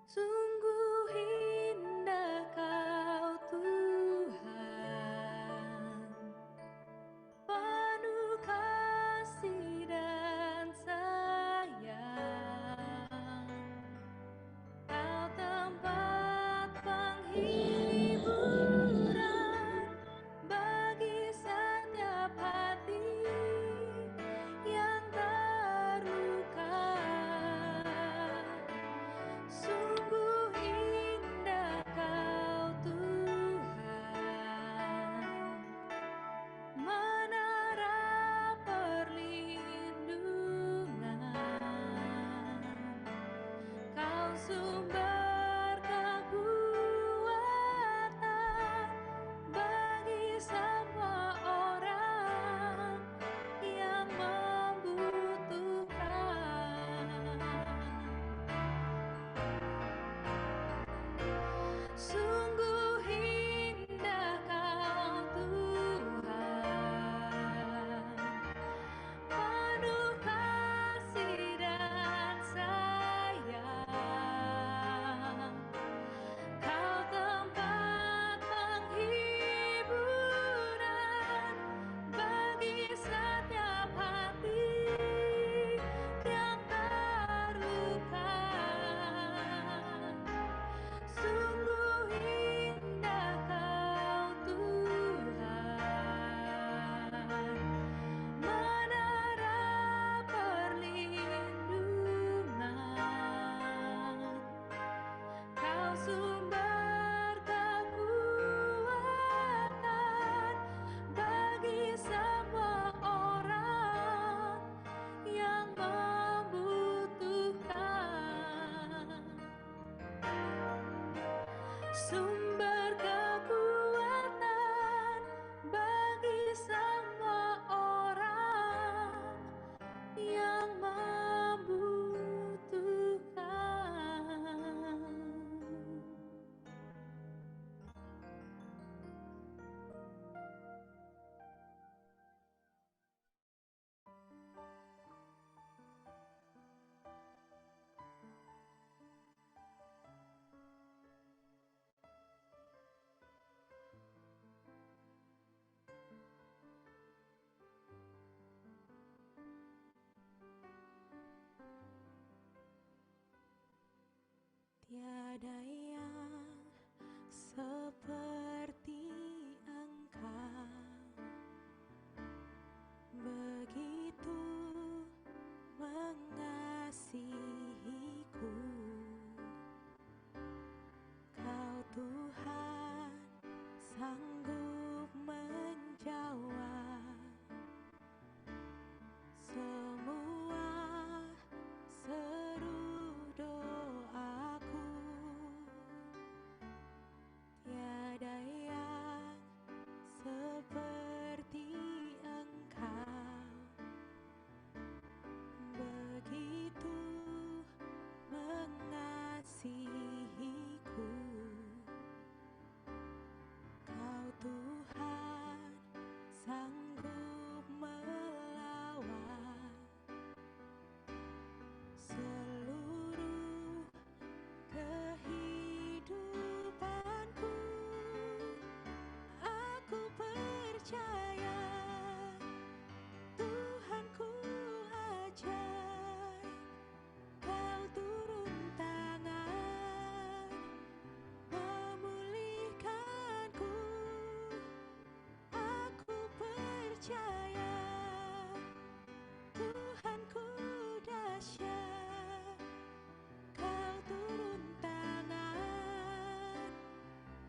Sungguh indah Kau Tuhan, penuh kasih dan sayang. Kau tempat penghiburan bagi setiap hati yang terluka. Sungguh indah Sumber kekuatan bagi semua orang yang membutuhkan. Tiada yang seperti Engkau, begitu mengasihiku. Kau Tuhan sanggup menjawab semua seru doaku. Tiada yang seperti Engkau, begitu mengasihiku. Kau Tuhan sanggup melawan seluruh kehidupanku. Aku percaya Tuhanku ajaib, Kau turun tangan memulihkanku. Aku percaya Tuhanku dahsyat, Kau turun tangan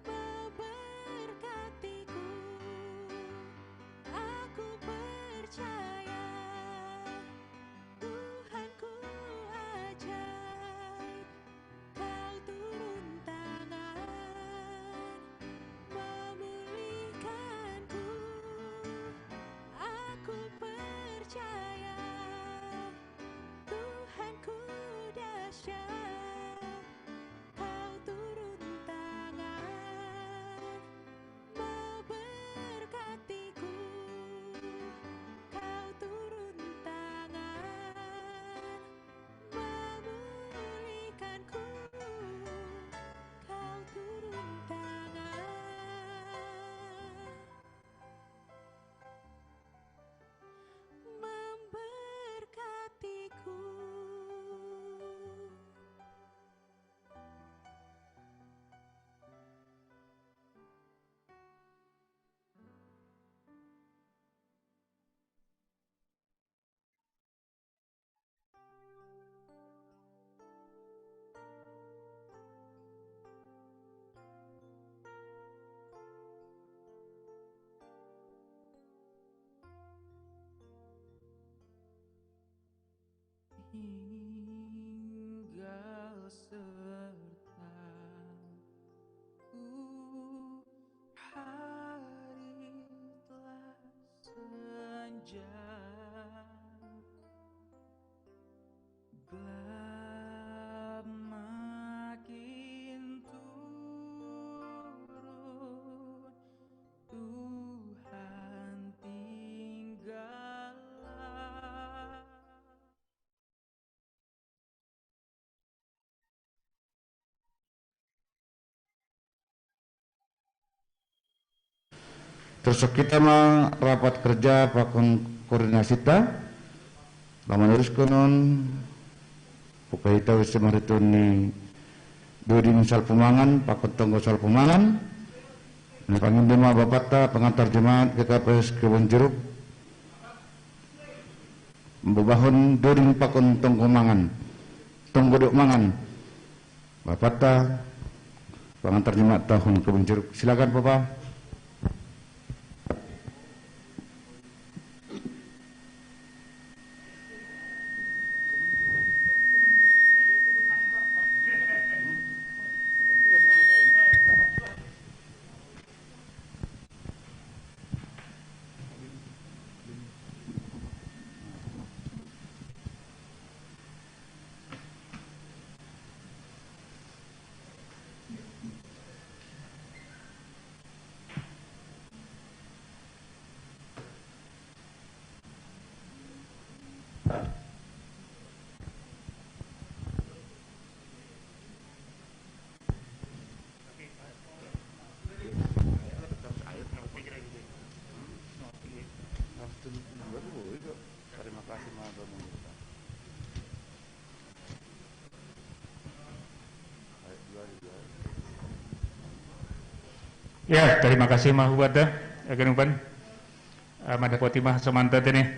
memberkatiku. Aku percaya Tuhanku ajaib, Kau turun tangan memulihkanku. Aku percaya Tuhanku dahsyat, Kau turun tangan memberkatiku. Kau turun tangan memulihkanku. Kau turun tangan memberkatiku. Tinggal sertaku, hari telah senja. Gelap makin turun, Tuhan tinggallah. Terus kita ma rapat kerja pakon koordinasi ta, laman urus konon, buka ita usi mariton ni doding salpumangan, pakon tonggo salpumangan, na pangindo ma bapata, pengantar jemaat G K P S Kebon Jeruk, babahon doding pakon tonggo mangan, tonggo dok mangan. Bapata, pengantar jemaat tahun Kebon Jeruk. Silakan, Bapak. Terima kasih, Mama. Ya, terima kasih, Mama, buat dah. Akan umpan. Ah, mada poti mah samanta tene.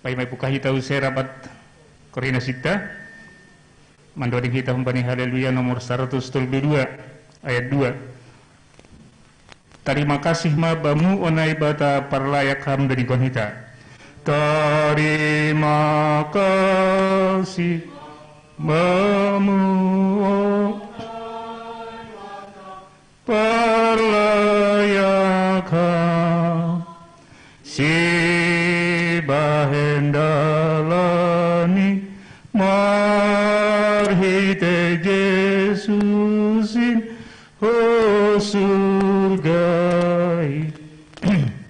Pai mai puka hita use rapat koordinasita. Mandoding hita humbani Haleluya nomor seratus tolu dua ayat dua. Tarima kasih ma bamu onai bata parlayak ham dodingkon hita. Tarima kasih bamu o parlayak ham. Si bahen dalani marhite Jesusin ho surgai.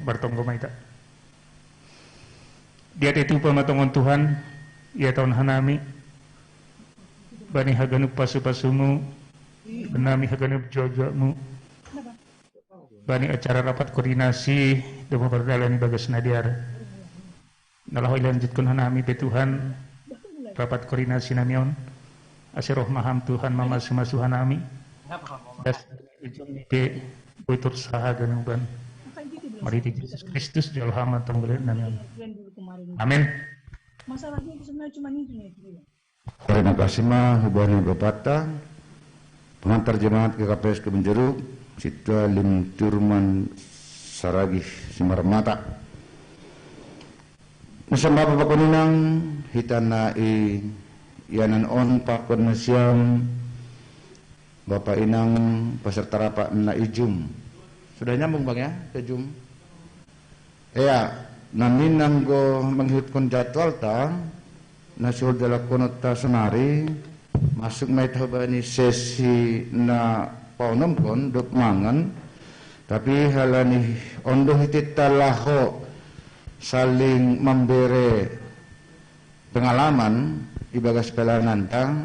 Bartonggo maita. Dia tetu pamatongon Tuhan, ia tahun hanami, bani haganup pasu-pasumu, nami haganup jojo-jomu. Bani acara rapat koordinasi, domo pardalan bagas nadiar. Nalaho ilanjutkan hanami pe Tuhan, rapat koordinasi nami on. Ase roh ma ham Tuhan mamasu-masu hanami. Das ujung ni pe butur saha ganuban. Marhite Jesus Kristus jalo hama tonggolen nami on. Amin. Masalahnya itu sebenarnya cuma itu nih. Terima kasih ma hubani bapata. Pengantar jemaat G K P S Kebun Jeruk, Situa Lim Turman Saragih Simarmata. Nasa bapa pakon inang, hita na i ianan on pakon nasiam, bapa inang paserta rapat na i jum. Sudah nyambung bang ya, ke jum. Ea, namin anggo mangihutkon jadwalta, na sihol dilakonon ta sonari, masuk ma hita hubani sesi na paonomkon dob mangan, tapi halani on do hita laho saling mambere pengalaman ibagas pelayananta,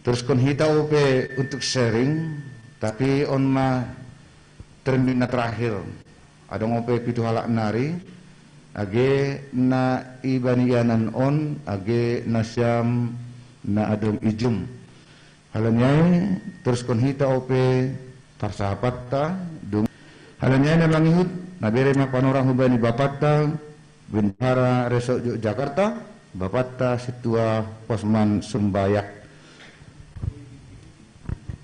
teruskon hita ope untuk sharing, tapi on ma termin na terakhir. Adong ope pitu halak nari, age na i bani ianan on, age nasiam na adong i jum. Halani ai, teruskon hita ope parsahapatta, dung. Halani ai na mangihut, na bere ma panorang hubani bapata, Bendahara Resort Yogyakarta, bapata Situa Posman Sumbayak.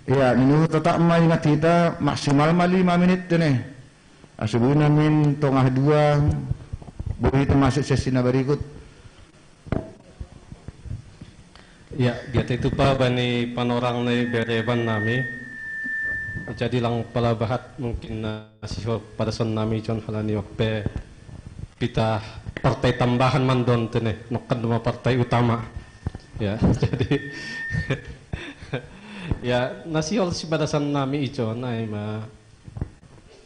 Iya, minuhut tetap ma ingat hita, maksimal ma lima menit tene. Asubuhi namin tongah dua, boi hita masuk sesi na berikut. Ya, gate tupa bani panorang nai bereban nami. Jadi lang pala bahat mungkin na sihol padason nami jon halani ope pita partai tambahan mandon tene, nokan duma partai utama. Ya, jadi ya, na sihol si padason nami ijon ai ma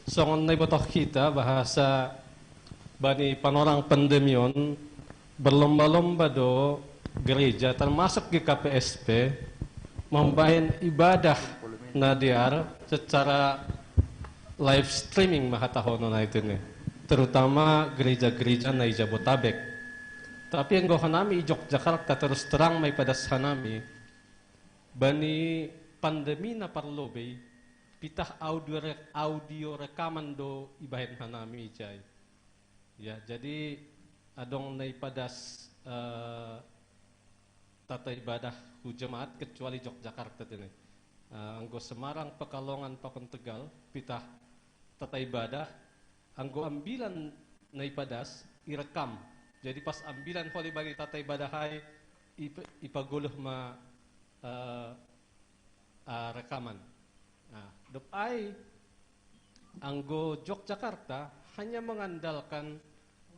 songon na ibotoh hita bahasa bani panorang pandemi on, berlomba-lomba do gereja, termasuk G K P S P, mambahen ibadah na dear secara live streaming ma hatahonon ai tene, terutama gereja-gereja na i Jabotabek. Tapi anggo hanami i Yogyakarta, terus terang ma ipadas hanami, bani pandemi na parlobei, pitah audio re-, audio rekaman do ibahen hanami ijai. Ya, jadi adong na ipadas, eh, tata ibadah hu jemaat kecuali Yogyakarta tene. Eh, anggo Semarang, Pekalongan, pakon Tegal, pitah tata ibadah, anggo ambilan na ipadas, irekam. Jadi pas ambilan holi bani tata ibadah ai, ip-, ipagoluh ma, eh, eh, rekaman. Nah, dob ai, anggo Yogyakarta hanya mengandalkan,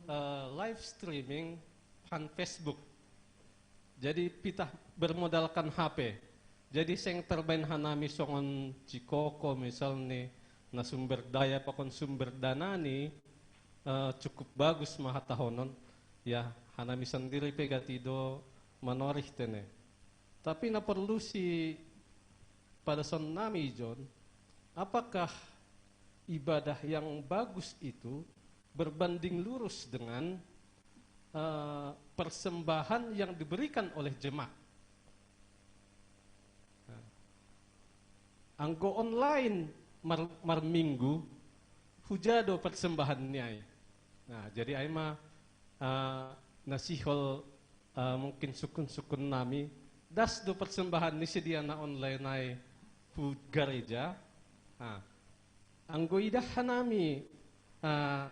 eh, live streaming pan Facebook. Jadi pitah bermodalkan H P. Jadi seng terbaen hanami songon cikoko misalni, na sumber daya pakon sumber danani, eh, cukup bagus ma hatahonon. Ya, hanami sandiri pe gati do manorih tene. Tapi na porlu si padason nami ijon, apakah ibadah yang bagus itu berbanding lurus dengan eh, persembahan yang diberikan oleh jemaat. Nah, anggo online mar, marminggu, huja do persembahan ni ai. Nah, jadi ai ma eh, na sihol eh, mungkin sukun-sukun nami, das do persembahan ni sedia na online ai hu gareja. Nah, anggo idah hanami eh,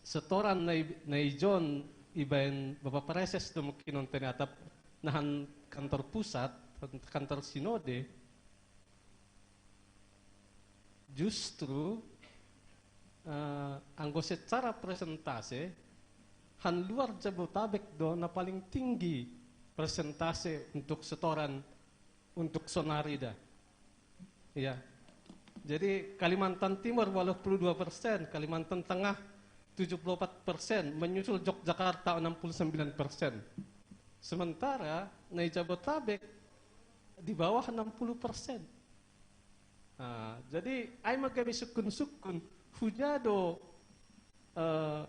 setoran na i, na ijon ibaen Bapa Preses do mungkin on tene atap nahan kantor pusat, kantor sinode, justru eh, anggo secara persentase han luar Jabotabek do na paling tinggi persentase untuk setoran untuk sonari da. Ya. Jadi Kalimantan Timur waluh puluh dua persen, Kalimantan Tengah tujuh puluh empat persen, menyusul Yogyakarta enam puluh sembilan persen. Sementara na i Jabotabek di bawah enam puluh persen. Nah, jadi ai ma gabe sukun-sukun, huja do eh,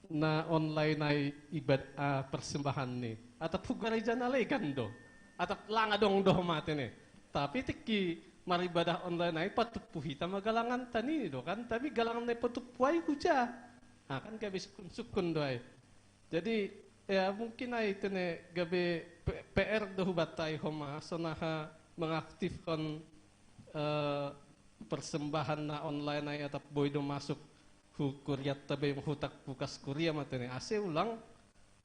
na online ai ibad ah, persembahan ni. Atap hu gareja na legan do. Atap lang adong do mate ni. Tapi tikki maribadah online ai patumpu hita ma galanganta nini do kan. Tapi galangan na i patumpu ai huja. Ah, kan gabe sukun-sukun do ai. Jadi ya mungkin ai tene gabe P- PR do hubata ai homa sonaha mengaktifkan eh, persembahan na online ai atap boi do masuk hu kuriatta be hutak bukas kuria ma tene ase ulang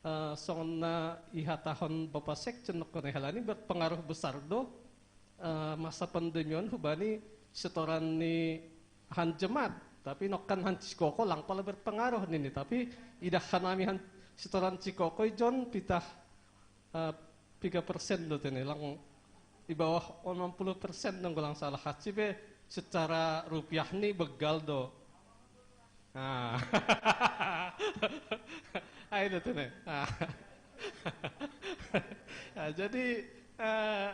eh, songon na ihatahon Bapa Sekjen nongkon ai halani berpengaruh besar do eh, masa pandemi on hubani setoran ni han jemaat. Tapi nongkan han cikoko lang pala berpengaruh nini. Tapi idah hanami han setoran cikoko ijon pitah eh, piga persen do tene lang di bawah enam puluh persen dong lang salah haci be secara rupiah ni begal do. Ah. Ai do tene. Ah. Ah, jadi eh,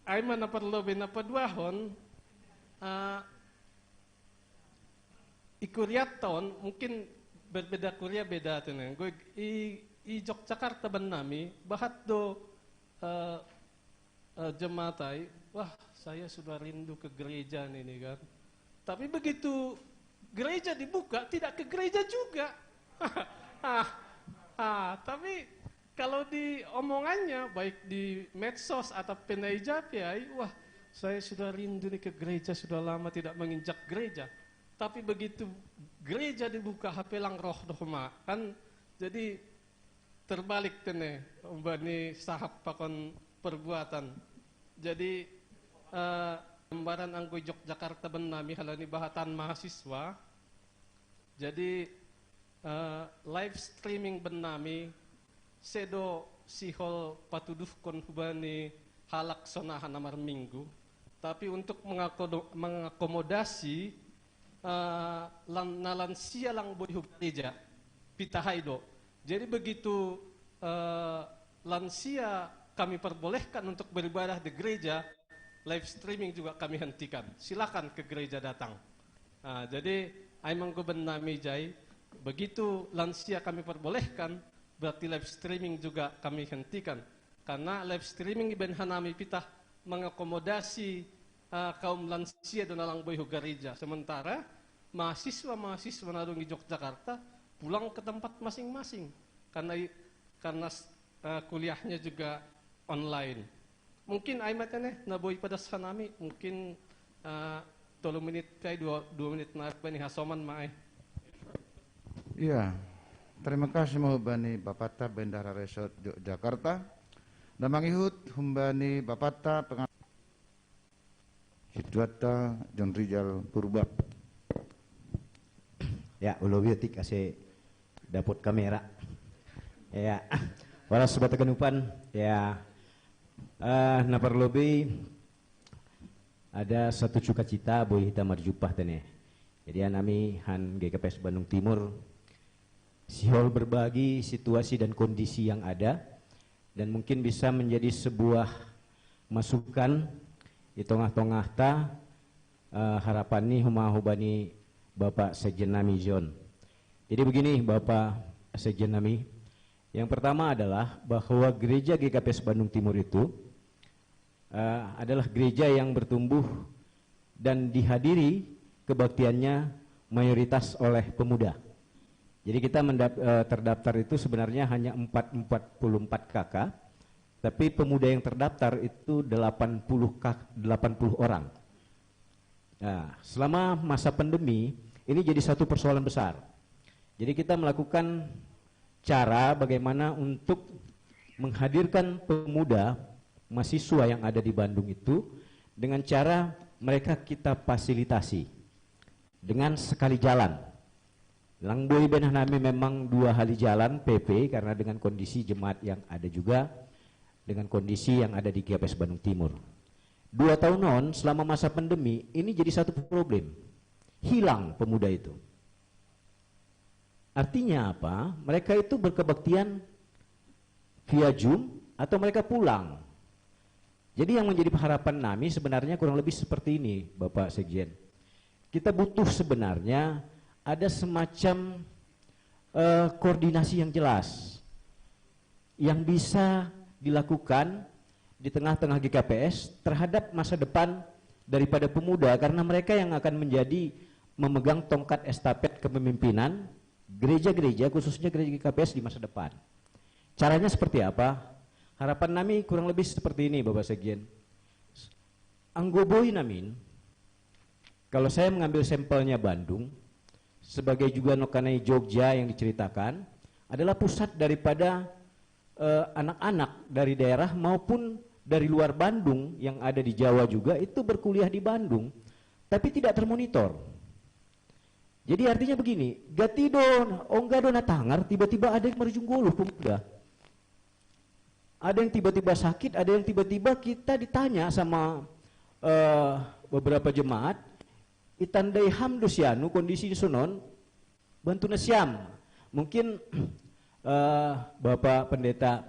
ai ma na perlu be na paduahon eh, i kuriatta on mungkin berbeda kuria beda tene. Gue i, i Yogyakarta bannami bahat do eh, eh, jemaat ai, wah saya sudah rindu ke gereja ini kan. Tapi begitu gereja dibuka tidak ke gereja juga. Ah, ah, tapi kalau di omongannya baik di medsos atau penai japi ai, wah saya sudah rindu nih ke gereja, sudah lama tidak menginjak gereja. Tapi begitu gereja dibuka hape lang roh do homa kan. Jadi terbalik tene umbani sahap pakon perbuatan. Jadi eh, gambaran anggo Yogyakarta bennami halani bahatan mahasiswa. Jadi eh, live streaming bennami sedo sihol patuduhkon hubani halak sonaha na marminggu, tapi untuk mengakodo- mengakomodasi eh, lan- na lansia lang boi hu gereja, pitahai do. Jadi begitu eh, lansia kami perbolehkan untuk beribadah di gereja, live streaming juga kami hentikan. Silakan ke gereja datang. Nah, jadi ai manggoben nami jai, begitu lansia kami perbolehkan, berarti live streaming juga kami hentikan. Karena live streaming ibaen hanami pitah mengakomodasi uh, kaum lansia dan alang boy hu gereja. Sementara mahasiswa-mahasiswa na dung di Yogyakarta pulang ke tempat masing-masing karena karena uh, kuliahnya juga online. Mungkin ai mate ne na boi padas hanami, mungkin uh, tolu menit kai dua, dua menit na bani hasoman ma ai. Iya, terima kasih mau bani Bapata Bendahara Resort Yogyakarta. Dan mangihut humbani Bapata pengamat Situata John Rizal Purba. Ya, ulo biotik ase dapot kamera. Ya, waras sobat haganupan. Ya, uh, na parlobi ada satu sukacita boi hita marjumpah tene. Jadi anami han G K P S Bandung Timur sihol berbagi situasi dan kondisi yang ada dan mungkin bisa menjadi sebuah masukan di tengah-tengah ta uh, harapan ni huma hubani Bapak Sekjen Nami John. Jadi begini, Bapak Sekjen Nami, yang pertama adalah bahwa Gereja G K P S Bandung Timur itu uh, adalah gereja yang bertumbuh dan dihadiri kebaktiannya mayoritas oleh pemuda. Jadi kita mendap, uh, terdaftar itu sebenarnya hanya empat empat puluh empat K K, tapi pemuda yang terdaftar itu delapan puluh K, delapan puluh orang. Nah, selama masa pandemi, ini jadi satu persoalan besar. Jadi kita melakukan cara bagaimana untuk menghadirkan pemuda mahasiswa yang ada di Bandung itu dengan cara mereka kita fasilitasi dengan sekali jalan. Langboi benah nami memang dua kali jalan P P karena dengan kondisi jemaat yang ada juga dengan kondisi yang ada di G K P S Bandung Timur. Dua tahun non selama masa pandemi ini jadi satu problem. Hilang pemuda itu. Artinya apa? Mereka itu berkebaktian via Zoom atau mereka pulang. Jadi yang menjadi harapan nami sebenarnya kurang lebih seperti ini, Bapak Sekjen. Kita butuh sebenarnya ada semacam uh, koordinasi yang jelas yang bisa dilakukan di tengah-tengah G K P S terhadap masa depan daripada pemuda, karena mereka yang akan menjadi memegang tongkat estafet kepemimpinan gereja-gereja, khususnya gereja G K P S di masa depan. Caranya seperti apa? Harapan nami kurang lebih seperti ini, Bapak Sekjen. Anggoboi namin, kalau saya mengambil sampelnya Bandung, sebagai juga nokanai Jogja yang diceritakan, adalah pusat daripada eh, anak-anak dari daerah maupun dari luar Bandung yang ada di Jawa juga itu berkuliah di Bandung, tapi tidak termonitor. Jadi artinya begini, gatido, onggado natangar, tiba-tiba ada yang marujung goluh pemuda. Ada yang tiba-tiba sakit, ada yang tiba-tiba kita ditanya sama eh, beberapa jemaat, itandai ham do sianu kondisi sonon, bantu na siam. Mungkin eh, Bapak Pendeta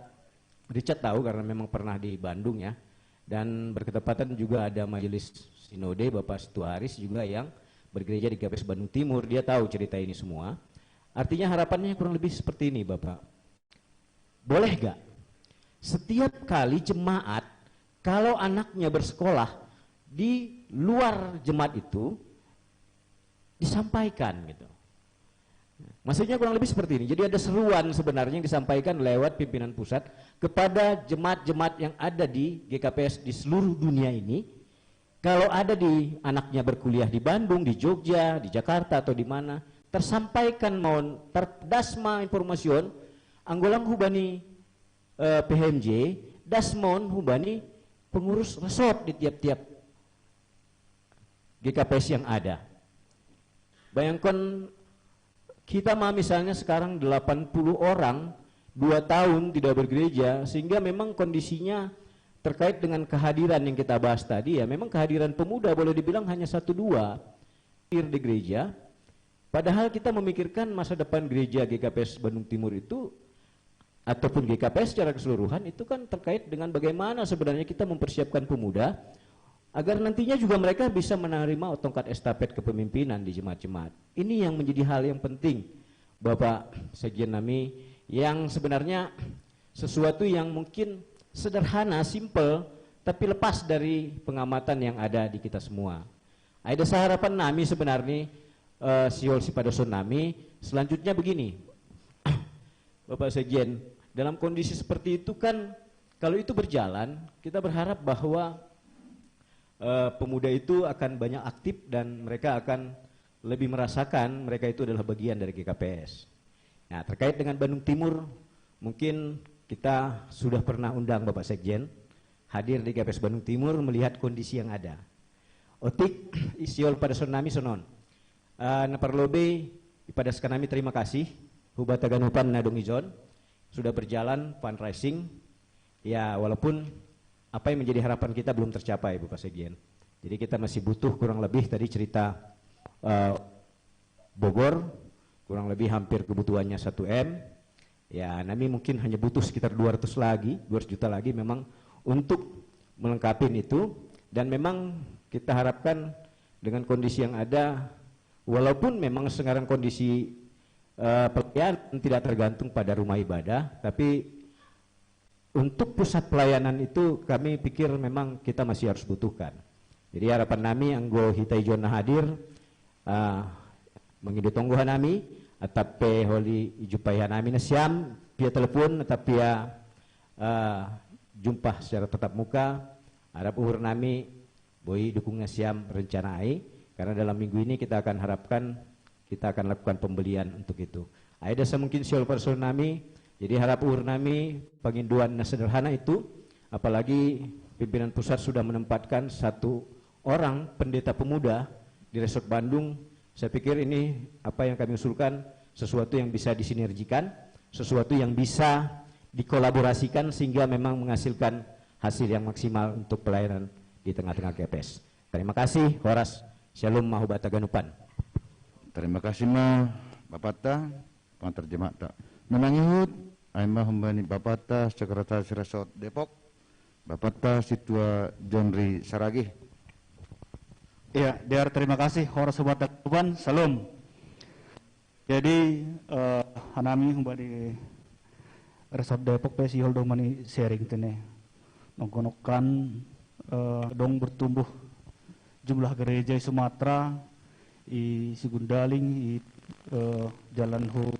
Richard tahu karena memang pernah di Bandung ya. Dan berketepatan juga ada majelis sinode Bapak Situ Haris juga yang bergereja di G K P S Bandung Timur, dia tahu cerita ini semua. Artinya harapannya kurang lebih seperti ini, Bapak. Boleh gak? Setiap kali jemaat, kalau anaknya bersekolah di luar jemaat itu, disampaikan gitu. Maksudnya kurang lebih seperti ini. Jadi ada seruan sebenarnya yang disampaikan lewat pimpinan pusat kepada jemaat-jemaat yang ada di G K P S di seluruh dunia ini. Kalau ada di anaknya berkuliah di Bandung, di Jogja, di Jakarta atau di mana, tersampaikan maun terdasma informasion, anggolang hubani eh, P H M J, dasmaun hubani pengurus resort di tiap-tiap G K P S yang ada. Bayangkan kita mah misalnya sekarang delapan puluh orang dua tahun tidak bergereja, sehingga memang kondisinya terkait dengan kehadiran yang kita bahas tadi ya, memang kehadiran pemuda boleh dibilang hanya satu dua hadir di gereja. Padahal kita memikirkan masa depan gereja G K P S Bandung Timur itu ataupun G K P S secara keseluruhan itu kan terkait dengan bagaimana sebenarnya kita mempersiapkan pemuda agar nantinya juga mereka bisa menerima tongkat estafet kepemimpinan di jemaat-jemaat. Ini yang menjadi hal yang penting, Bapak Sekjen nami, yang sebenarnya sesuatu yang mungkin sederhana, simple, tapi lepas dari pengamatan yang ada di kita semua. Ada harapan nami sebenarnya uh, siol si padoson nami. Selanjutnya begini, Bapak Sekjen, dalam kondisi seperti itu kan kalau itu berjalan, kita berharap bahwa uh, pemuda itu akan banyak aktif dan mereka akan lebih merasakan mereka itu adalah bagian dari G K P S. Nah, terkait dengan Bandung Timur, mungkin kita sudah pernah undang Bapak Sekjen hadir di G K P S Bandung Timur melihat kondisi yang ada. Otik isiol pada sonami sonon. Uh, na parlobe ipada sekanami terima kasih hubata ganupan na dong ijon sudah berjalan fundraising. Ya, walaupun apa yang menjadi harapan kita belum tercapai, Bapak Sekjen. Jadi kita masih butuh kurang lebih tadi cerita uh, Bogor kurang lebih hampir kebutuhannya satu M. Ya, nami mungkin hanya butuh sekitar dua ratus lagi, dua ratus juta lagi memang untuk melengkapi itu. Dan memang kita harapkan dengan kondisi yang ada Walaupun memang sekarang kondisi uh, pelayanan tidak tergantung pada rumah ibadah, tapi untuk pusat pelayanan itu kami pikir memang kita masih harus butuhkan. Jadi harapan nami anggo hita i jonna hadir, uh, mangido tonggo hanami, atap pe holi jumpaiha nami nasiam, via telepon, atap via uh, jumpa secara tatap muka, arap uhur nami, boi dukung nasiam rencana ai, karena dalam minggu ini kita akan harapkan, kita akan lakukan pembelian untuk itu. Ai da sa mungkin siol parsaur nami, jadi harap uhur nami pangindoan na sederhana itu, apalagi pimpinan pusat sudah menempatkan satu orang pendeta pemuda di Resort Bandung. Saya pikir ini apa yang kami usulkan sesuatu yang bisa disinergikan, sesuatu yang bisa dikolaborasikan sehingga memang menghasilkan hasil yang maksimal untuk pelayanan di tengah-tengah G P S. Terima kasih, horas, syalom, mahubat taganupan. Terima kasih ma Bapata, pangantar jemaat ta. Menangihut, ai ma humbani Bapata, Sekretaris Resort Depok, Bapata Situa Jonri Saragih. Iya, Dear, terima kasih, horas, hubat taganupan, syalom. Jadi uh, hanami humbani Resort Depok pe sihol do mani sharing tene. Nongkonokkan uh, dong bertumbuh jumlah gereja di Sumatera, di Sigundaling, di uh, Jalan Ho.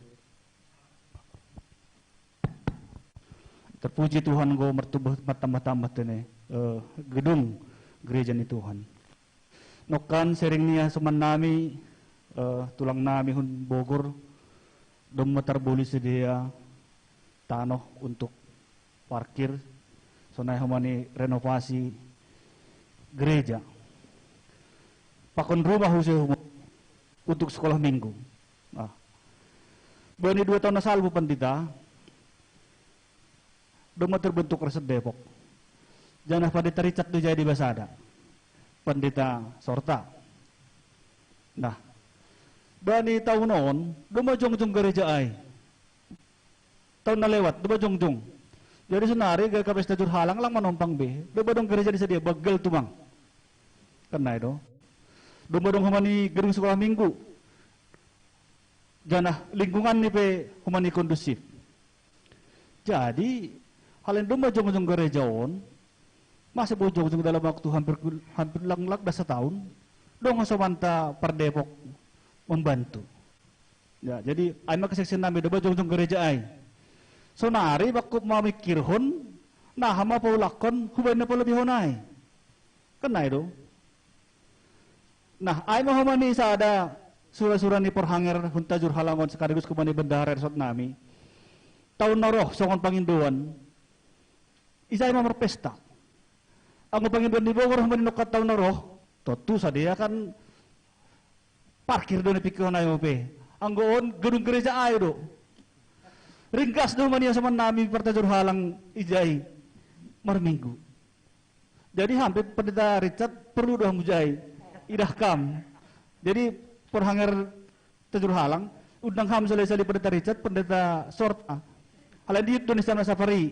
Terpuji Tuhan, go bertumbuh bertambah-tambah tene uh, gedung gereja ni Tuhan. Nokkan sharing ni hasoman nami, uh, tulang nami hun Bogor, dong ma tarboli sidea tanoh untuk parkir, sonai homa ni renovasi gereja. Pakon rumah huse huma untuk sekolah minggu. Nah, bani dua tahun na salpu pandita, dong ma terbentuk Resort Depok. Janah Pandita Richard do jadi basada. Pandita Sorta. Nah, bani tahun on, dong ma jongjong gereja ai. Tahun na lewat, dong ma jongjong. Jadi sonari gaya kapesta jur halang lang manompang be. Dong ma dong gereja di sadia, bagel tumang. Kan nai do. Dong ma dong homa ni gedung sekolah minggu. Janah lingkungan ni pe homa ni kondusif. Jadi, halen dong ma jongjong gereja on, masa bo jongjong dalam waktu hampir hampir lang lang da sataun, dong hasomanta pardepok membantu. Ya, jadi ai ma kesaksian nami dong ma jongjong gereja ai. Sonari bangku mamikirhon, naha ma paulakkon, hubaen na palebihon ai. Kan nai do. Nah, ai ma homa ni sada sura-sura ni porhanger hun Tajur Halang on sekaligus homa ni bendahara resort nami. Tahun na roh songon pangindoan. Ijai ma marpesta. Anggo pangindoan ni Bogor homa ni nongkan tahun na roh, tontu sadia kan parkir do nipikirhon ai ope. Anggo on gedung gereja ai do. Ringgas do homa ni hasoman nami partajur halang ijai marminggu. Jadi hampir Pendeta Richard perlu do hamu jai. Idah kam. Jadi porhanger Tajur Halang, undang ham sali-sali Pendeta Richard, Pendeta Sorta. Alai diut do nasiam na sapari.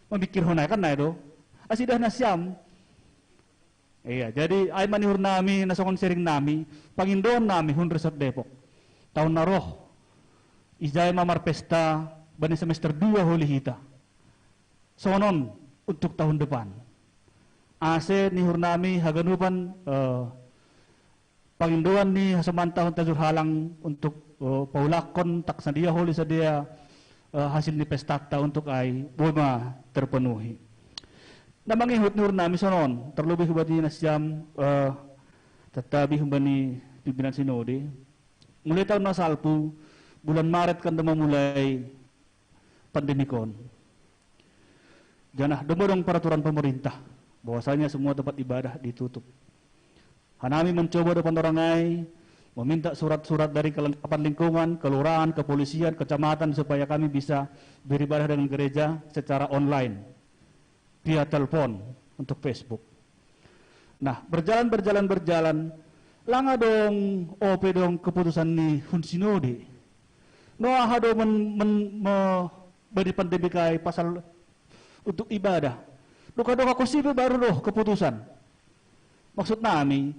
Mamikirhon ai kan nai do. Asi idah nasiam. Iya, jadi ai ma ni uhur nami, na songon sharing nami, pangindoan nami hun Resort Depok. Tahun na roh, ijai ma marpesta bani semester dua holi hita. Songon on untuk tahun depan. Ase ni uhur nami haganupan eh, pangindoan ni hasomanta hun Tajur Halang untuk eh, paulakkon tak sadia holi sadia eh, hasil ni pestanta untuk ai boi ma terpenuhi. Na mangihut ni uhur nami songon on, terlebih hubani nasiam eh, tatabi hubani pimpinan sinode. Mulai tahun na salpu, bulan Maret kan dong mamulai pandemik on. Janah dong ma dong peraturan pemerintah bahwasanya semua tempat ibadah ditutup. Hanami mencoba do panorang ai, meminta surat-surat dari kelengkapan lingkungan, kelurahan, kepolisian, kecamatan supaya kami bisa beribadah dengan gereja secara online via telepon untuk Facebook. Nah, berjalan, berjalan, berjalan, lang adong ope dong keputusan ni hun sinode. No aha do men, men, me, bani pandemik ai pasal untuk ibadah. Doka-doka konsi pe baru do keputusan. Maksud nami,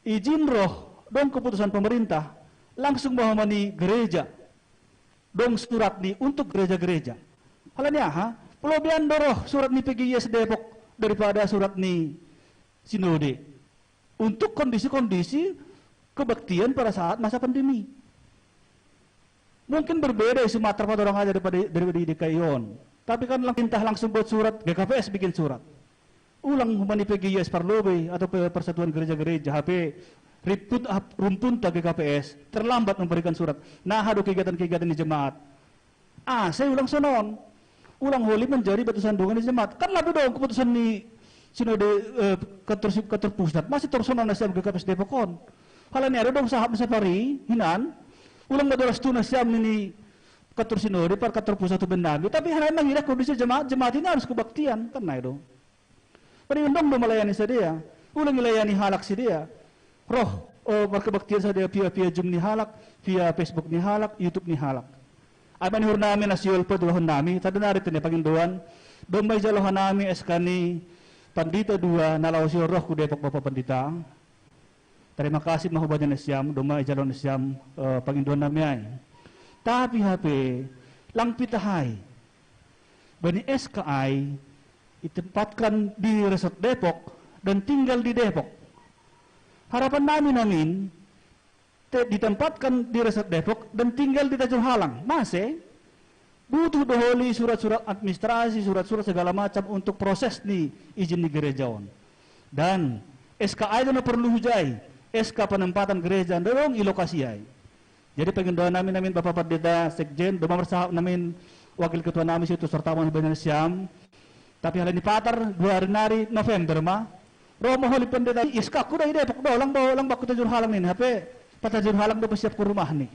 ijin roh Dong keputusan pemerintah, langsung bawa mani gereja. Dong surat ni untuk gereja-gereja. Halani aha, polobean do roh surat ni P G I S Depok daripada surat ni sinode. Untuk kondisi-kondisi kebaktian pada saat masa pandemi. Mungkin berbeda di Sumatera pada orang aja daripada, daripada di D K I on. Tapi kan lang-, perintah langsung buat surat, G K P S bikin surat. Ulang mani P G I S parlobe atau pe-, Persatuan Gereja-Gereja, hape riput hap-, rumpunta G K P S, terlambat memberikan surat. Nah, ado kegiatan-kegiatan di jemaat. Ah, saya ulang sonon. Ulang holi menjadi batu sandungan di jemaat. Kan labe dong keputusan ni sinode, eh, kantor si-, kantor pusat. Masih tersonon nasiam G K P S Depok on. Halani ado dong sahap ni sapari, hinan. Ulang madoras tu nasiam nini kantor sinode, par kantor pusat tu bendami. Tapi halani mangirak kondisi jemaat, jemaat ini harus kebaktian. Kan nai dong. Padi undang do malayani sidea, ulang ilayani halak sidea. Roh, oh, markebaktian sidea via, via Zoom ni halak, via Facebook ni halak, YouTube ni halak. Ai manihur nami na siol pe dohahon nami, sada nari tene pangindoan, domma ijalo hanami S K ni Pandita dua, na laho siol roh hu Depok Bapa Pandita. Tarima kasih ma hubani nasiam, domma ijalo nasiam, eh, pangindoan nami ai. Tapi hape, lang pitah ai. Bani S K ai, ditempatkan di Resort Depok dan tinggal di Depok. Harapan nami namin, te-, ditempatkan di Resort Depok dan tinggal di Tajur Halang. Mase, butuh do holi surat-surat administrasi, surat-surat segala macam untuk proses ni izin ni gereja on. Dan S K ai do na perlu hujai, S K penempatan gereja, ndorong i lokasi ai. Jadi pangindoan nami namin Bapa Pandita Sekjen, domma marsahap namin Wakil Ketua nami situ serta mau banyak siam. Tapi halani patar dua hari nari November ma. Romo holi pendeta iska kuda ide pok do lang bawa lang baku tajur halang nin hape patajur halang do siap ke rumah ni.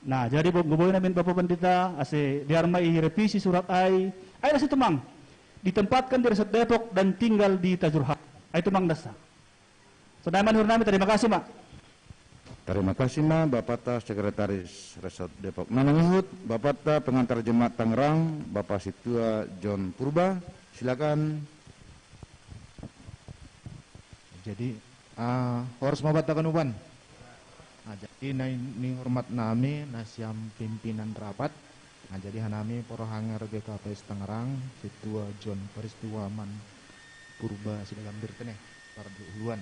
Nah, jadi bo-, goboi namin Bapa Pandita, ase biar ma i revisi surat ai, ai nasi tumang ditempatkan di Resort Depok dan tinggal di Tajur Halang. Ai tumang dasa. Sonai ma nihur nami, terima kasih ma. Terima kasih ma Bapata Sekretaris Resort Depok. Na mangihut Bapata pengantar jemaat Tangerang, Bapak Situa John Purba, silakan. Jadi, ah, horas ma Bapata kanuban. Ah, jadi na ni hormat nami na siam pimpinan rapat. Ah, jadi hanami porohanger G K P S Tangerang, Situa John Peristiwa man Purba Sidagambir tene, parhuluan.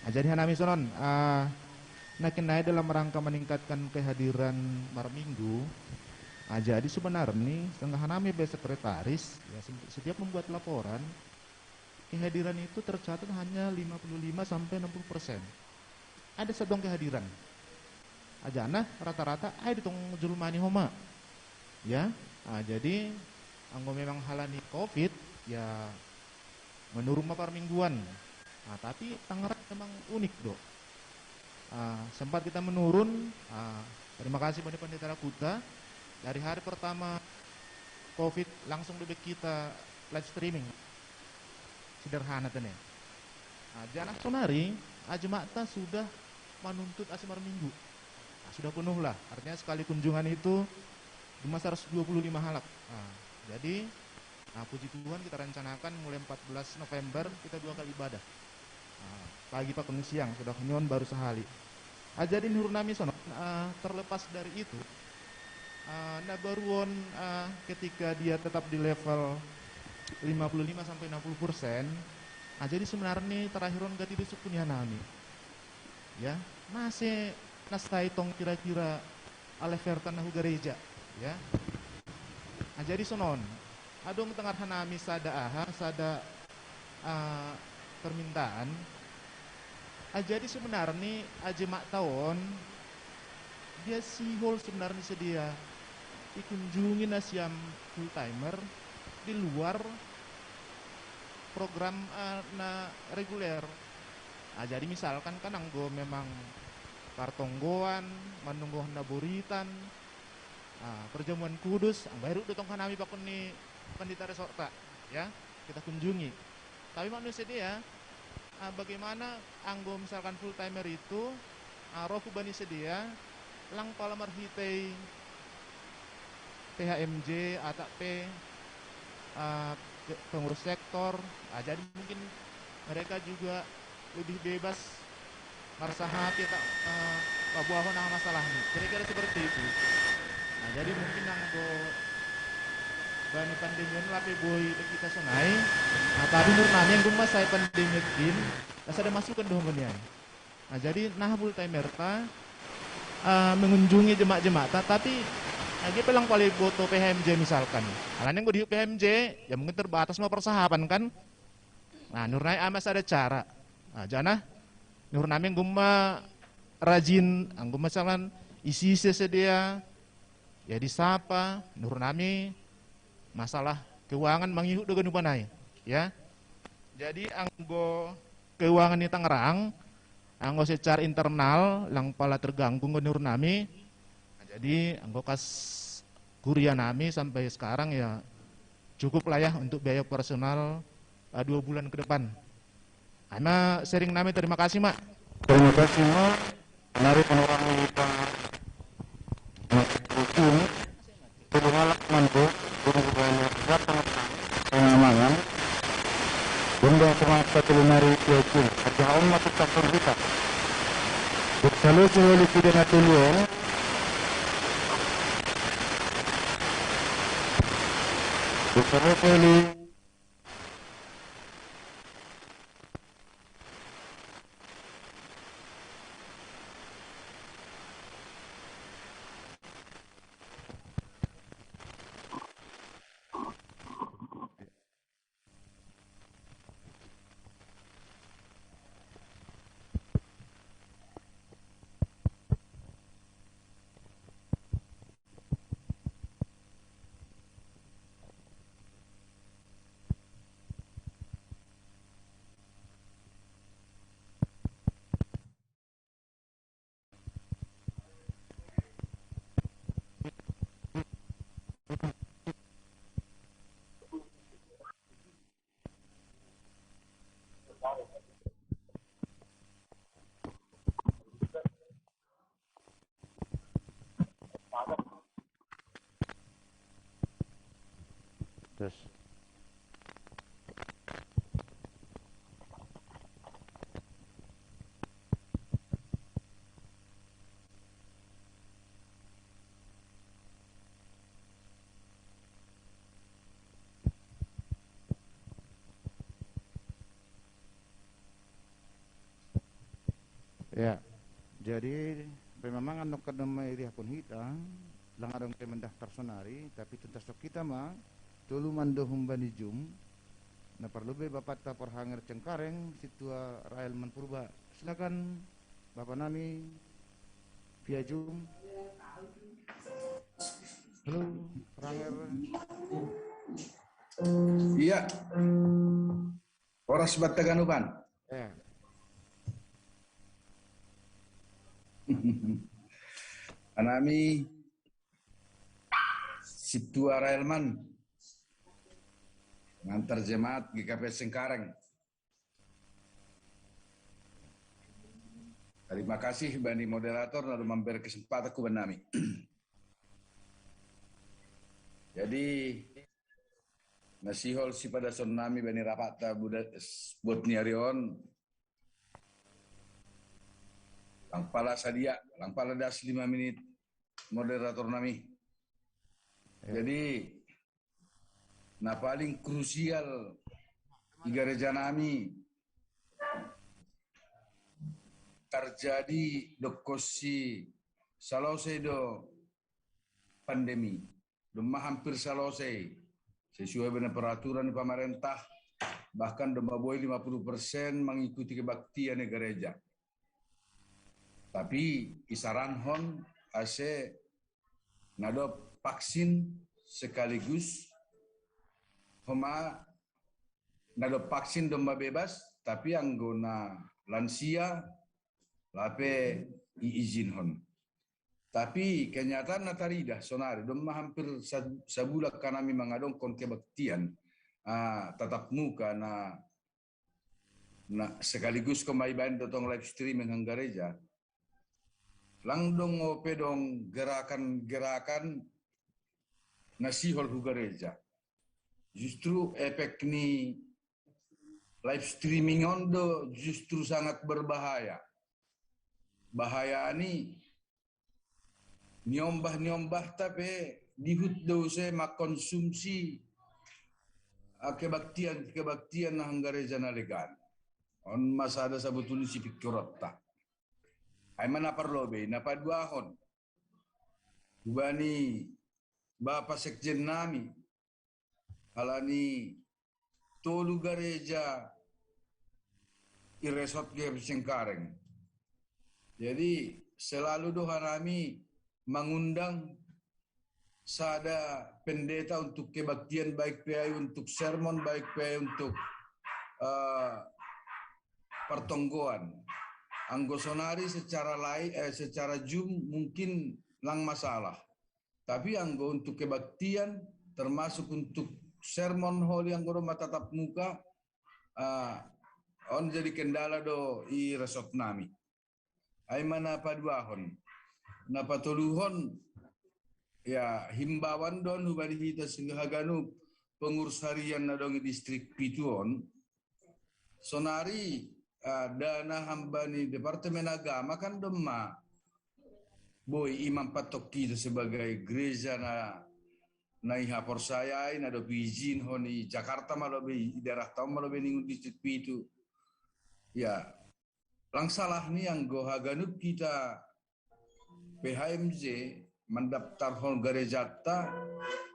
Ah, jadi hanami sonon, ah, na kenai dalam rangka meningkatkan kehadiran marminggu. Ah, jadi sebenarnya setengah hanami be sekretaris, ya, se-, setiap membuat laporan, kehadiran itu tercatat hanya lima puluh lima sampai enam puluh persen. Ada sedang kehadiran. Ajana rata-rata ai ditong julmani homa. Ya, ah, jadi anggo memang halani covid, ya menurun ma parmingguan. Ah, tapi Tangerang memang unik do. Ah, sempat kita menurun, ah, terima kasih pada Pendeta Rakuta. Dari hari pertama covid langsung do be kita live streaming. Sederhana tene. Ah, janah sonari, ah, jemaat ta sudah manuntut ase marminggu. Ah, sudah penuh lah. Artinya sekali kunjungan itu cuma seratus dua puluh lima halak. Ah, jadi, ah, puji Tuhan kita rencanakan mulai empat belas November kita dua kali ibadah. Ah, pagi pakon siang, sudah nyon baru sehali. Ah, jadi nihur nami sonon, ah, terlepas dari itu, ah, na baruon, ah, ketika dia tetap di level lima puluh lima sampai enam puluh persen, ah, jadi sebenarnya terakhir on gati do sukun ya nami. Ya, mase nasai tong kira-kira ale vertan na hu gareja, ya. Ah, jadi sonon, adong tangar hanami sada aha, sada, ah, permintaan. Ah, jadi sebenarnya aja mak taon dia sihol sebenarnya sedia dikunjungi nasiam full timer di luar program, ah, na reguler. Ah, jadi misalkan kan anggo memang partonggoan, manunggohon na boritan, ah, perjamuan kudus, anggo eruk do tong hanami bakun ni pandita resorta, ya, kita kunjungi. Tapi manusia dia, ah, bagaimana anggo misalkan full timer itu, ah, roh hubani sedia, lang pala marhitei P H M J, atak pe, ah, ke-, pengurus sektor, ah, jadi mungkin mereka juga lebih bebas marsahapi atau, eh, paboahon aha masalahni. Kira-kira seperti itu. Nah, jadi mungkin anggo bani pandemion lape boi di kita sonai. Nah, tapi nur nami anggo masalah pandemion, rasa ada masukan dohongon nian. Nah, jadi nah full timer ta, eh, mengunjungi jemak-jemakta, tapi lagi pelang paling boto P H M J misalkan. Alani anggo di P H M J, ya mungkin terbatas mau persahapan kan. Nah, nur nai amas ada cara. Nah, jana nur nami anggo ma rajin, anggo misalkan isi sedia, ya disapa, nur nami masalah keuangan mangihut do ganupan ai, ya. Jadi anggo keuangan di Tangerang, anggo secara internal lang pala terganggu anggo nur nami. Nah, jadi anggo kas kuria nami sampai sekarang ya cukup lah ya untuk biaya operasional, eh, dua bulan ke depan. Ama sharing nami, terima kasih, Mak. Terima kasih, Mak. Mari pengurangi kita. Terima kasih, Mak. Terima kasih, Mak. Terima kasih, Mak. Terima kasih, Mak. Bunda, semangat satu lima hari itu. Kerja Om masuk kampung kita. Bersalur seholi kita nak tulian. Bersalur seholi. Terus. Ya, jadi memang anu kada mairiahkon hita, lang adong pe mendaftar sonari, tapi tuntas tok hita ma, tolu mando humbani Zoom, na parlu be Bapak ta Parhanger Cengkareng, Situa Rael Manpurba. Silakan Bapak nami, via Zoom. Halo, Parhanger. Iya. Horas banta ganupan. Ya. Anami Situa Raelman, mantar jemaat G K P Cengkareng. Terima kasih bani moderator na do mambere kesempatan ku banami. Jadi, na sihol sipadason nami bani rapat ta buda-, buat ni ari on. Lang pala sadia, lang pala das lima menit moderator nami. Ya. Jadi, na paling krusial di gareja nami terjadi dohot si salosai do pandemi. Domma hampir salosai. Sesuai dengan peraturan di pemerintah, bahkan domma boi lima puluh persen mengikuti kebaktian di gereja. Tapi isaranhon ase na dob vaksin sekaligus homa na dob vaksin domma bebas, tapi anggo na lansia lape iizinhon. Tapi kenyataan na taridah sonari, domma hampir sa-, sabulan hanami mangadongkon kebaktian, ah, tatap muka na, na sekaligus homa ibaen do tong live streaming hanggareja. Lang dong ope dong gerakan-gerakan na sihol hu gareja. Justru efek ni live streaming on do justru sangat berbahaya. Bahayani niombah-niombahta pe dihut do use mangkonsumsi, ah, kebaktian-kebaktian na hanggareja na legan. On ma sada sabotulna sipingkironta. Ai ma na parlobei, na paduahon. Hubani Bapa Sekjen nami, halani tolu gareja i resort GKPS Cengkareng. Jadi, selalu do hanami mangundang sada pendeta untuk kebaktian, baik pe ai untuk sermon, baik pe ai untuk, eh, pertonggoan. Anggo sonari secara lai-, eh, secara Zoom mungkin lang masalah. Tapi anggo untuk kebaktian, termasuk untuk sermon holi anggo do ma tatap muka, ah, on jadi kendala do i resort nami. Ai ma na paduahon. Na patoluhon, ya, himbauan do on hubani hita sehaganup pengurus harian na adong i distrik pitu on. Sonari, ah, dana hambani Departemen Agama kan domma boi i mampatongkita sebagai gereja na, na ihaporsayai, na dob izinhon i Jakarta ma lobei, i daerahta on ma lobei ningon distrik pitu. Ya, lang salah ni anggo haganup hita PHMJ mandaftarhon garejanta,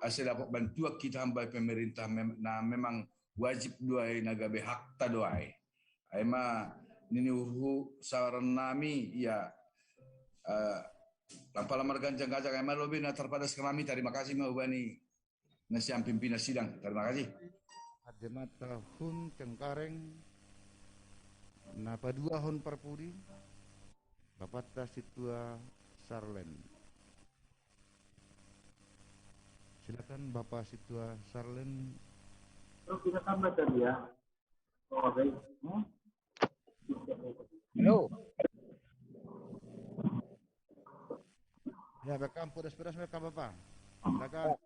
ase dapot bantuan hita hambani pemerintah mem-, na memang wajib do ai, na gabe hakta do ai. Ai ma nini uhurhu, saran nami, ya, eh, lang pala marganjang-ganjang, ai ma lobei na tarpadas hami, tarima kasih ma hubani na sian pimpinan sidang. Tarima kasih. Jemaat HUN Cengkareng, na paduahon parpudi, Bapanta Sintua Sarlen. Silakan Bapak Sintua Sarlen. Terus kita tambah tadi ya. Oh, baik. Hmm? Halo. Ya, welcome, pedas-pedas, welcome, Bapak. Silakan.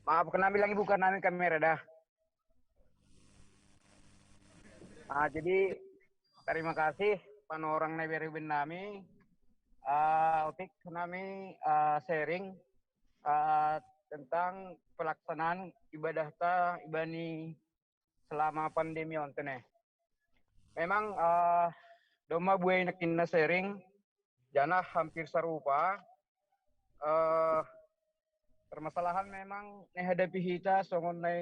Maaf, kami lagi buka nami kamera dah. Ah, jadi, terima kasih panorang na bere hubani nami. Ah, otik nami, ah, sharing, ah, tentang pelaksanaan ibadahta ibani selama pandemi on tene. Memang, ah, domma buei nangkin na sharing, janah hampir sarupa, eh, permasalahan memang na ihadapi hita songon na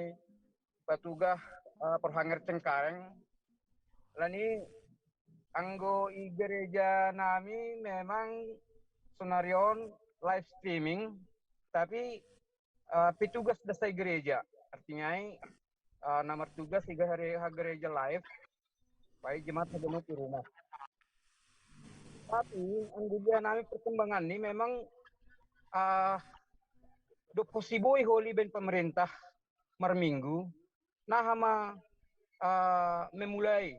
ipatugah, eh, parhanger Cengkareng. Alani anggo i gereja nami memang sonari on live streaming, tapi, eh, petugas do sai gereja. Artinya i, eh, na martugas i gare-, ha gereja live, baik jemaat haganup i rumah. Tapi anggo dia nami perkembangan ni memang, ah, dob hosiboi holi baen pemerintah marminggu, naha ma, ah, memulai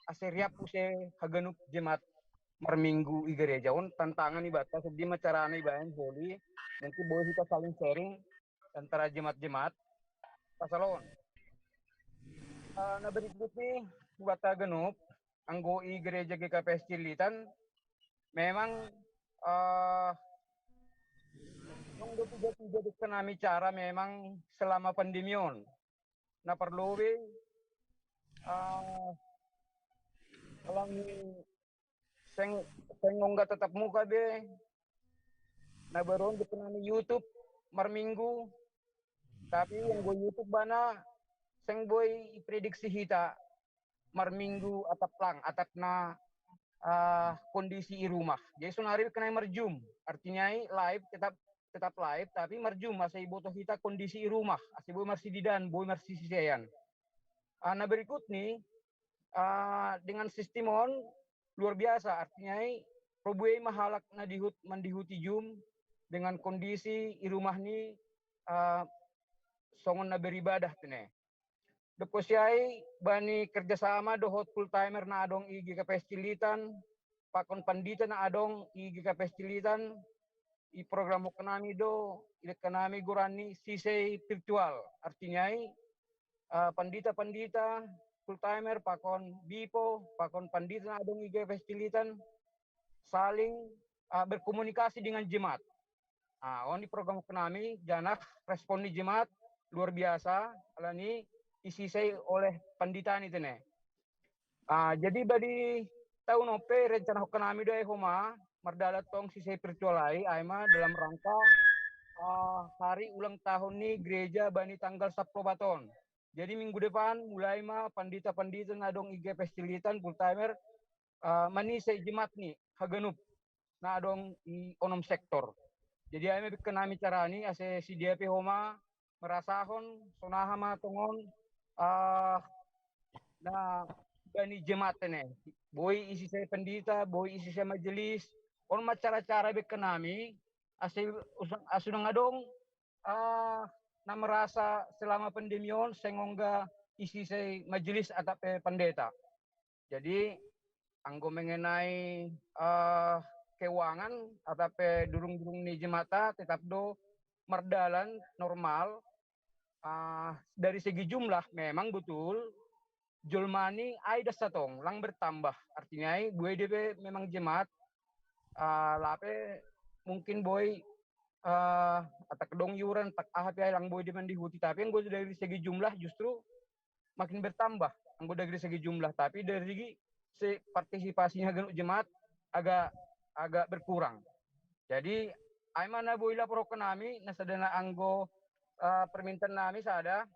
ase riap use haganup jemaat marminggu i gereja on. Tantangan ibanta, so dia ma carana ibaen holi, nanti boleh kita saling sharing antara jemaat-jemaat. Pasal on. Ah, na berikut ni, buat haganup, anggo i gereja GKPS Cililitan, memang, eh, yang dua tiga tiga di nami cara memang selama pandemi on. Na parlobei, eh, alani seng, seng ongga tatap muka be, na baru on di nami YouTube marminggu, tapi anggo YouTube bana seng boi iprediksi hita marminggu atap lang, atap na, ah, kondisi i rumah. Jadi sonari kena marzoom, artinya i live, tetap, tetap live, tapi marzoom ase iboto hita kondisi i rumah, ase boi marsididan, boi marsisiseian. Ah, na berikut ni, ah, dengan sistem on luar biasa, artinya i, pabuei ma halak na dihut mandihuti zoom dengan kondisi i rumah ni, ah, songon na beribadah tene. Dob hosip ai bani kerjasama dohot full timer na adong i GKPS Cililitan, pakon pandita na adong i GKPS Cililitan, i program nami do, i nami goran ni Sisei Virtual. Artinya i, eh, pandita-pandita, full timer, pakon bipo, pakon pandita na adong i GKPS Cililitan, saling uh, berkomunikasi dengan jemaat. Ah, on di program kami, janah respon ni jemaat luar biasa, alani isisai oleh pandita ni tene. Ah, jadi badi tahun ope rencana kami do ai homa, mardala tong sisai virtual ai, ai ma dalam rangka ah, hari ulang tahun ni gereja bani tanggal sepuluh baton. Jadi minggu depan mulai ma pandita-pandita nadong iga pestilitan full timer ah, manisai jemaat ni haganup nadong i onom sektor. Jadi ai ma bikkan nami carani ase sidia pe homa merasahon sonaha ma tongon ah, na bani jemaat ne. Boi isi saya pendita, boi isi saya majelis. On ma cara-cara bikkan nami ase asunang adong ah, na merasa selama pandemi on sengongga isi saya majelis atau pe pendeta. Jadi anggo mengenai uh, keuangan atau pe durung-durung ni jemata tetap do mardalan normal. Uh, dari segi jumlah memang betul jolmani ai dasatong lang bertambah, artinya ai bue depe memang jemaat uh, lape mungkin boi uh, atak dong yuran tak aha pe lang boi depe dihuti, tapi yang gue dari segi jumlah justru makin bertambah anggota dari segi jumlah, tapi dari segi partisipasinya genuk jemaat agak agak berkurang. Jadi ai ma na boi lapor ke nami na sadana anggo uh, permintaan nami sada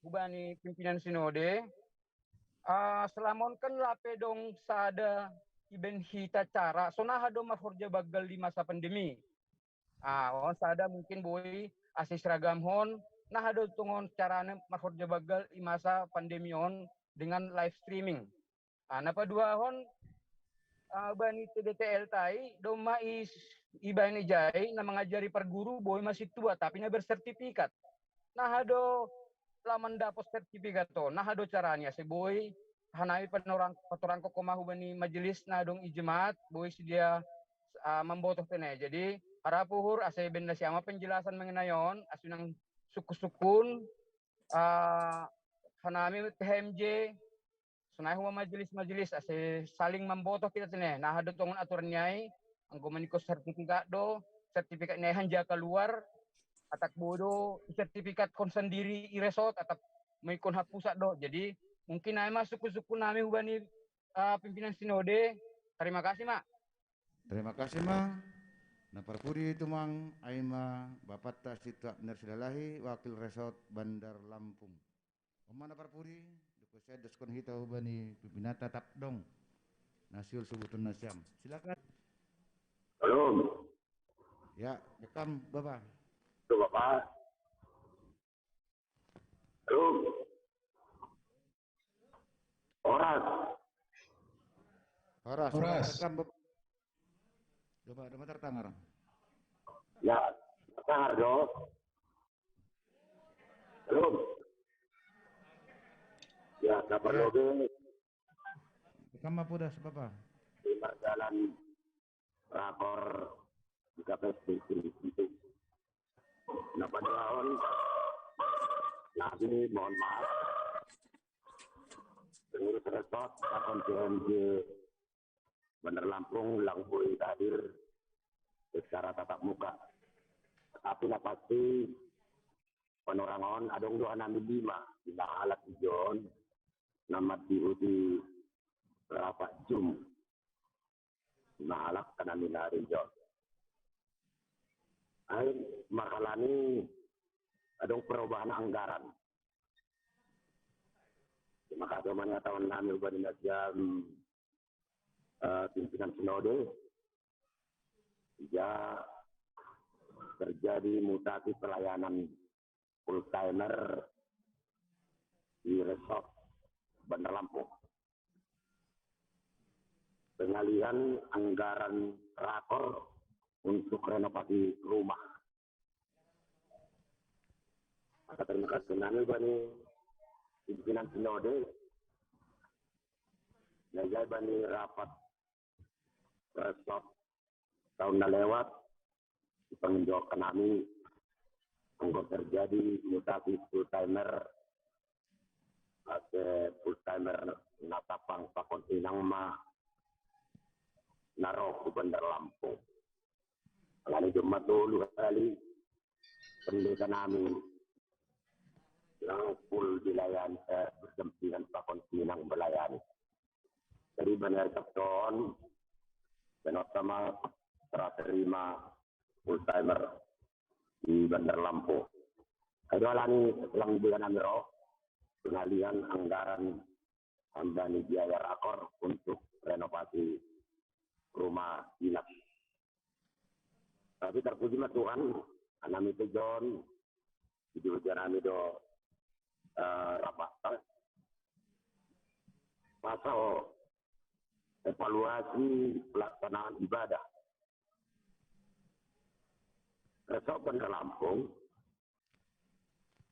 hubani pimpinan sinode uh, selamon kan lape dong sada iben hita cara sonaha do marhorja bagal di masa pandemi. Ah, on sada mungkin boi ase seragam hon, nah do tongon carane marhorja bagal i masa pandemi on dengan live streaming. Ah, napa dua hon ah, bani T D T L tai doma is ibani jai na mengajari perguru boi masih tua tapi na bersertifikat. Nah do laman dapot sertifikat to, nah do caranya si boi hanami panorang patorang koko mahu bani majelis na dong i jemaat boi si dia uh, membotoh tene. Jadi harap uhur ase benda siama penjelasan mengenai on asunang sukun-sukun uh, hanami T H M J sonai huma majelis-majelis ase saling membotoh kita tene. Nah do tongon aturan niai anggo maniko sertifikat do, sertifikat niai hanja keluar atak bodo sertifikat kon sendiri i resort atak mengikon hak pusat do. Jadi mungkin ai ma suku-suku nami hubani uh, pimpinan sinode. Terima kasih ma. Terima kasih ma. Na parpudi tumang ai ma bapatta Situ Abner Silalahi, wakil resort Bandar Lampung. Oma na parpudi, duko saya doskon hita hubani pimpinata tap dong. Nasiul subuton nasiam. Silakan. Halo. Ya, rekam Bapak. Itu Bapak. Halo. Horas. Horas. Horas. Rekam Bapak. Coba, coba tertangar. Ya, tertangar dong. Halo. Ya, kabar ya. Lobe. Rekam Bapak udah, Bapak. Lima jalan rakor di K P S B itu. Nah, pada tahun lagi mohon maaf. Pengurus resort akon C M J Bandar Lampung lang boi hadir secara tatap muka. Tapi na pasti panorangon adong doha nami lima ila alat ijon nama dihuti rapat jum. Mahalak kanami na rinjot. Ai makalani adong perubahan anggaran. Terima kasih mana tahun nami ubah dinas jam uh, pimpinan sinode. Ya terjadi mutasi pelayanan full timer di resort Bandar Lampung. Pengalihan anggaran rakor untuk renovasi rumah. Maka terima kasih nami bani pimpinan sinode. Najai bani rapat resort tahun na lewat pengunjuk nami anggo terjadi mutasi full timer ate full timer natapang pakon inang ma na ro ku Bandar Lampung. Alani i do matolu hali pendeta nami, langsung dilayani, eh, berdampingan pakon sinang melayani. Jadi, bani ari Sabtu on, binoto ma serah terima full timer di Bandar Lampung. Ai do alani lang di nami ro, pengalihan anggaran, tambah ni biaya rakor untuk renovasi rumah dinas. Tapi terpuji ma Tuhan, anami pe jon, di ujian nami do, eh, rapat. Pasal evaluasi pelaksanaan ibadah. Resort Bandar Lampung,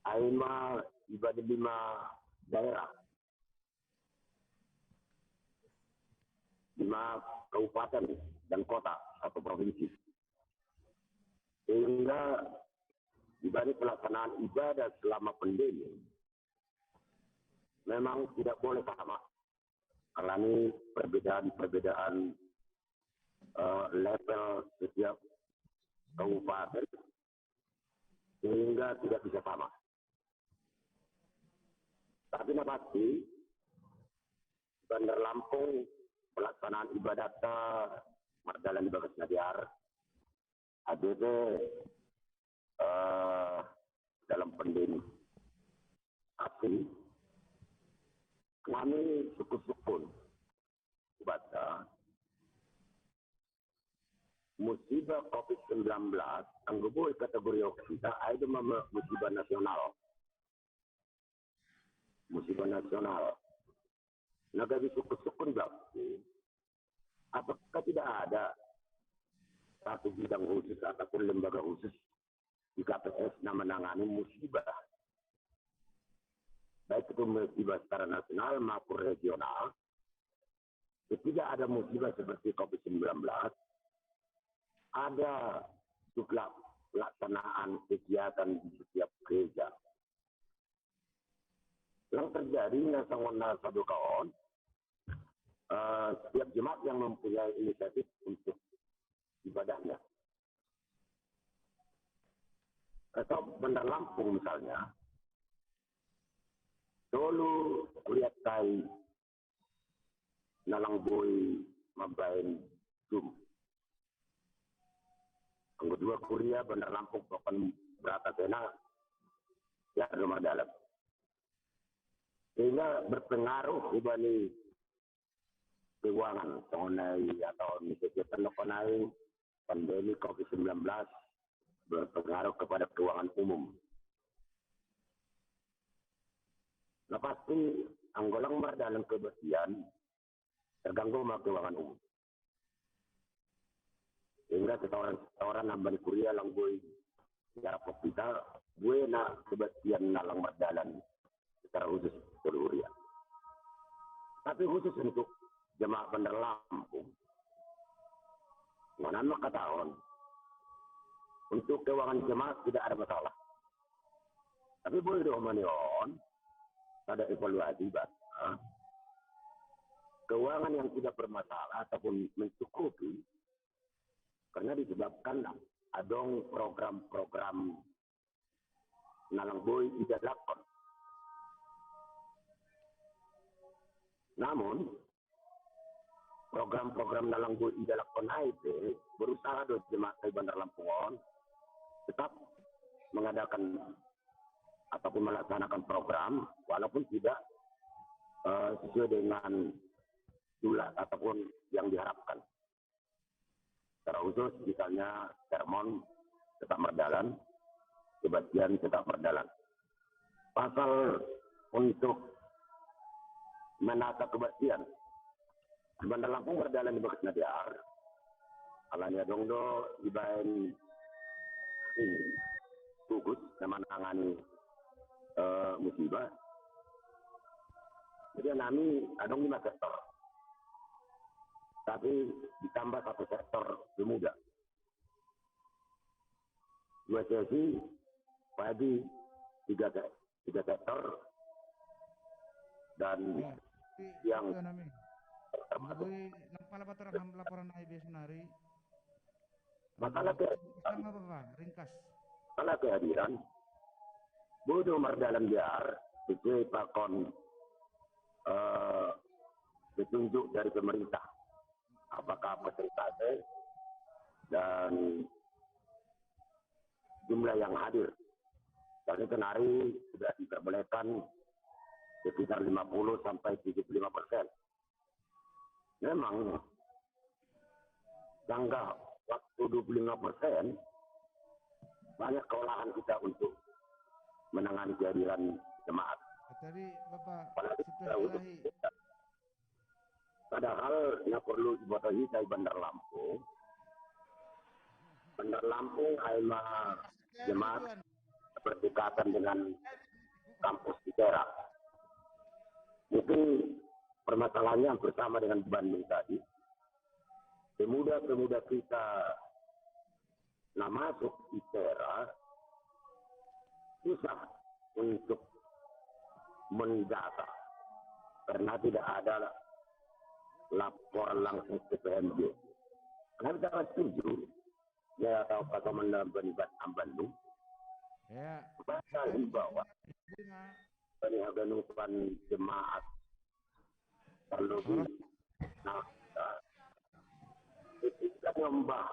ai ma ibadah lima daerah, lima kabupaten dan kota atau provinsi. Sehingga dibanding pelaksanaan ibadah selama pandemi, memang tidak boleh sama. Alani perbedaan-perbedaan, eh, level setiap kabupaten, sehingga tidak bisa sama. Tapi na pasti, Bandar Lampung, pelaksanaan ibadah ta mardalan di bagas na dear, ate pe, eh, dalam pandemi. Tapi kami syukur-syukur baca musibah covid sembilan belas, anggo boi kategori okita, ai do ma musibah nasional. Musibah nasional. Na gabe syukur-syukur bangku, apakah tidak ada satu bidang khusus ataupun lembaga khusus di K P S na menangani musibah, baik itu musibah secara nasional maupun regional? Ketika ada musibah seperti covid sembilan belas, ada juga pelaksanaan kegiatan di setiap gereja. Yang terjadi na songon na saduka on, eh, setiap jemaat yang mempunyai inisiatif untuk ibadahnya. Atau Bandar Lampung misalnya, tolu kuria ta i na lang boi mambahen Zoom. Anggo dua kuria Bandar Lampung bahkan berata kena ya rumah dalam. Sehingga berpengaruh hubani keuangan, songon na i atau ni kegiatan nokonai pandemi covid sembilan belas berpengaruh kepada keuangan umum. Na pasti, anggo lang mardalan kebaktian, terganggu ma keuangan umum. Sehingga setoran-setoran na bani kuria lang boi diarap hita, buena kebaktian na lang mardalan secara khusus untuk kuria. Tapi khusus untuk jemaat Bandar Lampung, ngonan ma hatahon, untuk keuangan jemaat tidak ada masalah. Tapi boi do ma ni on, pada evaluasi, bah, keuangan yang tidak bermasalah ataupun mencukupi karena disebabkan adong program-program na lang boi idalakkon. Namun, program-program na lang boi idalakkon ai pe, berusaha do jemaat Bandar Lampung on tetap mengadakan ataupun melaksanakan program, walaupun tidak, eh, sesuai dengan tulat ataupun yang diharapkan. Secara khusus, misalnya, sermon tetap berjalan, kebaktian tetap berjalan. Pasal untuk menata kebaktian, Bandar Lampung berjalan di bagas na dear. Alani adong do dibaen ini, tugas na manangani, eh, musibah. Jadi, nami adong lima sektor. Tapi ditambah satu sektor pemuda. Dua sesi, padi, tiga se-, tiga sektor, dan yang Kalau laporan, laporan I B S nari. Masalah ke- Sama apa, Pak? Ringkas. Masalah kehadiran. Bodo Mardalan Biar, sesuai pakon, eh, petunjuk dari pemerintah. Apakah persentase dan jumlah yang hadir. Karena kenari sudah diperbolehkan sekitar lima puluh sampai tujuh puluh lima persen. Memang jangka waktu dua puluh lima persen, banyak kewalahan kita untuk menangani kehadiran jemaat. Tadi Bapak Apalagi Situs Ilahi. Padahal yang perlu dibotohi dari Bandar Lampung. Bandar Lampung aima jemaat berdekatan dengan kampus di Tera. Mungkin permasalahannya hampir sama dengan Bandung tadi. Pemuda-pemuda kita nah masuk di Tera susah untuk mendata karena tidak ada laporan langsung ke P M J. Karena kita setuju, ya, atau kata Bandung, ya, baca himbauan dari haganupan jemaat. Kalau di, nah, nah, ketika ngembah,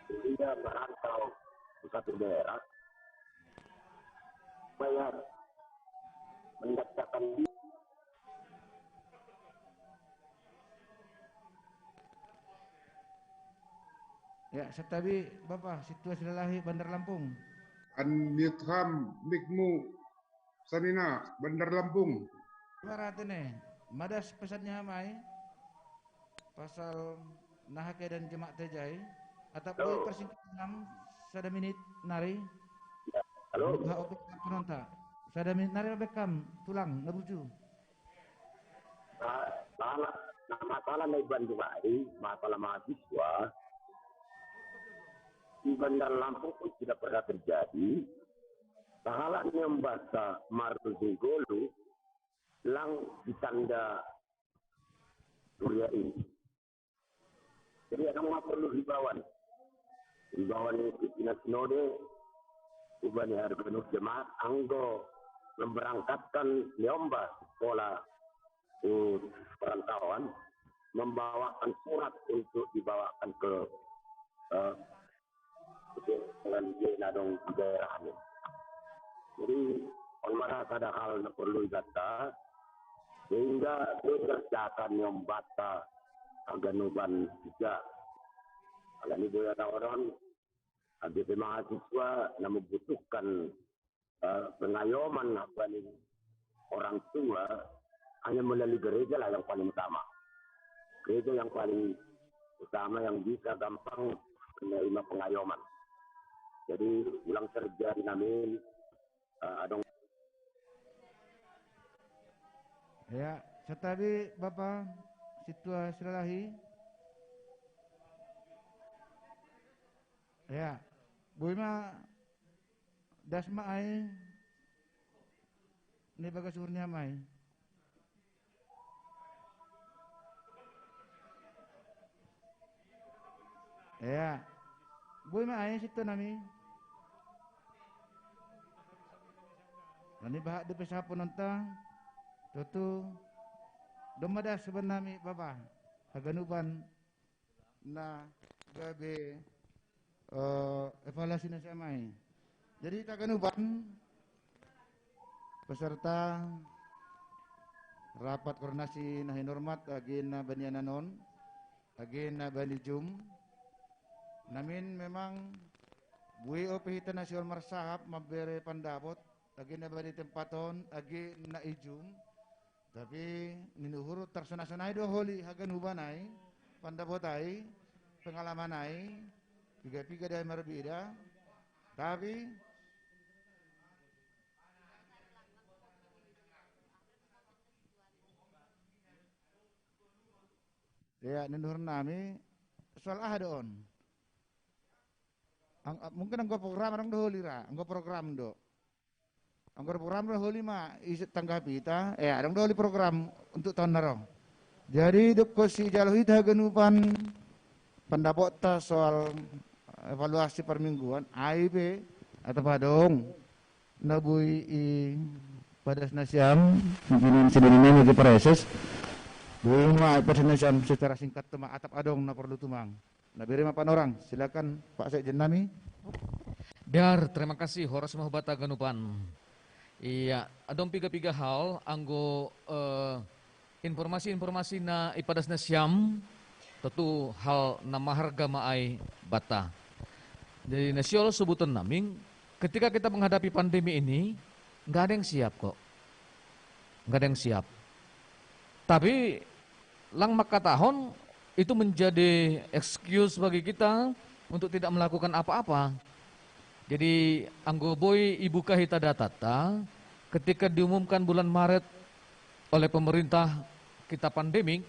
sehingga merantau ke satu daerah, supaya mendaftarkan diri. Ya, satabi Bapak, Situa Silalahi, Bandar Lampung. Unmute ham mikmu, Sanina, Bandar Lampung. Suara tene, madas pesannya mai. Pasal nahake dan jemak tejai. Atap persingkat enam, sada minit nari. Halo. Oke, penonton. Sada minit nari bekam, tulang, nabuju. Nah, masalah, nah, masalah na i Bandung ai, masalah mahasiswa di Bandar Lampung pun tidak pernah terjadi. Sahala ni ombasa marto Zinggolo lang ditanda kuliah ini. Jadi ada perlu himbauan. Himbauan itu pina sinode ubani harga jemaat anggo memberangkatkan ni omba sekolah, eh, perantauan, membawakan surat untuk dibawakan ke, eh, dengan dia nadong di daerah ni. Jadi on merasa ada hal na perlu data sehingga dia kerjakan ni ombasa haganupan tiga. Kalau ni dia tawaran, ada mahasiswa na membutuhkan eh, pengayoman apa ni, orang tua hanya melalui gereja lah yang paling utama. Gereja yang paling utama yang bisa gampang menerima pengayoman. Jadi ulang terjadi namin, eh, adong. Ya, satabi Bapa Situa Silalahi. Ya, bui ma das ma ai ni bagas uhur ni ham ai. Ya. Bui ma ai situa nami. Nani baha di pesapon onta. Tutu. Doma das suban nami Bapa. Haganupan na gabe, eh, evaluasi na sian mai. Jadi hita ganupan peserta rapat koordinasi na hinormat age na bani anan on, age na bani Zoom. Namin memang bue ope hita na sihol marsahap mambere pandapot, age na bani tempat on, age na i Zoom. Tapi ninuhur tarsonai-sonai do holi haganupan ai, pandapot ai, pengalaman ai, piga-piga da marbeda. Tapi ya, ninuhur nami soal aha do on. Ang, mungkin anggo program adong do holi ra, anggo program do. Anggo program do holi ma isi tanggapi hita, eh, adong do holi program untuk taon na ro. Jadi doko sijalo hita haganupan pandapotta soal evaluasi permingguan, ai pe atau padong nabui i padasna siam, pimpinan sidina nami di Praeses, bui ma i padasna siam secara singkat tu ma atap adong na porlu tumang. Nabere ma panorang, silakan Pak Sekjen nami. Dar, terima kasih, horas ma hubata haganupan. Iya, adong piga-piga hal anggo eh, informasi-informasi na i padasna siam, tentu hal na maharga ma ai banta. Jadi na siolo sobuton nami, ketika kita menghadapi pandemi ini, nggak ada yang siap kok. Nggak ada yang siap. Tapi lang mangkatahon itu menjadi excuse bagi kita untuk tidak melakukan apa-apa. Jadi anggo boi ibuka hita datata, ketika diumumkan bulan Maret oleh pemerintah kita pandemik,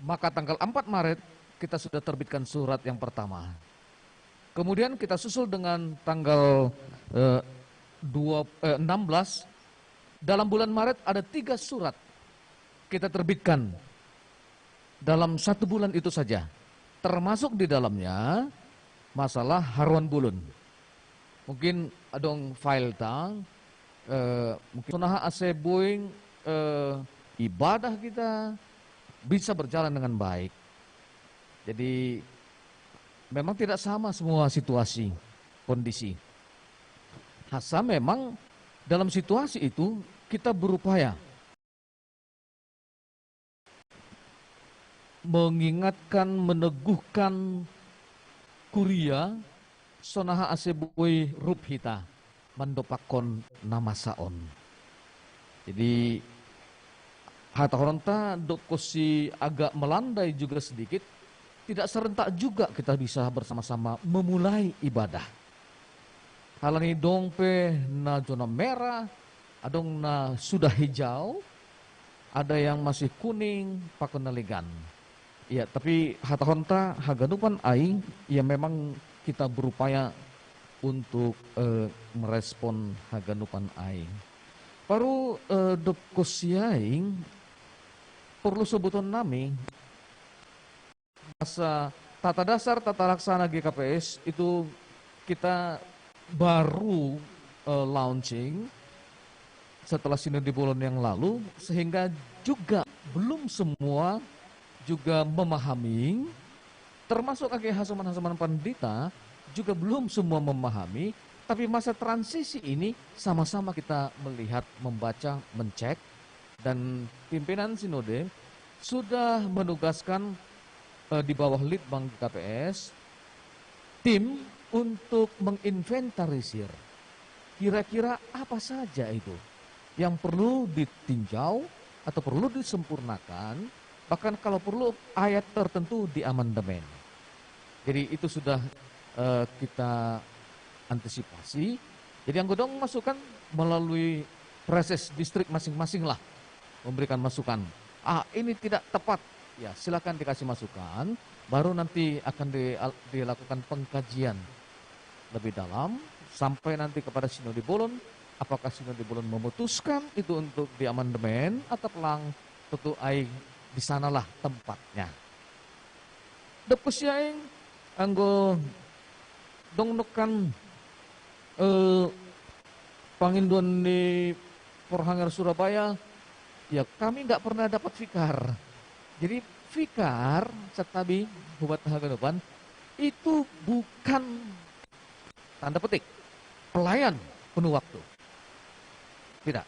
maka tanggal empat Maret kita sudah terbitkan surat yang pertama. Kemudian kita susul dengan tanggal eh, dua, eh, enam belas. Dalam bulan Maret ada tiga surat kita terbitkan dalam satu bulan itu saja. Termasuk di dalamnya masalah haruan bulun. Mungkin adong file ta, eh, mungkin sonaha ase boi eh, ibadah kita bisa berjalan dengan baik. Jadi memang tidak sama semua situasi, kondisi. Asa memang dalam situasi itu kita berupaya mengingatkan, meneguhkan kuria, sonaha ase boi rup hita mandopakkon na masa on. Jadi hatahononta, doko si agak melandai juga sedikit, tidak serentak juga kita bisa bersama-sama memulai ibadah. Halani dong pe na zona merah, adong na sudah hijau, ada yang masih kuning, pakon na legan. Ya, tapi hatahonta haganupan ai, ya memang kita berupaya untuk eh, merespon haganupan ai. Baru eh, doko siaing, porlu sobuton nami, masa tata dasar tata laksana G K P S itu kita baru eh, launching setelah Sinode Bolon yang lalu, sehingga juga belum semua juga memahami, termasuk age hasoman-hasoman pandita juga belum semua memahami, tapi masa transisi ini sama-sama kita melihat, membaca, mencek, dan pimpinan Sinode sudah menugaskan eh, di bawah Litbang G K P S tim untuk menginventarisir kira-kira apa saja itu yang perlu ditinjau atau perlu disempurnakan, bahkan kalau perlu ayat tertentu diamandemen. Jadi itu sudah eh, kita antisipasi. Jadi anggo adong masukan melalui Praeses distrik masing-masing lah memberikan masukan. Ah, ini tidak tepat. Ya, silakan dikasih masukan. Baru nanti akan di, dilakukan pengkajian lebih dalam sampai nanti kepada Sinode Bolon. Apakah Sinode Bolon memutuskan itu untuk diamandemen atau pelang, tentu ai di sanalah tempatnya. Doko siaing, anggo dong nokkan eh, pangindoan ni Porhanger Surabaya, ya kami nggak pernah dapat fikar. Jadi fikar, satabi, hubata haganupan, itu bukan, tanda petik, pelayan penuh waktu. Tidak.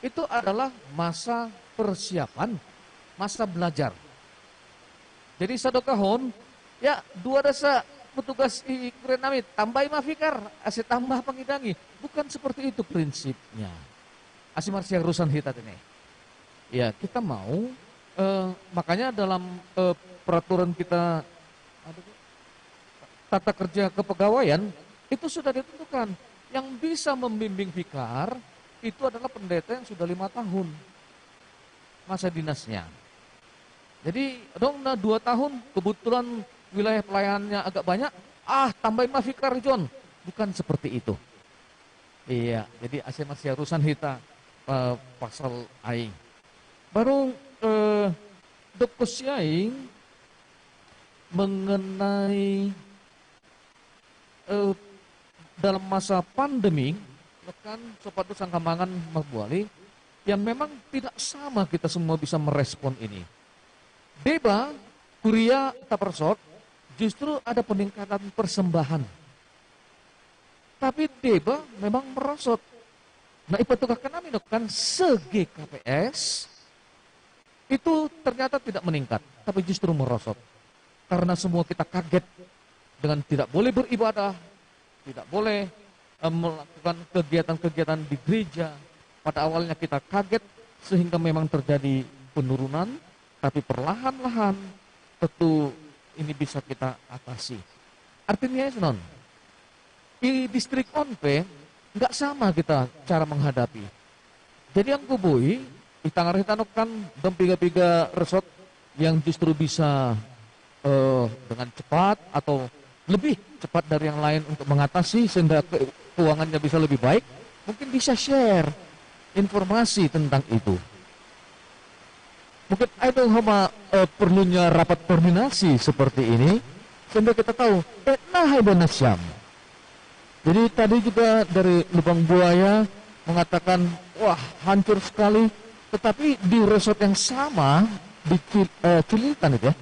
Itu adalah masa persiapan, masa belajar. Jadi sadokahon, ya, dua dasa petugas i kuria nami, tambai ma fikar, ase tambah pangidangi. Bukan seperti itu prinsipnya. Ase marsiarusan hita tene. Ya, kita mau, eh, makanya dalam eh, peraturan kita, tata kerja kepegawaian, itu sudah ditentukan. Yang bisa membimbing fikar itu adalah pendeta yang sudah lima tahun masa dinasnya. Jadi adong na dua tahun, kebetulan wilayah pelayanannya agak banyak, ah, tambai ma fikar, John. Bukan seperti itu. Iya, jadi ase marsiarusan hita eh, pasal ai. Baru eh, Dok Kusiai, mengenai eh, dalam masa pandemi, kan sopat tu sangkamangan mabuali, yang memang tidak sama kita semua bisa merespon ini. Deba, kuria, tapersot, justru ada peningkatan persembahan. Tapi deba memang merosot. Nah, ipatugah kami kan se-G K P S, itu ternyata tidak meningkat, tapi justru merosot. Karena semua kita kaget dengan tidak boleh beribadah, tidak boleh eh, melakukan kegiatan-kegiatan di gereja. Pada awalnya kita kaget sehingga memang terjadi penurunan, tapi perlahan-lahan tentu ini bisa kita atasi. Artinya, non, di distrik on pe nggak sama kita cara menghadapi. Jadi yang kubui, di tangan kita kan dan piga-piga resort yang justru bisa eh, dengan cepat atau lebih cepat dari yang lain untuk mengatasi sehingga ke- keuangannya bisa lebih baik, mungkin bisa share informasi tentang itu. Mungkin ada sama eh, perlunya rapat koordinasi seperti ini sehingga kita tahu, eh, nah, hai Bana Siam. Jadi tadi juga dari Lubang Buaya mengatakan, wah, hancur sekali. Tetapi di resort yang sama, di Cil- eh, Cililitan itu ya,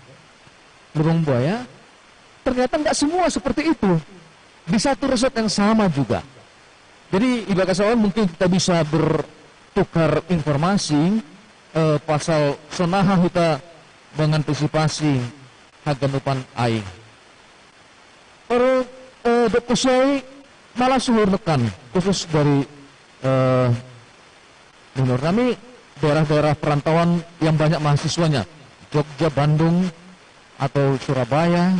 Lubang Buaya, ternyata nggak semua seperti itu. Di satu resort yang sama juga. Jadi ibarat kata mungkin kita bisa bertukar informasi eh, pasal sonaha kita mengantisipasi haganupan aing. Baru eh, Dok Kusiai malah suhur nekan khusus dari eh, menurut kami daerah-daerah perantauan yang banyak mahasiswanya, Jogja, Bandung, atau Surabaya,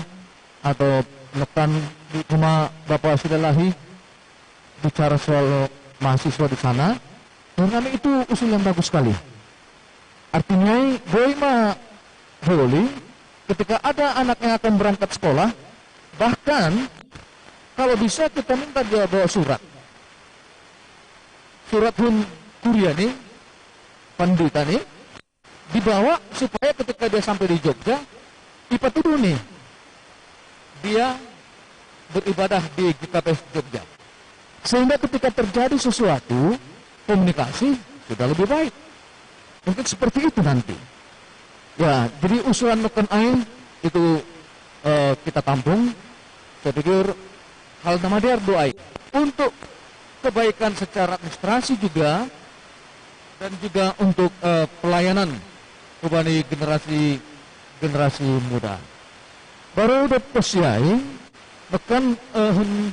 atau nekan di rumah Bapak Sidalahi, bicara soal mahasiswa di sana, menurut kami itu usul yang bagus sekali. Artinya, boy ma holi, ketika ada anak yang akan berangkat sekolah, bahkan kalau bisa kita minta dia bawa surat. Surat hun kuria nih, pandita nih, dibawa supaya ketika dia sampai di Jogja, ipatuduh nih, dia beribadah di G K P S Jogja. Sehingga ketika terjadi sesuatu, komunikasi sudah lebih baik. Mungkin seperti itu nanti. Ya, jadi usulan nekan aing itu eh, kita tampung. Saya pikir hal nama dia doa untuk kebaikan secara administrasi juga dan juga untuk eh, pelayanan kepada generasi generasi muda. Baru dapat siai, bahkan eh, hun-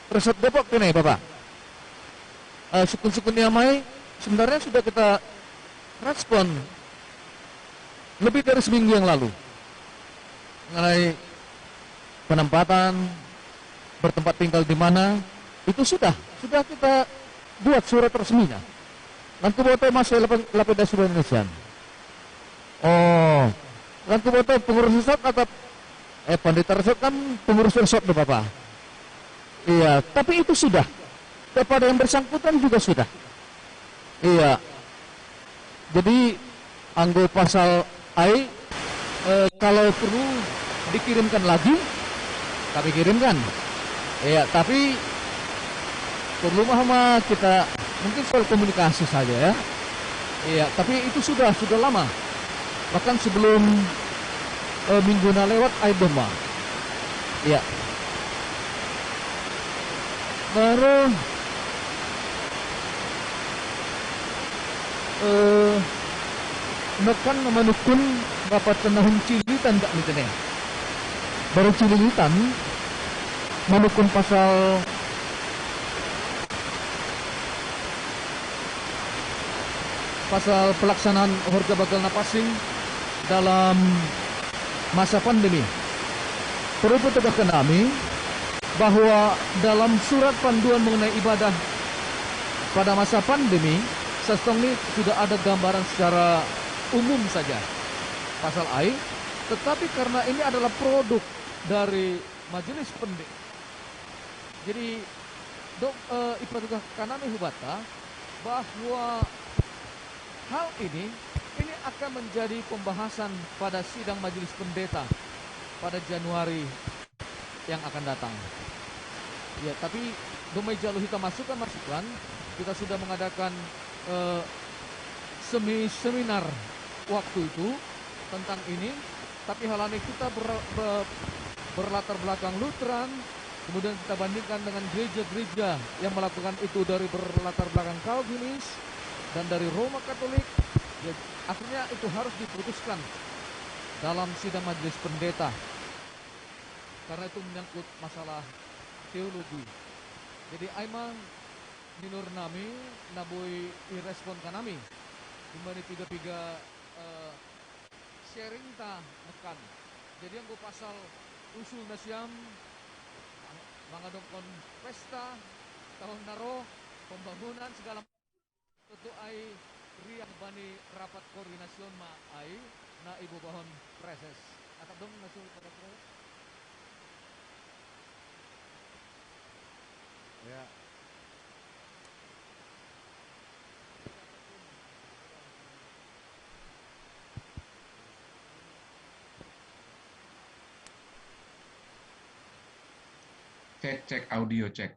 resep Depok kene, Bapak. Eh, sukun-sukun yang mai sebenarnya sudah kita respon lebih dari seminggu yang lalu mengenai penempatan, bertempat tinggal di mana, itu sudah sudah kita buat surat resminya. Langkah boto masih lapida sudah Indonesia. Oh, langkah boto pengurus resort atau eh pendeta resort kan pengurus resort tuh Bapak. Iya, tapi itu sudah kepada yang bersangkutan juga sudah. Iya. Jadi anggo pasal ai eh, kalau perlu dikirimkan lagi, kami kirimkan. Iya, tapi perlu mah kita mungkin soal komunikasi saja ya. Iya, tapi itu sudah sudah lama. Bahkan sebelum eh, minggu na lewat ai domba. Iya. Baru eh, nekan manukun bapak tenahun Cililitan tak mitene. Baru Cililitan manukun pasal pasal pelaksanaan horja bagal napasing dalam masa pandemi. Perlu petugas kami bahwa dalam surat panduan mengenai ibadah pada masa pandemi, sestong ini sudah ada gambaran secara umum saja pasal ai, tetapi karena ini adalah produk dari majelis pendik, jadi dok eh, ipa juga kanami hubata bahwa hal ini Ini akan menjadi pembahasan pada sidang majelis pendeta pada Januari yang akan datang. Ya, tapi dumay diad hita masukan-masukan, kita sudah mengadakan, eh, semi-, seminar waktu itu tentang ini, tapi hal ini kita ber-, ber-, berlatar belakang Lutheran, kemudian kita bandingkan dengan gereja-gereja yang melakukan itu dari berlatar belakang Calvinis dan dari Roma Katolik, ya, akhirnya itu harus diputuskan dalam sidang majelis pendeta. Karena itu menyangkut masalah teologi. Jadi, ai ma minurut nami, na boi irespon kanami. Dumay pigapiga, eh, sharing ta mekan. Jadi, anggo pasal usul nasiam, mangadongkon pesta, taon na ro, pembangunan, segala macam. Tontu ai riang bani rapat koordinasi on ma ai na ibobahon preses. Atap dong na so pada preses? Ya. Cek, cek, audio, cek.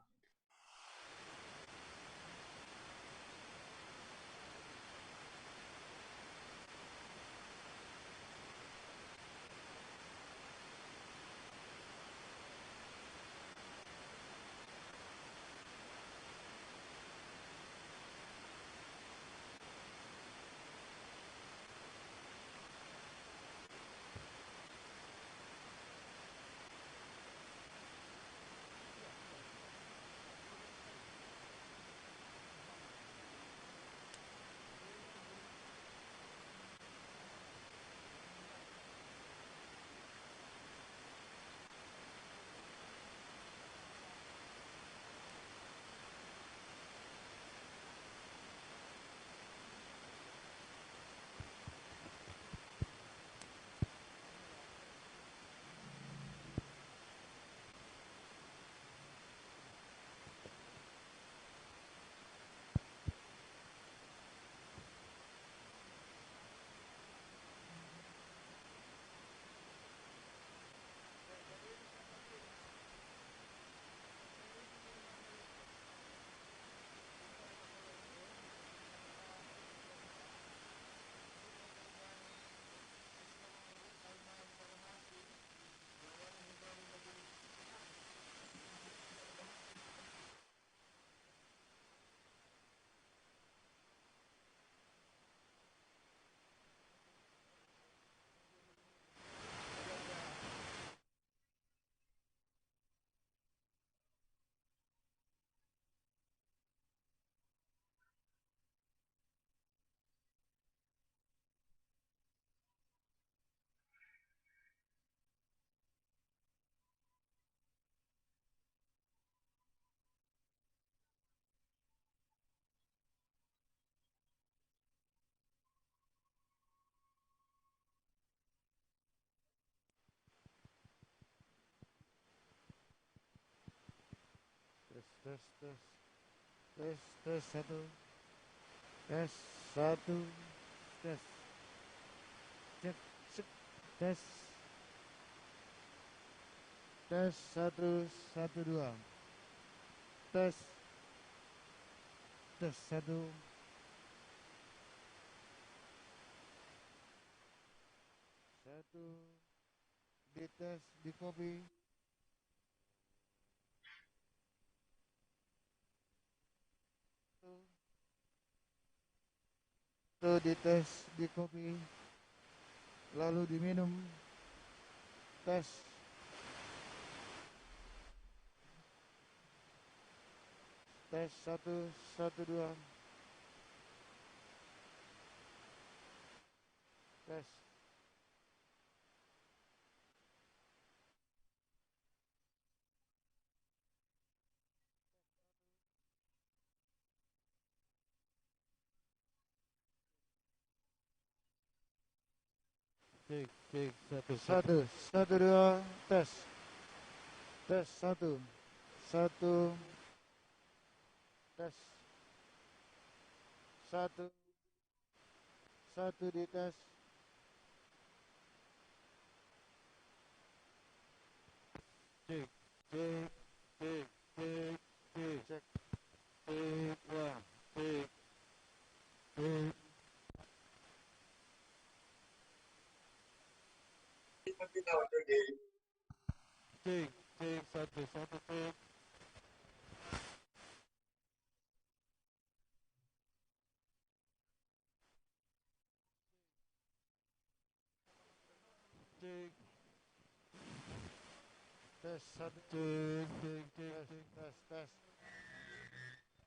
Tes, tes, tes. Tes, tes, satu. Tes, satu. Tes. Cek, cek. Tes. Tes, satu, satu, dua. Tes. Tes, satu. Satu. Dites, dikopi. Satu. Satu, dites, dikopi. Lalu diminum. Tes. Tes, satu, satu, dua. Tes. Cek, cek, satu, satu. Satu, satu, dua, tes. Tes, satu. Satu. Tes. Satu. Satu, dites. Cek, cek, cek, cek, cek. Cek. Cek, wah, cek. Cek. Cek, cek, satu, satu, cek. Cek. Tes, satu. Cek, cek, cek, tes, cek.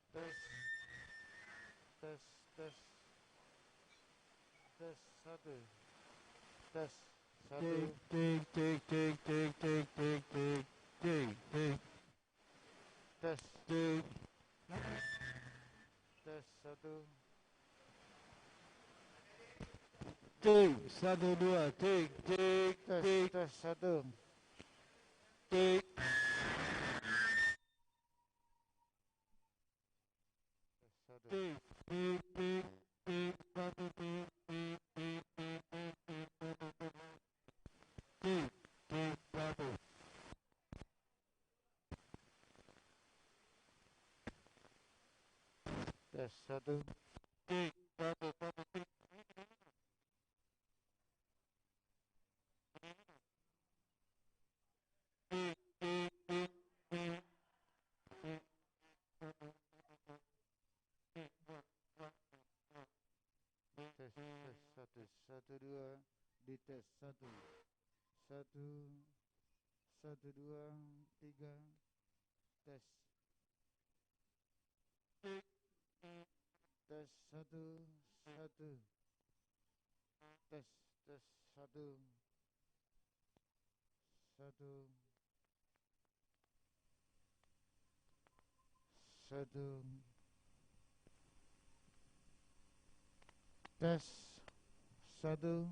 Tes, tes, tes. Tes. Tes, tes. Tes, satu. Tes, satu. Cek, cek, cek, cek, cek, cek, cek, cek, cek. Tes. Cek. Tes, satu. Cek, satu, dua, cek, cek, tes, cek. Tes, satu. Cek. Tes, satu. Cek, cek, cek, cek, satu, cek, cek, cek, cek, satu, cek. Cek, cek, satu. Tes, satu. Cek, satu, satu, cek. Cek, cek, cek, cek. Tes, tes, satu, satu, dua, dites, satu, satu, satu, dua, tiga, tes. Tes, satu, satu. Tes, tes, satu. Satu. Satu. Tes. Satu.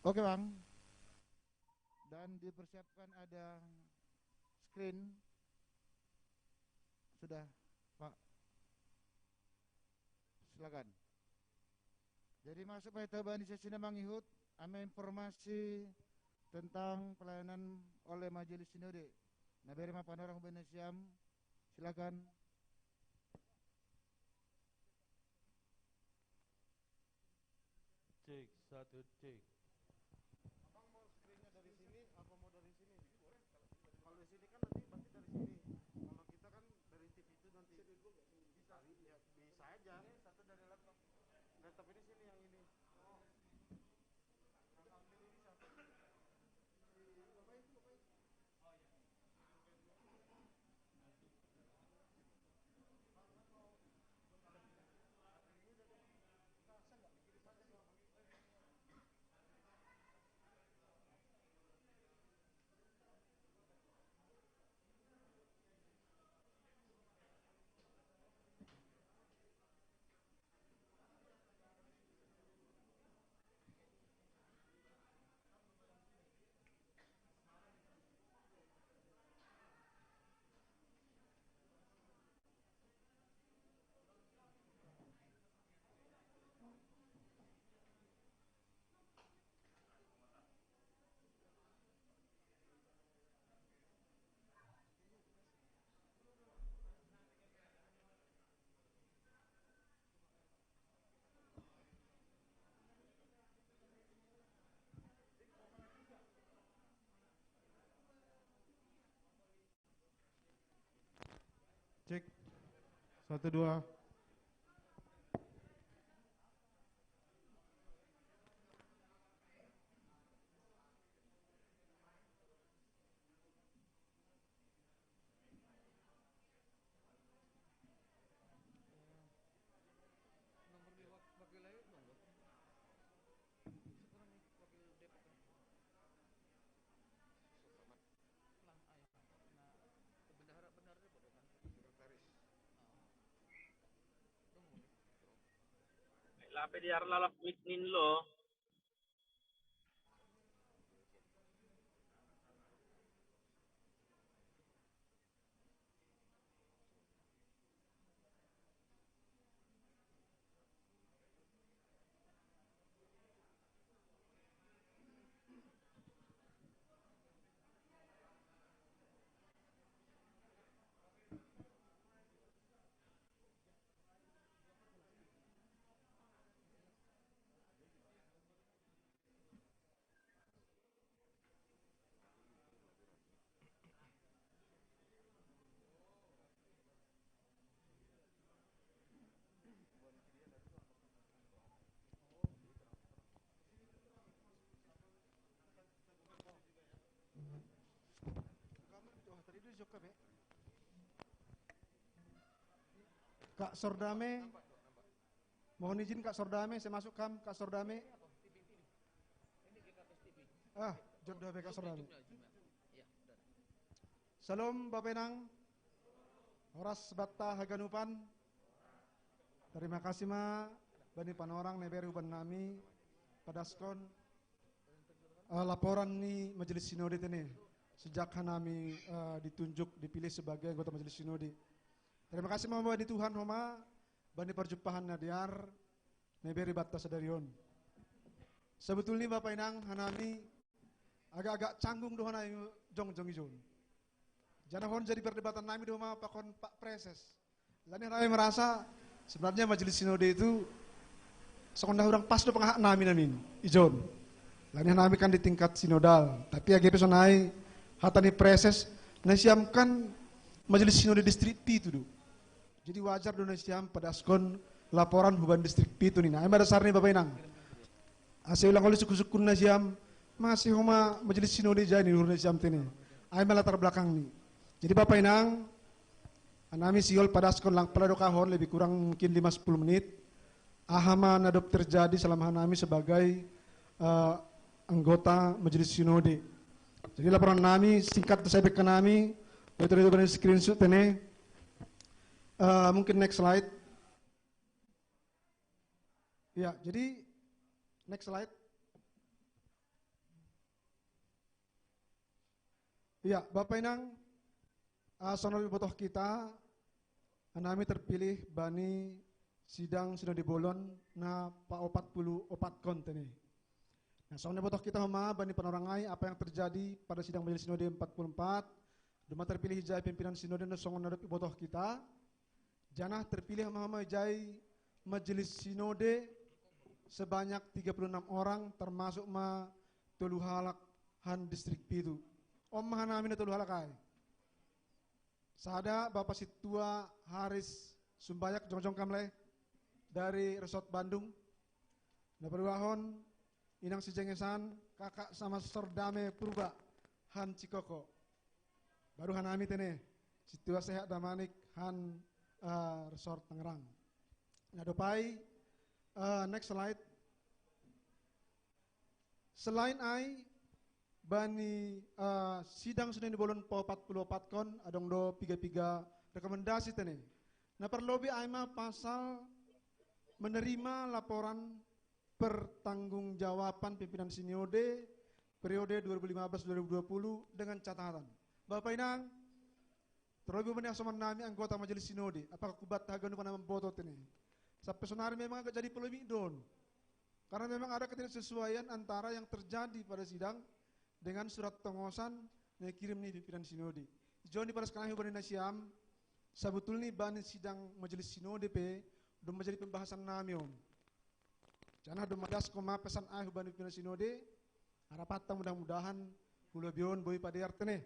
Oke, Bang. Dan dipersiapkan ada screen. Sudah, Pak. Silakan. Jadi masuk pada tabani sesina mangihut, ama informasi tentang pelayanan oleh Majelis Sinode. Nah, beri mapan orang Indonesia, silakan. Cek, satu, cek. Abang mau screennya dari sini apa mau dari sini? Kalau di sini kan nanti pasti dari sini. Kalau kita kan dari T V itu nanti. Bisa, ya, bisa aja. Ini satu dari laptop. Laptop ini sini yang ini. Yang ambil ini siapa? Si, apa itu, apa itu? Cek. Satu, dua. Lape di arlalap mit ninlo. Kak Sordame, mohon izin Kak Sordame, saya masuk kam, Kak Sordame. Ah, jodoh Kak Sordame. Shalom Bapak Inang. Horas batta haganupan. Terima kasih ma bani panorang neber huban nami padaskon eh, laporan ni Majelis Sinode tene sejak hanami eh, ditunjuk, dipilih sebagai anggota Majelis Sinode. Terima kasih ma bani Tuhan homa bani perjumpahan nadiar neberi batta sadarion. Sebetulnya Bapak Inang, hanami agak-agak canggung dohon hanami jongjong ijon. Janahon jadi perdebatan nami dohon ma pakon Pak Preses. Lani hanami merasa sebenarnya Majelis Sinode itu sekondah orang pas do pengahak nami namin ijon. Lani hanami kan di tingkat sinodal, tapi age pe sonai hata ni Preses, nasiam kan Majelis Sinode distrik pitu do. Jadi wajar do nasiam padaskon laporan huban distrik pitu ni. Nah, ima dasar ni Bapak Inang. Ase ulang oli suku-sukun nasiam, masih homa Majelis Sinode jai ni luhur nasiam tene. Ai ma latar belakang ni. Jadi Bapak Inang, hanami sihol padaskon lang pala dokahon lebih kurang mungkin lima sepuluh menit. Aha ma na dob terjadi selama hanami sebagai eh, anggota Majelis Sinode. Jadi laporan nami singkat saya berikan nami, itu dari screenshot tene. Eh, mungkin next slide. Ya, jadi next slide. Ya, Bapak Inang, uh, sonari botoh kita, hanami terpilih bani sidang Sinode Bolon na paopat pulu opatkon tene. Nah, sonari botoh kita homa bani panorangai apa yang terjadi pada sidang Majelis Sinode empat puluh empat, doma terpilih ijai pimpinan Sinode na songon na dob ibotoh kita, janah terpilih ma homa ijai Majelis Sinode sebanyak tiga puluh enam orang, termasuk ma tolu halak han distrik pitu. On ma hanami na tolu halak ai. Sada Bapak Sintua Haris Sumbayak, jongjong kam le, dari Resort Bandung. Na paduahon Inang Sijengesan, Kakak sama Sordame Purba han Cikoko. Baru hanami tene Sintua Sehat Damanik han eh, Resort Tangerang. Na dob ai, eh, next slide. Selain ai bani eh, sidang Sinode Bolon paopat pulu opatkon adong do piga-piga rekomendasi tene. Na parlobei ai ma pasal menerima laporan pertanggungjawaban pimpinan Sinode periode dua ribu lima belas dua ribu dua puluh dengan catatan. Bapak Inang, terlebih bani hasoman nami anggota Majelis Sinode, apakah kubat haganupan na mamboto tene? Sampe sonari memang agak jadi polemik do on. Karena memang ada ketidaksesuaian antara yang terjadi pada sidang dengan surat tongosan na ikirim ni pimpinan Sinode. Ijon ni padas kan ahu bani nasiam, sabutulni bani sidang Majelis Sinode pe doma jadi pembahasan nami on. Janah doma das koma pesan ahu bani pimpinan Sinode, harapanta mudah-mudahan hulobei on boi padear tene.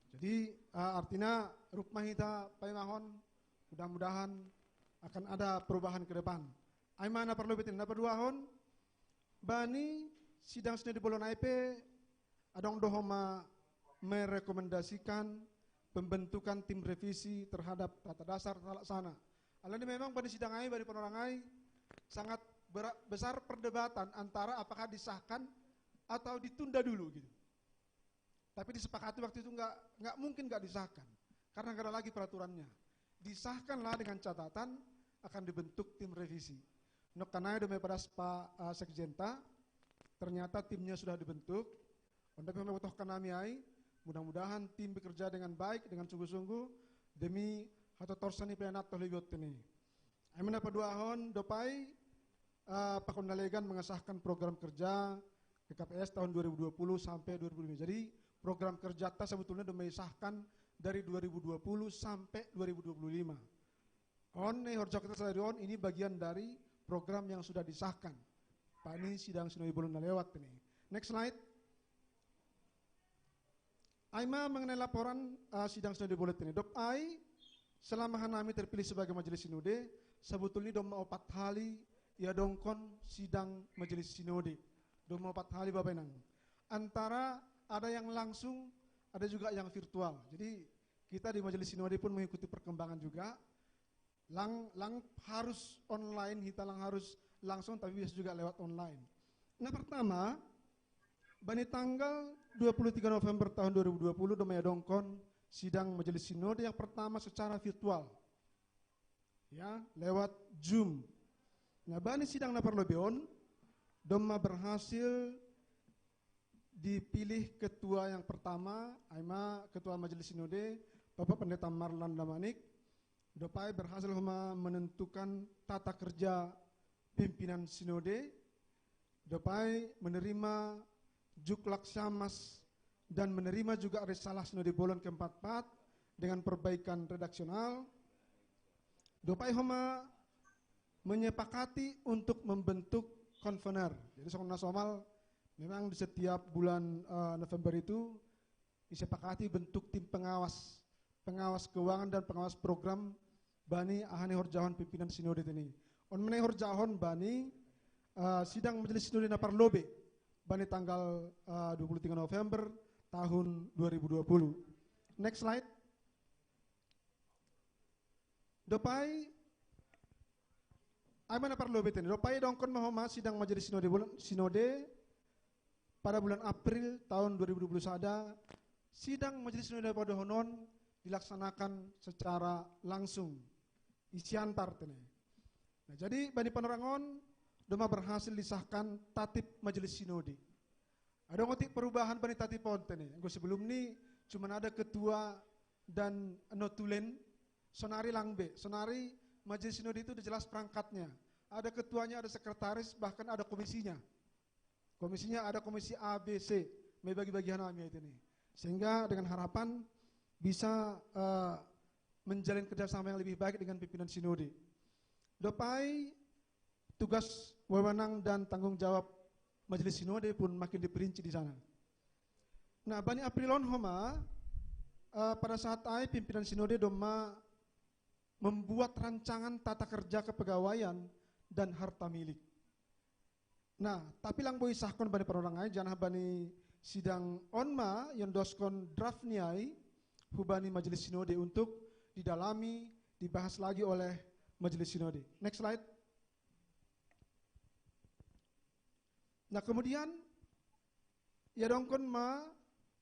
Jadi uh, artina rup ma hita paimahon, mudah-mudahan akan ada perubahan ke depan. Ai ma na parlobei tene. Na paduahon, bani sidang Sinode Bolon ai pe adong do homa merekomendasikan pembentukan tim revisi terhadap tata dasar tata laksana. Alani memang bani sidang ai, bani panorangai, sangat besar perdebatan antara apakah disahkan atau ditunda dulu gitu. Tapi disepakati waktu itu nggak nggak mungkin nggak disahkan karena nggak ada lagi peraturannya. Disahkanlah dengan catatan akan dibentuk tim revisi. Nokkanai doma padas Pak uh, Sekjenta, ternyata timnya sudah dibentuk. Ondope homa botohkan nami ai, mudah-mudahan tim bekerja dengan baik, dengan sungguh-sungguh demi hatotorsa ni pelayanan toh lebih tene. Ai ma na paduahon, dob ai uh, Pak Kondalegan mengesahkan program kerja K K P S tahun dua ribu dua puluh sampai dua ribu dua puluh lima. Jadi program kerja ta sebetulnya doma disahkan dari dua ribu dua puluh sampai dua ribu dua puluh lima. On ne horja kita sadari on ini bagian dari program yang sudah disahkan. Pak ini sidang Sinode Bolon na lewat ini. Next slide. Ai ma mengenai laporan uh, sidang Sinode Bolon ini. Dob ai selama hanami terpilih sebagai Majelis Sinode, sebetulnya doma opat hali ia dongkon sidang Majelis Sinode. Doma opat hali Bapak Inang. Antara ada yang langsung, ada juga yang virtual. Jadi Kita di Majelis Sinode pun mengikuti perkembangan juga. Lang, lang harus online, kita lang harus langsung, tapi bisa juga lewat online. Nah, pertama, bani tanggal dua puluh tiga November tahun dua ribu dua puluh, doma iadongkon sidang Majelis Sinode yang pertama secara virtual. Ya, lewat Zoom. Nah, bani sidang na parlobei on, doma berhasil dipilih ketua yang pertama, ai ma Ketua Majelis Sinode, Bapak Pendeta Marlan Damanik. Dopai berhasil homa menentukan tata kerja pimpinan Sinode. Dopai menerima juklak syamas dan menerima juga risalah Sinode Bolon keempat-empat dengan perbaikan redaksional. Dopai homa menyepakati untuk membentuk konvener. Jadi, songon na somal, memang di setiap bulan, eh, November itu disepakati bentuk tim pengawas, pengawas keuangan dan pengawas program bani aha ni horjahon pimpinan Sinode tene. On ma na i horjahon bani, eh, sidang Majelis Sinode na parlobei bani tanggal, eh, dua puluh tiga November tahun dua ribu dua puluh. Next slide. Dopai, ai ma na parlobei tene. Dopai iadongkon ma homa sidang Majelis Sinode, bulan, Sinode pada bulan April tahun dua ribu dua puluh sada, sidang Majelis Sinode na paduahon on dilaksanakan secara langsung. I Siantar tene. Nah, jadi bani panorang on, doma berhasil disahkan tatip Majelis Sinode. Adong otik perubahan bani tatip on tene. Anggo sebelum ni cuma ada ketua dan notulen, sonari lang be. Sonari Majelis Sinode itu udah jelas perangkatnya. Ada ketuanya, ada sekretaris, bahkan ada komisinya. Komisinya ada komisi A, B, C. Mai bagi-bagi hanami ai tene. Sehingga dengan harapan bisa, eh, menjalin kerjasama yang lebih baik dengan pimpinan Sinode. Dopai tugas, wewenang, dan tanggung jawab Majelis Sinode pun makin diperinci di sana. Nah, bani April on homa, eh, pada saat ai pimpinan Sinode doma membuat rancangan tata kerja kepegawaian dan harta milik. Nah, tapi lang boi isahkon bani panorang ai, janah bani sidang on ma iondoskon draft ni ai hubani Majelis Sinode untuk didalami, dibahas lagi oleh Majelis Sinode. Next slide. Nah, kemudian iadongkon ma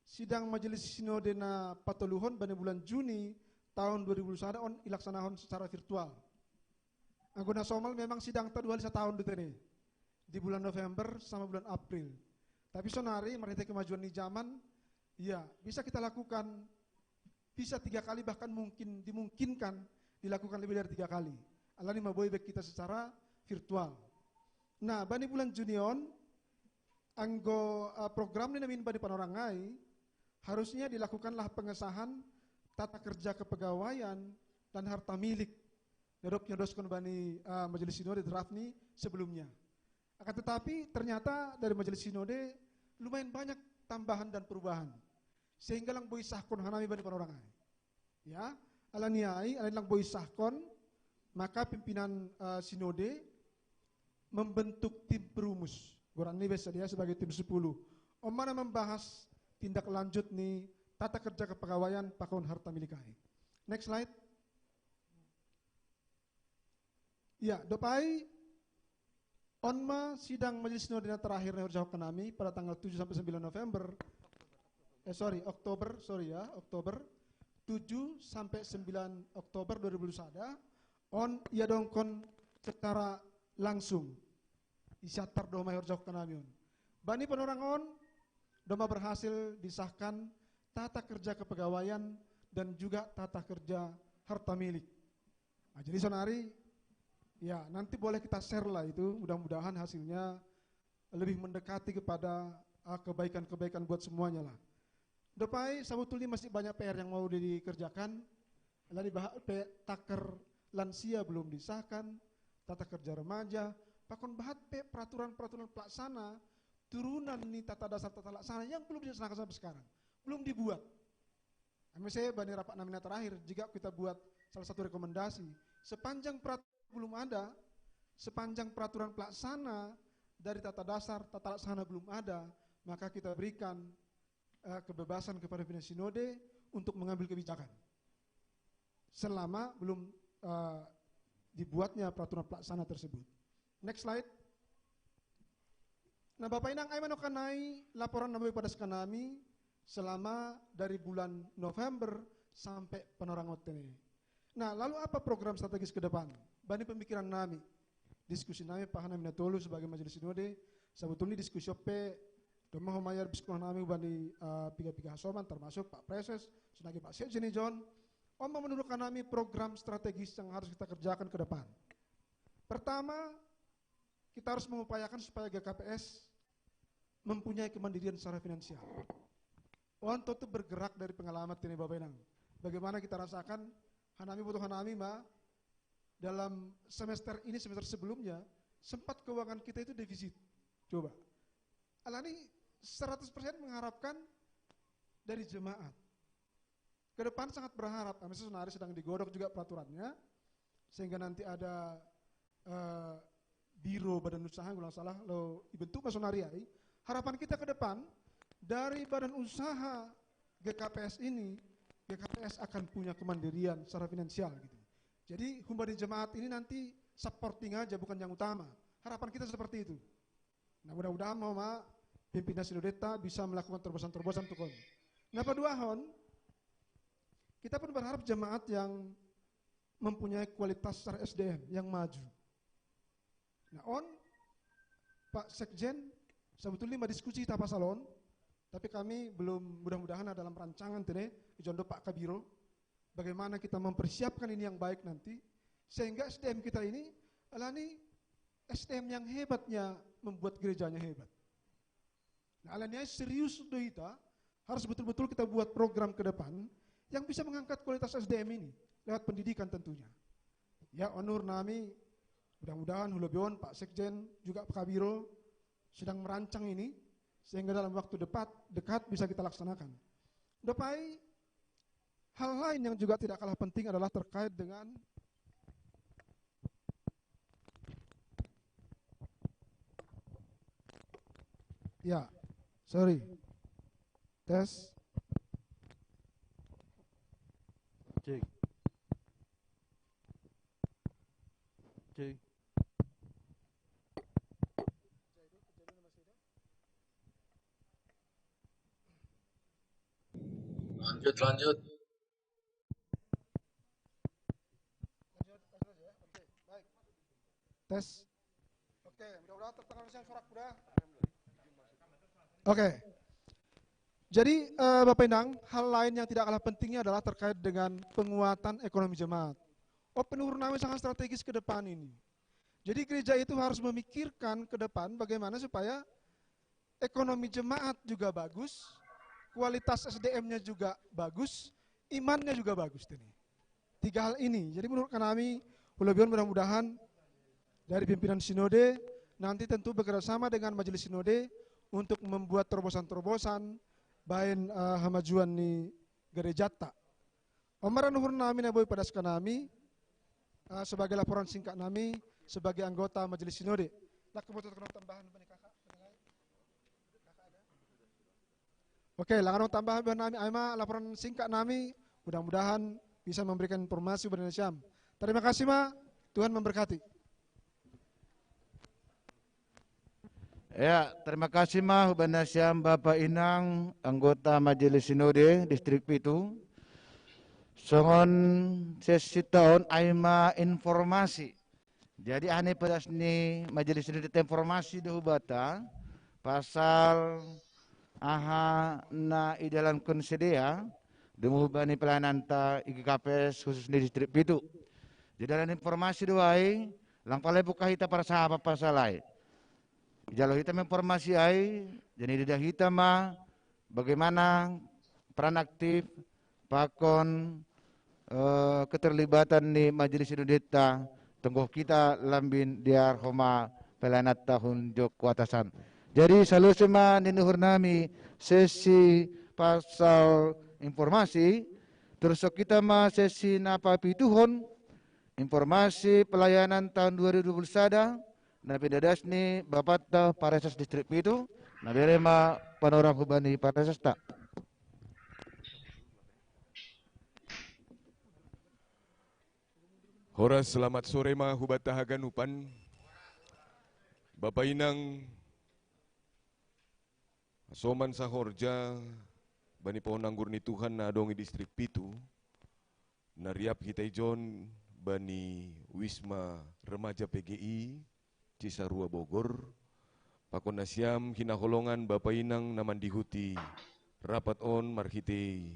sidang Majelis Sinode na patoluhon bani bulan Juni tahun dua ribu dua puluh sada on ilaksanahon secara virtual. Anggo na somal memang sidangta dua hali sataon do tene. Di bulan November sama bulan April. Tapi sonari marhite kemajuan ni zaman, ya, bisa kita lakukan, bisa tiga kali, bahkan mungkin dimungkinkan dilakukan lebih dari tiga kali. Alani ma boi be kita secara virtual. Nah, bani bulan Juni on, anggo, eh, program ni namin bani panorang ai, harusnya dilakukanlah pengesahan tata kerja kepegawaian dan harta milik. Na dob iondoskon bani, eh, Majelis Sinode draft ni sebelumnya. Akan tetapi ternyata dari Majelis Sinode lumayan banyak tambahan dan perubahan. Sehingga lang boi isahkon hanami bani panorang ai. Ya, alani ai, alani lang boi isahkon, maka pimpinan, eh, Sinode membentuk tim perumus. Goran ni be sadia sebagai tim sepuluh. On ma na membahas tindak lanjut ni tata kerja kepegawaian pakon harta milik ai. Next slide. Ya, dopai on ma sidang Majelis Sinode na terakhir na ihorjahon hanami pada tanggal tujuh sampai sembilan November. Eh, sorry, Oktober, sorry ya, Oktober. Tujuh sampai sembilan Oktober dua ribu dua puluh sada, on iadongkon secara langsung. I Siantar do homa ihorjahon hanami on. Bani panorang on, doma berhasil disahkan tata kerja kepegawaian dan juga tata kerja harta milik. Nah, jadi sonari, ya, nanti boleh kita share lah itu, mudah-mudahan hasilnya lebih mendekati kepada, eh, kebaikan-kebaikan buat semuanya lah. Dopai, sebetulnya masih banyak P R yang mau dikerjakan. Alani bahat pe taker lansia belum disahkan, tata kerja remaja, pakon bahat pe peraturan-peraturan pelaksana turunan ni tata dasar tata laksana yang belum dilaksanakan sampai sekarang, belum dibuat. Misalnya bani rapat nami na terakhir, jika kita buat salah satu rekomendasi, sepanjang peraturan belum ada, sepanjang peraturan pelaksana dari tata dasar tata laksana belum ada, maka kita berikan, eh, kebebasan kepada pimpinan sinode untuk mengambil kebijakan. selama belum uh, dibuatnya peraturan pelaksana tersebut. Next slide. Nah, Bapak Inang, ai manokanai laporan nami padas kanami selama dari bulan November sampai panorangot ini. Nah, lalu apa program strategis ke depan? Bani pemikiran nami, diskusi nami paha nami natolu sebagai majelis sinode, sebetulnya diskusi ope doma homayar biskulah nami bani uh, piga-piga hasoman, termasuk Pak Preses, senagi Pak Sekjen John. Om menurut nami program strategis yang harus kita kerjakan ke depan. Pertama, kita harus mengupayakan supaya G K P S mempunyai kemandirian secara finansial. Untuk itu bergerak dari pengalaman ini Bapak Inang. Bagaimana kita rasakan, hanami butuh hanami ma, dalam semester ini, semester sebelumnya, sempat keuangan kita itu defisit. Coba. Alani seratus persen mengharapkan dari jemaat. Ke depan sangat berharap, kami sebenarnya sedang digodok juga peraturannya, sehingga nanti ada uh, biro badan usaha, kalau salah lo dibentuk masonari ai. Harapan kita ke depan dari badan usaha G K P S ini, G K P S akan punya kemandirian secara finansial gitu. Jadi humbari jemaat ini nanti supporting aja, bukan yang utama. Harapan kita seperti itu. Nah, mudah-mudahan mau ma pimpinan sinodeta bisa melakukan terobosan-terobosan tukon. Nah, paduahon, kita pun berharap jemaat yang mempunyai kualitas secara S D M yang maju. Nah, on Pak Sekjen, sebetulnya ma diskusi kita pasal on, tapi kami belum, mudah-mudahan ada dalam rancangan tene, jondo Pak Kabiro, bagaimana kita mempersiapkan ini yang baik nanti, sehingga S D M kita ini alani S D M yang hebatnya membuat gerejanya hebat. Nah, alani serius do kita harus betul-betul kita buat program ke depan yang bisa mengangkat kualitas S D M ini lewat pendidikan tentunya. Ya, onur nami, mudah-mudahan hulobion Pak Sekjen juga Pak Kabiro sedang merancang ini sehingga dalam waktu dekat dekat bisa kita laksanakan. Dopai, hal lain yang juga tidak kalah penting adalah terkait dengan ya, sorry. Tes. Cek. Cek. Lanjut, lanjut. Tes. Oke, mudah-mudahan terdengar suara kuda. Oke. Jadi uh, Bapak Inang, hal lain yang tidak kalah pentingnya adalah terkait dengan penguatan ekonomi jemaat. Oh, penurunannya sangat strategis ke depan ini. Jadi gereja itu harus memikirkan ke depan bagaimana supaya ekonomi jemaat juga bagus, kualitas S D M-nya juga bagus, imannya juga bagus ini. Tiga hal ini. Jadi menurut kami, hulobion mudah-mudahan dari pimpinan sinode nanti tentu bekerja sama dengan majelis sinode untuk membuat terobosan-terobosan bain uh, hamajuan ni gerejata. Om ara nuhur nami na boi padas kanami uh, sebagai laporan singkat nami sebagai anggota majelis sinode. Nak kebutuhan tambahan bani kakak. Oke, langan tambahan bani nami, ai ma laporan singkat nami, mudah-mudahan bisa memberikan informasi kepada Syam. Terima kasih ma, Tuhan memberkati. Ya, terima kasih ma hubana Syam Bapak Inang anggota Majelis Sinode Distrik Pitu. Songon sesi taon ai ma informasi. Jadi aha ni padas ni majelis ni dita informasi do hubata pasal aha na idalanhon sidea domu hubani pelayananta i G K P S khusus ni distrik pitu. Jadi dalan informasi do ai lang pala buka hita parsahap pasal ai. Ijalo hita ma informasi ai, jadi ida hita ma bagaimana peran aktif pakon eh, keterlibatan ni majelis sinodeta tonggoh kita lambin diar homa pelayanan tahun jok kuatasan. Jadi salose ma ninuhur nami sesi pasal informasi, terus kita ma sesi napa pituhon informasi pelayanan tahun dua ribu dua puluh satu na pinadas ni bapanta pareses distrik pitu, na bere ma panorang hubani pareses ta. Horas, selamat sore ma hubatta haganupan. Bapa inang, soman sahorja bani pohon anggur ni Tuhan na adong i distrik pitu, na riap hita ijon bani Wisma Remaja P G I Cisarua Bogor, pakon nasiam hinaholongan bapa inang na mandihuti rapat on marhitei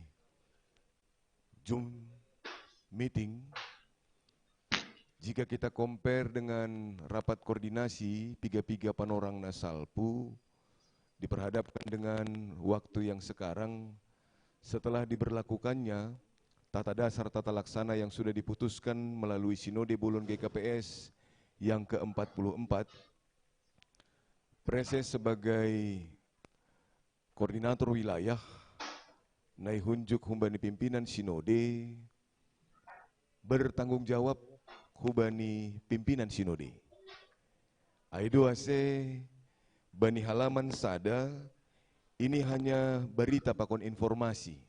Zoom meeting. Jika kita compare dengan rapat koordinasi piga-piga panorang na salpu, diperhadapkan dengan waktu yang sekarang, setelah diberlakukannya tata dasar tata laksana yang sudah diputuskan melalui Sinode Bolon G K P S yang keempat puluh empat, Praeses sebagai koordinator wilayah na ihunjuk humbani pimpinan Sinode, bertanggung jawab humbani pimpinan Sinode. Ai do ase bani halaman sada ini hanya berita pakon informasi.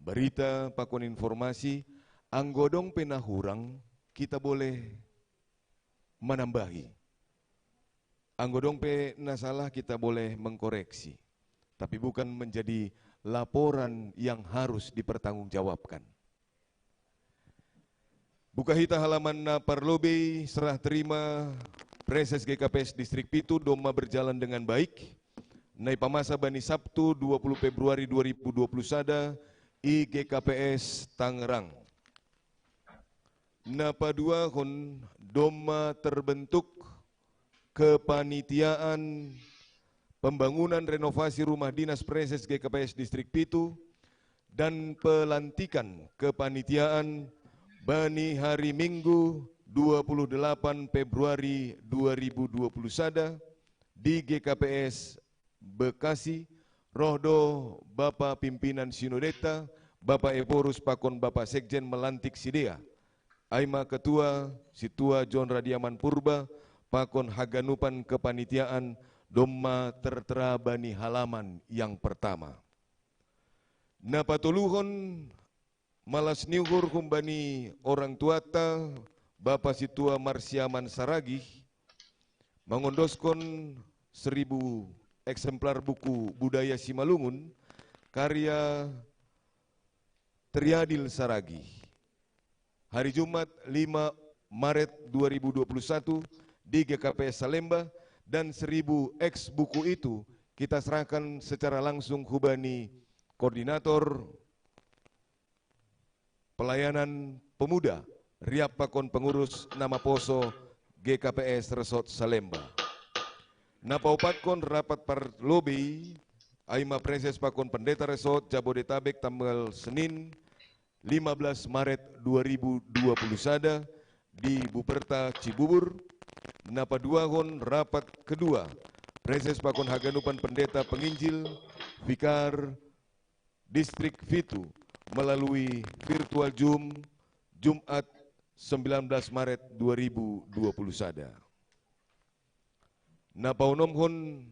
Berita pakon informasi, anggo adong pe na hurang, kita boleh menambahi. Anggo adong pe na salah, kita boleh mengkoreksi. Tapi bukan menjadi laporan yang harus dipertanggungjawabkan. Buka hita halaman na parlobei, serah terima Praeses G K P S Distrik pitu domma berjalan dengan baik, na ipamasa bani Sabtu dua puluh Februari dua ribu dua puluh sada i G K P S Tangerang. Na paduahon, domma terbentuk kepanitiaan pembangunan renovasi rumah dinas Praeses G K P S Distrik pitu dan pelantikan kepanitiaan bani hari Minggu dua puluh delapan Februari dua ribu dua puluh sada di G K P S Bekasi, roh do Bapa Pimpinan Sinodeta, Bapa Ephorus pakon Bapa Sekjen melantik sidea. Ai ma ketua, Sintua John Radiaman Purba, pakon haganupan kepanitiaan domma tertera bani halaman yang pertama. Na patoluhon, malas ni uhur humbani orang tuata, Bapa Sintua Marsiaman Saragih, mangondoskon seribu eksemplar buku Budaya Simalungun, karya Triadil Saragih. Hari Jumat lima Maret dua ribu dua puluh satu di G K P S Salemba, dan seribu X buku itu kita serahkan secara langsung hubani koordinator pelayanan pemuda, riap pakon pengurus na maposo G K P S Resort Salemba. Na paopatkon rapat parlobei, ai ma praeses pakon pendeta Resort Jabodetabek tanggal Senin lima belas Maret dua ribu dua puluh sada di Buperta Cibubur. Na paduahon rapat kedua, praeses pakon haganupan pendeta penginjil, vikar, Distrik pitu melalui virtual Zoom, Jumat sembilan belas Maret dua ribu dua puluh sada. Na paonomhon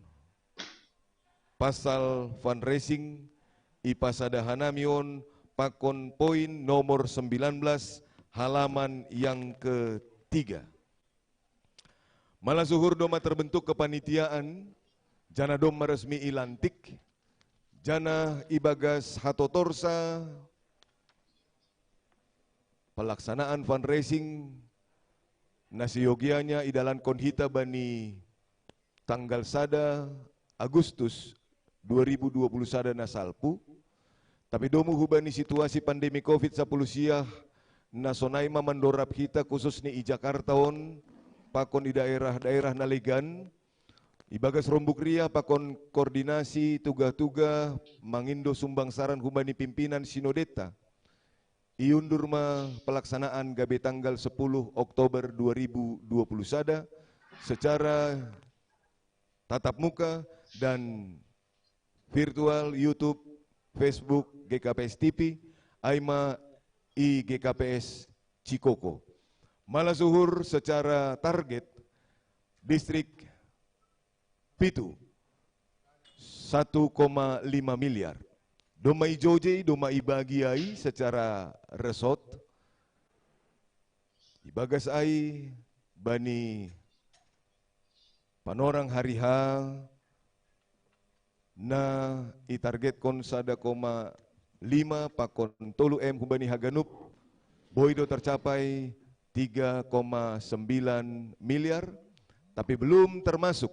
pasal fundraising, ipasada hanami on pakon poin nomor sembilan belas, halaman yang ketiga. Malas uhur domma terbentuk kepanitiaan, janah domma resmi ilantik, janah ibagas hatotorsa pelaksanaan fundraising na siogianya idalankon hita bani tanggal sada Agustus dua ribu dua puluh sada na salpu. Tapi domu hubani situasi pandemi covid sapuluh siah na sonai ma mandorab hita, khusus ni i Jakarta on pakon i daerah-daerah na legan, ibagas rombuk riah pakon koordinasi tuga-tuga mangindo sumbangsaran hubani pimpinan sinodeta, iundur ma pelaksanaan gabe tanggal sepuluh Oktober dua ribu dua puluh sada secara tatap muka dan virtual, YouTube, Facebook, G K P S T V, ai ma i G K P S Cikoko. Malas uhur secara target distrik pitu, satu koma lima miliar. Domma ijojei, domma ibagi ai secara resort. Ibagas ai bani panorang hari H na itargetkon sada koma lima pakon tolu M humbani haganup, boi do tercapai tiga koma sembilan miliar, tapi belum termasuk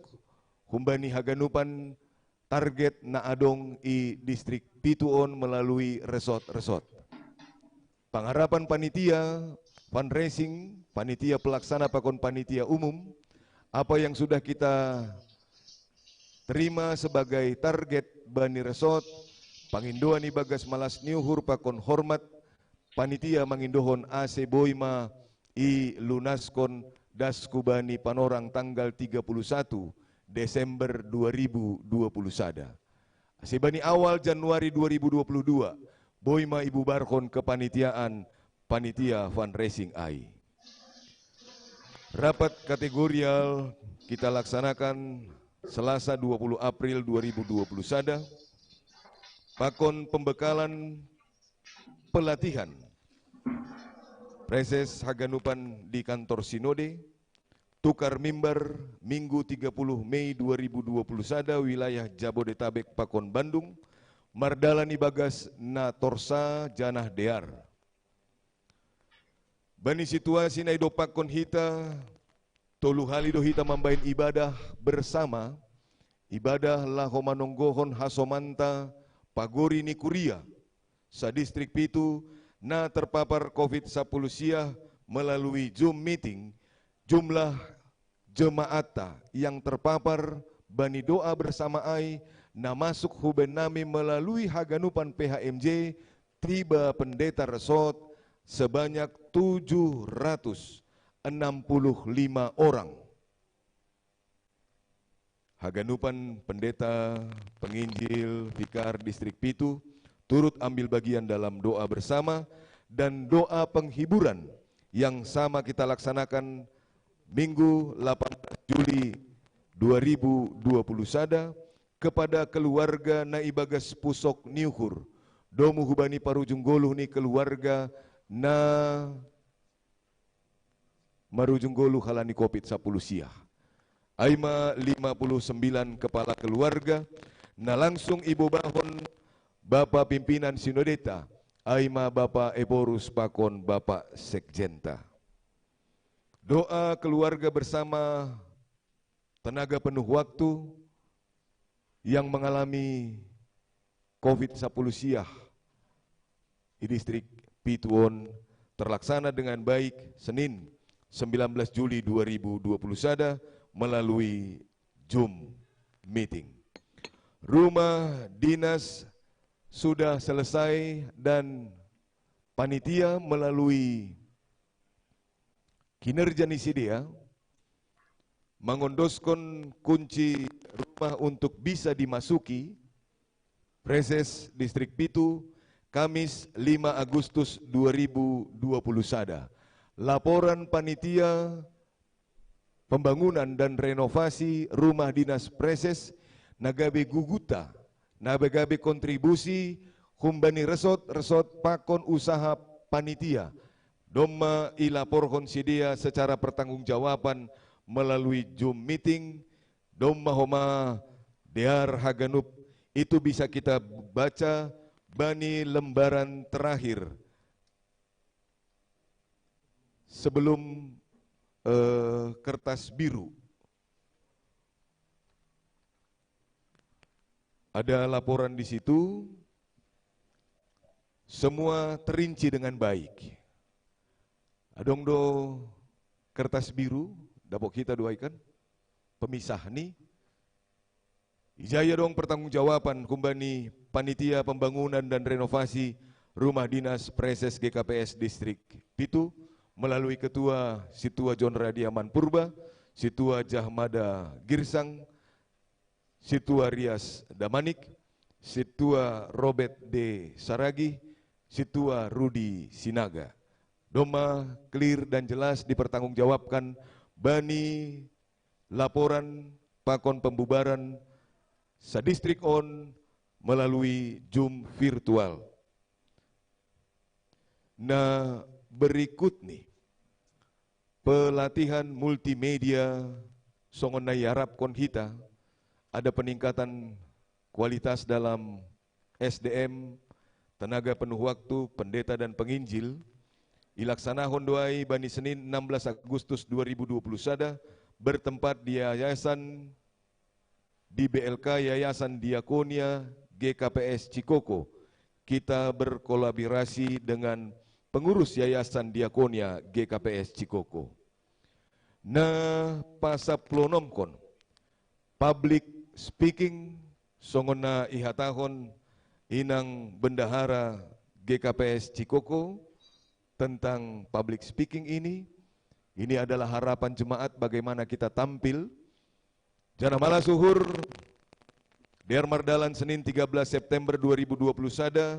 humbani haganupan target na adong i distrik pitu on melalui resort-resort. Pengharapan panitia fundraising, panitia pelaksana pakon panitia umum, apa yang sudah kita terima sebagai target bani resort, pangindoan ibagas malas ni uhur pakon hormat, panitia mangindohon ase boi ma i lunaskon das hubani panorang tanggal tiga puluh satu Desember dua ribu dua puluh sada. Ase bani awal Januari dua ribu dua puluh dua, boi ma ibubarhon kepanitiaan panitia fundraising ai. Rapat kategorial kita laksanakan Selasa dua puluh April dua ribu dua puluh sada, pakon pembekalan pelatihan Praeses haganupan di kantor Sinode, tukar mimbar Minggu tiga puluh Mei dua ribu dua puluh sada wilayah Jabodetabek pakon Bandung, mardalan ibagas na torsa janah dear. Bani situasi na idompakkon hita, tolu hali do hita mambahen ibadah bersama, ibadah laho manonggohon hasomanta pagori ni kuria, sadistrik pitu na terpapar covid sapuluh siah melalui Zoom meeting, jumlah jemaatta yang terpapar bani doa bersama ai na masuk hubahen nami melalui haganupan P H M J, tiba pendeta resort sebanyak tujuh ratus enam puluh lima orang. Haganupan pendeta, penginjil, vikar distrik pitu turut ambil bagian dalam doa bersama dan doa penghiburan yang sama kita laksanakan Minggu delapan belas Juli dua ribu dua puluh sada kepada keluarga na ibagas pusok ni uhur, domu hubani parujung goluh ni keluarga na marujung goluh halani covid sapuluh siah. Ai ma lima puluh sembilan kepala keluarga na langsung ibobahon Bapa Pimpinan Sinodeta, ai ma Bapa Ephorus pakon Bapa Sekjenta. Doa keluarga bersama tenaga penuh waktu yang mengalami covid sapuluh siah di distrik pitu on terlaksana dengan baik Senin sembilan belas Juli dua ribu dua puluh sada melalui Zoom meeting. Rumah dinas sudah selesai dan panitia melalui kinerja ni sidea mangondoskon kunci rumah untuk bisa dimasuki Praeses Distrik pitu, Kamis lima Agustus dua ribu dua puluh sada. Laporan panitia pembangunan dan renovasi rumah dinas Praeses na gabe guguta, na gabe kontribusi humbani resort-resort pakon usaha panitia. Domma ilaporhon sidea secara pertanggungjawaban melalui Zoom meeting, domma homa dear haganup. Itu bisa kita baca bani lembaran terakhir sebelum eh, kertas biru. Ada laporan di situ, semua terinci dengan baik. Adong do kertas biru, dapot hita do ai kan, pemisah ni. Ija ia adong pertanggungjawaban humbani panitia pembangunan dan renovasi rumah dinas Praeses G K P S Distrik pitu melalui Ketua Situa John Radia Manpurba, Situa Jahmada Girsang, Situa Rias Damanik, Situa Robert D Saragih, Situa Rudi Sinaga. Domma clear dan jelas dipertanggungjawabkan bani laporan pakon pembubaran sadistrik on melalui Zoom virtual. Na berikut ni, pelatihan multimedia songon na iarapkon hita, ada peningkatan kualitas dalam S D M, tenaga penuh waktu, pendeta dan penginjil, ilaksanahon do ai bani Senin enam belas Agustus dua ribu dua puluh sada, bertempat di Yayasan, di B L K Yayasan Diakonia G K P S Cikoko. Kita berkolaborasi dengan pengurus Yayasan Diakonia G K P S Cikoko. Na pasaplonomkon, public speaking, songon na ihatahon inang bendahara G K P S Cikoko tentang public speaking ini. Ini adalah harapan jemaat bagaimana kita tampil. Janah malas uhur, dear mardalan, Senin tiga belas September dua ribu dua puluh sada,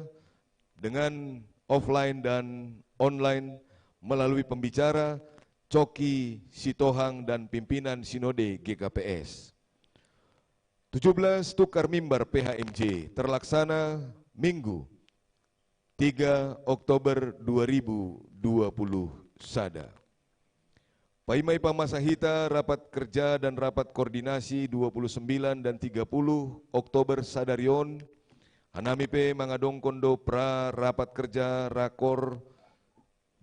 dengan offline dan online melalui pembicara Coki Sitohang dan pimpinan Sinode G K P S. Tujuh belas tukar mimbar P H M J terlaksana Minggu tiga Oktober dua ribu dua puluh sada. Paima ipamasa hita rapat kerja dan rapat koordinasi dua puluh sembilan dan tiga puluh Oktober sadari on, hanami pe mangadongkon do pra rapat kerja rakor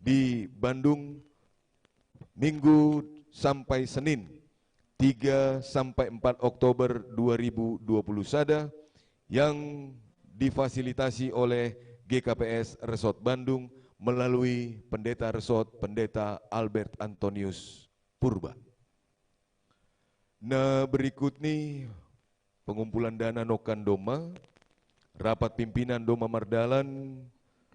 di Bandung, Minggu sampai Senin, tiga sampai empat Oktober dua ribu dua puluh sada, yang difasilitasi oleh G K P S Resort Bandung melalui Pendeta Resort, Pendeta Albert Antonius Purba. Na berikut ni pengumpulan dana nongkan domma, rapat pimpinan domma mardalan,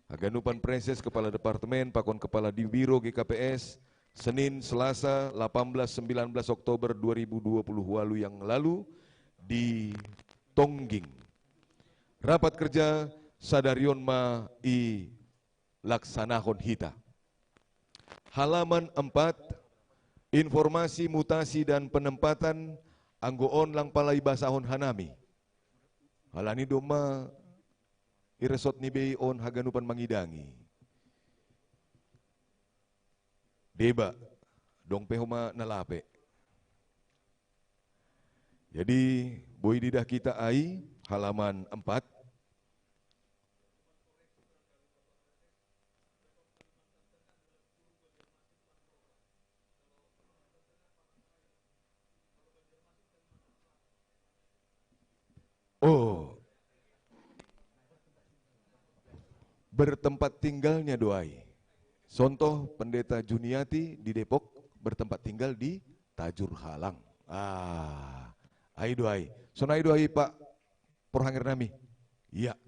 haganupan preses, kepala departemen, pakon kepala di biro G K P S, Senin, Selasa, delapan belas, sembilan belas Oktober dua ribu dua puluh walu yang lalu di Tongging. Rapat kerja sadari on ma i laksanahon hita. Halaman empat, informasi mutasi dan penempatan, anggo on lang pala ibasahon hanami. Halani domma i resort ni B I on haganupan mangidangi. Deba, dong pe homa na lape. Jadi, boi didah kita ai, halaman empat. Oh. Bertempat tinggalnya do ai. Contoh, Pendeta Juniati di Depok bertempat tinggal di Tajur Halang. Ah, ai do ai. Sonai do ai, Pak Porhanger nami. Iya.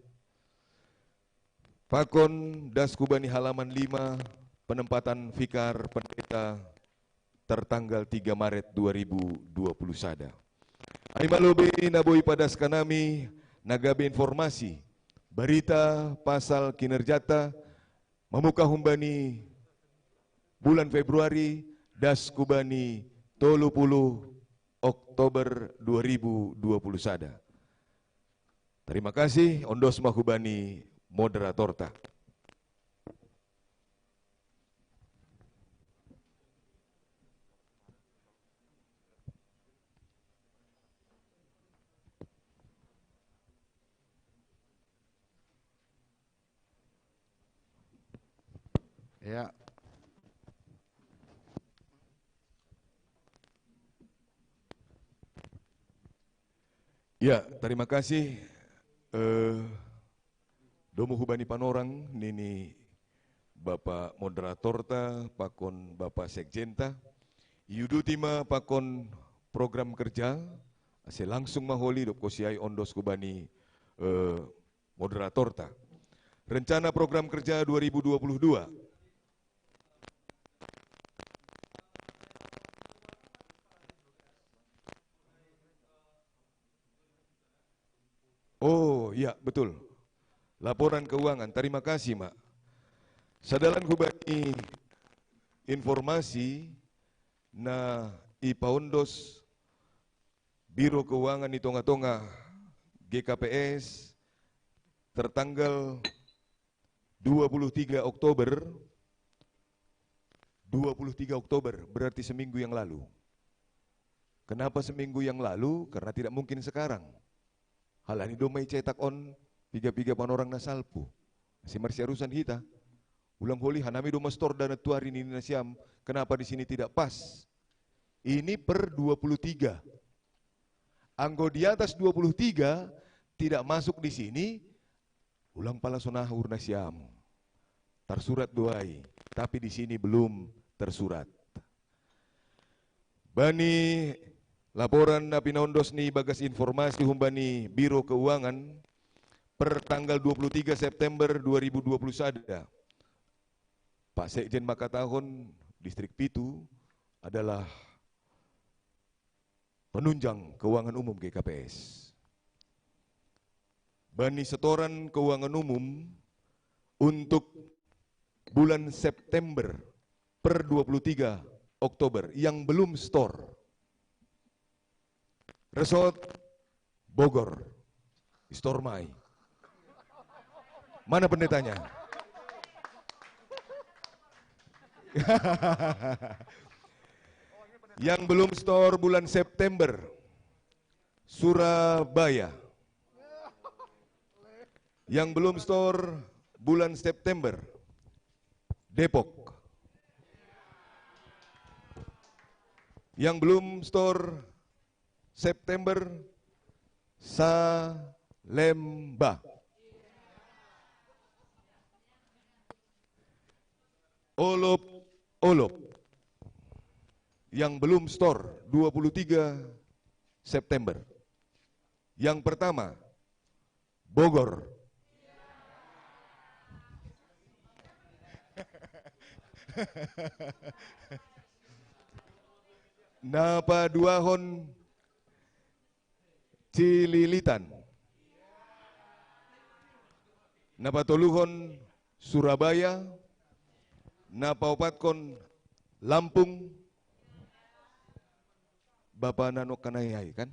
Pakon das hubani halaman lima, penempatan vikar pendeta tertanggal tiga Maret dua ribu dua puluh sada. Ai ma lobei na boi padaskan nami, na gabe informasi, berita pasal kinerjata, mamuka humbani bulan Februari, das hubani tolu puluh Oktober dua ribu dua puluh sada. Terima kasih, ondos ma hubani moderatorta. Ya. Ya, terima kasih. Eh, domu hubani panorang nini Bapak moderatorta pakon Bapak sekjenta. Iuduti ma pakon program kerja, ase langsung ma holi dob kosiai ondos hubani, eh, moderatorta. Rencana program kerja dua ribu dua puluh dua. Oh, iya, betul. Laporan keuangan. Terima kasih, Mak. Sadalan hubani informasi na ipaondos Biro Keuangan di tonga-tonga G K P S tertanggal dua puluh tiga Oktober Dua puluh tiga Oktober, berarti seminggu yang lalu. Kenapa seminggu yang lalu? Karena tidak mungkin sekarang. Hal ini domai cetak on piga-piga panorang nasalpu. Si marsiarusan hita. Ulang holi hanami doma store dan tuari nini nasiam. Kenapa di sini tidak pas? Ini per dua puluh tiga. Anggo di atas dua puluh tiga tidak masuk di sini, ulang pala sonahur nasiam. Tersurat doai, tapi di sini belum tersurat. Bani laporan na pinaondos ni bagas informasi humbani Biro Keuangan per tanggal dua puluh tiga September dua ribu dua puluh satu. Pak Sekjen makatahon distrik pitu adalah penunjang keuangan umum G K P S. Bani setoran keuangan umum untuk bulan September per dua puluh tiga Oktober yang belum store. Resort Bogor, store mai. Mana pendetanya? Yang belum store bulan September, Surabaya. Yang belum store bulan September, Depok. Yang belum store September, Salemba. Olop-olop. Yang belum store, dua puluh tiga September. Yang pertama, Bogor. Napa duahon, Cililitan. Napa toluhon, Surabaya. Napa opatkon, Lampung. Bapa nano kanai kan?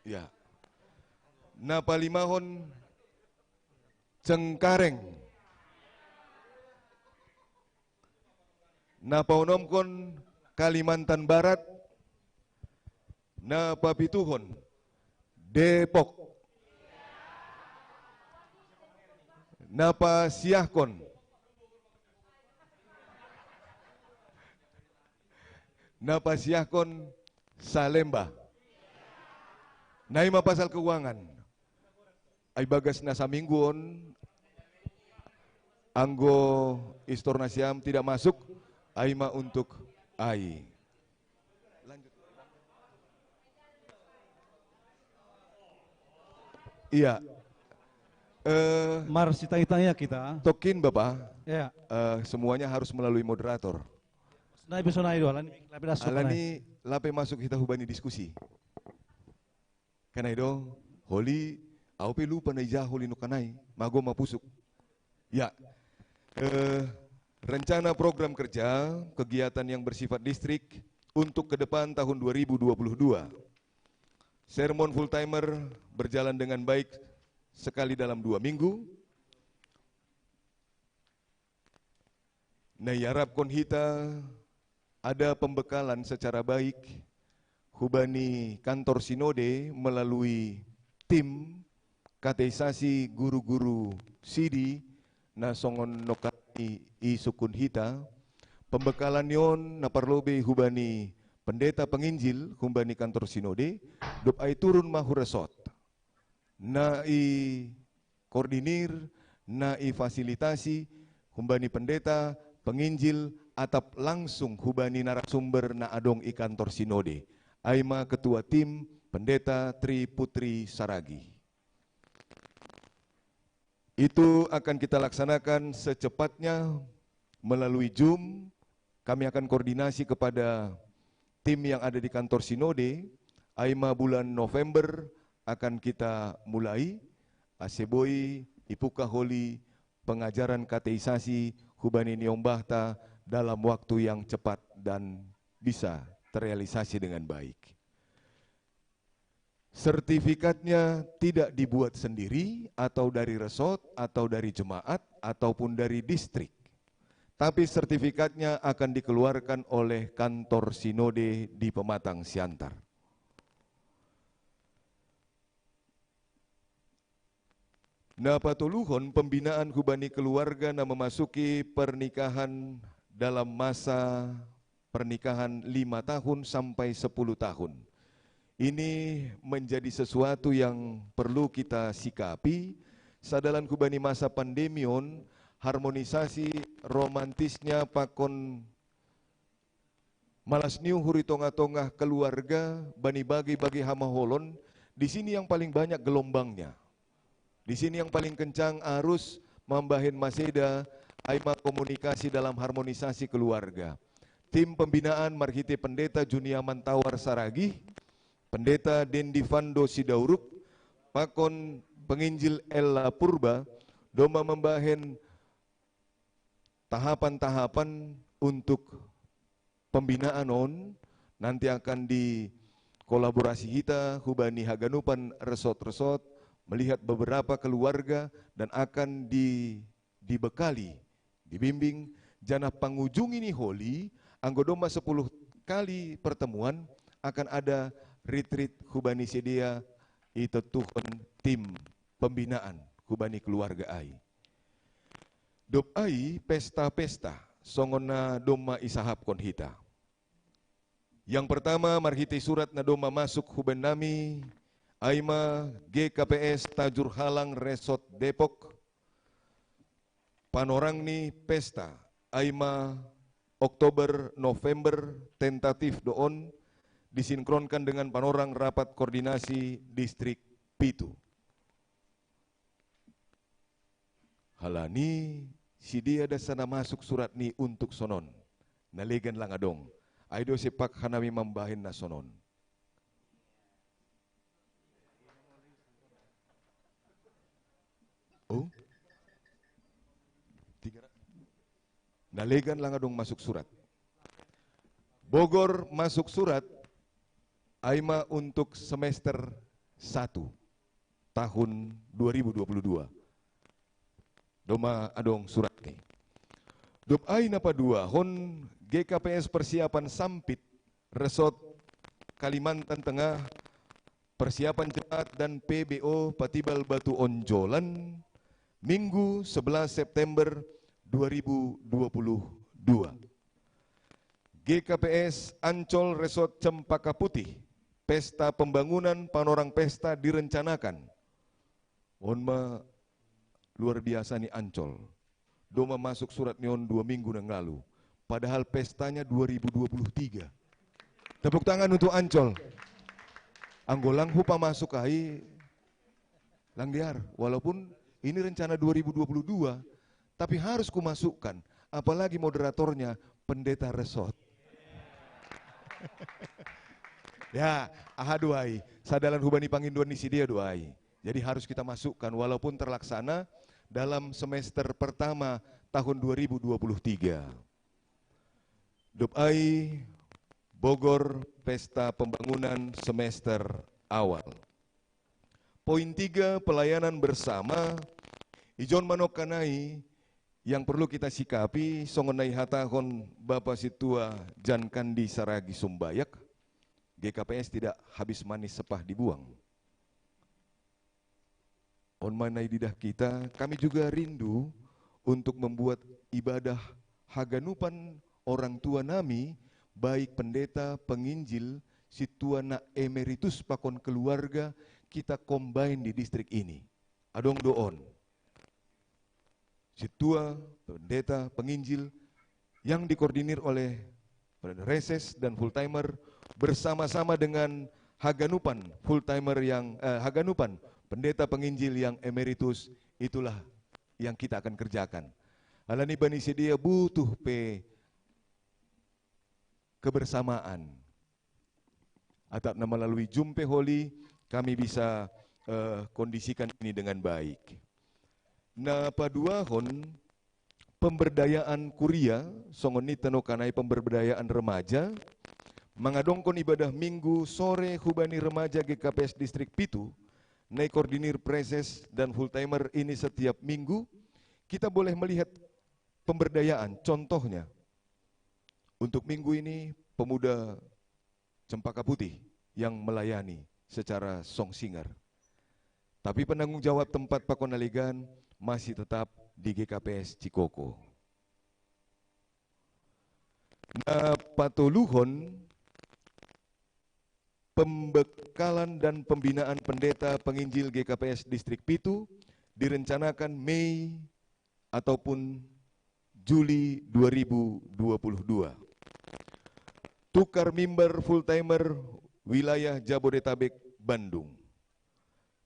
Ya. Napa limahon, Cengkareng. Napa onomkon, Kalimantan Barat. Napa pituhon, Depok. Napa siahkon, napa siahkon, Salemba. Nai ma pasal keuangan. Ai bagas na saminggu on, anggo store nasiam tidak masuk, ai ma untuk ai. Lanjut. Iya. Eh, Mar sitanya kita. Tokin Bapak. Ya. Eh, semuanya harus melalui moderator. Nai bisa nai doa, alani, lape masuk, alani nai. Lape masuk kita hubani diskusi. Kanai do, holi, au pe lupa na ija holi no kanai, mago mapusuk. Ya, eh, rencana program kerja, kegiatan yang bersifat distrik untuk ke depan tahun dua ribu dua puluh dua. Sermon full timer berjalan dengan baik sekali dalam dua minggu. Na iarapkon hita ada pembekalan secara baik hubani kantor sinode melalui tim kateisasi guru-guru sidi na songon nokani i sukun hita. Pembekalan ni on na parlobei hubani pendeta penginjil hubani kantor sinode, dob ai turun ma hu resort. Na i koordinir, na i fasilitasi, humbani pendeta, penginjil, atap langsung hubani narasumber na adong i kantor sinode. Ai ma ketua tim, pendeta Tri Putri Saragi. Itu akan kita laksanakan secepatnya melalui Zoom. Kami akan koordinasi kepada tim yang ada di kantor sinode. Ai ma bulan November akan kita mulai. Ase boi ipuka holi pengajaran kateisasi hubani ni ombahta dalam waktu yang cepat dan bisa terrealisasi dengan baik. Sertifikatnya tidak dibuat sendiri atau dari resort atau dari jemaat ataupun dari distrik. tapi sertifikatnya akan dikeluarkan oleh kantor sinode di Pematang Siantar. Na patoluhon pembinaan hubani keluarga na memasuki pernikahan dalam masa pernikahan lima tahun sampai sepuluh tahun. Ini menjadi sesuatu yang perlu kita sikapi, sadalan hubani masa pandemi on, harmonisasi romantisnya pakon malas ni uhur i tongah-tongah keluarga, bani bagi-bagi hamaholon, di sini yang paling banyak gelombangnya. Di sini yang paling kencang arus mambahen maseda, ai ma komunikasi dalam harmonisasi keluarga. Tim pembinaan marhite Pendeta Juniaman Tawar Saragih, Pendeta Dendi Fando Sidauruk, pakon penginjil Ella Purba, domma mambahen tahapan-tahapan untuk pembinaan on, nanti akan dikolaborasi hita hubani haganupan resort-resort, melihat beberapa keluarga dan akan di, dibekali, dibimbing, janah pangujungi ni holi, anggo domma sepuluh kali pertemuan, akan ada retreat hubani sidea i tontuhon tim pembinaan hubani keluarga ai. Dob ai pesta-pesta, songon na domma isahapkon hita. Yang pertama, marhite surat na domma masuk hubannami, ai ma G K P S Tajur Halang Resort Depok, panorang ni pesta, ai ma Oktober, November, tentatif do on, disinkronkan dengan panorang rapat koordinasi distrik pitu. Halani sidea das na masuk surat ni untuk sonon, na legan lang adong, ai do sepak hanami mambahen na sonon. Oh? Tiga ra-, na legan lang adong masuk surat. Bogor masuk surat, ai ma untuk semester satu tahun dua ribu dua puluh dua. Domma adong surat ni. Dob ai na paduahon, G K P S persiapan Sampit, Resort Kalimantan Tengah, persiapan jemaat dan P B O Patibal Batu Onjolan, Minggu sebelas September dua ribu dua puluh dua. G K P S Ancol Resort Cempaka Putih, pesta pembangunan panorang pesta direncanakan. On ma luar biasa ni Ancol. Domma masuk surat ni on dua minggu nang lalu. Padahal pestanya dua ribu dua puluh tiga. Tepuk tangan untuk Ancol. Anggo lang hupamasuk ai, lang dear, walaupun ini rencana dua ribu dua puluh dua, tapi harus kumasukkan, apalagi moderatornya pendeta resort. Ya, aha do ai, sadalan hubani pangindoan ni sidea do ai. Jadi harus kita masukkan, walaupun terlaksana dalam semester pertama tahun dua ribu dua puluh tiga. Dob ai, Bogor, pesta pembangunan semester awal. Poin tiga, pelayanan bersama. Ijon manongkan ai, yang perlu kita sikapi, songon na ihatahon Bapa Sintua Jan Kandi Saragi Sumbayak, G K P S tidak habis manis sepah dibuang. On ma na ididah kita, kami juga rindu untuk membuat ibadah haganupan orang tua nami, baik pendeta, penginjil, sintua na emeritus pakon keluarga, kita combine di distrik ini. Adong do on. Sintua, pendeta, penginjil yang dikoordinir oleh reses dan full timer bersama-sama dengan haganupan full timer yang, eh, haganupan pendeta penginjil yang emeritus, itulah yang kita akan kerjakan. Alani bani sidea butuh pe kebersamaan. Atap na melalui Zoom pe holi, kami bisa, eh, kondisikan ini dengan baik. Na paduahon, pemberdayaan kuria, songon ninta nongkan ai pemberdayaan remaja, mangadongkon ibadah Minggu sore hubani remaja G K P S Distrik pitu, na ikoordinir preses dan full timer ini setiap minggu, kita boleh melihat pemberdayaan. Contohnya, untuk minggu ini pemuda Cempaka Putih yang melayani secara song singer. Tapi penanggung jawab tempat pakon alegan masih tetap di G K P S Cikoko. Na patoluhon, pembekalan dan pembinaan pendeta penginjil G K P S Distrik Pitu direncanakan Mei ataupun Juli dua ribu dua puluh dua. Tukar mimbar full timer wilayah Jabodetabek, Bandung,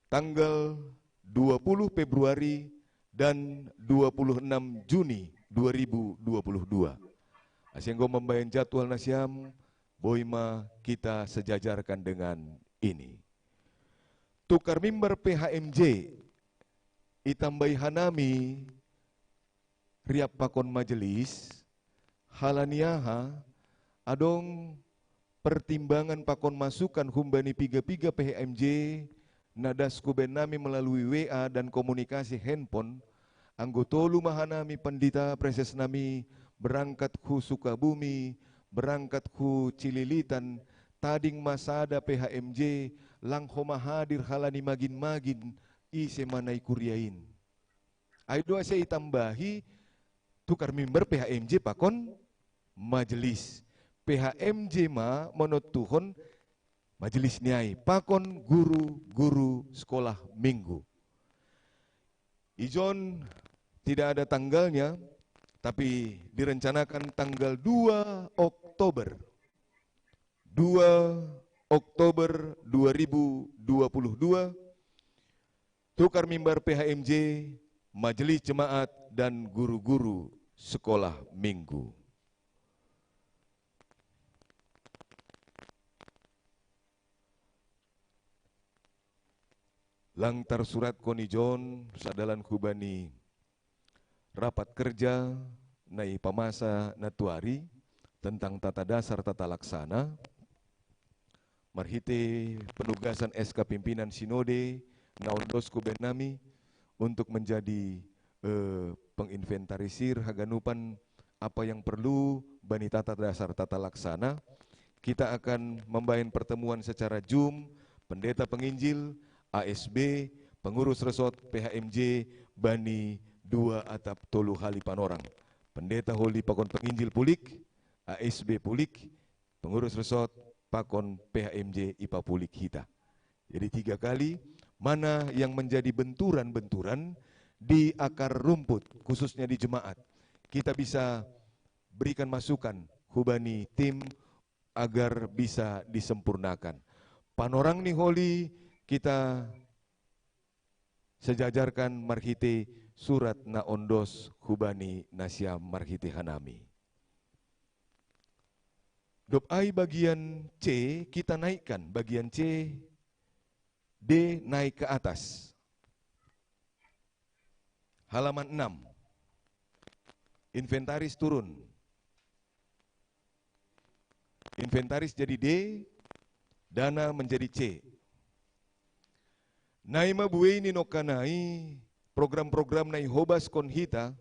tanggal dua puluh Februari dan dua puluh enam Juni dua ribu dua puluh dua. Asi enggo mambahen jadwal nasiam, boi ma kita sejajarkan dengan ini. Tukar mimbar P H M J, itambahi hanami riap pakon majelis, halani aha, adong pertimbangan pakon masukan humbani piga-piga P H M J, na das hubahen nami melalui W A dan komunikasi handphone, anggo tolu ma hanami pandita praeses nami berangkat hu Sukabumi, berangkat hu Cililitan, tading ma sada P H M J, lang homa hadir halani magin-magin, ise ma na i kuria in. Ai do ase itambahi tukar mimbar P H M J pakon majelis. P H M J ma manontuhon majelis ni ai pakon guru-guru sekolah minggu. Ijon tidak ada tanggalnya, tapi direncanakan tanggal dua Oktober. Dua Oktober dua ribu dua puluh dua, tukar mimbar P H M J, majelis jemaat, dan guru-guru sekolah minggu. Lang tarsuratkon ijon sadalan hubani rapat kerja na ipamasa nantuari tentang tata dasar tata laksana, marhite penugasan S K pimpinan sinode na ondos hubahen nami untuk menjadi, eh, penginventarisir haganupan apa yang perlu bani tata dasar tata laksana. Kita akan mambahen pertemuan secara Zoom, pendeta penginjil, A S B, pengurus resort, P H M J, bani dua atap tolu hali panorang. Pendeta holi pakon penginjil pulik, A S B pulik, pengurus resort pakon P H M J ipapulik hita. Jadi tiga kali, mana yang menjadi benturan-benturan di akar rumput, khususnya di jemaat. Kita bisa berikan masukan hubani tim agar bisa disempurnakan. Panorang ni holi kita sejajarkan marhite surat na ondos hubani nasiam marhite hanami. Dob ai bagian C, kita naikkan bagian C, D naik ke atas. Halaman enam. Inventaris turun. Inventaris jadi D, dana menjadi C. Nai ma buei ni nongkan ai, program-program na ihobaskon hita,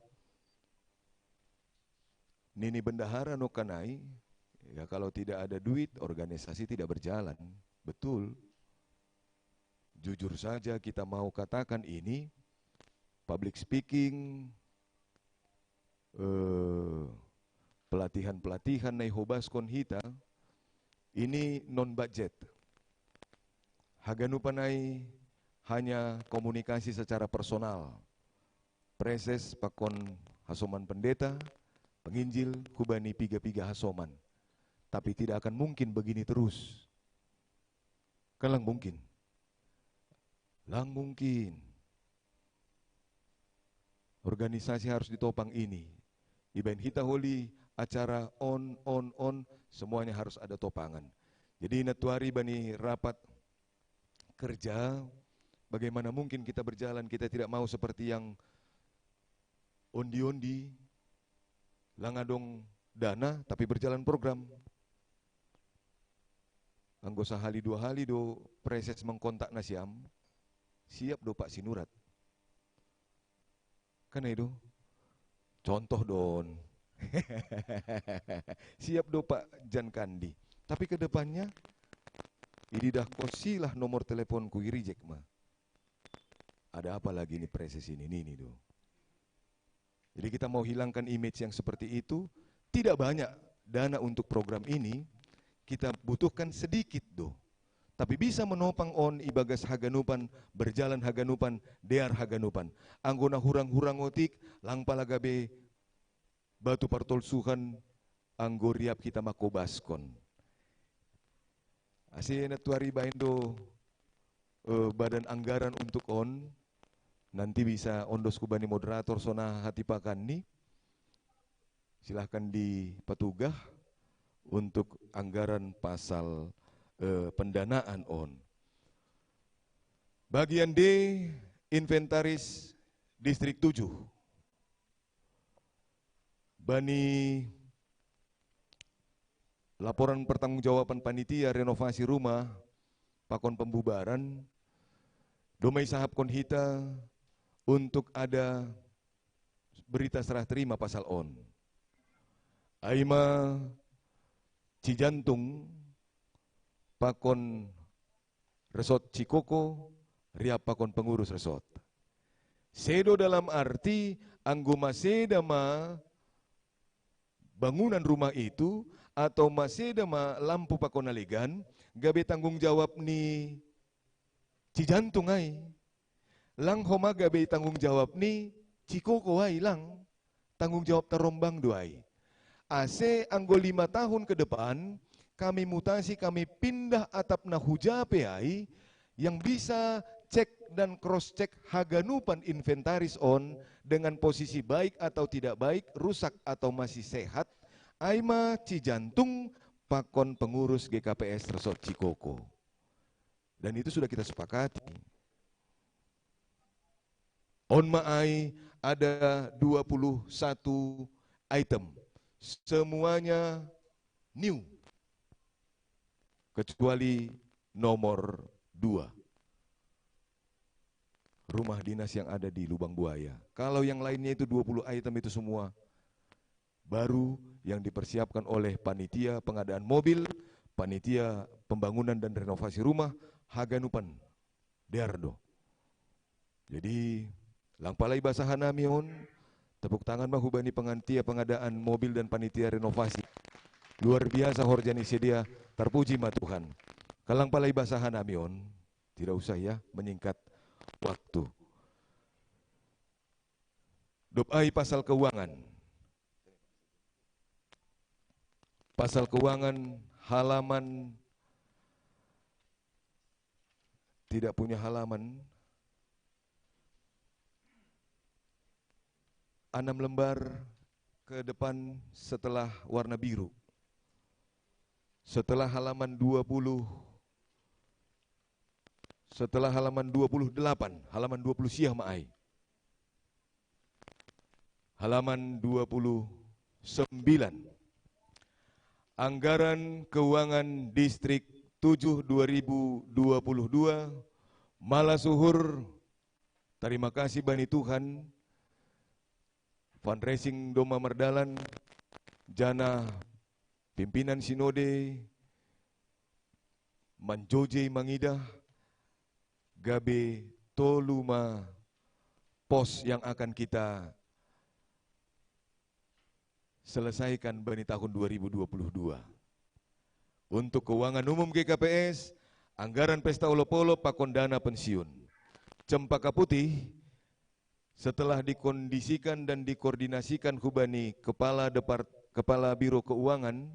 nini bendahara nongkan ai, ya, kalau tidak ada duit, organisasi tidak berjalan. Betul. Jujur saja kita mau katakan ini, public speaking, eh, pelatihan-pelatihan na ihobaskon hita, ini non budget. Haganupan ai hanya komunikasi secara personal. Praeses pakon hasoman pendeta, penginjil, hubani piga-piga hasoman. Tapi tidak akan mungkin begini terus. Kan lang mungkin. Lang mungkin. Organisasi harus ditopang ini. Ibaen hita holi acara on, on, on, semuanya harus ada topangan. Jadi nantuari bani rapat kerja, bagaimana mungkin kita berjalan, kita tidak mau seperti yang ondi-ondi, lang adong dana, tapi berjalan program. Anggo sahali dua hali do praeses mangkontak nasiam, siap do Pak Sinurat. Kan ai do. Contoh don. Siap do Pak Jan Kandi. Tapi ke depannya, idi dah kosilah nomor teleponku i reject ma. Ada apa lagi ini preses ini, ini do. Jadi kita mau hilangkan image yang seperti itu. Tidak banyak dana untuk program ini, kita butuhkan sedikit do. Tapi bisa menopang on ibagas haganupan, berjalan haganupan, dear haganupan. Anggo na hurang-hurang otik, lang pala gabe batu partolsuhan, anggo riap kita makobaskon. Ase na tuari baen do eh, badan anggaran untuk on, nanti bisa ondos kubani moderator sona hatipakan ni, silahkan dipatugah untuk anggaran pasal eh, pendanaan on. Bagian D, inventaris Distrik tujuh. Bani laporan pertanggungjawaban panitia renovasi rumah pakon pembubaran, domai sahapkon hita untuk ada berita serah terima pasal on. Aima Cijantung pakon resort Cikoko, riap pakon pengurus resort. Sedo dalam arti anggo maseda ma bangunan rumah itu, atau maseda ma lampu pakon alegan, gabe tanggung jawab ni Cijantung ai. Lang homa gabe tanggung jawab ni Cikoko ai, lang. Tanggung jawab tarombang do ai. Ase anggo lima tahun ke depan, kami mutasi, kami pindah atap na hujape ai, yang bisa cek dan cross check haganupan inventaris on dengan posisi baik atau tidak baik, rusak atau masih sehat, aima Cijantung pakon pengurus G K P S resort Cikoko. Dan itu sudah kita sepakati. On ma ai ada dua puluh satu item. Semuanya new. Kecuali nomor dua. Rumah dinas yang ada di Lubang Buaya. Kalau yang lainnya itu dua puluh item itu semua baru yang dipersiapkan oleh panitia pengadaan mobil, panitia pembangunan dan renovasi rumah, haganupan dear do. Jadi, lang pala i basa hanami on, tepuk tangan ma hubani panitia pengadaan mobil dan panitia renovasi. Luar biasa horja ni sedia, terpuji ma Tuhan. Kalang pala i basa hanami on, tidak usah ya, menyingkat waktu. Dob ai pasal keuangan. Pasal keuangan halaman, tidak punya halaman, enam lembar ke depan setelah warna biru. Setelah halaman dua puluh, setelah halaman dua puluh delapan, halaman dua puluh sia ma ai. Halaman dua puluh sembilan. Anggaran keuangan Distrik tujuh dua ribu dua puluh dua, mala suhur, tarima kasih bani Tuhan, fundraising do ma mardalan, janah pimpinan sinode manjojei mangidah, gabe tolu ma pos yang akan kita selesaikan bani tahun dua ribu dua puluh dua. Untuk keuangan umum G K P S, anggaran pesta olop-olop pakon dana pensiun. Cempaka Putih, setelah dikondisikan dan dikoordinasikan hubani kepala depart-, kepala Biro Keuangan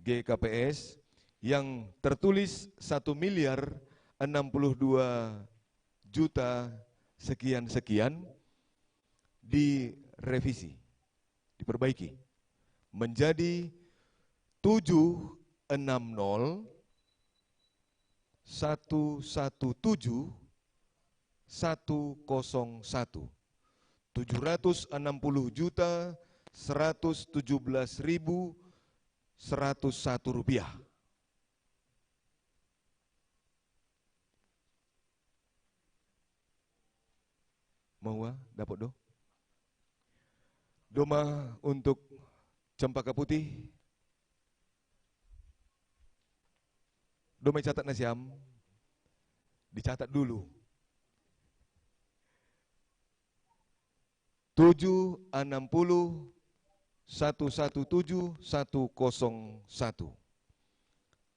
G K P S, yang tertulis satu miliar enam puluh dua juta sekian-sekian, direvisi, diperbaiki menjadi tujuh enam nol satu satu tujuh satu kosong satu. Tujuh ratus enam puluh juta seratus tujuh belas ribu seratus satu rupiah. Mau ah, dapat do? Doma untuk cempaka putih. Doma catat nasiam. Dicatat dulu. Tujuh enam puluh satu satu tujuh satu kosong satu.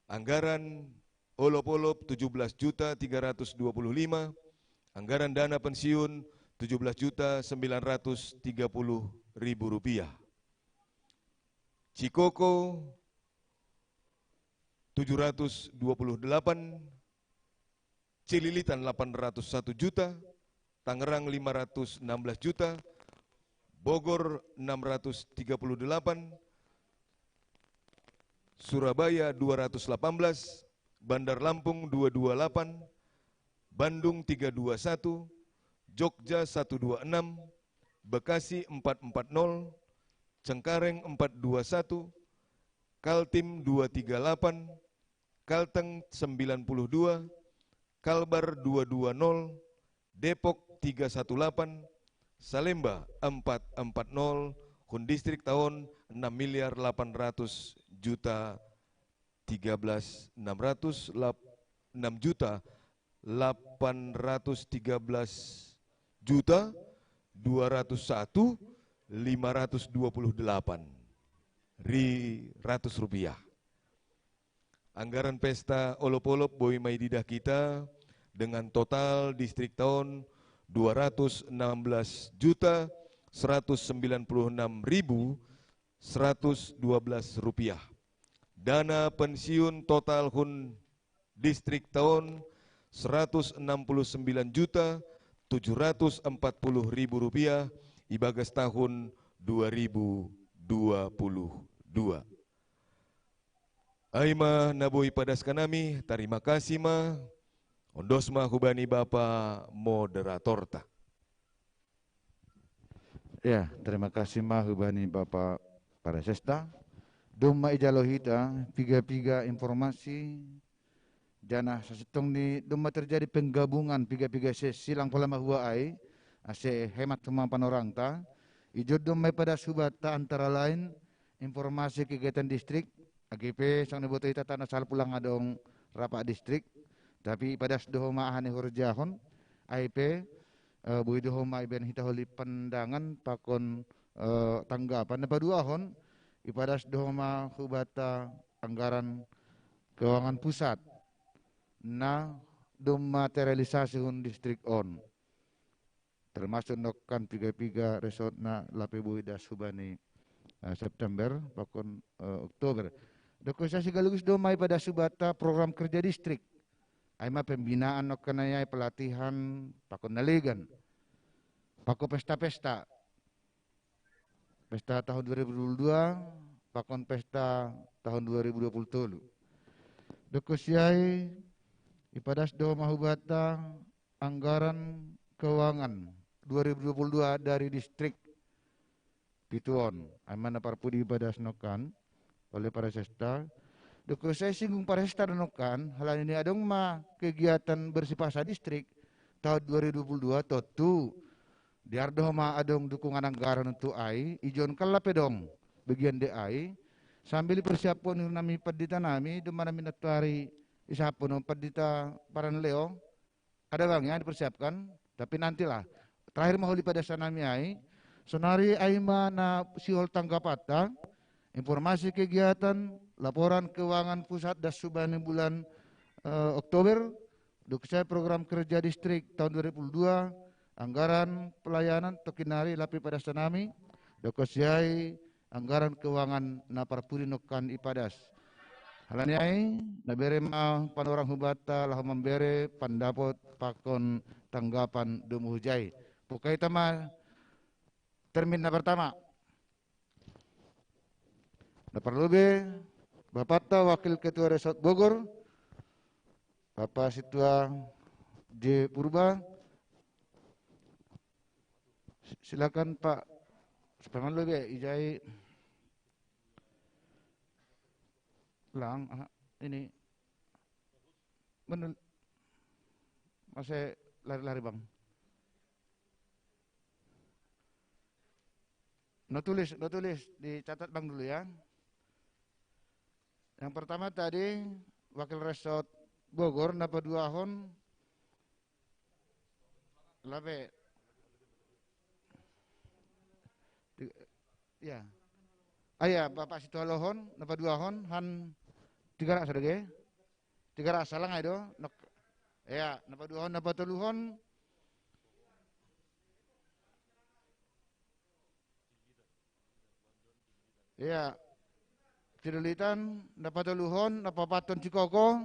Anggaran olop-olop tujuh belas juta tiga ratus dua puluh lima, anggaran dana pensiun tujuh belas juta sembilan ratus tiga puluh ribu rupiah. Cikoko tujuh ratus dua puluh delapan, Cililitan delapan ratus satu juta, Tangerang lima ratus enam belas juta, Bogor enam ratus tiga puluh delapan, Surabaya dua ratus delapan belas, Bandar Lampung dua dua delapan, Bandung tiga dua satu, Jogja satu dua enam, Bekasi empat empat nol, Cengkareng empat dua satu, Kaltim dua tiga delapan, Kalteng sembilan puluh dua, Kalbar dua dua nol, Depok tiga satu delapan, Salemba empat empat nol, Hun Distrik tahun enam miliar delapan ratus juta tiga belas enam ratus lap-, enam juta delapan ratus tiga belas juta dua ratus satu lima ratus dua puluh delapan ri ratus rupiah. Anggaran pesta olop-olop boi mai didah kita dengan total distrik tahun dua ratus enam belas juta seratus sembilan puluh enam ribu seratus dua belas rupiah. Dana pensiun total Hun Distrik tahun seratus enam puluh sembilan juta tujuh ratus empat puluh ribu rupiah ibagas tahun dua ribu dua puluh dua. Ai ma na boi padaskan nami, tarima kasih ma, ondos ma hubani Bapa moderatorta. Ya, terima kasih ma hubani Bapa Parasesta. Doma ijalo hita piga-piga informasi, janah sasintong ni doma terjadi penggabungan piga-piga sesi lang pola mahua ai, ase hemat homa panorangta. Ijon doma ipadas hubanta antara lain informasi kegiatan distrik, age pe sang niboto hita tana sal pulang adong rapat distrik, tapi ipadas do homa aha ni horjahon, ai pe eh, boi do homa ibaen hita holi pandangan pakon eh, tanggapan. Na paduahon, ipadas do homa hubanta anggaran keuangan pusat na doma terealisasi hun distrik on. Termasuk nokkan piga-piga resort na lape boi das hubani eh, September pakon eh, Oktober. Dokon sia sigaligus doma ipadas hubanta program kerja distrik. Ai ma pembinaan nokkan ai pelatihan pakon na legan. Pakon pesta-pesta. Pesta tahun dua ribu dua puluh dua, pakon pesta tahun dua ribu dua puluh tolu. Dokon sia i ipadas do homa hubanta anggaran keuangan dua ribu dua puluh dua dari distrik pitu on. Ai ma na parpudi ipadas nokkan oleh Parasesta. Dokon sia i singgung Parasesta do nokkan, halani adong ma kegiatan bersih pasa distrik tahun dua ribu dua puluh dua tontu. Dear do homa adong dukungan anggaran untuk ai, ijon kan lape dong bagian de ai. Sambil ipersiaphon nami pandita nami, doma nami nantuari isahaphon pandita Paran Leo. Ada bang yang dipersiapkan, tapi nantilah. Terakhir ma holi padaskan nami ai, sonari ai ma na sihol tanggapanta, informasi kegiatan, laporan keuangan pusat das hubani bulan eh, Oktober, dokon sia i program kerja distrik tahun dua ribu dua puluh dua, anggaran pelayanan tongkin nari lape ipadaskan nami, dokon sia i anggaran keuangan na parpudi nokkan ipadas. Halani ai, na bere ma panorang hubanta laho mambere pandapot pakon tanggapan domu hujai. Buka hita ma termin na pertama. Na parlobei Bapanta Wakil Ketua Resort Bogor, Bapak Situa J Purba. Silakan Pak, supaya malu be ijai lang ah, ini menul masih lari-lari bang. No tulis, no tulis, dicatat Bang dulu ya. Yang pertama tadi Wakil Resort Bogor, napa duahon? Lape. Ti-, ya. Ah ya, Bapak Situalohon, napa duahon, han tiga rak sadege. Tiga rak salah ngai do. Nok, ya, napa duahon, napa toluhon? Ya. Cidulitan, napa toluhon, napa paton Cikoko,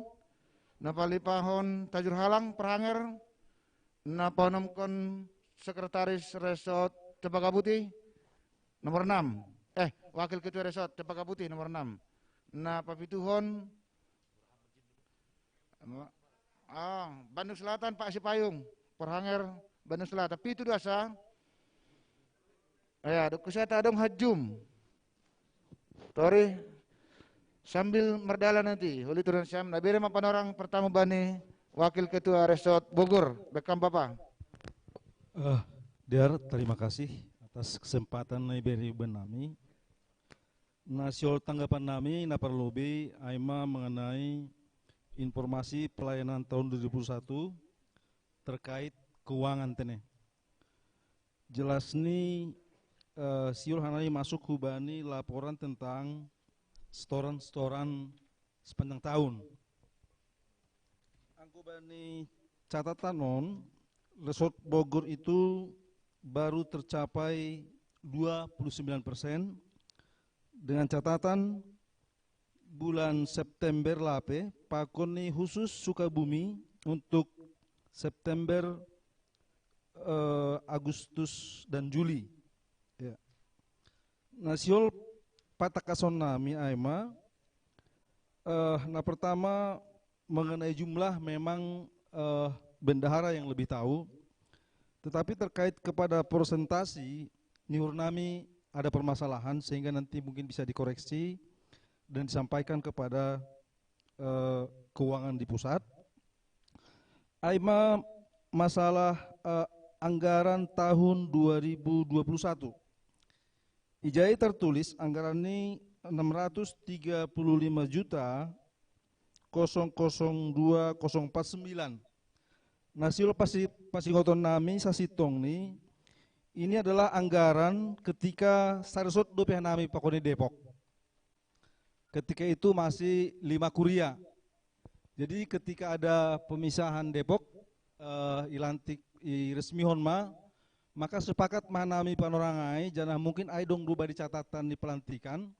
napa lipahon Tajur Halang, Perhanger, napa nomkon Sekretaris Resort Cempaka Putih, nomor enam. Eh, Wakil Ketua Resort Cempaka Putih, nomor enam. Napa pituhon, ah, Bandung Selatan, Pak Sipayung, Perhanger, Bandung Selatan. Pitu dasa. Ya, dok saya tadong hajum. Tori, sambil merdala nanti, huli turun siam, nabere ma panorang pertama bani Wakil Ketua Resort Bogor, bekam Bapak. Eh, Diar, terima kasih atas kesempatan na iberi uban nami. Na siol tanggapan nami, na parlobi, ai ma mengenai informasi pelayanan tahun dua ribu satu terkait keuangan tene. Jelas ni, eh, siul hanai masuk hubani laporan tentang setoran-setoran sepanjang tahun. Anggo bani catatan on, Resort Bogor itu baru tercapai dua puluh sembilan persen, dengan catatan bulan September lape, pakon ni khusus Sukabumi untuk September, eh, Agustus dan Juli. Ya. Na siol patakason nami ai ma, eh, na pertama mengenai jumlah memang, eh, bendahara yang lebih tahu, tetapi terkait kepada persentasi, niur nami ada permasalahan sehingga nanti mungkin bisa dikoreksi dan disampaikan kepada, eh, keuangan di pusat. Ai ma masalah, eh, anggaran tahun dua ribu dua puluh satu. Ijai tertulis anggaran ni enam ratus tiga puluh lima juta kosong kosong dua kosong empat sembilan. Na siul pasi-, pasingoton nami sasintong ni, ini adalah anggaran ketika saresort dope nami pakon ni Depok. Ketika itu masih lima kuria. Jadi ketika ada pemisahan Depok, eh, ilantik, iresmihon ma, maka sepakat ma nami panorang ai, janah mungkin ai dong do bani catatan ni pelantikan,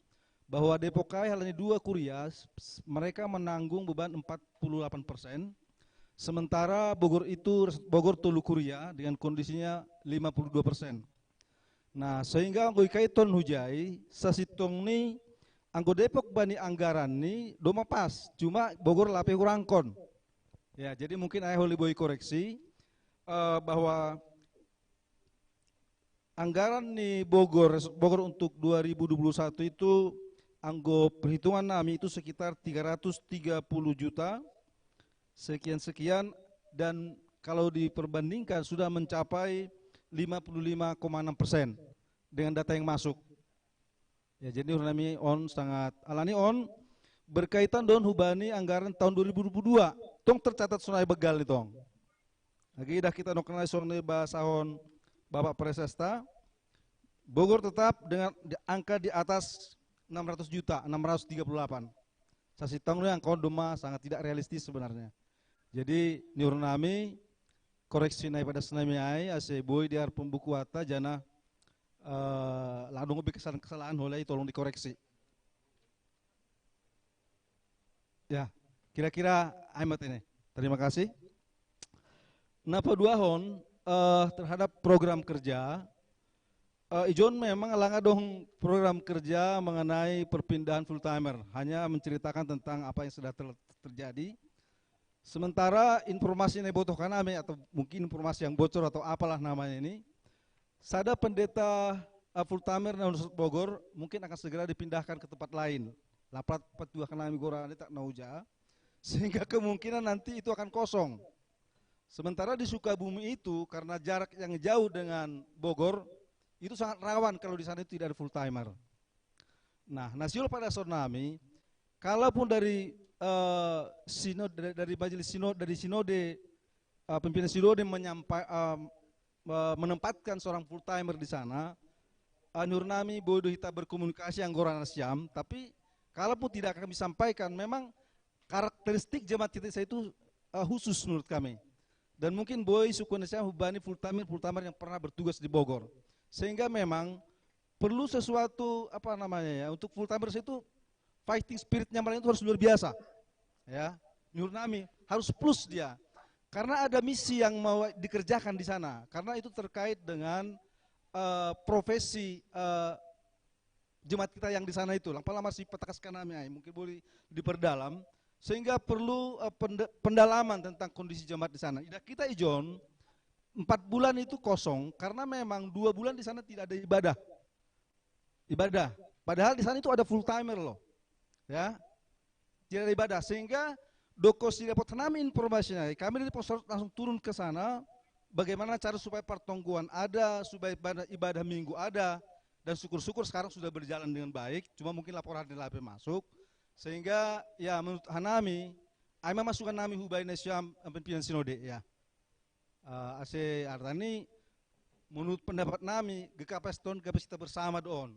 bahwa Depok ai halani dua kuria, s-, s-, mereka menanggung beban empat puluh delapan persen, sementara Bogor itu, Bogor tolu kuria dengan kondisinya lima puluh dua persen. Nah, sehingga anggo ikaiton hujai, sasintong ni anggo Depok bani anggaran ni doma pas, cuma Bogor lape hurangkon. Ya, jadi mungkin ai holi boi koreksi, eh, bahwa anggaran ni Bogor, Bogor untuk dua ribu dua puluh satu itu anggo perhitungan nami itu sekitar tiga ratus tiga puluh juta sekian-sekian, dan kalau diperbandingkan sudah mencapai lima puluh lima koma enam persen dengan data yang masuk. Ya, jadi niur nami on sangat, alani on berkaitan dengan hubani anggaran tahun dua ribu dua puluh dua. Tong tercatat sonai begal ni tong. Lagi dah kita noknai sonai bahasahon Bapak Presesta, Bogor tetap dengan di, angka di atas enam ratus juta, enam ratus tiga puluh delapan. Sasintong ni angka on doma sangat tidak realistis sebenarnya. Jadi niur nami koreksi nai pada senami ai, ase boi di ar pembuku ata janah, eh, ladong be kesalahan-kesalahan, holi tolong dikoreksi. Ya, kira-kira ai ma tene. Terima kasih. Na paduahon, eh, terhadap program kerja, eh, ijon memang langa dong program kerja mengenai perpindahan full timer, hanya menceritakan tentang apa yang sudah ter-, terjadi. Sementara informasi na ibotohkan nami atau mungkin informasi yang bocor atau apalah namanya ini, sada pendeta, eh, full timer na Universitas Bogor mungkin akan segera dipindahkan ke tempat lain. Lapat petuah nami goran tak nauja, sehingga kemungkinan nanti itu akan kosong. Sementara di Sukabumi itu, karena jarak yang jauh dengan Bogor, Itu sangat rawan kalau di sana itu tidak ada full timer. Nah, na sihol pada sonari, kalaupun dari, eh, sinode, dari, dari majelis sinode, dari sinode, eh, pimpinan sinode menyampa-, eh, eh, menempatkan seorang full timer di sana, eh, nyuhun nami boi do hita berkomunikasi anggota na siam, tapi kalaupun tidak kami sampaikan, memang karakteristik jemaat kita itu, eh, khusus menurut kami. Dan mungkin boi sukun na siam hubani full timer, full timer yang pernah bertugas di Bogor. Sehingga memang perlu sesuatu, apa namanya ya, untuk full timers itu fighting spiritnya mereka itu harus luar biasa. Ya, nyuhun nami harus plus dia. Karena ada misi yang mau dikerjakan di sana. Karena itu terkait dengan, eh, profesi, eh, jemaat kita yang di sana itu. Lang pala masih petakaskan nami ai, mungkin boleh diperdalam. Sehingga perlu, eh, pende-, pendalaman tentang kondisi jemaat di sana. Ida kita ijon, empat bulan itu kosong karena memang dua bulan di sana tidak ada ibadah. Ibadah. Padahal di sana itu ada full timer loh. Ya. Tidak ada ibadah. Sehingga do kosi dapot nami informasinya, kami dari pos langsung turun ke sana, bagaimana cara supaya pertongguan ada, supaya ibadah, ibadah minggu ada, dan syukur-syukur sekarang sudah berjalan dengan baik, cuma mungkin laporan di lape masuk, sehingga ya menurut hanami, ai ma masukan nami hubani na siam, eh, pimpinan sinode ya. Eh, ase artani, menurut pendapat nami, G K P S ton, G K P S kita bersama do on.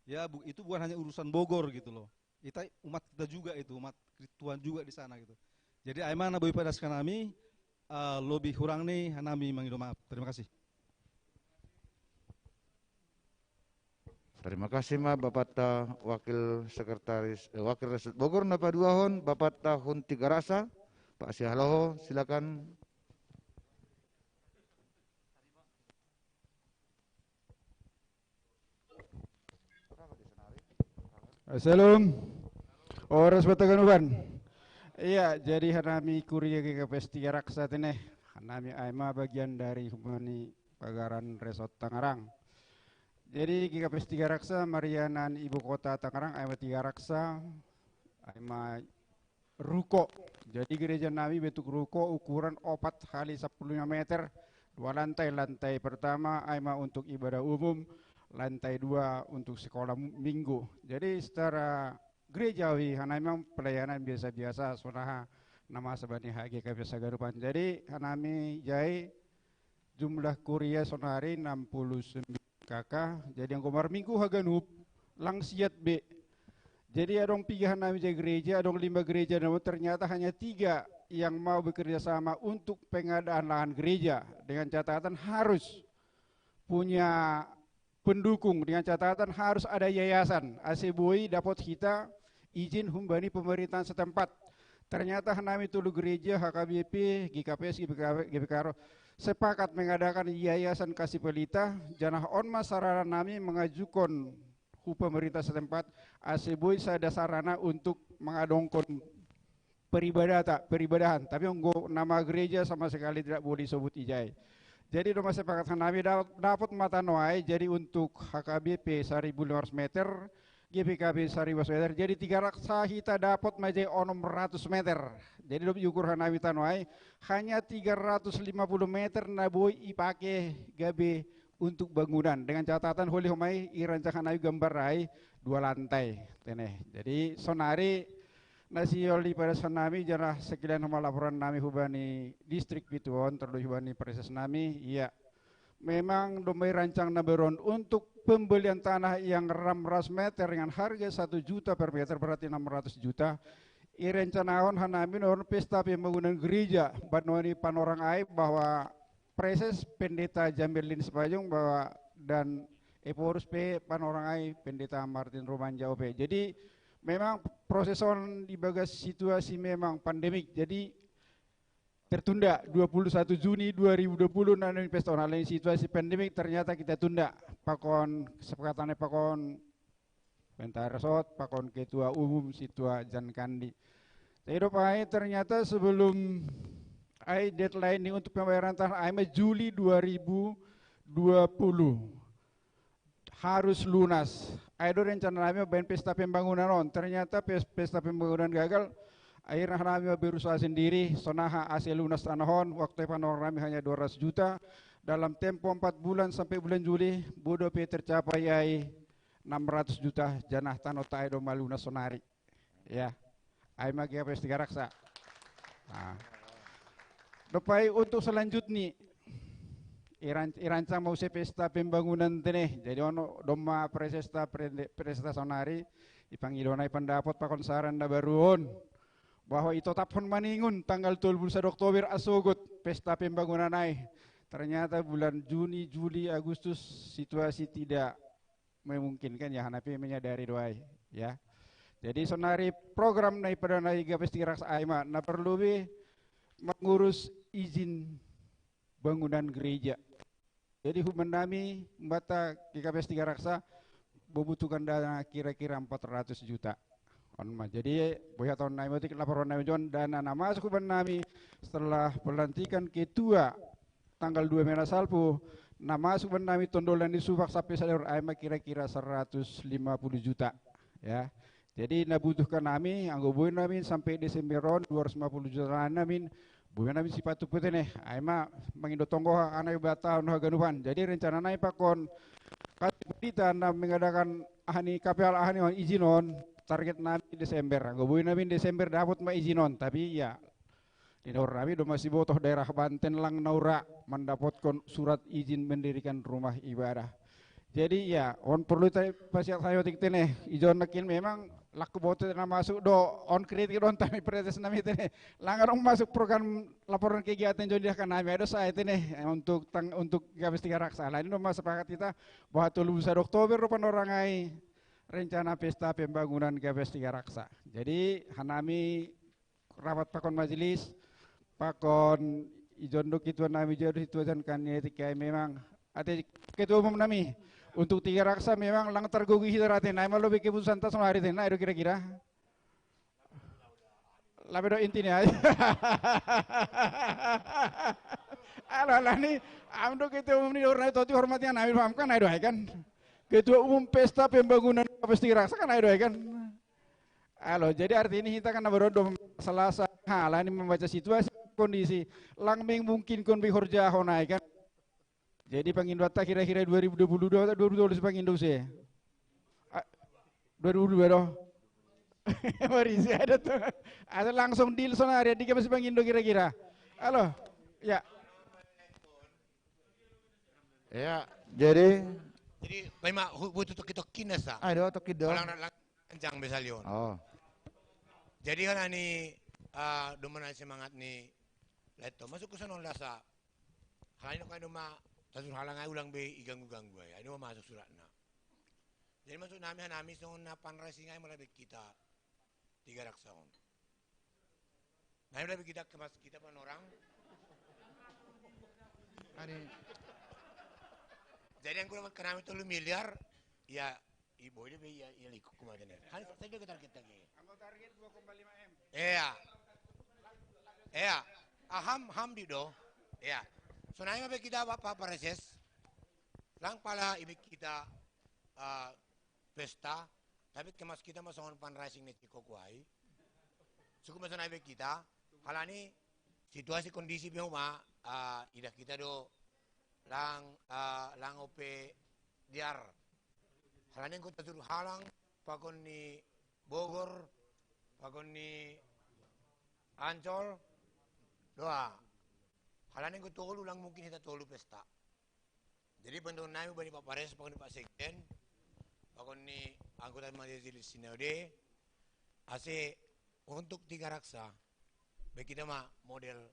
Ya, bu-, itu bukan hanya urusan Bogor gitu loh. Ita umat kita juga itu, umat Tuhan juga di sana gitu. Jadi, ai ma na boi padaskan nami, eh, lebih kurang ni hanami mangido maaf. Terima kasih. Terima kasih ma Bapak ta Wakil Sekretaris, eh, Wakil Resort Bogor, na paduahon Bapak ta Hun Tigarasa, Pak Sialoho, silakan. Salam. Horas banta ganupan. Iya, jadi hanami kuria G K P S Tigaraksa tene. Hanami ai ma bagian dari hubani pagaran Resort Tangerang. Jadi G K P S Tigaraksa marianan ibu kota Tangerang, ai ma Tigaraksa, ai ma ruko. Jadi gereja nami bentuk ruko ukuran opat kali sepuluh lima meter, dua lantai. Lantai pertama ai ma untuk ibadah umum, lantai dua untuk sekolah mu-, minggu. Jadi secara gerejawi hanami memang pelayanan biasa-biasa, sonaha na masa bani H G K P S Sagarupan. Jadi hanami jai jumlah kuria sonari enam puluh sembilan K K. Jadi anggo marminggu haganup, lang siat be. Jadi adong piga hanami jai gereja, adong lima gereja, namun ternyata hanya tiga yang mau bekerja sama untuk pengadaan lahan gereja, dengan catatan harus punya pendukung, dengan catatan harus ada yayasan, ase boi dapot hita izin humbani pemerintahan setempat. Ternyata hanami tolu gereja, H K B P, G K P S, G B K, G B K R, sepakat mengadakan yayasan Kasih Pelita, janah on ma sarana nami mangajuhon hu pemerintah setempat, ase boi sada sarana untuk mangadongkon peribadata-, peribadahan. Tapi anggo nama gereja sama sekali tidak boleh disebut ijai. Jadi domma sepakat hanami da-, dapot ma tano ai, jadi untuk H K B P seribu lima ratus meter, G B K P seribu lima ratus meter, jadi Tigaraksa hita dapot ma jai onom ratus meter. Jadi dong diukur hanami tano ai, hanya tiga ratus lima puluh meter na boi ipake gabe untuk bangunan. Dengan catatan holi homai i rancang hanami gambar ai dua lantai. Tene. Jadi sonari na sihol di padas hanami, janah sekalian homa laporan nami hubani distrik pitu on, terlebih hubani praeses nami, iya. Memang domma i rancang na baru on untuk pembelian tanah yang enam ratus meter dengan harga satu juta per meter, berarti enam ratus juta. Irencanahon hanami on pesta pembangunan gereja, banoni panorang ai bahwa praeses Pendeta Jamil Lin Sipajung bahwa dan Ephorus pe panorang ai Pendeta Martin Rumanjao pe. Jadi memang proses on di bagas situasi memang pandemik. Jadi tertunda dua puluh satu Juni dua ribu dua puluh nanti pesta on, alani situasi pandemik ternyata kita tunda. Pakon kesepakatan pakon Pentaresot, pakon ketua umum situa Jan Kandi. Tapi dok ai ternyata sebelum ai deadline ni untuk pembayaran tanah ai ma Juli dua ribu dua puluh harus lunas. Ai do rencana nami baen pesta pembangunan on. Ternyata pes-, pesta pembangunan gagal. Akhirnya nami berusaha sendiri, sonaha ase lunas tanah on, waktu panorang nami hanya dua ratus juta. Dalam tempo empat bulan sampai bulan Juli, bodo pe tercapai ai enam ratus juta janah tano tae do maluna sonari. Ya, ai ma GKPS Tiga Raksa. Nah. Dopai untuk selanjutnya, iran-, irancang mau se pesta pembangunan tene. Jadi ono domma presesta prende-, presesta sonari, ipangidonai pendapat pakon saran na baruon bahwa itotaphon maningun tanggal tolu puluh satu Oktober asogot pesta pembangunan ai. Ternyata bulan Juni, Juli, Agustus situasi tidak memungkinkan, ya, hanapi menyadari doai, ya. Jadi sonari program nai pada nai GKPS Tiga Raksa ai ma na perlu be mengurus izin bangunan gereja. Jadi huban nami mata GKPS Tiga Raksa membutuhkan dana kira-kira empat ratus juta. On ma. Jadi boya tahun nami otik laporan nami jon dana na masuk huban nami setelah pelantikan ketua tanggal dua Mei na salpu, na masuk huban nami tondolan ni supak sampai sadar ai ma kira-kira seratus lima puluh juta. Ya. Jadi na butuhkan nami, anggo boi nami sampai Desember on dua ratus lima puluh juta nami, boi nami sipatu putih nih. Ai ma mangindo tonggo anak iba tahun haganupan. Jadi rencana nai pakon kalau kita na mengadakan ahani kapel ahani on izin on, target nami Desember. Anggo boi nami Desember dapat ma izin on, tapi ya di naur nami do masih botoh daerah Banten lang naura mendapatkan surat izin mendirikan rumah ibadah. Jadi ya, on perlu tadi pasiat saya otik tene, ijon nakin memang laku bote na masuk do, on kritik don tami protes nami tene. Langgar on masuk program laporan kegiatan jon dia kan nami ada saya tene untuk tang-, untuk GKPS Tiga Raksa. Lain do mas sepakat kita bahwa tolu puluh satu Oktober rupan orang ai rencana pesta pembangunan GKPS Tiga Raksa. Jadi hanami rapat pakon majelis, pakon ijon do ketua nami jon do ketua jan kan etik kai memang ate ketua umum nami untuk Tiga Raksa memang lang tergugah hita rate nai ma lobi keputusan tas hari tene nai do kira-kira. Labe do intinya. Ala ala ni am do ketua umum ni orang itu hormati nami paham kan nai do ai kan. Ketua umum pesta pembangunan GKPS Tiga Raksa kan nai do ai kan. Alo, jadi arti ini kita kan berondong Selasa. Ha, lah ini membaca situasi kondisi. Lang memungkinkan bihorja honai kan. Jadi pangindo atta kira-kira dua ribu dua puluh dua atau dua ribu dua puluh pangindo se. Ah, dua ribu dua puluh dua doh. Marisi ada tuh. Ada langsung deal sonari di GKPS pangindo kira-kira. Alo. Ya. Ya, jadi Jadi, memang hu- butuh toki-toki nasa. Ayo toki dong. Lang lang kencang besalion. Oh. Jadi kan ani ah, do mana semangat ni leto masuk ke sana lasa. Hal ini kan cuma tasur halang ai ulang be iganggu-ganggu ai. Ini masuk suratna. Jadi masuk nami hanami songon na fundraising ai malah be kita Tiga Raksa on. Nami lebih kita kemas kita pan orang. Ani Jadi yang kurang kenami tolu miliar, ya ibu dia be ya ya liku kumata nih. Kan saya juga target lagi. Anggo target dua koma lima M. Iya. Iya. Aham ham di do. Iya. Sonai ma be kita apa apa reses. Lang pala ibe kita ah, pesta, tapi kemas kita ma songon fundraising ni Cikoko ai. Cukup ma sonai be kita, halani situasi kondisi be ma ah, idah kita do lang ah, lang ope diar. Halani engko tasuru halang pakon ni Bogor, pakon ni Ancol, doa. Halani engko tolu lang mungkin hita tolu pesta. Jadi bantuan nami bani Pak Pares, pakon ni Pak Sekjen, pakon ni anggota majelis sinode, ase untuk Tiga Raksa, be kita ma model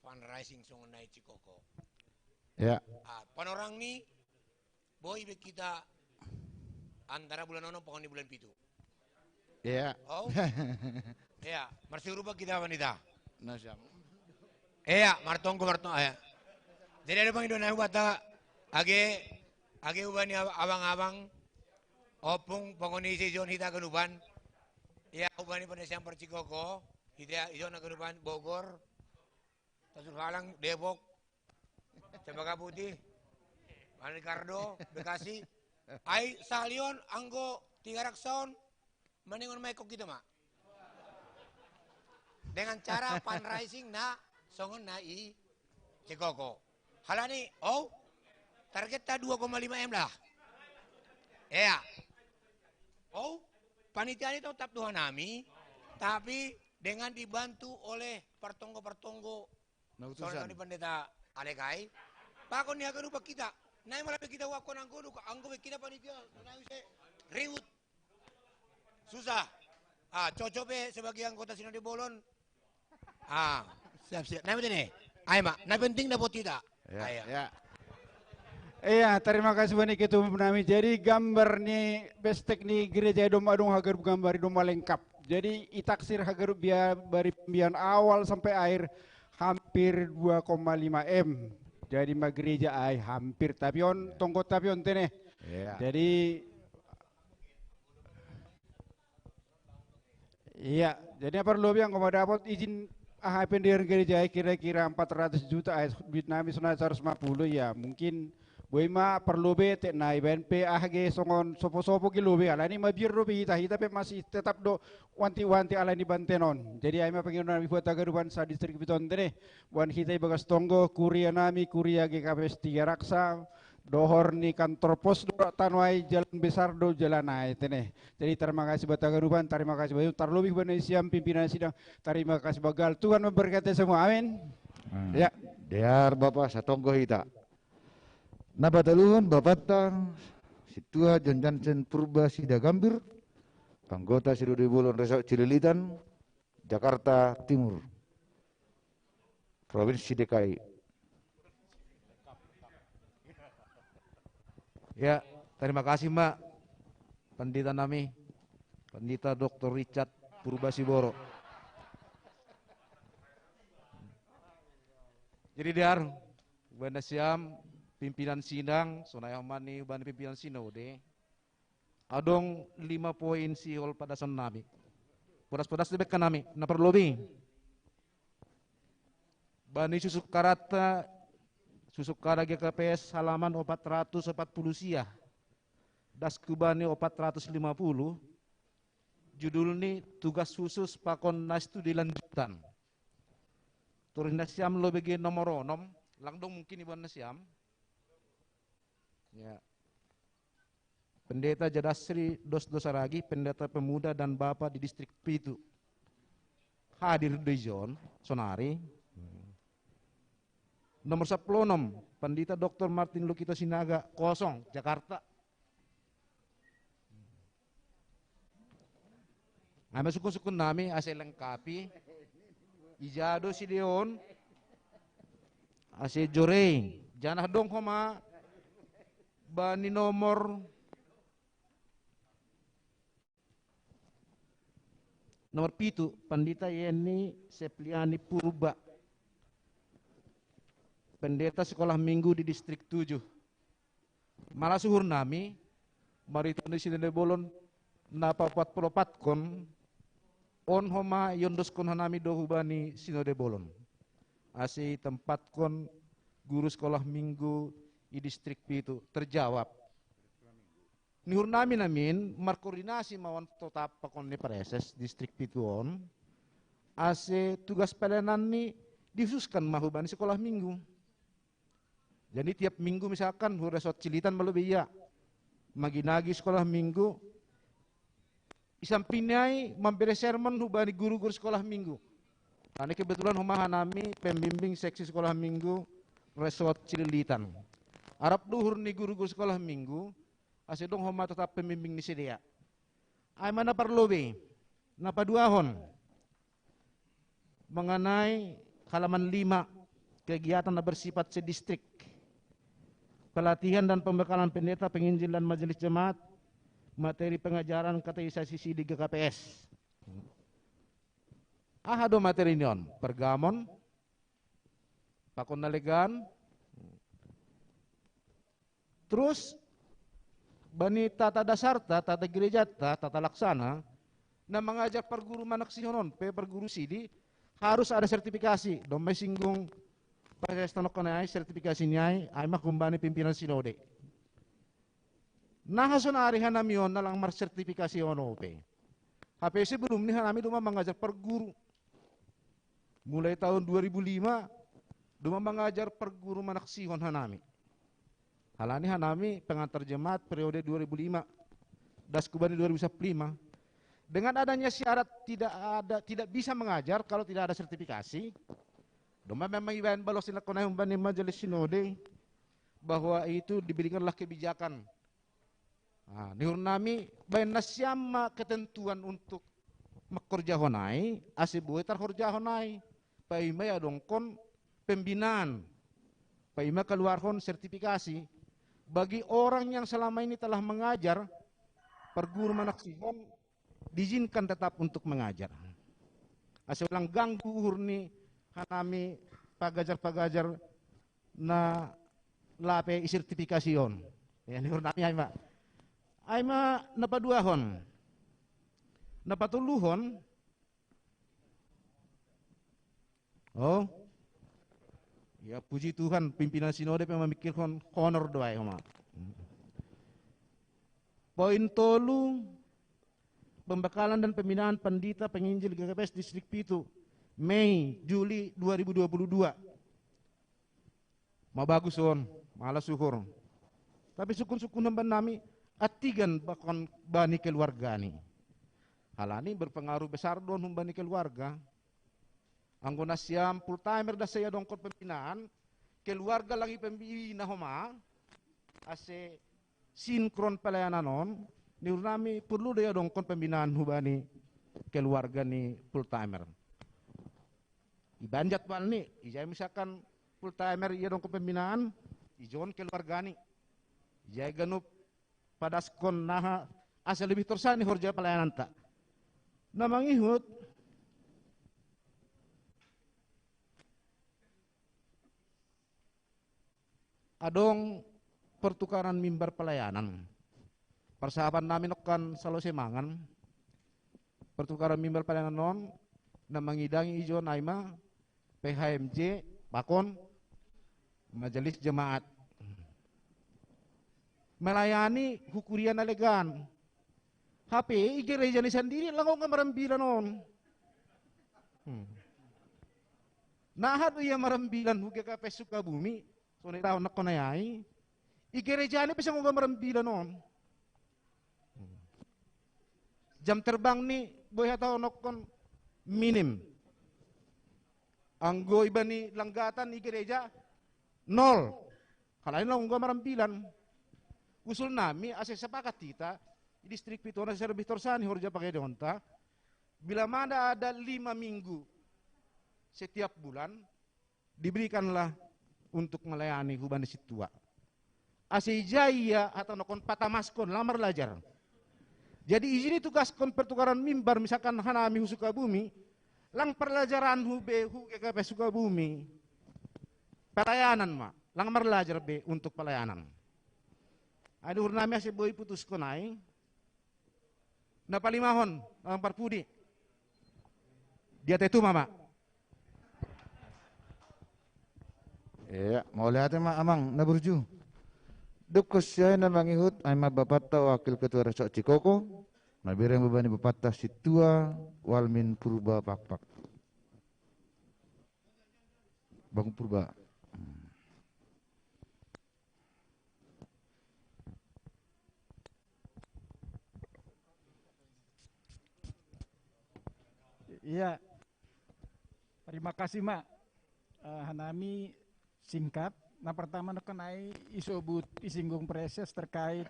fundraising songon nai Cikoko. Ya. Ah, panorang ni boi be kita antara bulan onom pakon ni bulan pitu. Ya. Oh, iya, marsiurupa kita wanita. Nah, siap. Iya, martonggo martonggo ya. Jadi ada bang Indonesia bata age age ubani abang-abang opung pengoni si John hita kenuban. Iya, ubani pada siang percikoko. Kita John kenuban Bogor. Tasur Halang Depok. Cempaka Putih. Malikardo, Bekasi. Ai salion anggo Tiga Raksa on maningon maiko kita ma. Dengan cara fundraising na songon na i Cikoko. Halani, oh, targetta dua koma lima M lah. Iya. Oh, panitia ini tetap Tuhan nami, tapi dengan dibantu oleh pertonggo-pertonggo. Nautusan. Soalnya pendeta Alekai. Pakon ni hagarupa kita. Nai malah kita wakon anggo duka, anggo kita panitia. Nai se-, ribut. Susah. Ah, cocok be sebagai anggota Sinode Bolon. Ah, siap-siap. Nah, ini nih. Ayo, Mak. Nah, penting dapat tidak. Ya, ayo. Ya. Iya, terima kasih banyak itu nami. Jadi gambar nih bestek nih gereja domba dong hagar gambar domba lengkap. Jadi itaksir hagar biar dari pembian awal sampai akhir hampir dua koma lima M. Jadi ma gereja ai hampir tapi on tonggo tapi on teneh. Iya. Jadi Iya, jadi apa lo bilang kalau dapat izin ah pendirian gereja kira-kira empat ratus juta, eh, duit nami sana seratus lima puluh ya, mungkin boi ma perlu be tek nai ben pe ah ge songon sopo-sopo ge lo be alani ma biar lo be hita hita pe masih tetap do wanti-wanti alani bantenon. Jadi ai ma pengen nami buat agaruban sa distrik Pitonte deh, buan hita ibagas tonggo kuria nami kuria G K P S tiga Raksa, dohor ni kantor pos do tano ai jalan besar do jalan ai teneh. Jadi terima kasih buat agaruban, terima kasih buat terlebih buat siam pimpinan sidang. Terima kasih bagal. Tuhan memberkati semua. Amin. Hmm. Ya. Dear Bapa satonggo hita. Napataluhon Bapanta Situa John Jansen Purba Sidagambir, anggota Sinode Bolon Resort Cililitan, Jakarta Timur. Provinsi D K I. Ya, terima kasih, Mbak. Pendeta nami, Pendeta doktor Richard Purba Siboro. Jadi, Dar, bana siam pimpinan sidang, sonai homani bana pimpinan sinode. Adong lima poin sihol padasan nami. Podas-podas de bekka nami, na parlobi. Bani susuk karatta, susuk kara G K P S halaman opat ratus opat puluh sia. Das kubani opat ratus lima puluh. Judul ni tugas khusus pakon na studi lanjutan. Turin na siam lo bege nomor onom, langdong mungkin iban na siam. Ya. Pendeta Jadasri Dos Dosaragi, pendeta pemuda dan bapa di distrik Pitu. Hadir di John, sonari. Nomor sepuluh enam, Pendeta doktor Martin Lukito Sinaga, kosong, Jakarta. Ama sukun-sukun nami ase lengkapi. Ijado si Deon. Ase jorei. Janah dong homa bani nomor nomor pitu, Pandita Yeni Sepliani Purba, pendeta sekolah minggu di distrik tujuh. Malah suhur nami, mariton di sinode bolon, na papat pelopatkon, on homa iondoskon hanami do hubani sinode bolon. Asi tempatkon guru sekolah minggu di distrik pitu, terjawab. Nihur nami namin markoordinasi mawan totap pakon ni pareses distrik pitu on, ase tugas pelayanan ni dihususkan ma hubani sekolah minggu. Jadi tiap minggu misalkan hu resort Cilitan malo be ia maginagi sekolah minggu, isampinai mambere sermon hubani guru-guru sekolah minggu. Karena kebetulan homa hanami pembimbing seksi sekolah minggu resort Cililitan. Arab luhur ni guru-guru sekolah minggu, ase dong homa tetap pembimbing ni sidea. Ai mana parlobi, na paduahon mengenai halaman lima, kegiatan yang bersifat sedistrik. Pelatihan dan pembekalan pendeta, penginjil dan majelis jemaat, materi pengajaran katekisasi di G K P S. Aha do materi nion, pergamon, pakon nalegan, terus bani tata dasarta, tata gerejata, tata laksana, na mangajar parguru manaksihonon pe parguru sidi harus ada sertifikasi. Domai singgung pasestanokon ai sertifikasi ni ai, ai ma humbani pimpinan sinode. Nah, sonari hanami on nalang marsertifikasi on ope. Hape sebelum ni hanami doma mangajar parguru. Mulai tahun dua ribu lima Doma mangajar perguru manaksihon hanami. Halani hanami pengantar jemaat periode dua ribu lima, das kubani dua ribu lima. Dengan adanya syarat tidak ada, tidak bisa mengajar kalau tidak ada sertifikasi, doma memang ibaen balos ina konai humbani majelis sinode bahwa itu diberikanlah kebijakan. Nah, ni hurnami baen nasiam ma ketentuan untuk mangkorjahon ai, ase boi tarhorjahon ai. Paima iadongkon pembinaan, paima kaluarhon sertifikasi bagi orang yang selama ini telah mengajar, perguru manaksihon diizinkan tetap untuk mengajar. Ase ulang ganggu uhur ni hanami pagajar-pagajar na lape isertifikasi on. Ya, ni hurnami ai ma. Ai ma na paduahon. Na patoluhon. Oh. Ya, puji Tuhan, pimpinan sinode pe mamikirhon honor do ai homa. Poin tolu, pembekalan dan pembinaan pandita penginjil G K P S Distrik pitu, Mei, Juli dua ribu dua puluh dua. Mabagus on, malas uhur. Tapi sukun-sukun humbani nami, antigan bakon bani keluargani. Halani berpengaruh besar do on humbani keluarga. Anggo nasiam full timer das iadongkon pembinaan, keluarga lagi pembina homa, ase sinkron pelayanan on, ni hurnami porlu do iadongkon pembinaan hubani keluarga ni full timer. Ibaen jadwalni, ijai misalkan full timer iadongkon pembinaan, ijon keluargani. Ijai ganup padaskon naha asa lebih torsani horja pelayananta. Na mangihut, adong pertukaran mimbar pelayanan. Persiapan nami nongkan salose mangan. Pertukaran mimbar pelayanan on na mangidangi ijon ai ma P H M J pakon majelis jemaat. Melayani hu kuria na legan. Hape i gereja ni sandiri lang ongga marambilan on. Hmm. Naha do ia marambilan hu G K P S Sukabumi, sonai taon nangkon ai. I gereja ni pe seng ongga marambilan on. Hmm. Jam terbang ni boi hataon nangkon minim. Anggo ibani langgatan i gereja nol. Halani lang ongga marambilan. Usul nami ase sepakat hita, di distrik pitu on asa lebih torsani horja pagadeonta. Bila mana ada lima minggu setiap bulan, diberikanlah untuk melayani hubani sintua. Ase ijai ia hata nangkon patamaskon, lang marlajar. Jadi ijini tugaskon pertukaran mimbar, misalkan hanami hu Sukabumi, lang parlajaran hu be hu G K P Sukabumi. Pelayanan ma, lang marlajar be untuk pelayanan. Ai ni hurnami ase boi putuskon ai. Na palimahon, Amang Parpudi. Dia tetu mama. Iya, mauliate ma Amang na burju. Dungkon siai na mangihut ai ma bapanta wakil ketua resort Cikoko, na bereng bani bapanta sintua Walmin Purba Pakpak. Bang Purba. Iya. Terima kasih ma. Eh, hanami singkat. Na pertama nangkon ai isobut isinggung preses terkait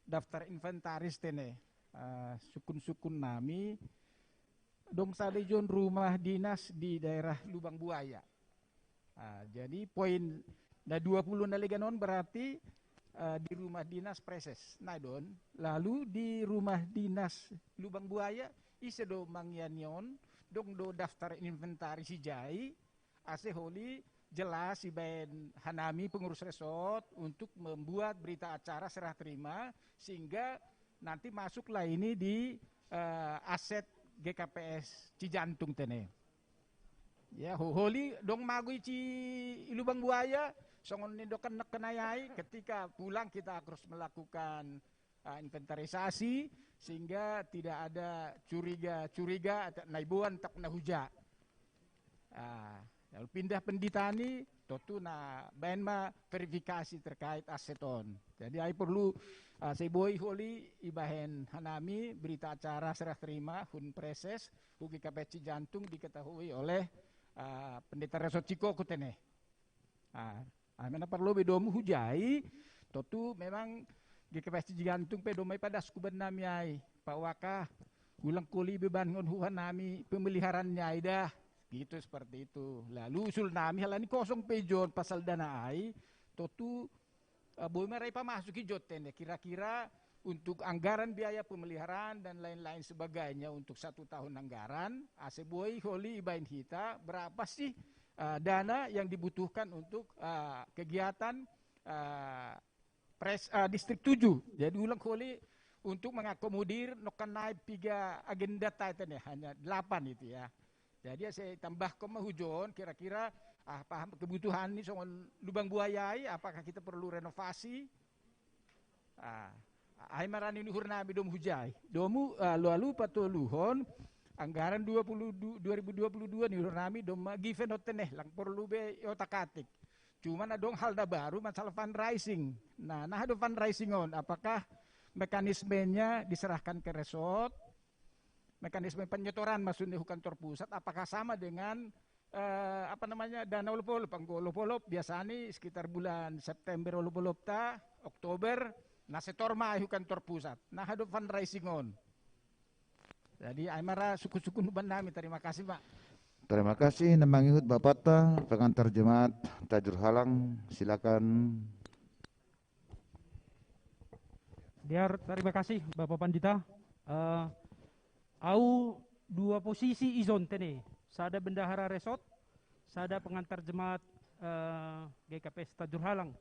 daftar inventaris tene. Eh, sukun-sukun nami dong sada ijon rumah dinas di daerah Lubang Buaya. Ah, jadi poin na dua puluh na legan on berarti, eh, di rumah dinas preses na don. Lalu di rumah dinas Lubang Buaya ise do mangiani on, dong do daftar inventaris ijai, ase holi jelas ibaen hanami pengurus resort untuk membuat berita acara serah terima sehingga nanti masuklah ini di, eh, aset G K P S Cijantung tene. Ya, ho-, holi dong mago i Ci-, i Lubang Buaya, songon nidok nangkon ai, ketika pulang kita harus melakukan, ah, inventarisasi sehingga tidak ada curiga-curiga atau naiboan tak na huja. Ah, Lalu pindah pendita ni, totu na baen ma verifikasi terkait aset on. Jadi ai perlu, ah, seboi holi ibahen hanami berita acara serah terima hun preses, hu G K P S Cijantung diketahui oleh, ah, Pendeta Resort Cikoko tene. Ah, ai mana perlu bedomu hujai, totu memang G K P S Cijantung pe domai pada sukuban nami ai, Pak Waka, ulang koli beban ngon huhan nami pemeliharaan nyai dah. Gitu, seperti itu. Lalu usul nami halani kosong pe jon pasal dana ai, totu, eh, boi marai pamasuki jon tene. Kira-kira untuk anggaran biaya pemeliharaan dan lain-lain sebagainya untuk satu tahun anggaran, ase boi holi ibaen hita berapa sih, eh, dana yang dibutuhkan untuk, eh, kegiatan, eh, pres, eh, distrik tujuh. Jadi ulang holi untuk mengakomodir nokan naik tiga agenda teten ya, hanya delapan itu ya. Jadi ya saya tambah koma hujon kira-kira, ah, paham kebutuhan ini songon lubang buaya ai, apakah kita perlu renovasi? Ah, ai marani ni uhur nami domu hujai. Domu, ah, lualu patoluhon anggaran dua puluh du-, dua ribu dua puluh dua ni uhur nami domma given oteneh lang perlu be otak-atik. Cuma na dong hal na baru masalah fundraising. Nah, nah do fundraising on, apakah mekanismenya diserahkan ke resort? Mekanisme penyetoran maksudnya hu kantor pusat, apakah sama dengan, eh, apa namanya, dana olop-olop? Anggo olop-olop biasanya sekitar bulan September olop-olop ta, Oktober, na setor ma ai hu kantor pusat. Nah, do fundraising on. Jadi ai mara suku-suku nuban nami. Terima kasih, Pak. Terima kasih, na mangihut Bapakta, pengantar jemaat Tajur Halang, silakan. Diar, terima kasih, Bapak Pandita. Eh, au dua posisi ijon tene, sada bendahara resort, sada pengantar jemaat, eh, G K P S Tajur Halang.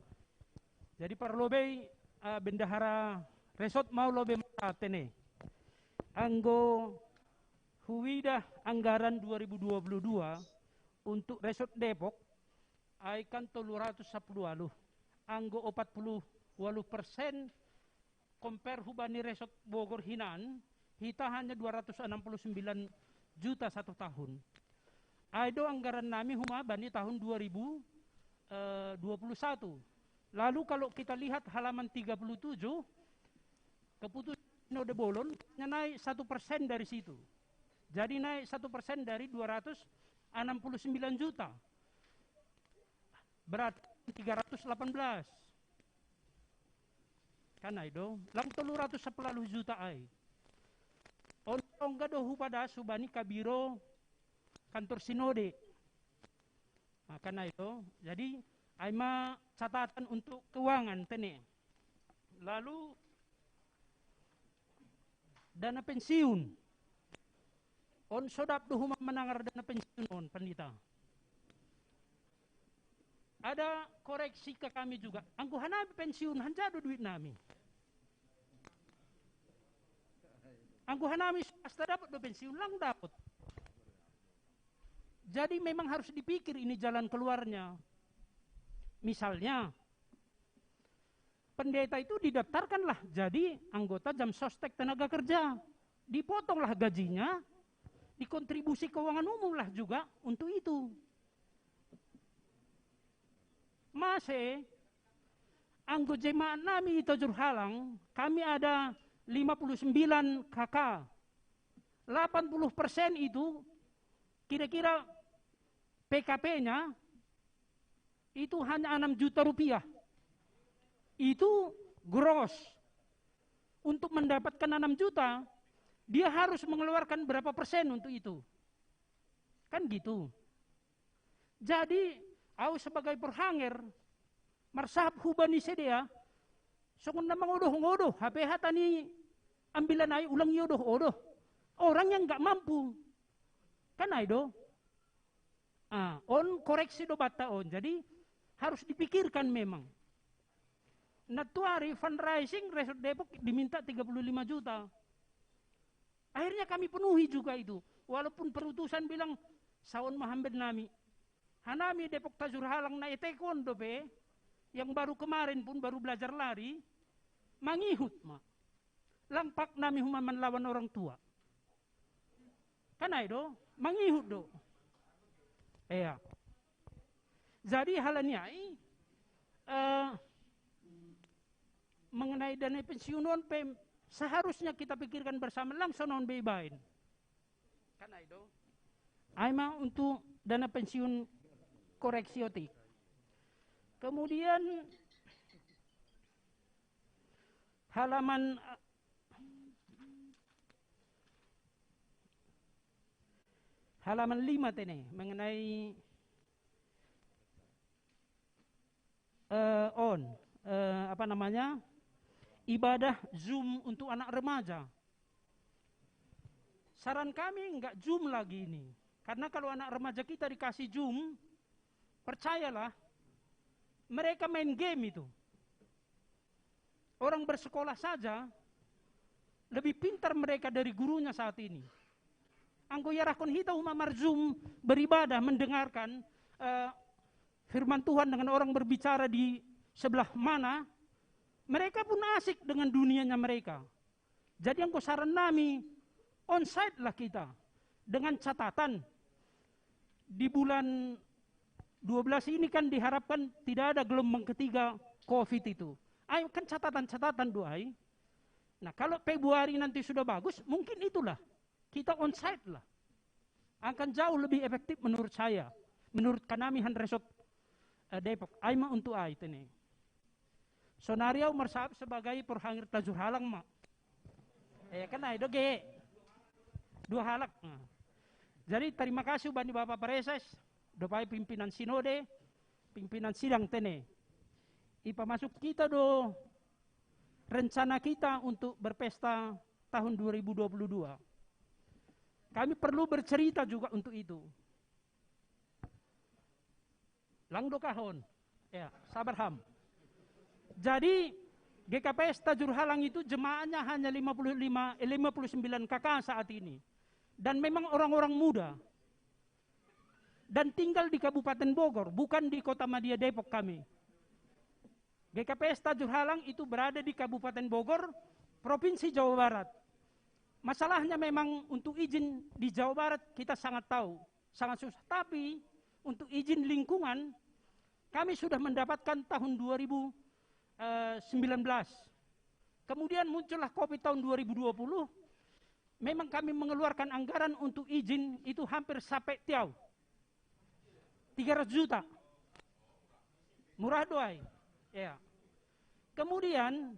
Jadi parlobei, eh, bendahara resort mau lobe mata tene. Anggo huida anggaran dua ribu dua puluh dua untuk resort Depok, ai kan tolu ratus sapuluh walu. Anggo opat puluh walu persen compare hubani resort Bogor hinan, hita hanya dua ratus enam puluh sembilan juta satu tahun. Ai do anggaran nami huma bani tahun dua ribu dua puluh satu. Lalu kalau kita lihat halaman tiga puluh tujuh, keputusan Sinode Bolon hanya naik satu persen dari situ. Jadi naik satu persen dari dua ratus enam puluh sembilan juta. Berarti tiga ratus delapan belas. Kan ai do, lang tolu ratus sapuluh juta ai. On ongga do hupadas hubani kabiro kantor sinode. Nah, kan ai do. Jadi ai ma catatan untuk keuangan tene. Lalu dana pensiun. On sodap do huma manangar dana pensiun on, Pandita. Ada koreksi ke kami juga. Anggo hanami pensiun, hanja do duit nami. Anggo hanami swasta dapat do pensiun, lang dapat. Jadi memang harus dipikir ini jalan keluarnya. Misalnya, pendeta itu didaftarkanlah jadi anggota jam sostek tenaga kerja. Dipotonglah gajinya, dikontribusi keuangan umum lah juga untuk itu. Mase, anggo jemaat nami di Tajur Halang, kami ada lima puluh sembilan K K. Delapan puluh persen itu kira-kira P K P-nya itu hanya enam juta rupiah. Itu gross. Untuk mendapatkan enam juta, dia harus mengeluarkan berapa persen untuk itu. Kan gitu. Jadi, au sebagai perhanger, marsahap hubani sidea, songon na mangodoh-ngodoh, hape hata ni ambilan ai ulang iodoh-odoh. Orang yang nggak mampu. Kan ai do. Ah, on koreksi do banta on. Jadi, harus dipikirkan memang. Nantuari fundraising Resort Depok diminta tiga puluh lima juta. Akhirnya kami penuhi juga itu. Walaupun perutusan bilang, "Saon ma hamben nami." Hanami Depok Tajur Halang na etekon dope, yang baru kemarin pun baru belajar lari, mangihut ma. Lang pak nami huma manlawan orang tua. Kan ai do, mangihut do. Iya. Jadi hal niai, eh, mengenai dana pensiun on pe, seharusnya kita pikirkan bersama langsung on bebain. Kan itu. Aima untuk dana pensiun koreksi otik. Kemudian halaman halaman lima tene mengenai eh, on eh, apa namanya, ibadah Zoom untuk anak remaja. Saran kami nggak Zoom lagi ini, karena kalau anak remaja kita dikasih Zoom, percayalah, mereka main game itu. Orang bersekolah saja lebih pintar mereka dari gurunya saat ini. Anggo iarahkon hita huma mar Zoom beribadah, mendengarkan eh, firman Tuhan dengan orang berbicara di sebelah mana, mereka pun asik dengan dunianya mereka. Jadi anggo saran nami, onsite lah kita, dengan catatan di bulan dua belas ini kan diharapkan tidak ada gelombang ketiga covid itu. Ayo, kan catatan-catatan doai. Nah, kalau Februari nanti sudah bagus, mungkin itulah, kita onsite lah. Akan jauh lebih efektif menurut saya, menurut kanami han resort eh, Depok. Aima untuk ai tene. Sonari au marsahap sebagai porhangir tajur halang ma. Eh, kan ai doge. Dua halak. Nah. Jadi terima kasih bani Bapak Pareses, dopai pimpinan sinode, pimpinan sidang tene. Ipamasuk kita do rencana kita untuk berpesta tahun dua ribu dua puluh dua. Kami perlu bercerita juga untuk itu. Langdo kahon. Ya, sabar ham. Jadi G K P S Tajur Halang itu jemaahnya hanya lima puluh lima, eh, lima puluh sembilan K K saat ini. Dan memang orang-orang muda. Dan tinggal di Kabupaten Bogor, bukan di Kota Madya Depok kami. G K P S Tajur Halang itu berada di Kabupaten Bogor, Provinsi Jawa Barat. Masalahnya memang untuk izin di Jawa Barat kita sangat tahu, sangat susah. Tapi untuk izin lingkungan, kami sudah mendapatkan tahun dua ribu sembilan belas. Kemudian muncullah covid tahun dua ribu dua puluh. Memang kami mengeluarkan anggaran untuk izin itu hampir sampai tiau. Tiga ratus juta. Murah doai. Ya. Kemudian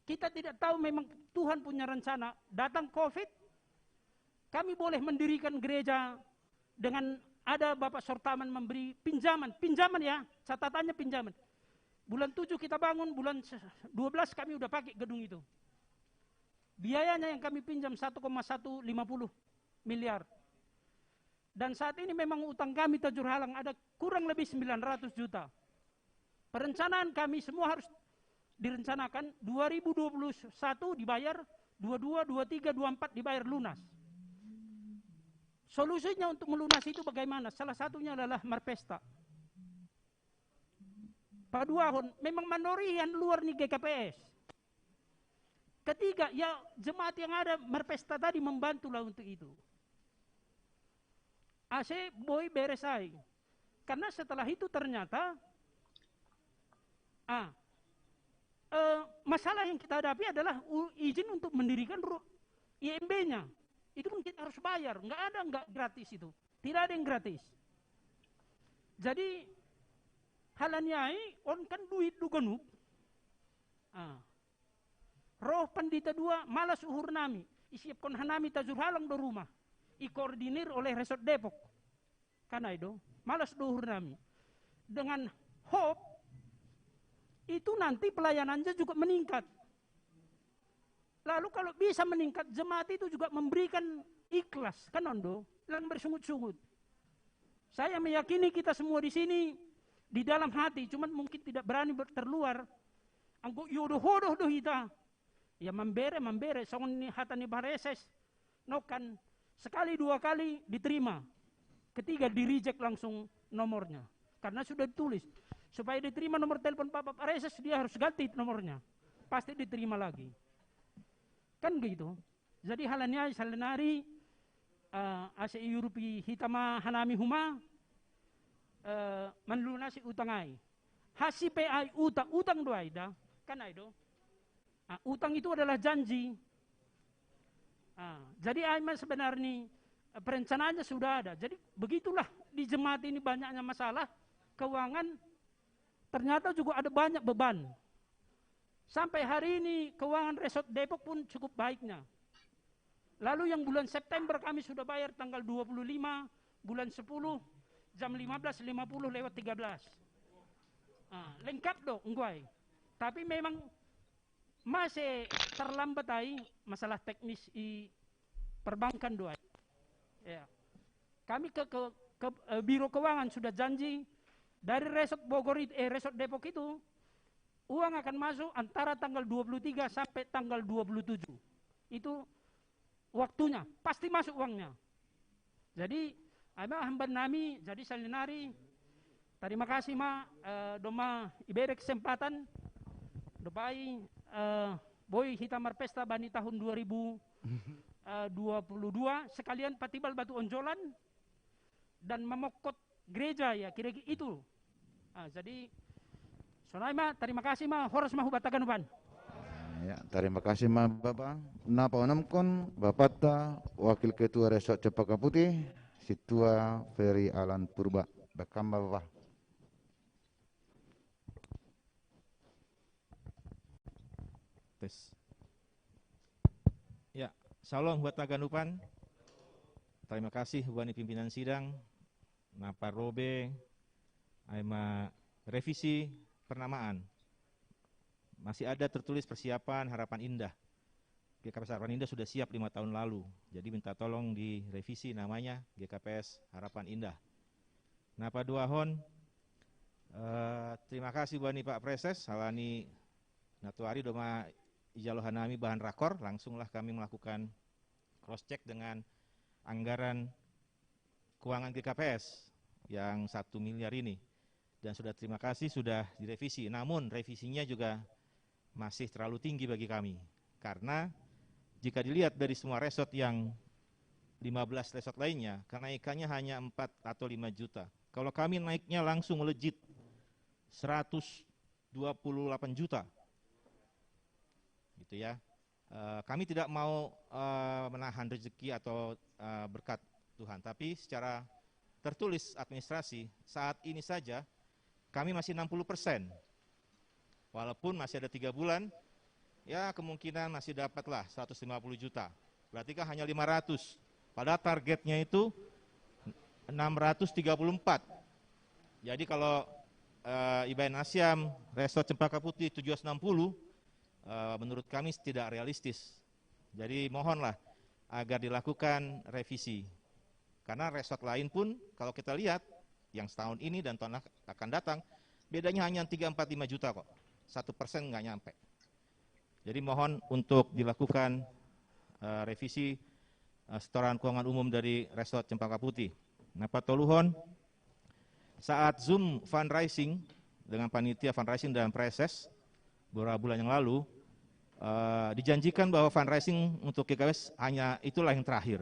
kita tidak tahu memang Tuhan punya rencana. Datang covid, kami boleh mendirikan gereja dengan ada Bapak Sortaman memberi pinjaman. Pinjaman ya, catatannya pinjaman. Bulan tujuh kita bangun, bulan dua belas kami udah pakai gedung itu. Biayanya yang kami pinjam satu koma satu lima puluh miliar. Dan saat ini memang utang kami Tajur Halang ada kurang lebih sembilan ratus juta. Perencanaan kami semua harus direncanakan dua ribu dua puluh satu dibayar, dua dua, dua tiga, dua empat dibayar lunas. Solusinya untuk melunasi itu bagaimana? Salah satunya adalah marpesta. Paduahon, memang manorian luar ni G K P S. Ketiga, ya jemaat yang ada marpesta tadi membantulah untuk itu. Ase boi beres ai. Karena setelah itu ternyata ah, eh, masalah yang kita hadapi adalah u- izin untuk mendirikan ru- I M B-nya. Itu pun kita harus bayar, nggak ada nggak gratis itu. Tidak ada yang gratis. Jadi hal niai on kan duit do ganup. Ah. Roh pandita dua malas uhur nami, isiapkon hanami Tajur Halang do rumah. Ikoordinir oleh Resort Depok. Kan ai do, malas do uhur nami. Dengan hope itu nanti pelayanannya juga meningkat. Lalu kalau bisa meningkat, jemaat itu juga memberikan ikhlas, kan on do, lang bersungut-sungut. Saya meyakini kita semua di sini di dalam hati, cuman mungkin tidak berani ber- terluar. Anggo iodoh-odoh do hita. Ya mambere, mambere, songon ni hata ni Bareses. No kan sekali dua kali diterima. Ketiga di-reject langsung nomornya. Karena sudah ditulis. Supaya diterima nomor telepon Bapak Bareses, dia harus ganti nomornya. Pasti diterima lagi. Kan gitu. Jadi hal niai salanari eh, ase iurupi hita ma hanami huma, eh, melunasi utang ai. Hasi pe ai utang, utang do ai da. Kan ai do. Ah, utang itu adalah janji. Ah, jadi ai ma sebenarnya, eh, perencanaannya sudah ada. Jadi begitulah di jemaat ini banyaknya masalah keuangan, ternyata juga ada banyak beban. Sampai hari ini keuangan Resort Depok pun cukup baiknya. Lalu yang bulan September kami sudah bayar tanggal dua puluh lima, bulan sepuluh, jam lima belas lima puluh lewat tiga belas. Ah, lengkap do, ngguai. Tapi memang masih terlambat ai masalah teknis i perbankan do ai. Ya. Kami ke, ke, ke, eh, Biro Keuangan sudah janji dari Resort Bogor itu, eh, Resort Depok itu, uang akan masuk antara tanggal dua puluh tiga sampai tanggal dua puluh tujuh. Itu waktunya, pasti masuk uangnya. Jadi, ai ma hamban nami, jadi salinari, terima kasih ma, eh, do ma ibere kesempatan, do bai, eh, boi hita marpesta bani tahun dua ribu, eh, dua puluh dua, sekalian patibal batu onjolan, dan mamokot gereja, ya, kira-kira itu. Ah, jadi, sonai ma, terima kasih ma, horas ma hubat Haganupan. Ya, terima kasih ma Bapak. Na paonamkon Bapakta, Wakil Ketua Resort Cempaka Putih, Situa Ferry Alan Purba. Bekam Bapak. Tes. Ya, salam hubat Haganupan. Terima kasih hubat ni pimpinan sidang. Na parobe, ai ma revisi pernamaan. Masih ada tertulis persiapan Harapan Indah. G K P S Harapan Indah sudah siap lima tahun lalu. Jadi minta tolong direvisi namanya G K P S Harapan Indah. Na paduahon, eh, terima kasih bani Pak Preses, alani na tuari do ma ijalo hanami bahan rakor, langsunglah kami melakukan cross check dengan anggaran keuangan G K P S yang satu miliar ini. Dan sudah, terima kasih, sudah direvisi. Namun revisinya juga masih terlalu tinggi bagi kami. Karena jika dilihat dari semua resort yang lima belas resort lainnya, kenaikannya hanya empat atau lima juta. Kalau kami naiknya langsung melejit seratus dua puluh delapan juta. Gitu ya. Eh, kami tidak mau, eh, menahan rezeki atau, eh, berkat Tuhan, tapi secara tertulis administrasi saat ini saja kami masih enam puluh persen. Walaupun masih ada tiga bulan, ya kemungkinan masih dapatlah seratus lima puluh juta. Berarti kan hanya lima ratus. Padahal targetnya itu enam ratus tiga puluh empat. Jadi kalau, eh, Ibai Nasiam, Resort Cempaka Putih tujuh ratus enam puluh, eh, menurut kami tidak realistis. Jadi mohonlah agar dilakukan revisi. Karena resort lain pun kalau kita lihat, yang setahun ini dan tahun ak-, akan datang, bedanya hanya tiga, empat, lima juta kok. Satu persen nggak nyampe. Jadi mohon untuk dilakukan, eh, revisi, eh, setoran keuangan umum dari Resort Cempaka Putih. Na patoluhon, saat Zoom fundraising dengan panitia fundraising dan Preses beberapa bulan yang lalu, eh, dijanjikan bahwa fundraising untuk G K P S hanya itulah yang terakhir.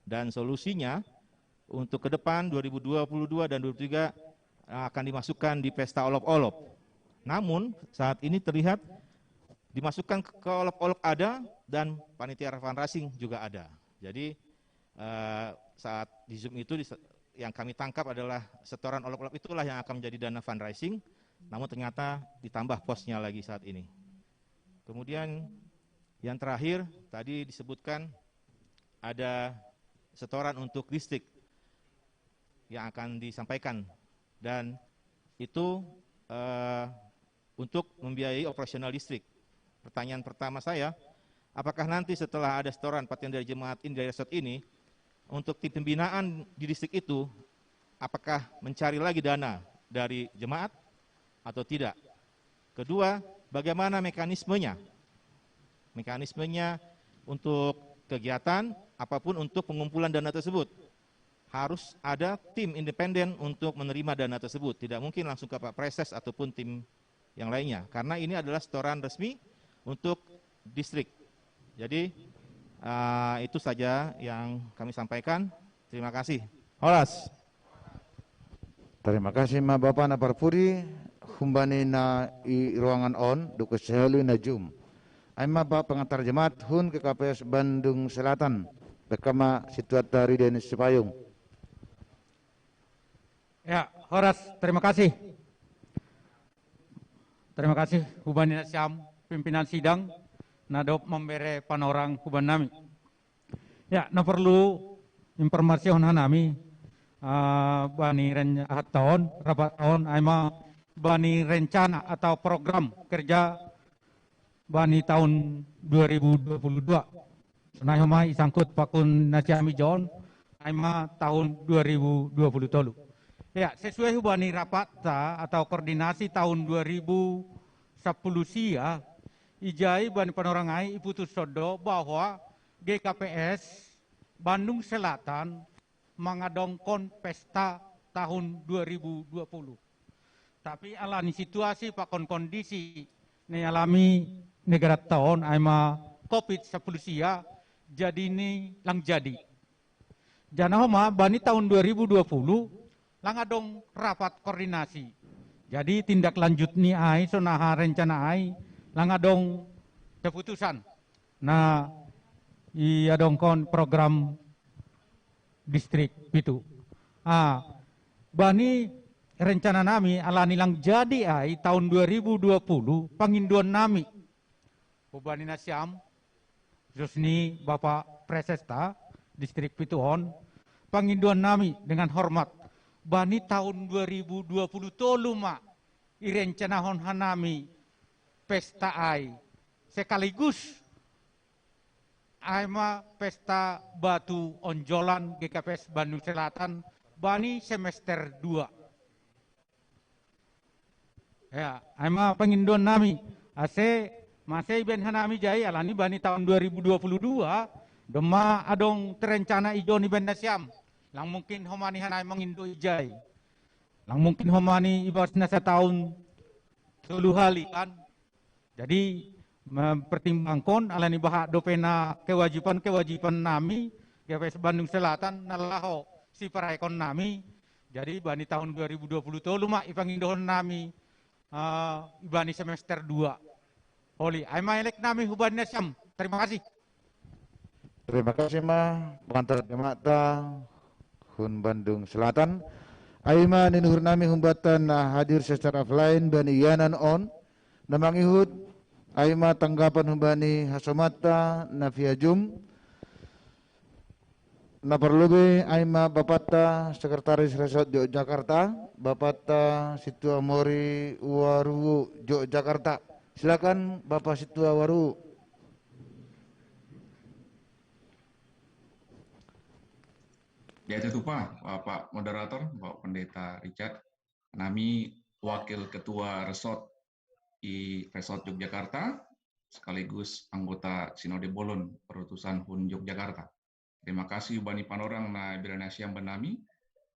Dan solusinya untuk ke depan dua ribu dua puluh dua dan dua ribu dua puluh tiga akan dimasukkan di pesta olok-olok. Namun saat ini terlihat dimasukkan ke olok-olok ada dan panitia fundraising juga ada. Jadi, eh, saat di Zoom itu dise-, yang kami tangkap adalah setoran olok-olok itulah yang akan menjadi dana fundraising, namun ternyata ditambah posnya lagi saat ini. Kemudian yang terakhir tadi disebutkan ada setoran untuk distrik yang akan disampaikan dan itu, eh, untuk membiayai operasional distrik. Pertanyaan pertama saya, apakah nanti setelah ada setoran paten dari jemaat ini, dari resort ini, untuk tim pembinaan di distrik itu, apakah mencari lagi dana dari jemaat atau tidak? Kedua, bagaimana mekanismenya? Mekanismenya untuk kegiatan apapun untuk pengumpulan dana tersebut. Harus ada tim independen untuk menerima dana tersebut. Tidak mungkin langsung ke Pak Preses ataupun tim yang lainnya. Karena ini adalah setoran resmi untuk distrik. Jadi, eh, itu saja yang kami sampaikan. Terima kasih. Horas. Terima kasih ma Bapak na parpudi, humbani na i ruangan on, duk sahali na jum. Ai ma Bapak pengantar jemaat hun G K P S Bandung Selatan. Bekama situat dari Denis Sipayung. Ya, horas, terima kasih. Terima kasih hubani nasiam pimpinan sidang na dob mambere panorang huban nami. Ya, na perlu informasi on hanami uh, bani ren, uh, tahun, rapat tahun, aima bani rencana atau program kerja bani tahun dua ribu dua puluh dua. Sonai homa isangkut pakun nasiam ijon, aima tahun dua ribu dua puluh tolu. Ya, sesuai hubani rapat ta atau koordinasi tahun dua ribu sepuluh sia, ijai bani panorang ai iputus sodo bahwa G K P S Bandung Selatan mangadongkon pesta tahun dua ribu dua puluh. Tapi alani situasi pakon kondisi ni alami negara tahun aima covid sepuluh sia, jadi ni lang jadi. Jana homa bani tahun dua ribu dua puluh lang adong rapat koordinasi. Jadi tindak lanjut ni ai sonaha rencana ai lang adong keputusan. Nah, ia dongkon program distrik pitu. Ah, bani rencana nami alani lang jadi ai tahun dua ribu dua puluh panginduan nami. Hubani nasiam, khusus ni Bapak Presesta distrik pitu on, panginduan nami dengan hormat. Bani tahun dua ribu dua puluh tolu ma irencanahon hanami pesta ai sekaligus aima pesta batu onjolan G K P S Bandung Selatan bani semester dua. Ya, aima panginduan nami ase masih ben hanami jai alani bani tahun dua ribu dua puluh dua doma adong terencana ijo ni ben nasiam. Lang mungkin homani hanai mangindo ijai. Lang mungkin homani ibas nasa tahun tolu hali kan. Jadi mempertimbangkan alani baha dopena kewajiban-kewajiban nami G K P S Bandung Selatan nalaho si paraikon nami. Jadi bani tahun dua ribu dua puluh tolu ma ipangindohon nami uh, ibani semester dua. Holi, ai ma elek nami hubani nasiam. Terima kasih. Terima kasih ma pengantar jemaat ta hun Bandung Selatan. Ai ma ninuhur nami humbatan na hadir secara offline bani ianan on. Na mangihut ai ma tanggapan humbani hasomata na via Zoom. Na parlobei ai ma bapata sekretaris Resort Yogyakarta, bapata Situa Mori Waruwu Yogyakarta. Silakan Bapak Situa Waruwu. Ya, itu Pak, Bapak Moderator, Bapak Pendeta Richard. Nami Wakil Ketua Resort i Resort Yogyakarta, sekaligus anggota Sinode Bolon Perutusan Hun Yogyakarta. Terima kasih bani panorang na ibere nasiam banami.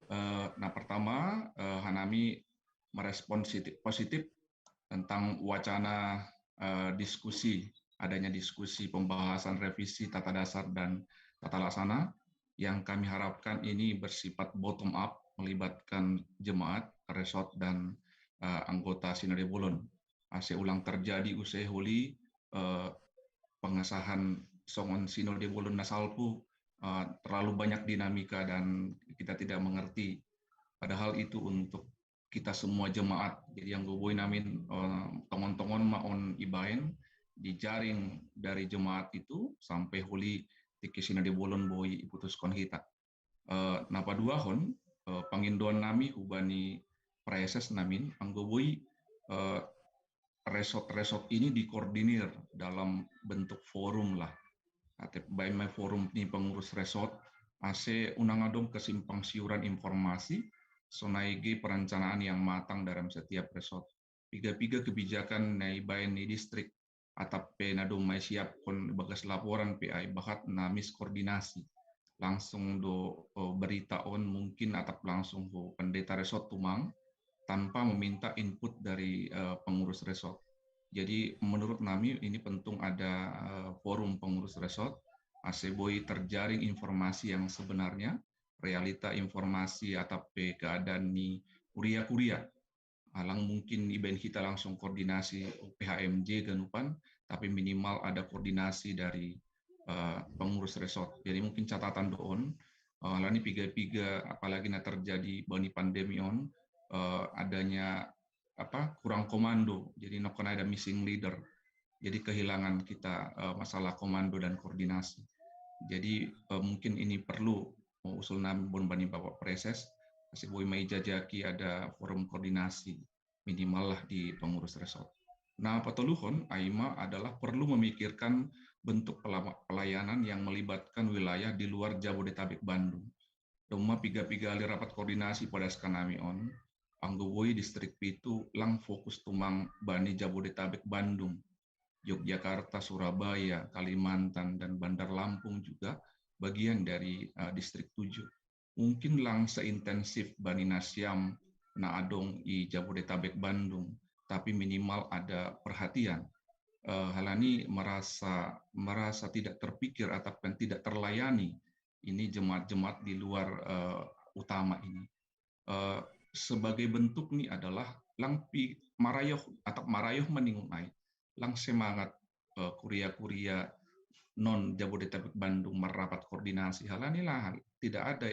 Eh, na pertama, eh, hanami merespon positif tentang wacana eh, diskusi, adanya diskusi pembahasan revisi tata dasar dan tata laksana yang kami harapkan ini bersifat bottom up, melibatkan jemaat, resort, dan uh, anggota Sinode Bolon. Ase ulang terjadi use holi uh, pengesahan songon Sinode Bolon na salpu uh, terlalu banyak dinamika dan kita tidak mengerti. Padahal itu untuk kita semua jemaat. Jadi yang goboi namin uh, tongon-tongon ma on ibaen di jaring dari jemaat itu sampai holi tiki Sinode Bolon boi iputuskon hita. Uh, na paduahon, uh, pangindoan nami hubani praeses namin, anggo boi uh, resort-resort ini dikoordinir dalam bentuk forum lah. Atep baen ma forum ni pengurus resort, ase unang adong kesimpang siuran informasi, sonai ge perencanaan yang matang dalam setiap resort. Piga-piga kebijakan na ibaen ni distrik, atap pe na domma isiapkon bagas laporan pe ai bahat na miskoordinasi. Langsung do berita on mungkin atap langsung ho pendeta resort tumang tanpa meminta input dari uh, pengurus resort. Jadi menurut nami ini penting ada uh, forum pengurus resort, ase boi terjaring informasi yang sebenarnya, realita informasi atap pe keadaan ni kuria-kuria. Alang mungkin ibaen kita langsung koordinasi P H M J ganupan, tapi minimal ada koordinasi dari uh, pengurus resort. Jadi mungkin catatan doon, uh, alani piga-piga apalagi na terjadi bani pandemi on, uh, adanya apa kurang komando. Jadi no kena ada missing leader. Jadi kehilangan kita uh, masalah komando dan koordinasi. Jadi uh, mungkin ini perlu mau usul nami bon bani Bapak Preses, kasi boi maijajaki ada forum koordinasi minimal lah di pengurus resort. Nah, patoluhon, aima adalah perlu memikirkan bentuk pelayanan yang melibatkan wilayah di luar Jabodetabek Bandung. Domma piga-piga ali rapat koordinasi pada skanami on, anggo boi distrik pitu lang fokus tumang bani Jabodetabek Bandung. Yogyakarta, Surabaya, Kalimantan, dan Bandar Lampung juga bagian dari uh, distrik tujuh. Mungkin lang seintensif bani nasiam na adong i Jabodetabek Bandung, tapi minimal ada perhatian. Uh, halani merasa merasa tidak terpikir atau tidak terlayani ini jemaat-jemaat di luar uh, utama ini. Uh, sebagai bentuk ini adalah langpi marayoh atau marayoh meningunai lang semangat uh, kuria-kuria non Jabodetabek Bandung merapat koordinasi halani lah tidak ada